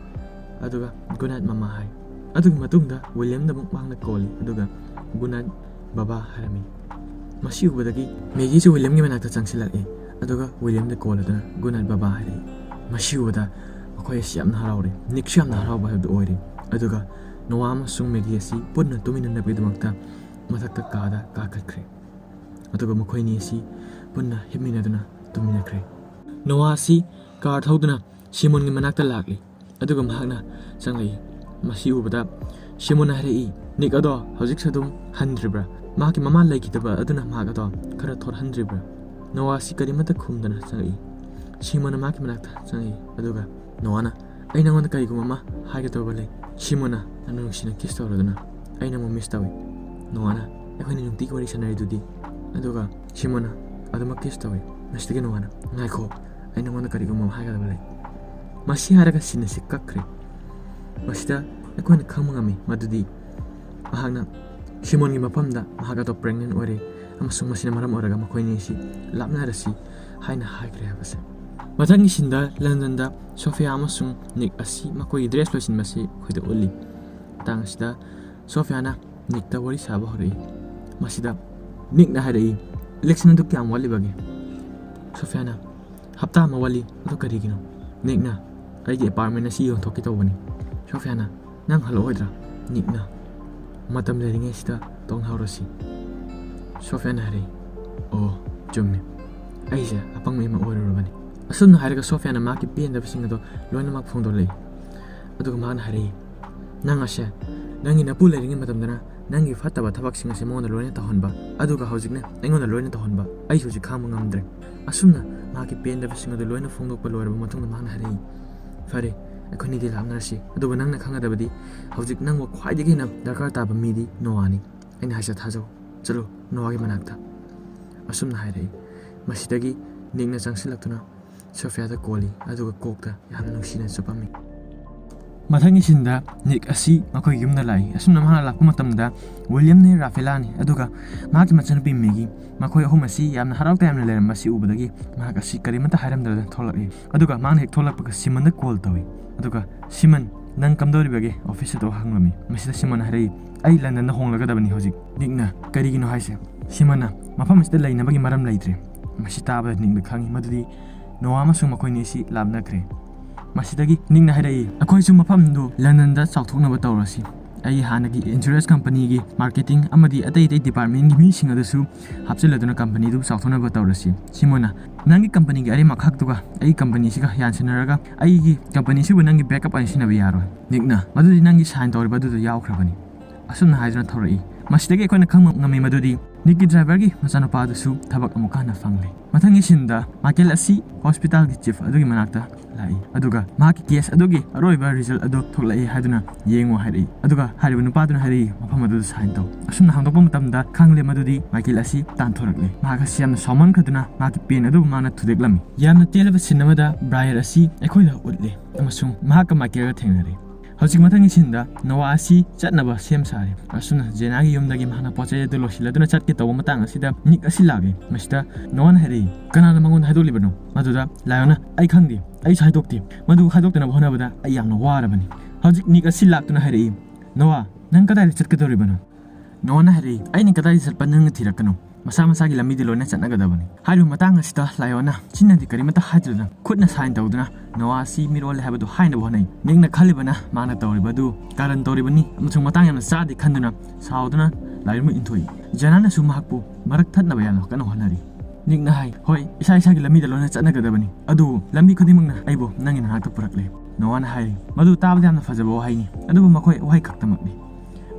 ꯑꯗꯨꯒ "ꯒꯨꯗ ꯅꯥꯏꯠ ꯃꯃꯥ" ꯍꯥꯏ꯫ ꯑꯗꯨꯒꯤ ꯃꯇꯨꯡꯗ ꯋꯤꯂꯤꯌꯝꯗ ꯑꯃꯨꯛ ꯃꯍꯥꯛꯅ ꯀꯣꯜꯂꯤ, ꯑꯗꯨꯒ "ꯒꯨꯗ ꯅꯥꯏꯠ ꯕꯕꯥ" ꯍꯥꯏꯔꯝꯃꯤ꯫ ꯃꯁꯤ ꯎꯕꯗꯒꯤ ꯃꯦꯒꯤꯁꯨ ꯋꯤꯂꯤꯌꯝꯒꯤ ꯃꯅꯥꯛꯇ ꯆꯪꯁꯤꯜꯂꯛꯏ, ꯑꯗꯨꯒ ꯋꯤꯂꯤꯌꯝꯗ ꯀꯣꯜ ꯑꯗꯨꯅ "ꯒꯨꯗ ꯅꯥꯏꯠ ꯕꯕꯥ" ꯍꯥꯏꯔꯛꯏ꯫ ꯃꯁꯤ ꯎꯕꯗ ꯃꯈꯣꯏ ꯑꯁꯤ ꯌꯥꯝꯅ ꯍꯔꯥꯎꯔꯦ꯫ ꯅꯤꯛꯁꯨ ꯌꯥꯝꯅ ꯍꯔꯥꯎꯕ ꯍꯥꯏꯕꯗꯨ ꯑꯣꯏꯔꯦ꯫ ꯑꯗꯨꯒ ꯅꯣꯋꯥ ꯑꯃꯁꯨꯡ ꯃꯦꯒꯤ ꯑꯁꯤ ꯄꯨꯟꯅ ꯇꯨꯝꯃꯤꯟꯅꯅꯕꯒꯤꯗꯃꯛꯇ ꯃꯊꯛꯇ ꯀꯥꯗ ꯀꯥꯈꯠꯈ꯭ꯔꯦ꯫ ꯑꯗꯨꯒ ꯃꯈꯣꯏ ꯑꯅꯤ ꯑꯁꯤ ꯄꯨꯟꯅ ꯍꯤꯞꯃꯤꯟꯅꯗꯨꯅ ꯇꯨꯝꯃꯤꯟꯅꯈ꯭ꯔꯦ꯫ ꯅꯣꯋꯥ ꯑꯁꯤ ꯀꯥꯔ ꯊꯧꯗꯨꯅ ꯁꯤꯃꯣꯟꯒꯤ ꯃꯅꯥꯛꯇ ꯂꯥꯛꯂꯤ, ꯑꯗꯨꯒ ꯃꯍꯥꯛꯅ ꯆꯪꯂꯛꯏ꯫ ꯃꯁꯤ ꯎꯕꯗ ꯁꯤꯃꯣꯟꯅ ꯍꯥꯏꯔꯛꯏ, "ꯅꯤꯛ ꯑꯗꯣ ꯍꯧꯖꯤꯛꯁꯨ ꯑꯗꯨꯝ ꯍꯟꯗ꯭ꯔꯤꯕ꯭ꯔꯥ? ꯃꯍꯥꯛꯀꯤ ꯃꯃꯥ ꯂꯩꯈꯤꯗꯕ ꯑꯗꯨꯅ ꯃꯍꯥꯛ ꯑꯗꯣ ꯈꯔ ꯊꯣꯠꯍꯟꯗ꯭ꯔꯤꯕ꯭ꯔꯥ?" ꯅꯣꯋꯥ ꯑꯁꯤ ꯀꯔꯤꯃꯠꯇ ꯈꯨꯝꯗꯅ ꯆꯪꯂꯛꯏ꯫ ꯁꯤꯃꯣꯟꯅ ꯃꯍꯥꯛꯀꯤ ꯃꯅꯥꯛꯇ ꯆꯪꯂꯛꯏ, ꯑꯗꯨꯒ ꯅꯣꯋꯥꯅ, "ꯑꯩ ꯅꯉꯣꯟꯗ ꯀꯔꯤꯒꯨꯝꯕ ꯑꯃ ꯍꯥꯏꯒꯗꯧꯕ ꯂꯩ꯫" ꯁꯤꯃꯣꯟꯅ ꯌꯥꯝꯅ ꯅꯨꯡꯁꯤꯅ ꯀꯤꯁ ꯇꯧꯔꯗꯨꯅ, "ꯑꯩ ꯅꯪꯕꯨ ꯃꯤꯁ ꯇꯧꯏ, ꯅꯣꯋꯥꯅ꯫ ꯑꯩꯈꯣꯏꯅ ꯅꯨꯡꯇꯤꯒꯤ ꯋꯥꯔꯤ ꯁꯥꯟꯅꯔꯤꯗꯨꯗꯤ꯫" ꯑꯗꯨꯒ ꯁꯤꯃꯣꯟꯅ ꯑꯗꯨꯃꯛ ꯀꯤꯁ ꯇꯧꯏ꯫ ꯃꯁꯤꯗꯒꯤ ꯅꯣꯋꯥꯅ, "ꯉꯥꯏꯈꯣ, ꯑꯩ ꯅꯉꯣꯟꯗ ꯀꯔꯤꯒꯨꯝꯕ ꯑꯃ ꯍꯥꯏꯒꯗꯕ ꯂꯩ꯫" ꯃꯁꯤ ꯍꯥꯏꯔꯒ ꯁꯤꯟ ꯑꯁꯤ ꯀꯛꯈ꯭ꯔꯦ꯫ ꯃꯁꯤꯗ ꯑꯩꯈꯣꯏꯅ ꯈꯪꯕ ꯉꯝꯃꯤ ꯃꯗꯨꯗꯤ ꯃꯍꯥꯛꯅ ꯁꯤꯃꯣꯟꯒꯤ ꯃꯐꯝꯗ ꯃꯍꯥꯛ ꯑꯗꯣ ꯄ꯭ꯔꯦꯒꯅꯦꯟ ꯑꯣꯏꯔꯦ, ꯑꯃꯁꯨꯡ ꯃꯁꯤꯅ ꯃꯔꯝ ꯑꯣꯏꯔꯒ ꯃꯈꯣꯏ ꯑꯅꯤ ꯑꯁꯤ ꯂꯥꯞꯅꯔꯁꯤ ꯍꯥꯏꯅ ꯍꯥꯏꯈ꯭ꯔꯦ ꯍꯥꯏꯕꯁꯦ꯫ ꯃꯊꯪꯒꯤ ꯁꯤꯟꯗ ꯂꯟꯗꯟꯗ ꯁꯣꯐꯤꯌꯥ ꯑꯃꯁꯨꯡ ꯅꯤꯛ ꯑꯁꯤ ꯃꯈꯣꯏꯒꯤ ꯗ꯭ꯔꯦꯁ ꯂꯣꯏꯁꯤꯟꯕꯁꯤ ꯑꯩꯈꯣꯏꯗ ꯎꯠꯂꯤ꯫ ꯃꯇꯥꯡ ꯑꯁꯤꯗ ꯁꯣꯐꯤꯌꯥꯅ ꯅꯤꯛꯇ ꯋꯥꯔꯤ ꯁꯥꯕ ꯍꯧꯔꯛꯏ꯫ ꯃꯁꯤꯗ ꯅꯤꯛꯅ ꯍꯥꯏꯔꯛꯏ, "ꯏꯂꯦꯛꯁꯟ ꯑꯗꯨ ꯀꯌꯥꯝ ꯋꯥꯠꯂꯤꯕꯒꯦ?" ꯁꯣꯐꯤꯌꯥꯅ, "ꯍꯞꯇꯥ ꯑꯃ ꯋꯥꯠꯂꯤ꯫" "ꯑꯗꯨ ꯀꯔꯤꯒꯤꯅꯣ?" ꯅꯤꯛꯅ, "ꯑꯩꯒꯤ ꯑꯦꯄꯥꯔꯠꯃꯦꯟ ꯑꯁꯤ ꯌꯣꯟꯊꯣꯛꯀꯦ ꯇꯧꯕꯅꯤ꯫" ꯁꯣꯐꯤꯌꯥꯅ, "ꯅꯪ ꯍꯜꯂꯛꯑꯣꯏꯗ꯭ꯔꯥ?" ꯅꯤꯛꯅ, "ꯃꯇꯝ ꯂꯩꯔꯤꯉꯩꯁꯤꯗ ꯇꯣꯛꯅꯍꯧꯔꯁꯤ꯫" ꯁꯣꯐꯤꯌꯥꯅ ꯍꯥꯏꯔꯛꯏ, "ꯑꯣ, ꯆꯨꯝꯃꯤ꯫ ꯑꯩꯁꯦ ꯑꯄꯪꯕ ꯑꯃ ꯑꯣꯏꯔꯨꯔꯕꯅꯤ꯫" ꯑꯁꯨꯝꯅ ꯍꯥꯏꯔꯒ ꯁꯣꯐꯤꯌꯥꯅ ꯃꯍꯥꯛꯀꯤ ꯄꯦꯟꯗꯕꯁꯤꯡ ꯑꯗꯣ ꯂꯣꯏꯅꯃꯛ ꯐꯣꯡꯗꯣꯛꯂꯛꯏ꯫ ꯑꯗꯨꯒ ꯃꯍꯥꯛꯅ ꯍꯥꯏꯔꯛꯏ, "ꯅꯪ ꯑꯁꯦ ꯅꯪꯒꯤ ꯅꯄꯨ ꯂꯩꯔꯤꯉꯩ ꯃꯇꯝꯗꯅ ꯅꯪꯒꯤ ꯐꯠꯇꯕ ꯊꯕꯛꯁꯤꯡ ꯑꯁꯤ ꯃꯉꯣꯟꯗ ꯂꯣꯏꯅ ꯇꯧꯍꯟꯕ, ꯑꯗꯨꯒ ꯍꯧꯖꯤꯛꯅ ꯑꯩꯉꯣꯟꯗ ꯂꯣꯏꯅ ꯇꯧꯍꯟꯕ, ꯑꯩꯁꯨ ꯍꯧꯖꯤꯛ ꯈꯥꯡꯕ ꯉꯝꯗ꯭ꯔꯦ꯫ ꯑꯁꯨꯝꯅ ꯃꯍꯥꯛꯀꯤ ꯄꯦꯟꯗꯕꯁꯤꯡ ꯑꯗꯨ ꯂꯣꯏꯅ ꯐꯣꯡꯗꯣꯛꯄ ꯂꯣꯏꯔꯕ ꯃꯇꯨꯡꯗ ꯃꯍꯥꯛꯅ ꯍꯥꯏꯔꯛꯏ, "ꯐꯔꯦ, ꯑꯩꯈꯣꯏꯅꯤꯗꯤ ꯂꯥꯞꯅꯔꯁꯤ, ꯑꯗꯨꯕꯨ ꯅꯪꯅ ꯈꯪꯒꯗꯕꯗꯤ ꯍꯧꯖꯤꯛ ꯅꯪꯕꯨ ꯈ꯭ꯋꯥꯏꯗꯒꯤ ꯍꯦꯟꯅ ꯗꯔꯀꯥꯔ ꯇꯥꯕ ꯃꯤꯗꯤ ꯅꯣꯋꯥꯅꯤ꯫ ꯑꯩꯅ ꯍꯥꯏꯁꯦ ꯊꯥꯖꯧ, ꯆꯠꯂꯨ ꯅꯣꯋꯥꯒꯤ ꯃꯅꯥꯛꯇ"꯫ ꯑꯁꯨꯝꯅ ꯍꯥꯏꯔꯛꯏ꯫ ꯃꯁꯤꯗꯒꯤ ꯅꯤꯛꯅ ꯆꯪꯁꯤꯜꯂꯛꯇꯨꯅ ꯁꯣꯐꯤꯌꯥꯗ ꯀꯣꯜꯂꯤ, ꯑꯗꯨꯒ ꯀꯣꯛꯇ ꯌꯥꯝꯅ ꯅꯨꯡꯁꯤꯅ ꯆꯨꯞꯄꯝꯃꯤ꯫ ꯃꯊꯪꯒꯤ ꯁꯤꯟꯗ ꯅꯤꯛ ꯑꯁꯤ ꯃꯈꯣꯏꯒꯤ ꯌꯨꯝꯗ ꯂꯥꯛꯏ꯫ ꯑꯁꯨꯝꯅ ꯃꯍꯥꯛ ꯂꯥꯛꯄ ꯃꯇꯝꯗ ꯋꯤꯂꯤꯌꯝꯅꯦ ꯔꯥꯐꯦꯂꯥꯅꯤ, ꯑꯗꯨꯒ ꯃꯍꯥꯛꯀꯤ ꯃꯆꯟꯅꯨꯄꯤ ꯃꯦꯒꯤ, ꯃꯈꯣꯏ ꯑꯍꯨꯝ ꯑꯁꯤ ꯌꯥꯝꯅ ꯍꯔꯥꯎ ꯇꯌꯥꯝꯅ ꯂꯩꯔꯝꯕ ꯑꯁꯤ ꯎꯕꯗꯒꯤ ꯃꯍꯥꯛ ꯑꯁꯤ ꯀꯔꯤꯃꯠꯇ ꯍꯥꯏꯔꯝꯗꯅ ꯊꯣꯛꯂꯛꯏ꯫ ꯑꯗꯨꯒ ꯃꯍꯥꯛꯅ ꯍꯦꯛ ꯊꯣꯛꯂꯛꯄꯒ ꯁꯤꯃꯟꯗ ꯀꯣꯜ ꯇꯧꯏ꯫ ꯑꯗꯨꯒ, "ꯁꯤꯃꯟ, ꯅꯪ ꯀꯝꯗꯧꯔꯤꯕꯒꯦ?" ꯑꯣꯐꯤꯁ ꯑꯗꯨ ꯍꯪꯂꯝꯃꯤ꯫ ꯃꯁꯤꯗ ꯁꯤꯃꯟꯅ ꯍꯥꯏꯔꯛꯏ, "ꯑꯩ ꯂꯟꯗꯟꯗ ꯍꯣꯡꯂꯒꯗꯕꯅꯤ ꯍꯧꯖꯤꯛ"꯫ ꯅꯤꯛꯅ, "ꯀꯔꯤꯒꯤꯅꯣ ꯍꯥꯏꯁꯦ?" ꯁꯤꯃꯟꯅ, "ꯃꯐꯝ ꯑꯁꯤꯗ ꯂꯩꯅꯕꯒꯤ ꯃꯔꯝ ꯂꯩꯇ꯭ꯔꯦ꯫ ꯃꯁꯤ ꯇꯥꯕꯗ ꯅꯤꯛꯅ ꯈꯪꯉꯤ ꯃꯗꯨꯗꯤ ꯅꯣꯋꯥ ꯑꯃꯁꯨꯡ ꯃꯈꯣꯏꯅꯤ ꯑꯁꯤ ꯂꯥꯞꯅꯈ꯭ꯔꯦ꯫ ꯃꯁꯤꯗꯒꯤ ꯅꯤꯛꯅ ꯍꯥꯏꯔꯛꯏ, "ꯑꯩꯈꯣꯏꯁꯨ ꯃꯐꯝꯗꯨ ꯂꯟꯗꯟꯗ ꯆꯥꯎꯊꯣꯛꯅꯕ ꯇꯧꯔꯁꯤ꯫ ꯑꯩ ꯍꯥꯟꯅꯒꯤ ꯏꯟꯁꯨꯔꯦꯟꯁ ꯀꯝꯄꯅꯤꯒꯤ ꯃꯥꯔꯀꯦꯇꯤꯡ ꯑꯃꯗꯤ ꯑꯇꯩ ꯑꯇꯩ ꯗꯤꯄꯥꯔꯠꯃꯦꯟꯒꯤ ꯃꯤꯁꯤꯡ ꯑꯗꯨꯁꯨ ꯍꯥꯞꯆꯤꯜꯂꯗꯨꯅ ꯀꯝꯄꯅꯤꯗꯨ ꯆꯥꯎꯊꯣꯛꯅꯕ ꯇꯧꯔꯁꯤ꯫ ꯁꯤꯃꯣꯟꯅ, ꯅꯪꯒꯤ ꯀꯝꯄꯅꯤꯒꯤ ꯑꯔꯦꯝꯕ ꯈꯛꯇꯨꯒ ꯑꯩꯒꯤ ꯀꯝꯄꯅꯤꯁꯤꯒ ꯌꯥꯟꯁꯤꯟꯅꯔꯒ ꯑꯩꯒꯤ ꯀꯝꯄꯅꯤꯁꯤꯕꯨ ꯅꯪꯒꯤ ꯕꯦꯛꯑꯞ ꯑꯣꯏꯅ ꯁꯤꯖꯤꯟꯅꯕ ꯌꯥꯔꯣꯏ"꯫ ꯅꯤꯛꯅ, "ꯃꯗꯨꯗꯤ ꯅꯪꯒꯤ ꯁꯥꯏꯟ ꯇꯧꯔꯤꯕ ꯑꯗꯨꯗ ꯌꯥꯎꯈ꯭ꯔꯕꯅꯤ"꯫ ꯑꯁꯨꯝꯅ ꯍꯥꯏꯗꯨꯅ ꯊꯧꯔꯛꯏ꯫ ꯃꯁꯤꯗꯒꯤ ꯑꯩꯈꯣꯏꯅ ꯈꯪꯕ ꯉꯝꯃꯤ ꯃꯗꯨꯗꯤ ꯅꯤꯛꯀꯤ ꯗ꯭ꯔꯥꯏꯚꯔꯒꯤ ꯃꯆꯥꯅꯨꯄꯥꯗꯨꯁꯨ ꯊꯕꯛ ꯑꯃꯨꯛꯀ ꯍꯟꯅ ꯐꯪꯂꯦ꯫ ꯃꯊꯪꯒꯤ ꯁꯤꯟꯗ ꯃꯥꯏꯀꯦꯜ ꯑꯁꯤ ꯍꯣꯁꯄꯤꯇꯥꯜꯒꯤ ꯆꯤꯐ ꯑꯗꯨꯒꯤ ꯃꯅꯥꯛꯇ ꯂꯥꯛꯏ, ꯑꯗꯨꯒ ꯃꯍꯥꯛꯀꯤ ꯀꯦꯁ ꯑꯗꯨꯒꯤ ꯑꯔꯣꯏꯕ ꯔꯤꯖꯜ ꯑꯗꯨ ꯊꯣꯛꯂꯛꯏ ꯍꯥꯏꯗꯨꯅ ꯌꯦꯡꯉꯨ ꯍꯥꯏꯔꯛꯏ, ꯑꯗꯨꯒ ꯍꯥꯏꯔꯤꯕ ꯅꯨꯄꯥꯗꯨꯅ ꯍꯥꯏꯔꯛꯏ ꯃꯐꯝ ꯑꯗꯨꯗ ꯁꯥꯏꯟ ꯇꯧ꯫ ꯑꯁꯨꯝꯅ ꯍꯥꯡꯗꯣꯛꯄ ꯃꯇꯝꯗ ꯈꯪꯂꯦ ꯃꯗꯨꯗꯤ ꯃꯥꯏꯀꯦꯜ ꯑꯁꯤ ꯇꯥꯟꯊꯣꯔꯛꯂꯦ꯫ ꯃꯍꯥꯛ ꯑꯁꯤ ꯌꯥꯝꯅ ꯁꯥꯎꯃꯟꯈ꯭ꯔꯗꯨꯅ ꯃꯍꯥꯛꯀꯤ ꯄꯦꯟ ꯑꯗꯨꯕꯨ ꯃꯥꯅ ꯊꯨꯗꯦꯛꯂꯝꯃꯤ꯫ ꯌꯥꯝꯅ ꯇꯦꯜꯂꯕ ꯁꯤꯟ ꯑꯃꯗ ꯕ꯭ꯔꯥꯌꯔ ꯑꯁꯤ ꯑꯩꯈꯣꯏꯗ ꯎꯠꯂꯦ ꯑꯃꯁꯨꯡ ꯃꯍꯥꯛꯀ ꯃꯥꯏꯀꯦꯜꯒ ꯊꯦꯡꯅꯔꯦ꯫ ꯍꯧꯖꯤꯛ ꯃꯊꯪꯒꯤ ꯁꯤꯟꯗ ꯅꯣꯋꯥ ꯑꯁꯤ ꯆꯠꯅꯕ ꯁꯦꯝ ꯁꯥꯔꯦ꯫ ꯑꯁꯨꯝꯅ ꯖꯦꯅꯥꯒꯤ ꯌꯨꯝꯗꯒꯤ ꯃꯍꯥꯛꯅ ꯄꯣꯠ ꯆꯩ ꯑꯗꯨ ꯂꯣꯏꯁꯤꯜꯂꯗꯨꯅ ꯆꯠꯀꯦ ꯇꯧꯕ ꯃꯇꯥꯡ ꯑꯁꯤꯗ ꯅꯤꯛ ꯑꯁꯤ ꯂꯥꯛꯂꯦ꯫ ꯃꯁꯤꯗ ꯅꯣꯋꯥꯅ ꯍꯥꯏꯔꯛꯏ, "ꯀꯅꯥꯅ ꯃꯉꯣꯟꯗ ꯍꯥꯏꯗꯣꯛꯂꯤꯕꯅꯣ?" ꯃꯗꯨꯗ ꯂꯥꯏꯑꯣꯟꯅ, "ꯑꯩ ꯈꯪꯗꯦ, ꯑꯩꯁꯨ ꯍꯥꯏꯗꯣꯛꯇꯦ꯫ ꯃꯗꯨ ꯍꯥꯏꯗꯣꯛꯇꯅꯕ ꯍꯣꯠꯅꯕꯗ ꯑꯩ ꯌꯥꯝꯅ ꯋꯥꯔꯕꯅꯤ"꯫ ꯍꯧꯖꯤꯛ ꯅꯤꯛ ꯑꯁꯤ ꯂꯥꯛꯇꯨꯅ ꯍꯥꯏꯔꯛꯏ, "ꯅꯣꯋꯥ, ꯅꯪ ꯀꯗꯥꯏꯗ ꯆꯠꯀꯗꯧꯔꯤꯕꯅꯣ?" ꯅꯣꯋꯥꯅ ꯍꯥꯏꯔꯛꯏ, "ꯑꯩꯅ ꯀꯗꯥꯏꯗ ꯆꯠꯄ ꯅꯪꯅ ꯊꯤꯔꯛꯀꯅꯨ꯫ ꯃꯁꯥ ꯃꯁꯥꯒꯤ ꯂꯝꯕꯤꯗ ꯂꯣꯏꯅ ꯆꯠꯅꯒꯗꯕꯅꯤ"꯫ ꯍꯥꯏꯔꯤꯕ ꯃꯇꯥꯡ ꯑꯁꯤꯗ ꯂꯥꯏꯑꯣꯟꯅ ꯆꯤꯟꯅꯗꯤ ꯀꯔꯤꯃꯠꯇ ꯍꯥꯏꯗ꯭ꯔꯗꯨꯅ ꯈꯨꯠꯅ ꯁꯥꯏꯟ ꯇꯧꯗꯨꯅ ꯅꯣꯋꯥ ꯑꯁꯤ ꯃꯤꯔꯣꯜꯂꯦ ꯍꯥꯏꯕꯗꯨ ꯍꯥꯏꯅꯕ ꯍꯣꯠꯅꯩ꯫ ꯅꯤꯛꯅ ꯈꯜꯂꯤꯕꯅ ꯃꯥꯅ ꯇꯧꯔꯤꯕ ꯑꯗꯨ ꯀꯥꯔꯟ ꯇꯧꯔꯤꯕꯅꯤ ꯑꯃꯁꯨꯡ ꯃꯇꯥꯡ ꯌꯥꯝꯅ ꯆꯥꯗꯦ ꯈꯟꯗꯨꯅ ꯁꯥꯎꯗꯨꯅ ꯂꯥꯏꯑꯣꯟꯕꯨ ꯏꯟꯊꯣꯛꯏ꯫ ꯖꯦꯅꯥꯅꯁꯨ ꯃꯍꯥꯛꯄꯨ ꯃꯔꯛ ꯊꯠꯅꯕ ꯌꯥꯝꯅ ꯀꯟꯅ ꯍꯣꯠꯅꯔꯤ꯫ ꯅꯤꯛꯅ ꯍꯥꯏ, "ꯍꯣꯏ, ꯏꯁꯥ ꯏꯁꯥꯒꯤ ꯂꯝꯕꯤꯗ ꯂꯣꯏꯅ ꯆꯠꯅꯒꯗꯕꯅꯤ, ꯑꯗꯨꯕꯨ ꯂꯝꯕꯤ ꯈꯨꯗꯤꯡꯃꯛꯅ ꯑꯩꯕꯨ ꯅꯪꯒꯤ ꯅꯅꯥꯛꯇ ꯄꯨꯔꯛꯂꯦ"꯫ ꯅꯣꯋꯥꯅ ꯍꯥꯏꯔꯤ, "ꯃꯗꯨ ꯇꯥꯕꯗ ꯌꯥꯝꯅ ꯐꯖꯕ ꯋꯥꯍꯩꯅꯤ, ꯑꯗꯨꯕꯨ ꯃꯈꯣꯏ ꯋꯥꯍꯩ ꯈꯛꯇꯃꯛꯅꯤ"꯫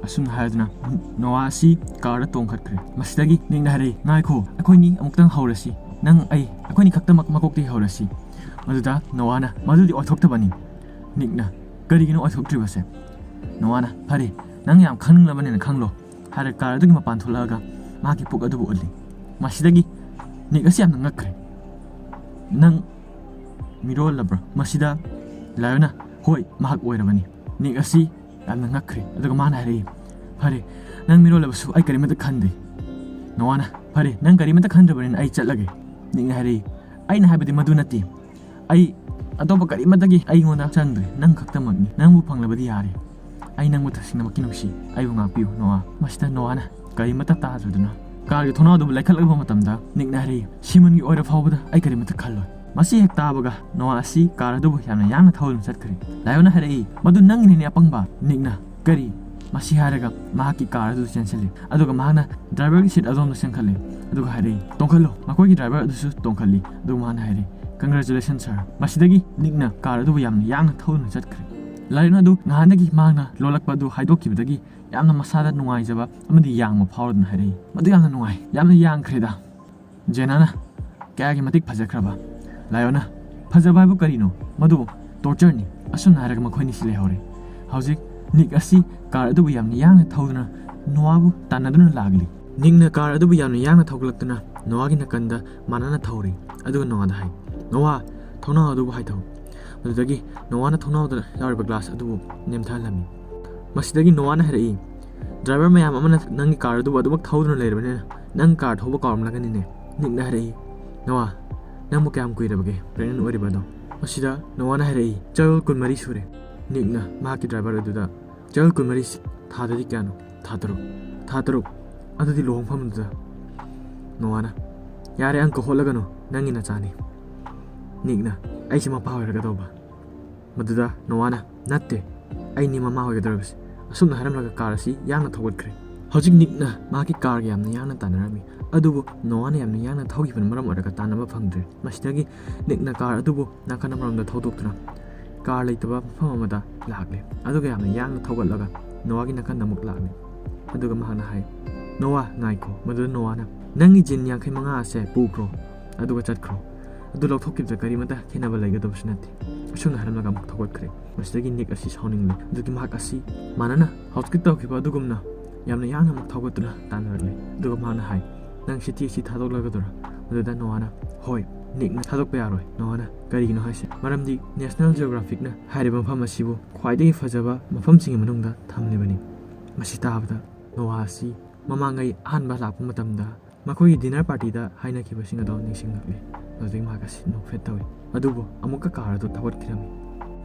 ꯑꯁꯨꯝꯅ ꯍꯥꯏꯗꯨꯅ ꯅꯣꯋꯥ ꯑꯁꯤ ꯀꯥꯔꯗ ꯇꯣꯡꯈꯠꯈ꯭ꯔꯦ꯫ ꯃꯁꯤꯗꯒꯤ ꯅꯤꯛꯅ ꯍꯥꯏꯔꯛꯏ, "ꯉꯥꯏꯈꯣ, ꯑꯩꯈꯣꯏꯅꯤ ꯑꯃꯨꯛꯇꯪ ꯍꯧꯔꯁꯤ꯫ ꯅꯪ, ꯑꯩ, ꯑꯩꯈꯣꯏꯅꯤ ꯈꯛꯇꯃꯛ ꯃꯀꯣꯛꯇꯒꯤ ꯍꯧꯔꯁꯤ꯫" ꯃꯗꯨꯗ ꯅꯣꯋꯥꯅ, "ꯃꯗꯨꯗꯤ ꯑꯣꯏꯊꯣꯛꯇꯕꯅꯤ꯫" ꯅꯤꯛꯅ, "ꯀꯔꯤꯒꯤꯅꯣ ꯑꯣꯏꯊꯣꯛꯇ꯭ꯔꯤꯕꯁꯦ?" ꯅꯣꯋꯥꯅ, "ꯐꯔꯦ, ꯅꯪ ꯌꯥꯝ ꯈꯪꯅꯤꯡꯂꯕꯅꯤꯅ ꯈꯪꯂꯣ," ꯍꯥꯏꯔꯒ ꯀꯥꯔ ꯑꯗꯨꯒꯤ ꯃꯄꯥꯟ ꯊꯣꯛꯂꯛꯑꯒ ꯃꯍꯥꯛꯀꯤ ꯄꯨꯛ ꯑꯗꯨꯕꯨ ꯎꯠꯂꯤ꯫ ꯃꯁꯤꯗꯒꯤ ꯅꯤꯛ ꯑꯁꯤ ꯌꯥꯝꯅ ꯉꯛꯈ꯭ꯔꯦ꯫ "ꯅꯪ ꯃꯤꯔꯣꯜꯂꯕ꯭ꯔꯥ?" ꯃꯁꯤꯗ ꯂꯥꯏꯑꯣꯟꯅ, "ꯍꯣꯏ, ꯃꯍꯥꯛ ꯑꯣꯏꯔꯕꯅꯤ꯫" ꯅꯤꯛ ꯑꯁꯤ ꯌꯥꯝꯅ ꯉꯛꯈ꯭ꯔꯦ꯫ ꯑꯗꯨꯒ ꯃꯥꯅ ꯍꯥꯏꯔꯛꯏ, "ꯐꯔꯦ, ꯅꯪ ꯃꯤꯔꯣꯜꯂꯕꯁꯨ ꯑꯩ ꯀꯔꯤꯃꯠꯇ ꯈꯟꯗꯦ꯫" ꯅꯣꯋꯥꯅ, "ꯐꯔꯦ, ꯅꯪ ꯀꯔꯤꯃꯠꯇ ꯈꯟꯗ꯭ꯔꯕꯅꯤꯅ ꯑꯩ ꯆꯠꯂꯒꯦ꯫" ꯅꯤꯛꯅ ꯍꯥꯏꯔꯛꯏ, "ꯑꯩꯅ ꯍꯥꯏꯕꯗꯤ ꯃꯗꯨ ꯅꯠꯇꯦ꯫ ꯑꯩ ꯑꯇꯣꯞꯄ ꯀꯔꯤꯃꯠꯇꯒꯤ ꯑꯩꯉꯣꯟꯗ ꯆꯪꯗ꯭ꯔꯦ꯫ ꯅꯪ ꯈꯛꯇꯃꯛꯅꯤ꯫ ꯅꯪꯕꯨ ꯐꯪꯂꯕꯗꯤ ꯌꯥꯔꯦ꯫ ꯑꯩ ꯅꯪꯕꯨ ꯇꯁꯦꯡꯅꯃꯛꯀꯤ ꯅꯨꯡꯁꯤ꯫ ꯑꯩꯕꯨ ꯉꯥꯛꯄꯤꯌꯨ, ꯅꯣꯋꯥ꯫" ꯃꯁꯤꯗ ꯅꯣꯋꯥꯅ ꯀꯔꯤꯃꯠꯇ ꯇꯥꯗ꯭ꯔꯗꯨꯅ ꯀꯥꯔꯒꯤ ꯊꯣꯡꯅꯥꯎ ꯑꯗꯨꯕꯨ ꯂꯩꯈꯠꯂꯛꯄ ꯃꯇꯝꯗ ꯅꯤꯛꯅ ꯍꯥꯏꯔꯛꯏ, "ꯁꯤꯃꯟꯒꯤ ꯑꯣꯏꯔ ꯐꯥꯎꯕꯗ ꯑꯩ ꯀꯔꯤꯃꯠꯇ ꯈꯜꯂꯣꯏ꯫" ꯃꯁꯤ ꯍꯦꯛ ꯇꯥꯕꯒ ꯅꯣꯋꯥ ꯑꯁꯤ ꯀꯥꯔ ꯑꯗꯨꯕꯨ ꯌꯥꯝꯅ ꯌꯥꯡꯅ ꯊꯧꯗꯨꯅ ꯆꯠꯈ꯭ꯔꯦ꯫ ꯂꯥꯏꯑꯣꯟꯅ ꯍꯥꯏꯔꯛꯏ, "ꯃꯗꯨ ꯅꯪꯒꯤꯅꯤꯅꯦ ꯑꯄꯪꯕ꯫" ꯅꯤꯛꯅ, "ꯀꯔꯤ?" ꯃꯁꯤ ꯍꯥꯏꯔꯒ ꯃꯍꯥꯛꯀꯤ ꯀꯥꯔ ꯑꯗꯨ ꯆꯦꯟꯁꯤꯜꯂꯤ꯫ ꯑꯗꯨꯒ ꯃꯍꯥꯛꯅ ꯗ꯭ꯔꯥꯏꯚꯔꯒꯤ ꯁꯤꯠ ꯑꯗꯣꯝꯗ ꯆꯦꯟꯈꯠꯂꯤ꯫ ꯑꯗꯨꯒ ꯍꯥꯏꯔꯛꯏ, "ꯇꯣꯡꯈꯠꯂꯣ꯫" ꯃꯈꯣꯏꯒꯤ ꯗ꯭ꯔꯥꯏꯚꯔ ꯑꯗꯨꯁꯨ ꯇꯣꯡꯈꯠꯂꯤ꯫ ꯑꯗꯨꯒ ꯃꯍꯥꯛꯅ ꯍꯥꯏꯔꯛꯏ, "Congratulations, sir꯫" ꯃꯁꯤꯗꯒꯤ ꯅꯤꯛꯅ ꯀꯥꯔ ꯑꯗꯨꯕꯨ ꯌꯥꯝꯅ ꯌꯥꯡꯅ ꯊꯧꯗꯨꯅ ꯆꯠꯈ꯭ꯔꯦ꯫ ꯂꯥꯏꯑꯣꯟ ꯑꯗꯨ ꯅꯍꯥꯟꯗꯒꯤ ꯃꯍꯥꯛꯅ ꯂꯣꯜꯂꯛꯄ ꯑꯗꯨ ꯍꯥꯏꯗꯣꯛꯈꯤꯕꯗꯒꯤ ꯌꯥꯝꯅ ꯃꯁꯥꯗ ꯅꯨꯡꯉꯥꯏꯖꯕ ꯑꯃꯗꯤ ꯌꯥꯡꯕ ꯐꯥꯎꯔꯗꯨꯅ ꯍꯥꯏꯔꯛꯏ, "ꯃꯗꯨ ꯌꯥꯝꯅ ꯅꯨꯡꯉꯥꯏ, ꯌꯥꯝꯅ ꯌꯥꯡꯈ꯭ꯔꯦꯗ꯫" ꯖꯦꯅꯥꯅ, "ꯀꯌꯥꯒꯤ ꯃꯇꯤꯛ ꯐꯖꯈ꯭ꯔꯕ?" ꯂꯥꯏꯑꯣꯟꯅ, "ꯐꯖꯕ ꯍꯥꯏꯕꯨ ꯀꯔꯤꯅꯣ? ꯃꯗꯨ ꯇꯣꯔꯆꯔꯅꯤ꯫" ꯑꯁꯨꯝꯅ ꯍꯥꯏꯔꯒ ꯃꯈꯣꯏꯅꯤꯁꯤ ꯂꯩꯍꯧꯔꯦ꯫ ꯍꯧꯖꯤꯛ ꯅꯤꯛ ꯑꯁꯤ ꯀꯥꯔ ꯑꯗꯨꯕꯨ ꯌꯥꯝꯅ ꯌꯥꯡꯅ ꯊꯧꯗꯨꯅ ꯅꯣꯋꯥꯕꯨ ꯇꯥꯟꯅꯗꯨꯅ ꯂꯥꯛꯂꯤ꯫ ꯅꯤꯛꯅ ꯀꯥꯔ ꯑꯗꯨꯕꯨ ꯌꯥꯝꯅ ꯌꯥꯡꯅ ꯊꯧꯒꯠꯂꯛꯇꯨꯅ ꯅꯣꯋꯥꯒꯤ ꯅꯥꯀꯟꯗ ꯃꯥꯟꯅꯅ ꯊꯧꯔꯤ꯫ ꯑꯗꯨꯒ ꯅꯣꯋꯥꯗ ꯍꯥꯏ, "ꯅꯣꯋꯥ, ꯊꯣꯡꯅꯥꯎ ꯑꯗꯨꯕꯨ ꯍꯥꯏꯊꯧ꯫" ꯃꯗꯨꯗꯒꯤ ꯅꯣꯋꯥꯅ ꯊꯣꯡꯅꯥꯎꯗ ꯌꯥꯎꯔꯤꯕ ꯒ꯭ꯂꯥꯁ ꯑꯗꯨꯕꯨ ꯅꯦꯝꯊꯍꯜꯂꯝꯃꯤ꯫ ꯃꯁꯤꯗꯒꯤ ꯅꯣꯋꯥꯅ ꯍꯥꯏꯔꯛꯏ, "ꯗ꯭ꯔꯥꯏꯚꯔ ꯃꯌꯥꯝ ꯑꯃꯅ ꯅꯪꯒꯤ ꯀꯥꯔ ꯑꯗꯨꯕꯨ ꯑꯗꯨꯃꯛ ꯊꯧꯗꯨꯅ ꯂꯩꯔꯕꯅꯤꯅ ꯅꯪ ꯀꯥꯔ ꯊꯧꯕ ꯀꯥꯎꯔꯝꯂꯒꯅꯤꯅꯦ꯫" ꯅꯤꯛꯅ ꯍꯥꯏꯔꯛꯏ, "ꯅꯣꯋꯥ, ꯅꯪꯕꯨ ꯀꯌꯥꯝ ꯀꯨꯏꯔꯕꯒꯦ ꯄ꯭ꯔꯦꯒꯅꯦꯟ ꯑꯣꯏꯔꯤꯕ ꯑꯗꯣ?" ꯃꯁꯤꯗ ꯅꯣꯋꯥꯅ ꯍꯥꯏꯔꯛꯏ, "ꯆꯌꯣꯜ ꯀꯨꯟꯃꯔꯤ ꯁꯨꯔꯦ꯫" ꯅꯤꯛꯅ ꯃꯍꯥꯛꯀꯤ ꯗ꯭ꯔꯥꯏꯚꯔ ꯑꯗꯨꯗ, "ꯆꯌꯣꯜ ꯀꯨꯟꯃꯔꯤ ꯊꯥꯗꯗꯤ ꯀꯌꯥꯅꯣ?" "ꯊꯥ ꯇꯔꯨꯛ꯫" "ꯊꯥ ꯇꯔꯨꯛ? ꯑꯗꯨꯗꯤ ꯂꯨꯍꯣꯡꯐꯝꯗꯨꯗ?" ꯅꯣꯋꯥꯅ, "ꯌꯥꯔꯦ, ꯑꯪꯀ ꯍꯣꯠꯂꯒꯅꯨ, ꯅꯪꯒꯤ ꯅꯆꯥꯅꯤ꯫" ꯅꯤꯛꯅ, "ꯑꯩꯁꯦ ꯃꯄꯥ ꯑꯣꯏꯔꯒꯗꯧꯕ?" ꯃꯗꯨꯗ ꯅꯣꯋꯥꯅ, "ꯅꯠꯇꯦ, ꯑꯩꯅꯤ ꯃꯃꯥ ꯑꯣꯏꯒꯗꯧꯔꯤꯕꯁꯦ꯫" ꯑꯁꯨꯝꯅ ꯍꯥꯏꯔꯝꯂꯒ ꯀꯥꯔ ꯑꯁꯤ ꯌꯥꯡꯅ ꯊꯧꯒꯠꯈ꯭ꯔꯦ꯫ ꯍꯧꯖꯤꯛ ꯅꯤꯛꯅ ꯃꯍꯥꯛꯀꯤ ꯀꯥꯔꯒ ꯌꯥꯝꯅ ꯌꯥꯡꯅ ꯇꯥꯟꯅꯔꯝꯃꯤ, ꯑꯗꯨꯕꯨ ꯅꯣꯋꯥꯅ ꯌꯥꯝꯅ ꯌꯥꯡꯅ ꯊꯧꯈꯤꯕꯅ ꯃꯔꯝ ꯑꯣꯏꯔꯒ ꯇꯥꯟꯅꯕ ꯐꯪꯗ꯭ꯔꯦ꯫ ꯃꯁꯤꯗꯒꯤ ꯅꯤꯛꯅ ꯀꯥꯔ ꯑꯗꯨꯕꯨ ꯅꯥꯀꯟ ꯑꯃꯔꯣꯝꯗ ꯊꯧꯗꯣꯛꯇꯨꯅ ꯀꯥꯔ ꯂꯩꯇꯕ ꯃꯐꯝ ꯑꯃꯗ ꯂꯥꯛꯂꯦ꯫ ꯑꯗꯨꯒ ꯌꯥꯝꯅ ꯌꯥꯡꯅ ꯊꯧꯒꯠꯂꯒ ꯅꯣꯋꯥꯒꯤ ꯅꯥꯀꯟꯗ ꯑꯃꯨꯛ ꯂꯥꯛꯂꯦ꯫ ꯑꯗꯨꯒ ꯃꯍꯥꯛꯅ ꯍꯥꯏ, "ꯅꯣꯋꯥ, ꯉꯥꯏꯈꯣ꯫ ꯃꯗꯨꯗ ꯅꯣꯋꯥꯅ, 'ꯅꯪꯒꯤ ꯖꯤꯟ ꯌꯥꯡꯈꯩ ꯃꯉꯥ ꯑꯁꯦ ꯄꯨꯈ꯭ꯔꯣ, ꯑꯗꯨꯒ ꯆꯠꯈ꯭ꯔꯣ꯫ ꯑꯗꯨ ꯂꯧꯊꯣꯛꯈꯤꯕꯗ ꯀꯔꯤꯃꯠꯇ ꯈꯦꯠꯅꯕ ꯂꯩꯒꯗꯕꯁꯨ ꯅꯠꯇꯦ.'" ꯑꯁꯨꯝꯅ ꯍꯥꯏꯔꯝꯂꯒ ꯑꯃꯨꯛ ꯊꯧꯒꯠꯈ꯭ꯔꯦ꯫ ꯃꯁꯤꯗꯒꯤ ꯅꯤꯛ ꯑꯁꯤ ꯁꯥꯎꯅꯤꯡꯂꯦ꯫ ꯑꯗꯨꯒꯤ ꯃꯍꯥꯛ ꯑꯁꯤ ꯃꯥꯅꯅ ꯍꯧꯖꯤꯛ ꯇꯧꯈꯤꯕ ꯑꯗꯨꯒꯨꯝꯅ ꯌꯥꯝꯅ ꯌꯥꯡꯅ ꯑꯃꯨꯛ ꯊꯧꯒꯠꯇꯨꯅ ꯇꯥꯟꯅꯔꯛꯂꯦ꯫ ꯑꯗꯨꯒ ꯃꯍꯥꯛꯅ ꯍꯥꯏ, "ꯅꯪ ꯁꯤꯇꯤ ꯑꯁꯤ ꯊꯥꯗꯣꯛꯂꯒꯗꯣꯏꯔꯥ?" ꯃꯗꯨꯗ ꯅꯣꯋꯥꯅ, "ꯍꯣꯏ, ꯅꯤꯛꯅ ꯊꯥꯗꯣꯛꯄ ꯌꯥꯔꯣꯏ, ꯅꯣꯋꯥꯅ꯫ ꯀꯔꯤꯒꯤꯅꯣ ꯍꯥꯏꯁꯦ? ꯃꯔꯝꯗꯤ National Geographicꯅ ꯍꯥꯏꯔꯤꯕ ꯃꯐꯝ ꯑꯁꯤꯕꯨ ꯈ꯭ꯋꯥꯏꯗꯒꯤ ꯐꯖꯕ ꯃꯐꯝꯁꯤꯡꯒꯤ ꯃꯅꯨꯡꯗ ꯊꯝꯂꯤꯕꯅꯤ꯫" ꯃꯁꯤ ꯇꯥꯕꯗ ꯅꯣꯋꯥ ꯑꯁꯤ ꯃꯃꯥꯡꯉꯩ ꯑꯍꯥꯟꯕ ꯂꯥꯛꯄ ꯃꯇꯝꯗ ꯃꯈꯣꯏꯒꯤ dinner partyꯗ ꯍꯥꯏꯅꯈꯤꯕꯁꯤꯡ ꯑꯗꯣ ꯅꯤꯡꯁꯤꯡꯂꯛꯂꯦ꯫ ꯍꯧꯖꯤꯛ ꯃꯍꯥꯛ ꯑꯁꯤ ꯅꯣꯛꯐꯦꯠ ꯇꯧꯏ꯫ ꯑꯗꯨꯕꯨ ꯑꯃꯨꯛꯀ car ꯑꯗꯨ ꯊꯧꯒꯠꯈꯤꯔꯝꯃꯤ꯫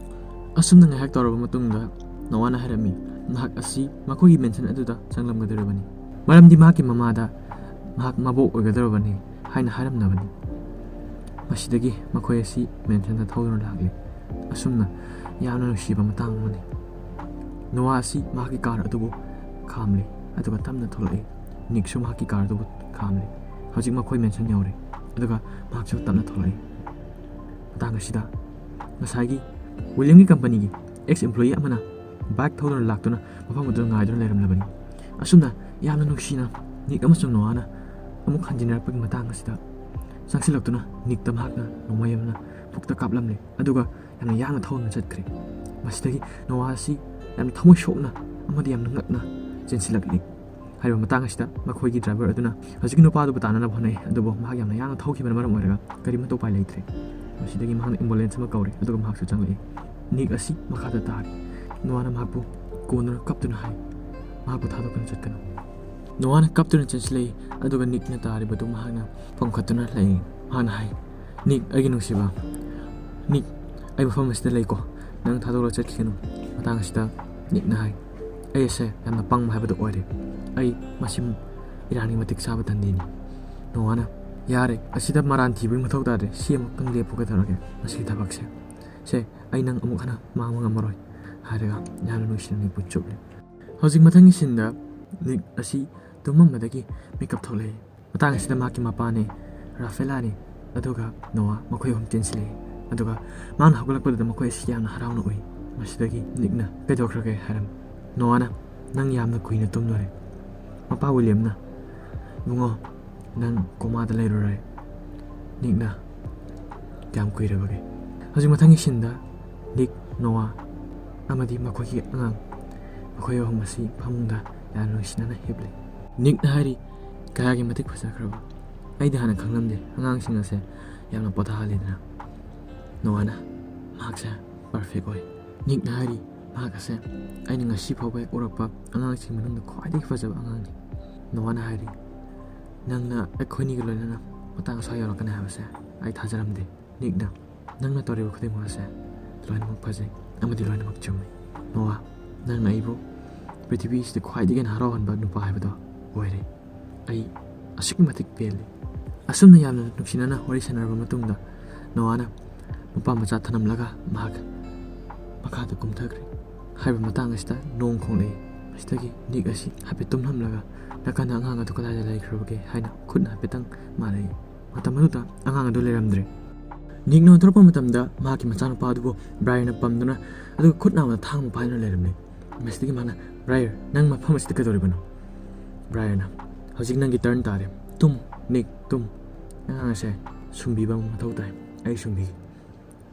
ꯑꯁꯨꯝꯅ ꯉꯥꯏꯍꯥꯛ ꯇꯧꯔꯕ ꯃꯇꯨꯡꯗ ꯅꯣꯋꯥꯅ ꯍꯥꯏꯔꯝꯃꯤ, ꯃꯍꯥꯛ ꯑꯁꯤ ꯃꯈꯣꯏꯒꯤ mansion ꯑꯗꯨꯗ ꯆꯪꯂꯝꯒꯗꯧꯔꯤꯕꯅꯤ, ꯃꯔꯝꯗꯤ ꯃꯍꯥꯛꯀꯤ ꯃꯃꯥꯗ ꯃꯍꯥꯛ ꯃꯕꯣꯛ ꯑꯣꯏꯒꯗꯧꯔꯕꯅꯤ ꯍꯥꯏꯅ ꯍꯥꯏꯔꯝꯅꯕꯅꯤ꯫ ꯃꯁꯤꯗꯒꯤ ꯃꯈꯣꯏ ꯑꯁꯤ mansionꯗ ꯊꯧꯗꯨꯅ ꯂꯥꯛꯂꯤ꯫ ꯑꯁꯨꯝꯅ ꯌꯥꯝꯅ ꯅꯨꯡꯁꯤꯕ ꯃꯇꯥꯡ ꯑꯃꯅꯤ꯫ ꯅꯣꯋꯥ ꯑꯁꯤ ꯃꯍꯥꯛꯀꯤ car ꯑꯗꯨꯕꯨ ꯈꯥꯝꯂꯤ, ꯑꯗꯨꯒ ꯇꯞꯅ ꯊꯣꯛꯂꯛꯏ꯫ ꯅꯤꯛꯁꯨ ꯃꯍꯥꯛꯀꯤ car ꯑꯗꯨꯕꯨ ꯈꯥꯝꯂꯤ꯫ ꯍꯧꯖꯤꯛ ꯃꯈꯣꯏ mansion ꯌꯧꯔꯦ, ꯑꯗꯨꯒ ꯃꯍꯥꯛꯁꯨ ꯇꯞꯅ ꯊꯣꯛꯂꯛꯏ꯫ ꯃꯇꯥꯡ ꯑꯁꯤꯗ ꯉꯁꯥꯏꯒꯤ Williamꯒꯤ companyꯒꯤ ex employee ꯑꯃꯅ bike ꯊꯧꯗꯨꯅ ꯂꯥꯛꯇꯨꯅ ꯃꯐꯝ ꯑꯗꯨꯗ ꯉꯥꯏꯗꯨꯅ ꯂꯩꯔꯝꯂꯕꯅꯤ꯫ ꯑꯁꯨꯝꯅ ꯌꯥꯝꯅ ꯅꯨꯡꯁꯤꯅ ꯅꯤꯛ ꯑꯃꯁꯨꯡ ꯅꯣꯋꯥꯅ ꯑꯃꯨꯛ ꯍꯟꯖꯤꯟꯅꯔꯛꯄꯒꯤ ꯃꯇꯥꯡ ꯑꯁꯤꯗ ꯆꯪꯁꯤꯜꯂꯛꯇꯨꯅ ꯅꯤꯛꯇ ꯃꯍꯥꯛꯅ ꯅꯣꯡꯃꯩ ꯑꯃꯅ ꯄꯨꯛꯇ ꯀꯥꯞꯂꯝꯂꯦ, ꯑꯗꯨꯒ ꯌꯥꯝꯅ ꯌꯥꯡꯅ ꯊꯧꯗꯨꯅ ꯆꯠꯈ꯭ꯔꯦ꯫ ꯃꯁꯤꯗꯒꯤ ꯅꯣꯋꯥ ꯑꯁꯤ ꯌꯥꯝꯅ ꯊꯃꯣꯏ ꯁꯣꯛꯅ ꯑꯃꯗꯤ ꯌꯥꯝꯅ ꯉꯛꯅ ꯆꯦꯟꯁꯤꯜꯂꯛꯂꯤ꯫ ꯍꯥꯏꯔꯤꯕ ꯃꯇꯥꯡ ꯑꯁꯤꯗ ꯃꯈꯣꯏꯒꯤ driver ꯑꯗꯨꯅ ꯍꯧꯖꯤꯛꯀꯤ ꯅꯨꯄꯥꯗꯨꯕꯨ ꯇꯥꯟꯅꯅꯕ ꯍꯣꯠꯅꯩ, ꯑꯗꯨꯕꯨ ꯃꯍꯥꯛ ꯌꯥꯝꯅ ꯌꯥꯡꯅ ꯊꯧꯈꯤꯕꯅ ꯃꯔꯝ ꯑꯣꯏꯔꯒ ꯀꯔꯤꯃꯠꯇ ꯎꯄꯥꯏ ꯂꯩꯇ꯭ꯔꯦ꯫ ꯃꯁꯤꯗꯒꯤ ꯃꯍꯥꯛꯅ ambulance ꯑꯃ ꯀꯧꯔꯦ, ꯑꯗꯨꯒ ꯃꯍꯥꯛꯁꯨ ꯆꯪꯂꯛꯏ꯫ ꯅꯤꯛ ꯑꯁꯤ ꯃꯈꯥꯗ ꯇꯥꯔꯤ꯫ ꯅꯣꯋꯥꯅ ꯃꯍꯥꯛꯄꯨ ꯀꯣꯟꯗꯨꯅ ꯀꯞꯇꯨꯅ ꯍꯥꯏ, ꯃꯍꯥꯛꯄꯨ ꯊꯥꯗꯣꯛꯇꯨꯅ ꯆꯠꯀꯅꯨ꯫ ꯅꯣꯋꯥꯅ ꯀꯞꯇꯨꯅ ꯆꯦꯟꯁꯤꯜꯂꯛꯏ, ꯑꯗꯨꯒ ꯅꯤꯛꯅ ꯇꯥꯔꯤꯕꯗꯨ ꯃꯍꯥꯛꯅ ꯄꯣꯝꯈꯠꯇꯨꯅ ꯂꯩ꯫ ꯃꯍꯥꯛꯅ ꯍꯥꯏ, "ꯅꯤꯛ, ꯑꯩꯒꯤ ꯅꯨꯡꯁꯤꯕ, ꯅꯤꯛ, ꯑꯩ ꯃꯐꯝ ꯑꯁꯤꯗ ꯂꯩꯀꯣ, ꯅꯪ ꯊꯥꯗꯣꯛꯂꯒ ꯆꯠꯈꯤꯒꯅꯨ꯫" ꯃꯇꯥꯡ ꯑꯁꯤꯗ ꯅꯤꯛꯅ ꯍꯥꯏ, "ꯑꯩ ꯑꯁꯦ ꯌꯥꯝꯅ ꯄꯪꯕ ꯍꯥꯏꯕꯗꯨ ꯑꯣꯏꯔꯦ꯫ ꯑꯩ ꯃꯁꯤ ꯏꯔꯥꯟꯒꯤ ꯃꯇꯤꯛ ꯆꯥꯕ ꯇꯟꯗꯤꯅꯤ꯫" ꯅꯣꯋꯥꯅ, "ꯌꯥꯔꯦ, ꯑꯁꯤꯗ ꯃꯔꯥꯟ ꯊꯤꯕꯒꯤ ꯃꯊꯧ ꯇꯥꯗ꯭ꯔꯦ꯫ ꯁꯤ ꯑꯃꯨꯛꯇꯪ ꯂꯦꯞꯄꯨ, ꯀꯩꯗꯧꯔꯒꯦ? ꯃꯁꯤꯒꯤ ꯊꯕꯛꯁꯦ, ꯁꯦ, ꯑꯩ ꯅꯪ ꯑꯃꯨꯛ ꯍꯟꯅ ꯃꯥꯡꯕ ꯉꯝꯃꯔꯣꯏ," ꯍꯥꯏꯔꯒ ꯌꯥꯝꯅ ꯅꯨꯡꯁꯤꯅ ꯅꯤꯛꯄꯨ ꯆꯨꯞꯂꯦ꯫ ꯍꯧꯖꯤꯛ ꯃꯊꯪꯒꯤ sceneꯗ ꯅꯤꯛ ꯑꯁꯤ ꯇꯨꯝꯃꯝꯕꯗꯒꯤ ꯃꯤꯀꯞ ꯊꯣꯛꯂꯛꯏ꯫ ꯃꯇꯥꯡ ꯑꯁꯤꯗ ꯃꯍꯥꯛꯀꯤ ꯃꯄꯥꯅꯦ, ꯔꯥꯐꯦꯂꯥꯅꯦ, ꯑꯗꯨꯒ ꯅꯣꯋꯥ, ꯃꯈꯣꯏ ꯑꯍꯨꯝ ꯆꯦꯟꯁꯤꯜꯂꯛꯏ꯫ ꯑꯗꯨꯒ ꯃꯍꯥꯛꯅ ꯍꯧꯒꯠꯂꯛꯄꯗꯨꯗ ꯃꯈꯣꯏ ꯑꯁꯤ ꯌꯥꯝꯅ ꯍꯔꯥꯎꯅ ꯎꯏ꯫ ꯃꯁꯤꯗꯒꯤ ꯅꯤꯛꯅ, "ꯀꯩꯗꯧꯈ꯭ꯔꯒꯦ?" ꯍꯥꯏꯔꯝꯃꯤ꯫ ꯅꯣꯋꯥꯅ, "ꯅꯪ ꯌꯥꯝꯅ ꯀꯨꯏꯅ ꯇꯨꯝꯂꯨꯔꯦ꯫" ꯃꯄꯥ ꯋꯤꯂꯤꯌꯝꯅ, "ꯏꯕꯨꯡꯉꯣ, ꯅꯪ ꯀꯣꯃꯥꯗ ꯂꯩꯔꯨꯔꯦ꯫" ꯅꯤꯛꯅ, "ꯀꯌꯥꯝ ꯀꯨꯏꯔꯕꯒꯦ?" ꯍꯧꯖꯤꯛ ꯃꯊꯪꯒꯤ ꯁꯤꯟꯗ ꯅꯤꯛ, ꯅꯣꯋꯥ ꯑꯃꯗꯤ ꯃꯈꯣꯏꯒꯤ ꯑꯉꯥꯡ, ꯃꯈꯣꯏ ꯑꯍꯨꯝ ꯑꯁꯤ ꯐꯃꯨꯡꯗ ꯌꯥꯝꯅ ꯅꯨꯡꯁꯤꯅꯅ ꯍꯤꯞꯂꯤ꯫ ꯅꯤꯛꯅ ꯍꯥꯏꯔꯤ, "ꯀꯌꯥꯒꯤ ꯃꯇꯤꯛ ꯐꯖꯈ꯭ꯔꯕ! ꯑꯩꯗꯤ ꯍꯥꯟꯅ ꯈꯪꯂꯝꯗꯦ, ꯑꯉꯥꯡꯁꯤꯡ ꯑꯁꯦ ꯌꯥꯝꯅ ꯄꯣꯊꯥꯍꯜꯂꯤꯗꯅ꯫" ꯅꯣꯋꯥꯅ, "ꯃꯍꯥꯛꯁꯦ ꯄꯔꯐꯦꯛ ꯑꯣꯏ꯫" ꯅꯤꯛꯅ ꯍꯥꯏꯔꯤ, "ꯃꯍꯥꯛ ꯑꯁꯦ ꯑꯩꯅ ꯉꯁꯤ ꯐꯥꯎꯕ ꯍꯦꯛ ꯎꯔꯛꯄ ꯑꯉꯥꯡꯁꯤꯡ ꯃꯅꯨꯡꯗ ꯈ꯭ꯋꯥꯏꯗꯒꯤ ꯐꯖꯕ ꯑꯉꯥꯡꯅꯤ꯫" ꯅꯣꯋꯥꯅ ꯍꯥꯏꯔꯤ, "ꯅꯪꯅ ꯑꯩꯈꯣꯏꯅꯤꯒ ꯂꯣꯏꯅꯅ ꯃꯇꯥꯡ ꯑꯁ꯭ꯋꯥꯏ ꯌꯧꯔꯛꯀꯅꯤ ꯍꯥꯏꯕꯁꯦ ꯑꯩ ꯊꯥꯖꯔꯝꯗꯦ꯫" ꯅꯤꯛꯅ, "ꯅꯪꯅ ꯇꯧꯔꯤꯕ ꯈꯨꯗꯤꯡꯃꯛ ꯑꯁꯦ ꯂꯣꯏꯅꯃꯛ ꯐꯖꯩ ꯑꯃꯗꯤ ꯂꯣꯏꯅꯃꯛ ꯆꯨꯝꯃꯤ꯫ ꯅꯣꯋꯥ, ꯅꯪꯅ ꯑꯩꯕꯨ ꯄ꯭ꯔꯤꯊꯤꯕꯤꯁꯤꯗ ꯈ꯭ꯋꯥꯏꯗꯒꯤ ꯍꯦꯟꯅ ꯍꯔꯥꯎꯍꯟꯕ ꯅꯨꯄꯥ ꯍꯥꯏꯕꯗꯣ ꯑꯣꯏꯔꯦ꯫ ꯑꯩ ꯑꯁꯨꯛꯀꯤ ꯃꯇꯤꯛ ꯄꯦꯜꯂꯤ꯫" ꯑꯁꯨꯝꯅ ꯌꯥꯝꯅ ꯅꯨꯡꯁꯤꯅꯅ ꯋꯥꯔꯤ ꯁꯥꯟꯅꯔꯕ ꯃꯇꯨꯡꯗ ꯅꯣꯋꯥꯅ ꯃꯄꯥ ꯃꯆꯥ ꯊꯅꯝꯂꯒ ꯃꯍꯥꯛ ꯃꯈꯥꯗ ꯀꯨꯝꯊꯈ꯭ꯔꯦ꯫ ꯍꯥꯏꯔꯤꯕ ꯃꯇꯥꯡ ꯑꯁꯤꯗ ꯅꯣꯡ ꯈꯣꯡꯂꯛꯏ꯫ ꯃꯁꯤꯗꯒꯤ ꯅꯤꯛ ꯑꯁꯤ ꯍꯥꯏꯐꯦꯠ ꯇꯨꯝꯂꯝꯂꯒ ꯅꯥꯀꯟꯗ ꯑꯉꯥꯡ ꯑꯗꯨ ꯀꯗꯥꯏꯗ ꯂꯩꯈ꯭ꯔꯕꯒꯦ ꯍꯥꯏꯅ ꯈꯨꯠꯅ ꯍꯥꯏꯐꯦꯠꯇꯪ ꯃꯥꯜꯂꯛꯏ꯫ ꯃꯇꯝ ꯑꯗꯨꯗ ꯑꯉꯥꯡ ꯑꯗꯨ ꯂꯩꯔꯝꯗ꯭ꯔꯦ꯫ ꯅꯤꯛꯅ ꯑꯣꯟꯊꯣꯔꯛꯄ ꯃꯇꯝꯗ ꯃꯍꯥꯛꯀꯤ ꯃꯆꯥꯅꯨꯄꯥ ꯑꯗꯨꯕꯨ ꯕ꯭ꯔꯥꯏꯌꯔꯅ ꯄꯝꯗꯨꯅ, ꯑꯗꯨꯒ ꯈꯨꯠ ꯅꯥꯝꯃꯗ ꯊꯥꯡ ꯑꯃ ꯄꯥꯏꯗꯨꯅ ꯂꯩꯔꯝꯃꯤ꯫ ꯃꯁꯤꯗꯒꯤ ꯃꯥꯅ, "ꯕ꯭ꯔꯥꯏꯌꯔ, ꯅꯪ ꯃꯐꯝ ꯑꯁꯤꯗ ꯀꯩꯗꯧꯔꯤꯕꯅꯣ?" ꯕ꯭ꯔꯥꯏꯌꯔꯅ, "ꯍꯧꯖꯤꯛ ꯅꯪꯒꯤ ꯇꯔꯟ ꯇꯥꯔꯦ꯫ ꯇꯨꯝ, ꯅꯤꯛ, ꯇꯨꯝ꯫ ꯑꯉꯥꯡ ꯑꯁꯦ ꯁꯨꯝꯕꯤꯕ ꯑꯃ ꯃꯊꯧ ꯇꯥꯏ꯫ ꯑꯩ ꯁꯨꯝꯕꯤꯒꯦ꯫"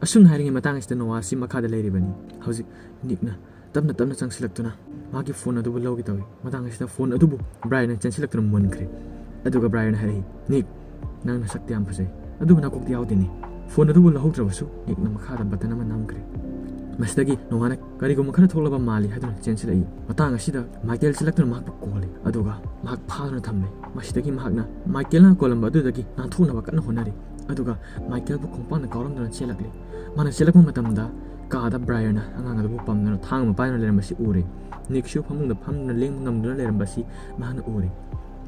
ꯑꯁꯨꯝꯅ ꯍꯥꯏꯔꯤꯉꯩ ꯃꯇꯥꯡ ꯑꯁꯤꯗ ꯅꯣꯋꯥ ꯑꯁꯤ ꯃꯈꯥꯗ ꯂꯩꯔꯤꯕꯅꯤ꯫ ꯍꯧꯖꯤꯛ ꯅꯤꯛꯅ ꯇꯞꯅ ꯇꯞꯅ ꯆꯪꯁꯤꯜꯂꯛꯇꯨꯅ ꯃꯥꯒꯤ ꯐꯣꯟ ꯑꯗꯨꯕꯨ ꯂꯧꯒꯦ ꯇꯧꯏ꯫ ꯃꯇꯥꯡ ꯑꯁꯤꯗ ꯐꯣꯟ ꯑꯗꯨꯕꯨ ꯕ꯭ꯔꯥꯏꯌꯔꯅ ꯆꯦꯟꯁꯤꯜꯂꯛꯇꯨꯅ ꯃꯨꯟꯈ꯭ꯔꯦ꯫ ꯑꯗꯨꯒ ꯕ꯭ꯔꯥꯏꯌꯔꯅ ꯍꯥꯏꯔꯛꯏ, "ꯅꯤꯛ, ꯅꯪ ꯅꯁꯛꯇꯤ ꯌꯥꯝ ꯐꯖꯩ, ꯑꯗꯨꯕꯨ ꯅꯀꯣꯛꯇꯤ ꯌꯥꯎꯗꯦꯅꯦ꯫" ꯐꯣꯟ ꯑꯗꯨꯕꯨ ꯂꯧꯍꯧꯗ꯭ꯔꯕꯁꯨ ꯅꯤꯛꯅ ꯃꯈꯥꯗ ꯕꯇꯟ ꯑꯃ ꯅꯝꯈ꯭ꯔꯦ꯫ ꯃꯁꯤꯗꯒꯤ ꯅꯣꯋꯥꯅ ꯀꯔꯤꯒꯨꯝꯕ ꯈꯔ ꯊꯣꯛꯂꯕ ꯃꯥꯜꯂꯤ ꯍꯥꯏꯗꯨꯅ ꯆꯦꯟꯁꯤꯜꯂꯛꯏ꯫ ꯃꯇꯥꯡ ꯑꯁꯤꯗ ꯃꯥꯏꯀꯦꯜ ꯆꯦꯜꯂꯛꯇꯨꯅ ꯃꯍꯥꯛꯄꯨ ꯀꯣꯜꯂꯤ, ꯑꯗꯨꯒ ꯃꯍꯥꯛ ꯐꯥꯗꯨꯅ ꯊꯝꯂꯦ꯫ ꯃꯁꯤꯗꯒꯤ ꯃꯍꯥꯛꯅ ꯃꯥꯏꯀꯦꯜꯅ ꯀꯣꯜꯂꯝꯕ ꯑꯗꯨꯗꯒꯤ ꯅꯥꯟꯊꯣꯛꯅꯕ ꯀꯟꯅ ꯍꯣꯠꯅꯔꯤ, ꯑꯗꯨꯒ ꯃꯥꯏꯀꯦꯜꯕꯨ ꯈꯣꯡꯄꯥꯛꯅ ꯀꯥꯎꯔꯝꯗꯨꯅ ꯆꯦꯜꯂꯛꯂꯤ꯫ ꯃꯥꯅ ꯆꯦꯜꯂꯛꯄ ꯃꯇꯝꯗ ꯀꯥꯗ ꯕ꯭ꯔꯥꯏꯌꯔꯅ ꯑꯉꯥꯡ ꯑꯗꯨꯕꯨ ꯄꯝꯗꯨꯅ ꯊꯥꯡ ꯑꯃ ꯄꯥꯏꯗꯨꯅ ꯂꯩꯔꯝꯕꯁꯤ ꯎꯔꯦ꯫ ꯅꯤꯛꯁꯨ ꯐꯃꯨꯡꯗ ꯐꯝꯗꯨꯅ ꯂꯦꯡꯕ ꯉꯝꯗꯨꯅ ꯂꯩꯔꯝꯕꯁꯤ ꯃꯍꯥꯛꯅ ꯎꯔꯦ꯫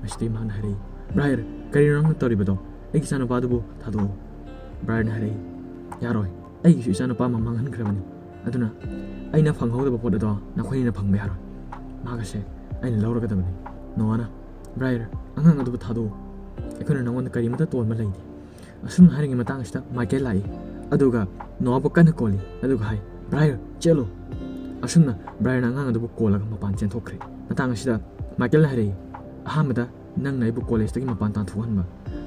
ꯃꯁꯤꯗꯒꯤ ꯃꯍꯥꯛꯅ ꯍꯥꯏꯔꯛꯏ, "ꯕ꯭ꯔꯥꯏꯌꯔ, ꯀꯔꯤꯅꯣ ꯅꯪꯅ ꯇꯧꯔꯤꯕꯗꯣ? ꯑꯩꯒꯤ ꯏꯆꯥꯅꯨꯄꯥꯗꯨꯕꯨ ꯊꯥꯗꯣꯛꯑꯣ꯫" ꯕ꯭ꯔꯥꯏꯌꯔꯅ ꯍꯥꯏꯔꯛꯏ, "ꯌꯥꯔꯣꯏ, ꯑꯩꯒꯤꯁꯨ ꯏꯆꯥꯅꯨꯄꯥ ꯑꯃ ꯃꯥꯡꯍꯟꯈ꯭ꯔꯕꯅꯤ, ꯑꯗꯨꯅ ꯑꯩꯅ ꯐꯪꯍꯧꯗꯕ ꯄꯣꯠ ꯑꯗꯣ ꯅꯈꯣꯏꯅꯤꯅ ꯐꯪꯕ ꯌꯥꯔꯣꯏ꯫ ꯃꯍꯥꯛ ꯑꯁꯦ ꯑꯩꯅ ꯂꯧꯔꯒꯗꯕꯅꯤ꯫" ꯅꯣꯋꯥꯅ, "ꯕ꯭ꯔꯥꯏꯌꯔ, ꯑꯉꯥꯡ ꯑꯗꯨꯕꯨ ꯊꯥꯗꯣꯛꯎ꯫ ꯑꯩꯈꯣꯏꯅ ꯅꯉꯣꯟꯗ ꯀꯔꯤꯃꯠꯇ ꯇꯣꯟꯕ ꯂꯩꯇꯦ꯫" ꯑꯁꯨꯝꯅ ꯍꯥꯏꯔꯤꯉꯩ ꯃꯇꯥꯡ ꯑꯁꯤꯗ ꯃꯥꯏꯀꯦꯜ ꯂꯥꯛꯏ, ꯑꯗꯨꯒ ꯅꯣꯋꯥꯕꯨ ꯀꯟꯅ ꯀꯣꯜꯂꯤ, ꯑꯗꯨꯒ ꯍꯥꯏ, "ꯕ꯭ꯔꯥꯏꯌꯔ, ꯆꯦꯜꯂꯨ!" ꯑꯁꯨꯝꯅ ꯕ꯭ꯔꯥꯏꯌꯔꯅ ꯑꯉꯥꯡ ꯑꯗꯨꯕꯨ ꯀꯣꯜꯂꯒ ꯃꯄꯥꯟ ꯆꯦꯟꯊꯣꯛꯈ꯭ꯔꯦ꯫ ꯃꯇꯥꯡ ꯑꯁꯤꯗ ꯃꯥꯏꯀꯦꯜꯅ ꯍꯥꯏꯔꯛꯏ, "ꯑꯍꯥꯟꯕꯗ ꯅꯪꯅ ꯑꯩꯕꯨ ꯀꯣꯂꯦꯖꯇꯒꯤ ꯃꯄꯥꯟ ꯇꯥꯟꯊꯣꯛꯍꯟꯕ,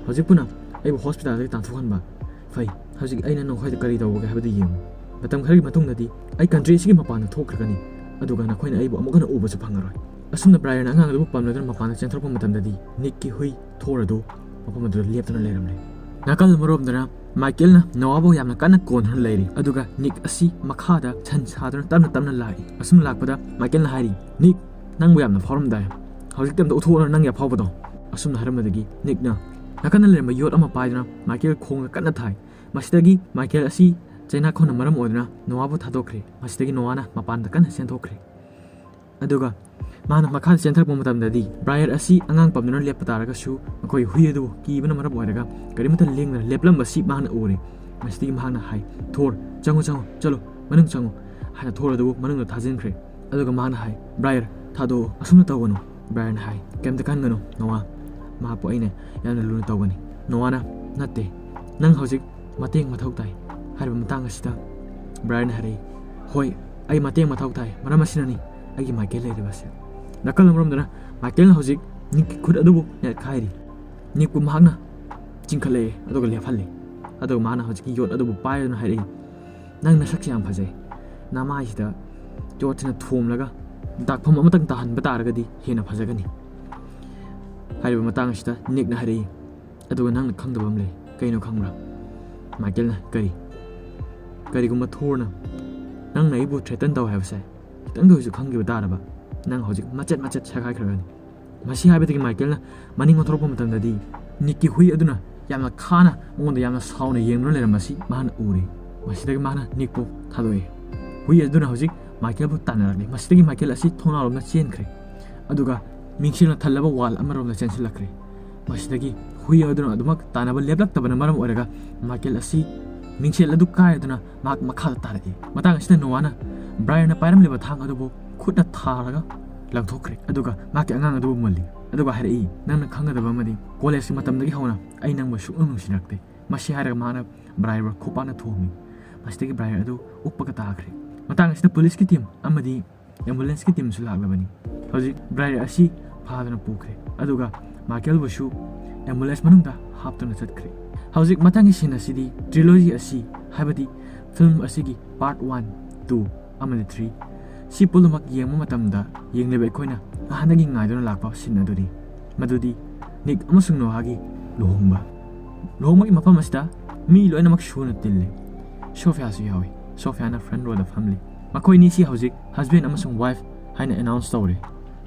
ꯍꯧꯖꯤꯛꯄꯨꯅ ꯑꯩꯕꯨ ꯍꯣꯁꯄꯤꯇꯥꯜꯗꯒꯤ ꯇꯥꯟꯊꯣꯛꯍꯟꯕ꯫ ꯐꯩ, ꯍꯧꯖꯤꯛ ꯑꯩꯅ ꯅꯈꯣꯏꯗ ꯀꯔꯤ ꯇꯧꯕꯒꯦ ꯍꯥꯏꯕꯗꯨ ꯌꯦꯡꯉꯨ꯫ ꯃꯇꯝ ꯈꯔꯒꯤ ꯃꯇꯨꯡꯗꯗꯤ ꯑꯩ ꯀꯟꯇ꯭ꯔꯤ ꯑꯁꯤꯒꯤ ꯃꯄꯥꯟꯗ ꯊꯣꯛꯈ꯭ꯔꯒꯅꯤ, ꯑꯗꯨꯒ ꯅꯈꯣꯏꯅ ꯑꯩꯕꯨ ꯑꯃꯨꯛ ꯍꯟꯅ ꯎꯕꯁꯨ ꯐꯪꯉꯔꯣꯏ"꯫ ꯑꯁꯨꯝꯅ ꯕ꯭ꯔꯥꯏꯌꯔꯅ ꯑꯉꯥꯡ ꯑꯗꯨꯕꯨ ꯄꯝꯂꯗꯨꯅ ꯃꯄꯥꯟꯗ ꯆꯦꯟꯊꯣꯔꯛꯄ ꯃꯇꯝꯗꯗꯤ ꯅꯤꯛꯀꯤ ꯍꯨꯏ ꯊꯣꯔ ꯑꯗꯨ ꯃꯐꯝ ꯑꯗꯨꯗ ꯂꯦꯞꯇꯨꯅ ꯂꯩꯔꯝꯂꯦ꯫ ꯅꯥꯀꯜ ꯑꯃꯔꯣꯝꯗꯅ ꯃꯥꯏꯀꯦꯜꯅ ꯅꯣꯋꯥꯕꯨ ꯌꯥꯝꯅ ꯀꯟꯅ ꯀꯣꯟꯗꯨꯅ ꯂꯩꯔꯤ, ꯑꯗꯨꯒ ꯅꯤꯛ ꯑꯁꯤ ꯃꯈꯥꯗ ꯁꯟ ꯁꯥꯗꯨꯅ ꯇꯞꯅ ꯇꯞꯅ ꯂꯥꯛꯏ꯫ ꯑꯁꯨꯝ ꯂꯥꯛꯄꯗ ꯃꯥꯏꯀꯦꯜꯅ ꯍꯥꯏꯔꯤ, "ꯅꯤꯛ, ꯅꯪꯕꯨ ꯌꯥꯝꯅ ꯐꯥꯎꯔꯝꯗꯥꯏ, ꯍꯧꯖꯤꯛꯇꯤ ꯑꯝꯇ ꯎꯠꯊꯣꯛꯑꯣ ꯅꯪꯒꯤ ꯑꯐꯥꯎꯕꯗꯣ"꯫ ꯑꯁꯨꯝꯅ ꯍꯥꯏꯔꯝꯕꯗꯒꯤ ꯅꯤꯛꯅ ꯅꯥꯀꯟꯗ ꯂꯩꯔꯝꯕ ꯌꯣꯠ ꯑꯃ ꯄꯥꯏꯗꯨꯅ ꯃꯥꯏꯀꯦꯜ ꯈꯣꯡꯗ ꯀꯟꯅ ꯊꯥꯏ꯫ ꯃꯁꯤꯗꯒꯤ ꯃꯥꯏꯀꯦꯜ ꯑꯁꯤ ꯆꯩꯅꯥꯈꯣꯟꯅ ꯃꯔꯝ ꯑꯣꯏꯗꯨꯅ ꯅꯣꯋꯥꯕꯨ ꯊꯥꯗꯣꯛꯈ꯭ꯔꯦ꯫ ꯃꯁꯤꯗꯒꯤ ꯅꯣꯋꯥꯅ ꯃꯄꯥꯟꯗ ꯀꯟꯅ ꯆꯦꯟꯊꯣꯛꯈ꯭ꯔꯦ꯫ ꯑꯗꯨꯒ ꯃꯥꯅ ꯃꯈꯥꯗ ꯆꯦꯟꯊꯔꯛꯄ ꯃꯇꯝꯗꯗꯤ ꯕ꯭ꯔꯥꯏꯌꯔ ꯑꯁꯤ ꯑꯉꯥꯡ ꯄꯝꯗꯨꯅ ꯂꯦꯞꯄ ꯇꯥꯔꯒꯁꯨ ꯃꯈꯣꯏ ꯍꯨꯏ ꯑꯗꯨ ꯀꯤꯕꯅ ꯃꯔꯝ ꯑꯣꯏꯔꯒ ꯀꯔꯤꯃꯠꯇ ꯂꯦꯡꯗꯅ ꯂꯦꯞꯂꯝꯕꯁꯤ ꯃꯍꯥꯛꯅ ꯎꯔꯦ꯫ ꯃꯁꯤꯗꯒꯤ ꯃꯍꯥꯛꯅ ꯍꯥꯏ, "ꯊꯣꯔ, ꯆꯪꯉꯨ, ꯆꯪꯉꯨ, ꯆꯠꯂꯨ, ꯃꯅꯨꯡ ꯆꯪꯉꯨ" ꯍꯥꯏꯅ ꯊꯣꯔ ꯑꯗꯨꯕꯨ ꯃꯅꯨꯡꯗ ꯊꯥꯖꯤꯟꯈ꯭ꯔꯦ꯫ ꯑꯗꯨꯒ ꯃꯍꯥꯛꯅ ꯍꯥꯏ, "ꯕ꯭ꯔꯥꯏꯌꯔ, ꯊꯥꯗꯣꯛꯑꯣ, ꯑꯁꯨꯝꯅ ꯇꯧꯒꯅꯨ"꯫ ꯕ꯭ꯔꯥꯏꯌꯔꯅ ꯍꯥꯏ, "ꯀꯩꯝꯇ ꯈꯟꯒꯅꯨ ꯅꯣꯋꯥ, ꯃꯍꯥꯛꯄꯨ ꯑꯩꯅ ꯌꯥꯝꯅ ꯂꯨꯅ ꯇꯧꯒꯅꯤ"꯫ ꯅꯣꯋꯥꯅ, "ꯅꯠꯇꯦ, ꯅꯪ ꯍꯧꯖꯤꯛ ꯃꯇꯦꯡ ꯃꯊꯧ ꯇꯥꯏ" ꯍꯥꯏꯔꯤꯕ ꯃꯇꯥꯡ ꯑꯁꯤꯗ ꯕ꯭ꯔꯥꯏꯌꯔꯅ ꯍꯥꯏꯔꯛꯏ, "ꯍꯣꯏ, ꯑꯩ ꯃꯇꯦꯡ ꯃꯊꯧ ꯇꯥꯏ, ꯃꯔꯝ ꯑꯁꯤꯅꯅꯤ ꯑꯩꯒꯤ ꯃꯥꯏꯀꯦꯜ ꯂꯩꯔꯤꯕꯁꯦ"꯫ ꯅꯥꯀꯜ ꯑꯃꯔꯣꯝꯗꯅ ꯃꯥꯏꯀꯦꯜꯅ ꯍꯧꯖꯤꯛ ꯅꯤꯛꯀꯤ ꯈꯨꯠ ꯑꯗꯨꯕꯨ ꯅꯦꯠꯈꯥꯏꯔꯤ꯫ ꯅꯤꯛꯄꯨ ꯃꯍꯥꯛꯅ ꯆꯤꯡꯈꯠꯂꯛꯑꯦ, ꯑꯗꯨꯒ ꯂꯦꯞꯍꯜꯂꯦ꯫ ꯑꯗꯨꯒ ꯃꯥꯅ ꯍꯧꯖꯤꯛꯀꯤ ꯌꯣꯠ ꯑꯗꯨꯕꯨ ꯄꯥꯏꯗꯨꯅ ꯍꯥꯏꯔꯛꯏ, "ꯅꯪ ꯅꯁꯛꯁꯦ ꯌꯥꯝ ꯐꯖꯩ, ꯅꯃꯥꯏꯁꯤꯗ ꯌꯣꯠꯁꯤꯅ ꯊꯣꯝꯂꯒ ꯗꯥꯛꯐꯝ ꯑꯃꯇꯪ ꯇꯥꯍꯟꯕ ꯇꯥꯔꯒꯗꯤ ꯍꯦꯟꯅ ꯐꯖꯒꯅꯤ" ꯍꯥꯏꯔꯤꯕ ꯃꯇꯥꯡ ꯑꯁꯤꯗ ꯅꯤꯛꯅ ꯍꯥꯏꯔꯛꯏ, "ꯑꯗꯨꯒ ꯅꯪꯅ ꯈꯪꯗꯕ ꯑꯃ ꯂꯩ꯫ ꯀꯩꯅꯣ ꯈꯪꯕ꯭ꯔꯥ? ꯃꯥꯏꯀꯦꯜꯅ, ꯀꯔꯤ? ꯀꯔꯤꯒꯨꯝꯕ ꯊꯣꯔꯅ ꯅꯪꯅ ꯑꯩꯕꯨ ꯊ꯭ꯔꯦꯇꯟ ꯇꯧ ꯍꯥꯏꯕꯁꯦ ꯈꯤꯇꯪꯗ ꯑꯣꯏꯔꯁꯨ ꯈꯪꯈꯤꯕ ꯇꯥꯔꯕ, ꯅꯪ ꯍꯧꯖꯤꯛ ꯃꯆꯦꯠ ꯃꯆꯦꯠ ꯁꯦꯒꯥꯏꯈ꯭ꯔꯒꯅꯤ"꯫ ꯃꯁꯤ ꯍꯥꯏꯕꯗꯒꯤ ꯃꯥꯏꯀꯦꯜꯅ ꯃꯅꯤꯡ ꯑꯣꯟꯊꯣꯔꯛꯄ ꯃꯇꯝꯗꯗꯤ ꯅꯤꯛꯀꯤ ꯍꯨꯏ ꯑꯗꯨꯅ ꯌꯥꯝꯅ ꯈꯥꯅ ꯃꯉꯣꯟꯗ ꯌꯥꯝꯅ ꯁꯥꯎꯅ ꯌꯦꯡꯗꯨꯅ ꯂꯩꯔꯝꯕꯁꯤ ꯃꯍꯥꯛꯅ ꯎꯔꯦ꯫ ꯃꯁꯤꯗꯒꯤ ꯃꯍꯥꯛꯅ ꯅꯤꯛꯄꯨ ꯊꯥꯗꯣꯛꯑꯦ꯫ ꯍꯨꯏ ꯑꯗꯨꯅ ꯍꯧꯖꯤꯛ ꯃꯥꯏꯀꯦꯜꯕꯨ ꯇꯥꯟꯅꯔꯛꯂꯦ꯫ ꯃꯁꯤꯗꯒꯤ ꯃꯥꯏꯀꯦꯜ ꯑꯁꯤ ꯊꯣꯡꯅꯥꯎꯔꯣꯝꯗ ꯆꯦꯟꯈ꯭ꯔꯦ, ꯑꯗꯨꯒ ꯃꯤꯡꯁꯦꯜꯅ ꯊꯜꯂꯕ ꯋꯥꯜ ꯑꯃꯔꯣꯝꯗ ꯆꯦꯟꯁꯤꯜꯂꯛꯈ꯭ꯔꯦ꯫ ꯃꯁꯤꯗꯒꯤ ꯍꯨꯏ ꯑꯗꯨꯅ ꯑꯗꯨꯃꯛ ꯇꯥꯟꯅꯕ ꯂꯦꯞꯂꯛꯇꯕꯅ ꯃꯔꯝ ꯑꯣꯏꯔꯒ ꯃꯥꯏꯀꯦꯜ ꯑꯁꯤ ꯃꯤꯡꯁꯦꯜ ꯑꯗꯨ ꯀꯥꯏꯗꯨꯅ ꯃꯍꯥꯛ ꯃꯈꯥꯗ ꯇꯥꯔꯛꯏ꯫ ꯃꯇꯥꯡ ꯑꯁꯤꯗ ꯅꯣꯋꯥꯅ ꯕ꯭ꯔꯥꯏꯌꯔꯅ ꯄꯥꯏꯔꯝꯂꯤꯕ ꯊꯥꯡ ꯑꯗꯨꯕꯨ ꯈꯨꯠꯅ ꯊꯥꯔꯒ ꯂꯪꯊꯣꯛꯈ꯭ꯔꯦ, ꯑꯗꯨꯒ ꯃꯍꯥꯛꯀꯤ ꯑꯉꯥꯡ ꯑꯗꯨꯕꯨ ꯃꯨꯜꯂꯤ꯫ ꯑꯗꯨꯒ ꯍꯥꯏꯔꯛꯏ, "ꯅꯪꯅ ꯈꯪꯒꯗꯕ ꯑꯃꯗꯤ, ꯀꯣꯂꯦꯖꯀꯤ ꯃꯇꯝꯗꯒꯤ ꯍꯧꯅ ꯑꯩ ꯅꯪꯕꯨ ꯁꯨꯛꯅꯨꯡ ꯅꯨꯡꯁꯤꯅꯔꯛꯇꯦ"꯫ ꯃꯁꯤ ꯍꯥꯏꯔꯒ ꯃꯍꯥꯛꯅ ꯕ꯭ꯔꯥꯏꯌꯔꯕꯨ ꯈꯨꯄꯥꯛꯅ ꯊꯣꯝꯃꯤ꯫ ꯃꯁꯤꯗꯒꯤ ꯕ꯭ꯔꯥꯏꯌꯔ ꯑꯗꯨ ꯎꯞꯄꯒ ꯇꯥꯈ꯭ꯔꯦ꯫ ꯃꯇꯥꯡ ꯑꯁꯤꯗ ꯄꯨꯂꯤꯁꯀꯤ ꯇꯤꯝ ꯑꯃꯗꯤ ꯑꯦꯝꯕꯨꯂꯦꯟꯁꯀꯤ ꯇꯤꯝꯁꯨ ꯂꯥꯛꯂꯕꯅꯤ꯫ ꯍꯧꯖꯤꯛ ꯕ꯭ꯔꯥꯏꯌꯔ ꯑꯁꯤ ꯐꯥꯗꯨꯅ ꯄꯨꯈ꯭ꯔꯦ, ꯑꯗꯨꯒ ꯃꯥꯏꯀꯦꯜꯕꯨꯁꯨ ꯑꯦꯝꯕꯨꯂꯦꯟꯁ ꯃꯅꯨꯡꯗ ꯍꯥꯞꯇꯨꯅ ꯆꯠꯈ꯭ꯔꯦ꯫ ꯍꯧꯖꯤꯛ ꯃꯊꯪꯒꯤ ꯁꯤꯟ ꯑꯁꯤꯗꯤ ꯇ꯭ꯔꯤꯂꯣꯖꯤ ꯑꯁꯤ, ꯍꯥꯏꯕꯗꯤ ꯐꯤꯂꯝ ꯑꯁꯤꯒꯤ ꯄꯥꯔꯠ ꯋꯥꯟ, ꯇꯨ ꯑꯃꯗꯤ ꯊ꯭ꯔꯤ, ꯁꯤ ꯄꯨꯝꯅꯃꯛ ꯌꯦꯡꯕ ꯃꯇꯝꯗ ꯌꯦꯡꯂꯤꯕ ꯑꯩꯈꯣꯏꯅ ꯍꯥꯟꯅꯒꯤ ꯉꯥꯏꯗꯨꯅ ꯂꯥꯛꯄ ꯁꯤꯟ ꯑꯗꯨꯅꯤ, ꯃꯗꯨꯗꯤ ꯅꯤꯛ ꯑꯃꯁꯨꯡ ꯅꯣꯍꯥꯒꯤ ꯂꯨꯍꯣꯡꯕ꯫ ꯂꯨꯍꯣꯡꯕꯒꯤ ꯃꯐꯝ ꯑꯁꯤꯗ ꯃꯤ ꯂꯣꯏꯅꯃꯛ ꯁꯨꯅ ꯇꯤꯜꯂꯤ꯫ ꯁꯣꯐꯤꯌꯥꯁꯨ ꯌꯥꯎꯏ꯫ ꯁꯣꯐꯤꯌꯥꯅ ꯐ꯭ꯔꯟ ꯔꯣꯗ ꯐꯝꯂꯤ꯫ ꯃꯈꯣꯏꯅꯤꯁꯤ ꯍꯧꯖꯤꯛ ꯍꯁꯕꯦꯟ ꯑꯃꯁꯨꯡ ꯋꯥꯏꯐ ꯍꯥꯏꯅ ꯑꯦꯅꯥꯎꯟꯁ ꯇꯧꯔꯦ꯫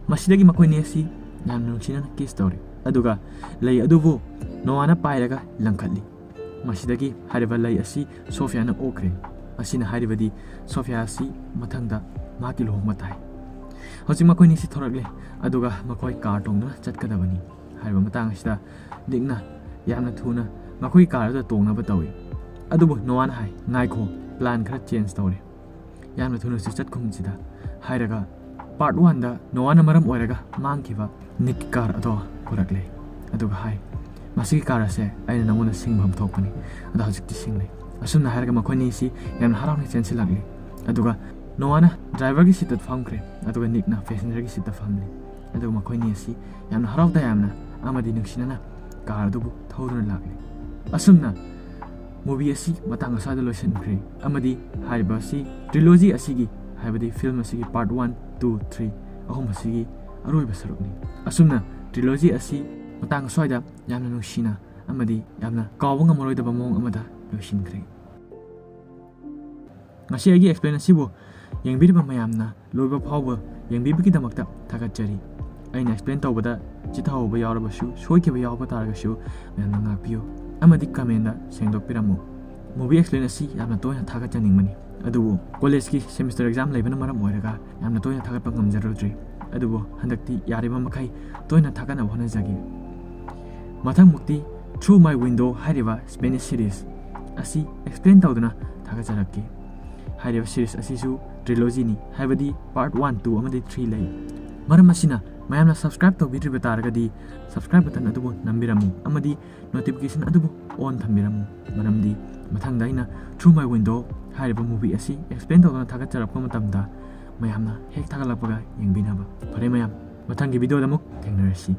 ꯃꯁꯤꯗꯒꯤ ꯃꯈꯣꯏꯅꯤ ꯑꯁꯤ ꯌꯥꯝꯅ ꯅꯨꯡꯁꯤꯅꯅ ꯀꯤꯁ ꯇꯧꯔꯦ, ꯑꯗꯨꯒ ꯂꯩ ꯑꯗꯨꯕꯨ ꯅꯣꯍꯥꯅ ꯄꯥꯏꯔꯒ ꯂꯪꯈꯠꯂꯤ꯫ ꯃꯁꯤꯗꯒꯤ ꯍꯥꯏꯔꯤꯕ ꯂꯩ ꯑꯁꯤ ꯁꯣꯐꯤꯌꯥꯅ ꯑꯣꯛꯈ꯭ꯔꯦ꯫ ꯃꯁꯤꯅ ꯍꯥꯏꯔꯤꯕꯗꯤ ꯁꯣꯐꯤꯌꯥ ꯑꯁꯤ ꯃꯊꯪꯗ ꯃꯍꯥꯛꯀꯤ ꯂꯨꯍꯣꯡꯕ ꯇꯥꯏ꯫ ꯍꯧꯖꯤꯛ ꯃꯈꯣꯏꯅꯤꯁꯤ ꯊꯣꯔꯛꯂꯦ, ꯑꯗꯨꯒ ꯃꯈꯣꯏ ꯀꯥꯔ ꯇꯣꯡꯗꯨꯅ ꯆꯠꯀꯗꯕꯅꯤ꯫ ꯍꯥꯏꯔꯤꯕ ꯃꯇꯥꯡ ꯑꯁꯤꯗ ꯅꯤꯛꯅ ꯌꯥꯝꯅ ꯊꯨꯅ ꯃꯈꯣꯏꯒꯤ ꯀꯥꯔ ꯑꯗꯨꯗ ꯇꯣꯡꯅꯕ ꯇꯧꯏ꯫ ꯑꯗꯨꯕꯨ ꯅꯣꯍꯥꯅ ꯍꯥꯏ, "ꯉꯥꯏꯈꯣ, ꯄ꯭ꯂꯥꯟ ꯈꯔ ꯆꯦꯟꯖ ꯇꯧꯔꯦ"꯫ ꯌꯥꯝꯅ ꯊꯨꯅꯁꯨ ꯆꯠꯈꯨꯝꯁꯤꯗ ꯍꯥꯏꯔꯒ, ꯄꯥꯔꯠ ꯋꯥꯟꯗ ꯅꯣꯍꯥꯅ ꯃꯔꯝ ꯑꯣꯏꯔꯒ ꯃꯥꯡꯈꯤꯕ ꯅꯤꯛꯀꯤ ꯀꯥꯔ ꯑꯗꯣ ꯄꯨꯔꯛꯂꯦ, ꯑꯗꯨꯒ ꯍꯥꯏ, "ꯃꯁꯤꯒꯤ ꯀꯥꯔ ꯑꯁꯦ ꯑꯩꯅ ꯅꯉꯣꯟꯗ ꯁꯤꯡꯕ ꯑꯃ ꯊꯣꯛꯄꯅꯤ, ꯑꯗꯣ ꯍꯧꯖꯤꯛꯇꯤ ꯁꯤꯡꯂꯦ"꯫ ꯑꯁꯨꯝꯅ ꯍꯥꯏꯔꯒ ꯃꯈꯣꯏꯅꯤꯁꯤ ꯌꯥꯝꯅ ꯍꯔꯥꯎꯅ ꯆꯦꯟꯁꯤꯜꯂꯛꯂꯤ꯫ ꯑꯗꯨꯒ ꯅꯣꯍꯥꯅ ꯗ꯭ꯔꯥꯏꯚꯔꯒꯤ ꯁꯤꯠꯇ ꯐꯝꯈ꯭ꯔꯦ, ꯑꯗꯨꯒ ꯅꯤꯛꯅ ꯄꯦꯁꯦꯟꯖꯔꯒꯤ ꯁꯤꯠꯇ ꯐꯝꯂꯤ꯫ ꯑꯗꯨꯒ ꯃꯈꯣꯏꯅꯤ ꯑꯁꯤ ꯌꯥꯝꯅ ꯍꯔꯥꯎ ꯇꯌꯥꯝꯅ ꯑꯃꯗꯤ ꯅꯨꯡꯁꯤꯅꯅ ꯀꯥꯔ ꯑꯗꯨꯕꯨ ꯊꯧꯗꯨꯅ ꯂꯥꯛꯂꯤ꯫ ꯑꯁꯨꯝꯅ ꯃꯨꯚꯤ ꯑꯁꯤ ꯃꯇꯥꯡ ꯑꯁ꯭ꯋꯥꯏꯗ ꯂꯣꯏꯁꯤꯟꯈ꯭ꯔꯦ, ꯑꯃꯗꯤ ꯍꯥꯏꯔꯤꯕ ꯑꯁꯤ, ꯇ꯭ꯔꯤꯂꯣꯖꯤ ꯑꯁꯤꯒꯤ, ꯍꯥꯏꯕꯗꯤ ꯐꯤꯂꯝ ꯑꯁꯤꯒꯤ ꯄꯥꯔꯠ ꯋꯥꯟ, ꯇꯨ, ꯊ꯭ꯔꯤ, ꯑꯍꯨꯝ ꯑꯁꯤꯒꯤ ꯑꯔꯣꯏꯕ ꯁꯔꯨꯛꯅꯤ꯫ ꯑꯁꯨꯝꯅ ꯇ꯭ꯔꯤꯂꯣꯖꯤ ꯑꯁꯤ ꯃꯇꯥꯡ ꯑꯁ꯭ꯋꯥꯏꯗ ꯌꯥꯝꯅ ꯅꯨꯡꯁꯤꯅ ꯑꯃꯗꯤ ꯌꯥꯝꯅ ꯀꯥꯎꯕ ꯉꯝꯃꯔꯣꯏꯗꯕ ꯃꯑꯣꯡ ꯑꯃꯗ ꯂꯣꯏꯁꯤꯟꯈ꯭ꯔꯦ꯫ ꯉꯁꯤ ꯑꯩꯒꯤ ꯑꯦꯛꯁꯄ꯭ꯂꯦꯟ ꯑꯁꯤꯕꯨ ꯌꯦꯡꯕꯤꯔꯤꯕ ꯃꯌꯥꯝꯅ ꯂꯣꯏꯕ ꯐꯥꯎꯕ ꯌꯦꯡꯕꯤꯕꯒꯤꯗꯃꯛꯇ ꯊꯥꯒꯠꯆꯔꯤ꯫ ꯑꯩꯅ ꯑꯦꯛꯁꯄ꯭ꯂꯦꯟ ꯇꯧꯕꯗ ꯆꯤꯠꯊꯍꯧꯕ ꯌꯥꯎꯔꯕꯁꯨ, ꯁꯣꯏꯈꯤꯕ ꯌꯥꯎꯕ ꯇꯥꯔꯒꯁꯨ ꯃꯌꯥꯝꯅ ꯉꯥꯛꯄꯤꯌꯨ ꯑꯃꯗꯤ ꯀꯃꯦꯟꯗ ꯁꯦꯡꯗꯣꯛꯄꯤꯔꯝꯃꯨ꯫ ꯃꯨꯚꯤ ꯑꯦꯛꯁꯄ꯭ꯂꯦꯟ ꯑꯁꯤ ꯌꯥꯝꯅ ꯇꯣꯏꯅ ꯊꯥꯒꯠꯆꯅꯤꯡꯕꯅꯤ, ꯑꯗꯨꯕꯨ ꯀꯣꯂꯦꯖꯀꯤ ꯁꯦꯃꯤꯁꯇꯔ ꯑꯦꯛꯖꯥꯝ ꯂꯩꯕꯅ ꯃꯔꯝ ꯑꯣꯏꯔꯒ ꯌꯥꯝꯅ ꯇꯣꯏꯅ ꯊꯥꯒꯠꯄ ꯉꯝꯖꯔꯨꯗ꯭ꯔꯤ꯫ ꯑꯗꯨꯕꯨ ꯍꯟꯗꯛꯇꯤ ꯌꯥꯔꯤꯕ ꯃꯈꯩ ꯇꯣꯏꯅ ꯊꯥꯒꯠꯅꯕ ꯍꯣꯠꯅꯖꯒꯦ꯫ ꯃꯊꯪꯃꯨꯛꯇꯤ Through My Window ꯍꯥꯏꯔꯤꯕ ꯁ꯭ꯄꯦꯅꯤꯁ ꯁꯤꯔꯤꯁ ꯑꯁꯤ ꯑꯦꯛꯁꯄ꯭ꯂꯦꯟ ꯇꯧꯗꯨꯅ ꯊꯥꯒꯠꯆꯔꯛꯀꯦ꯫ ꯍꯥꯏꯔꯤꯕ ꯁꯤꯔꯤꯁ ꯑꯁꯤꯁꯨ ꯇ꯭ꯔꯤꯂꯣꯖꯤꯅꯤ, ꯍꯥꯏꯕꯗꯤ ꯄꯥꯔꯠ ꯋꯥꯟ, ꯇꯨ ꯑꯃꯗꯤ ꯊ꯭ꯔꯤ ꯂꯩ꯫ ꯃꯔꯝ ꯑꯁꯤꯅ ꯃꯌꯥꯝꯅ ꯁꯕꯁꯀ꯭ꯔꯥꯏꯕ ꯇꯧꯕꯤꯗ꯭ꯔꯤꯕ ꯇꯥꯔꯒꯗꯤ ꯁꯕꯁꯀ꯭ꯔꯥꯏꯕ ꯕꯇꯟ ꯑꯗꯨꯕꯨ ꯅꯝꯕꯤꯔꯝꯃꯨ ꯑꯃꯗꯤ ꯅꯣꯇꯤꯐꯤꯀꯦꯁꯟ ꯑꯗꯨꯕꯨ ꯑꯣꯟ ꯊꯝꯕꯤꯔꯝꯃꯨ, ꯃꯔꯝꯗꯤ ꯃꯊꯪꯗ ꯑꯩꯅ Through My Window ꯍꯥꯏꯔꯤꯕ movie ꯑꯁꯤ explain ꯇꯧꯗꯨꯅ ꯊꯥꯒꯠꯆꯔꯛꯄ ꯃꯇꯝꯗ ꯃꯌꯥꯝꯅ ꯍꯦꯛ ꯊꯥꯒꯠꯂꯛꯄꯒ ꯌꯦꯡꯕꯤꯅꯕ꯫ ꯐꯔꯦ ꯃꯌꯥꯝ, ꯃꯊꯪꯒꯤ video ꯗ ꯑꯃꯨꯛ ꯊꯦꯡꯅꯔꯁꯤ꯫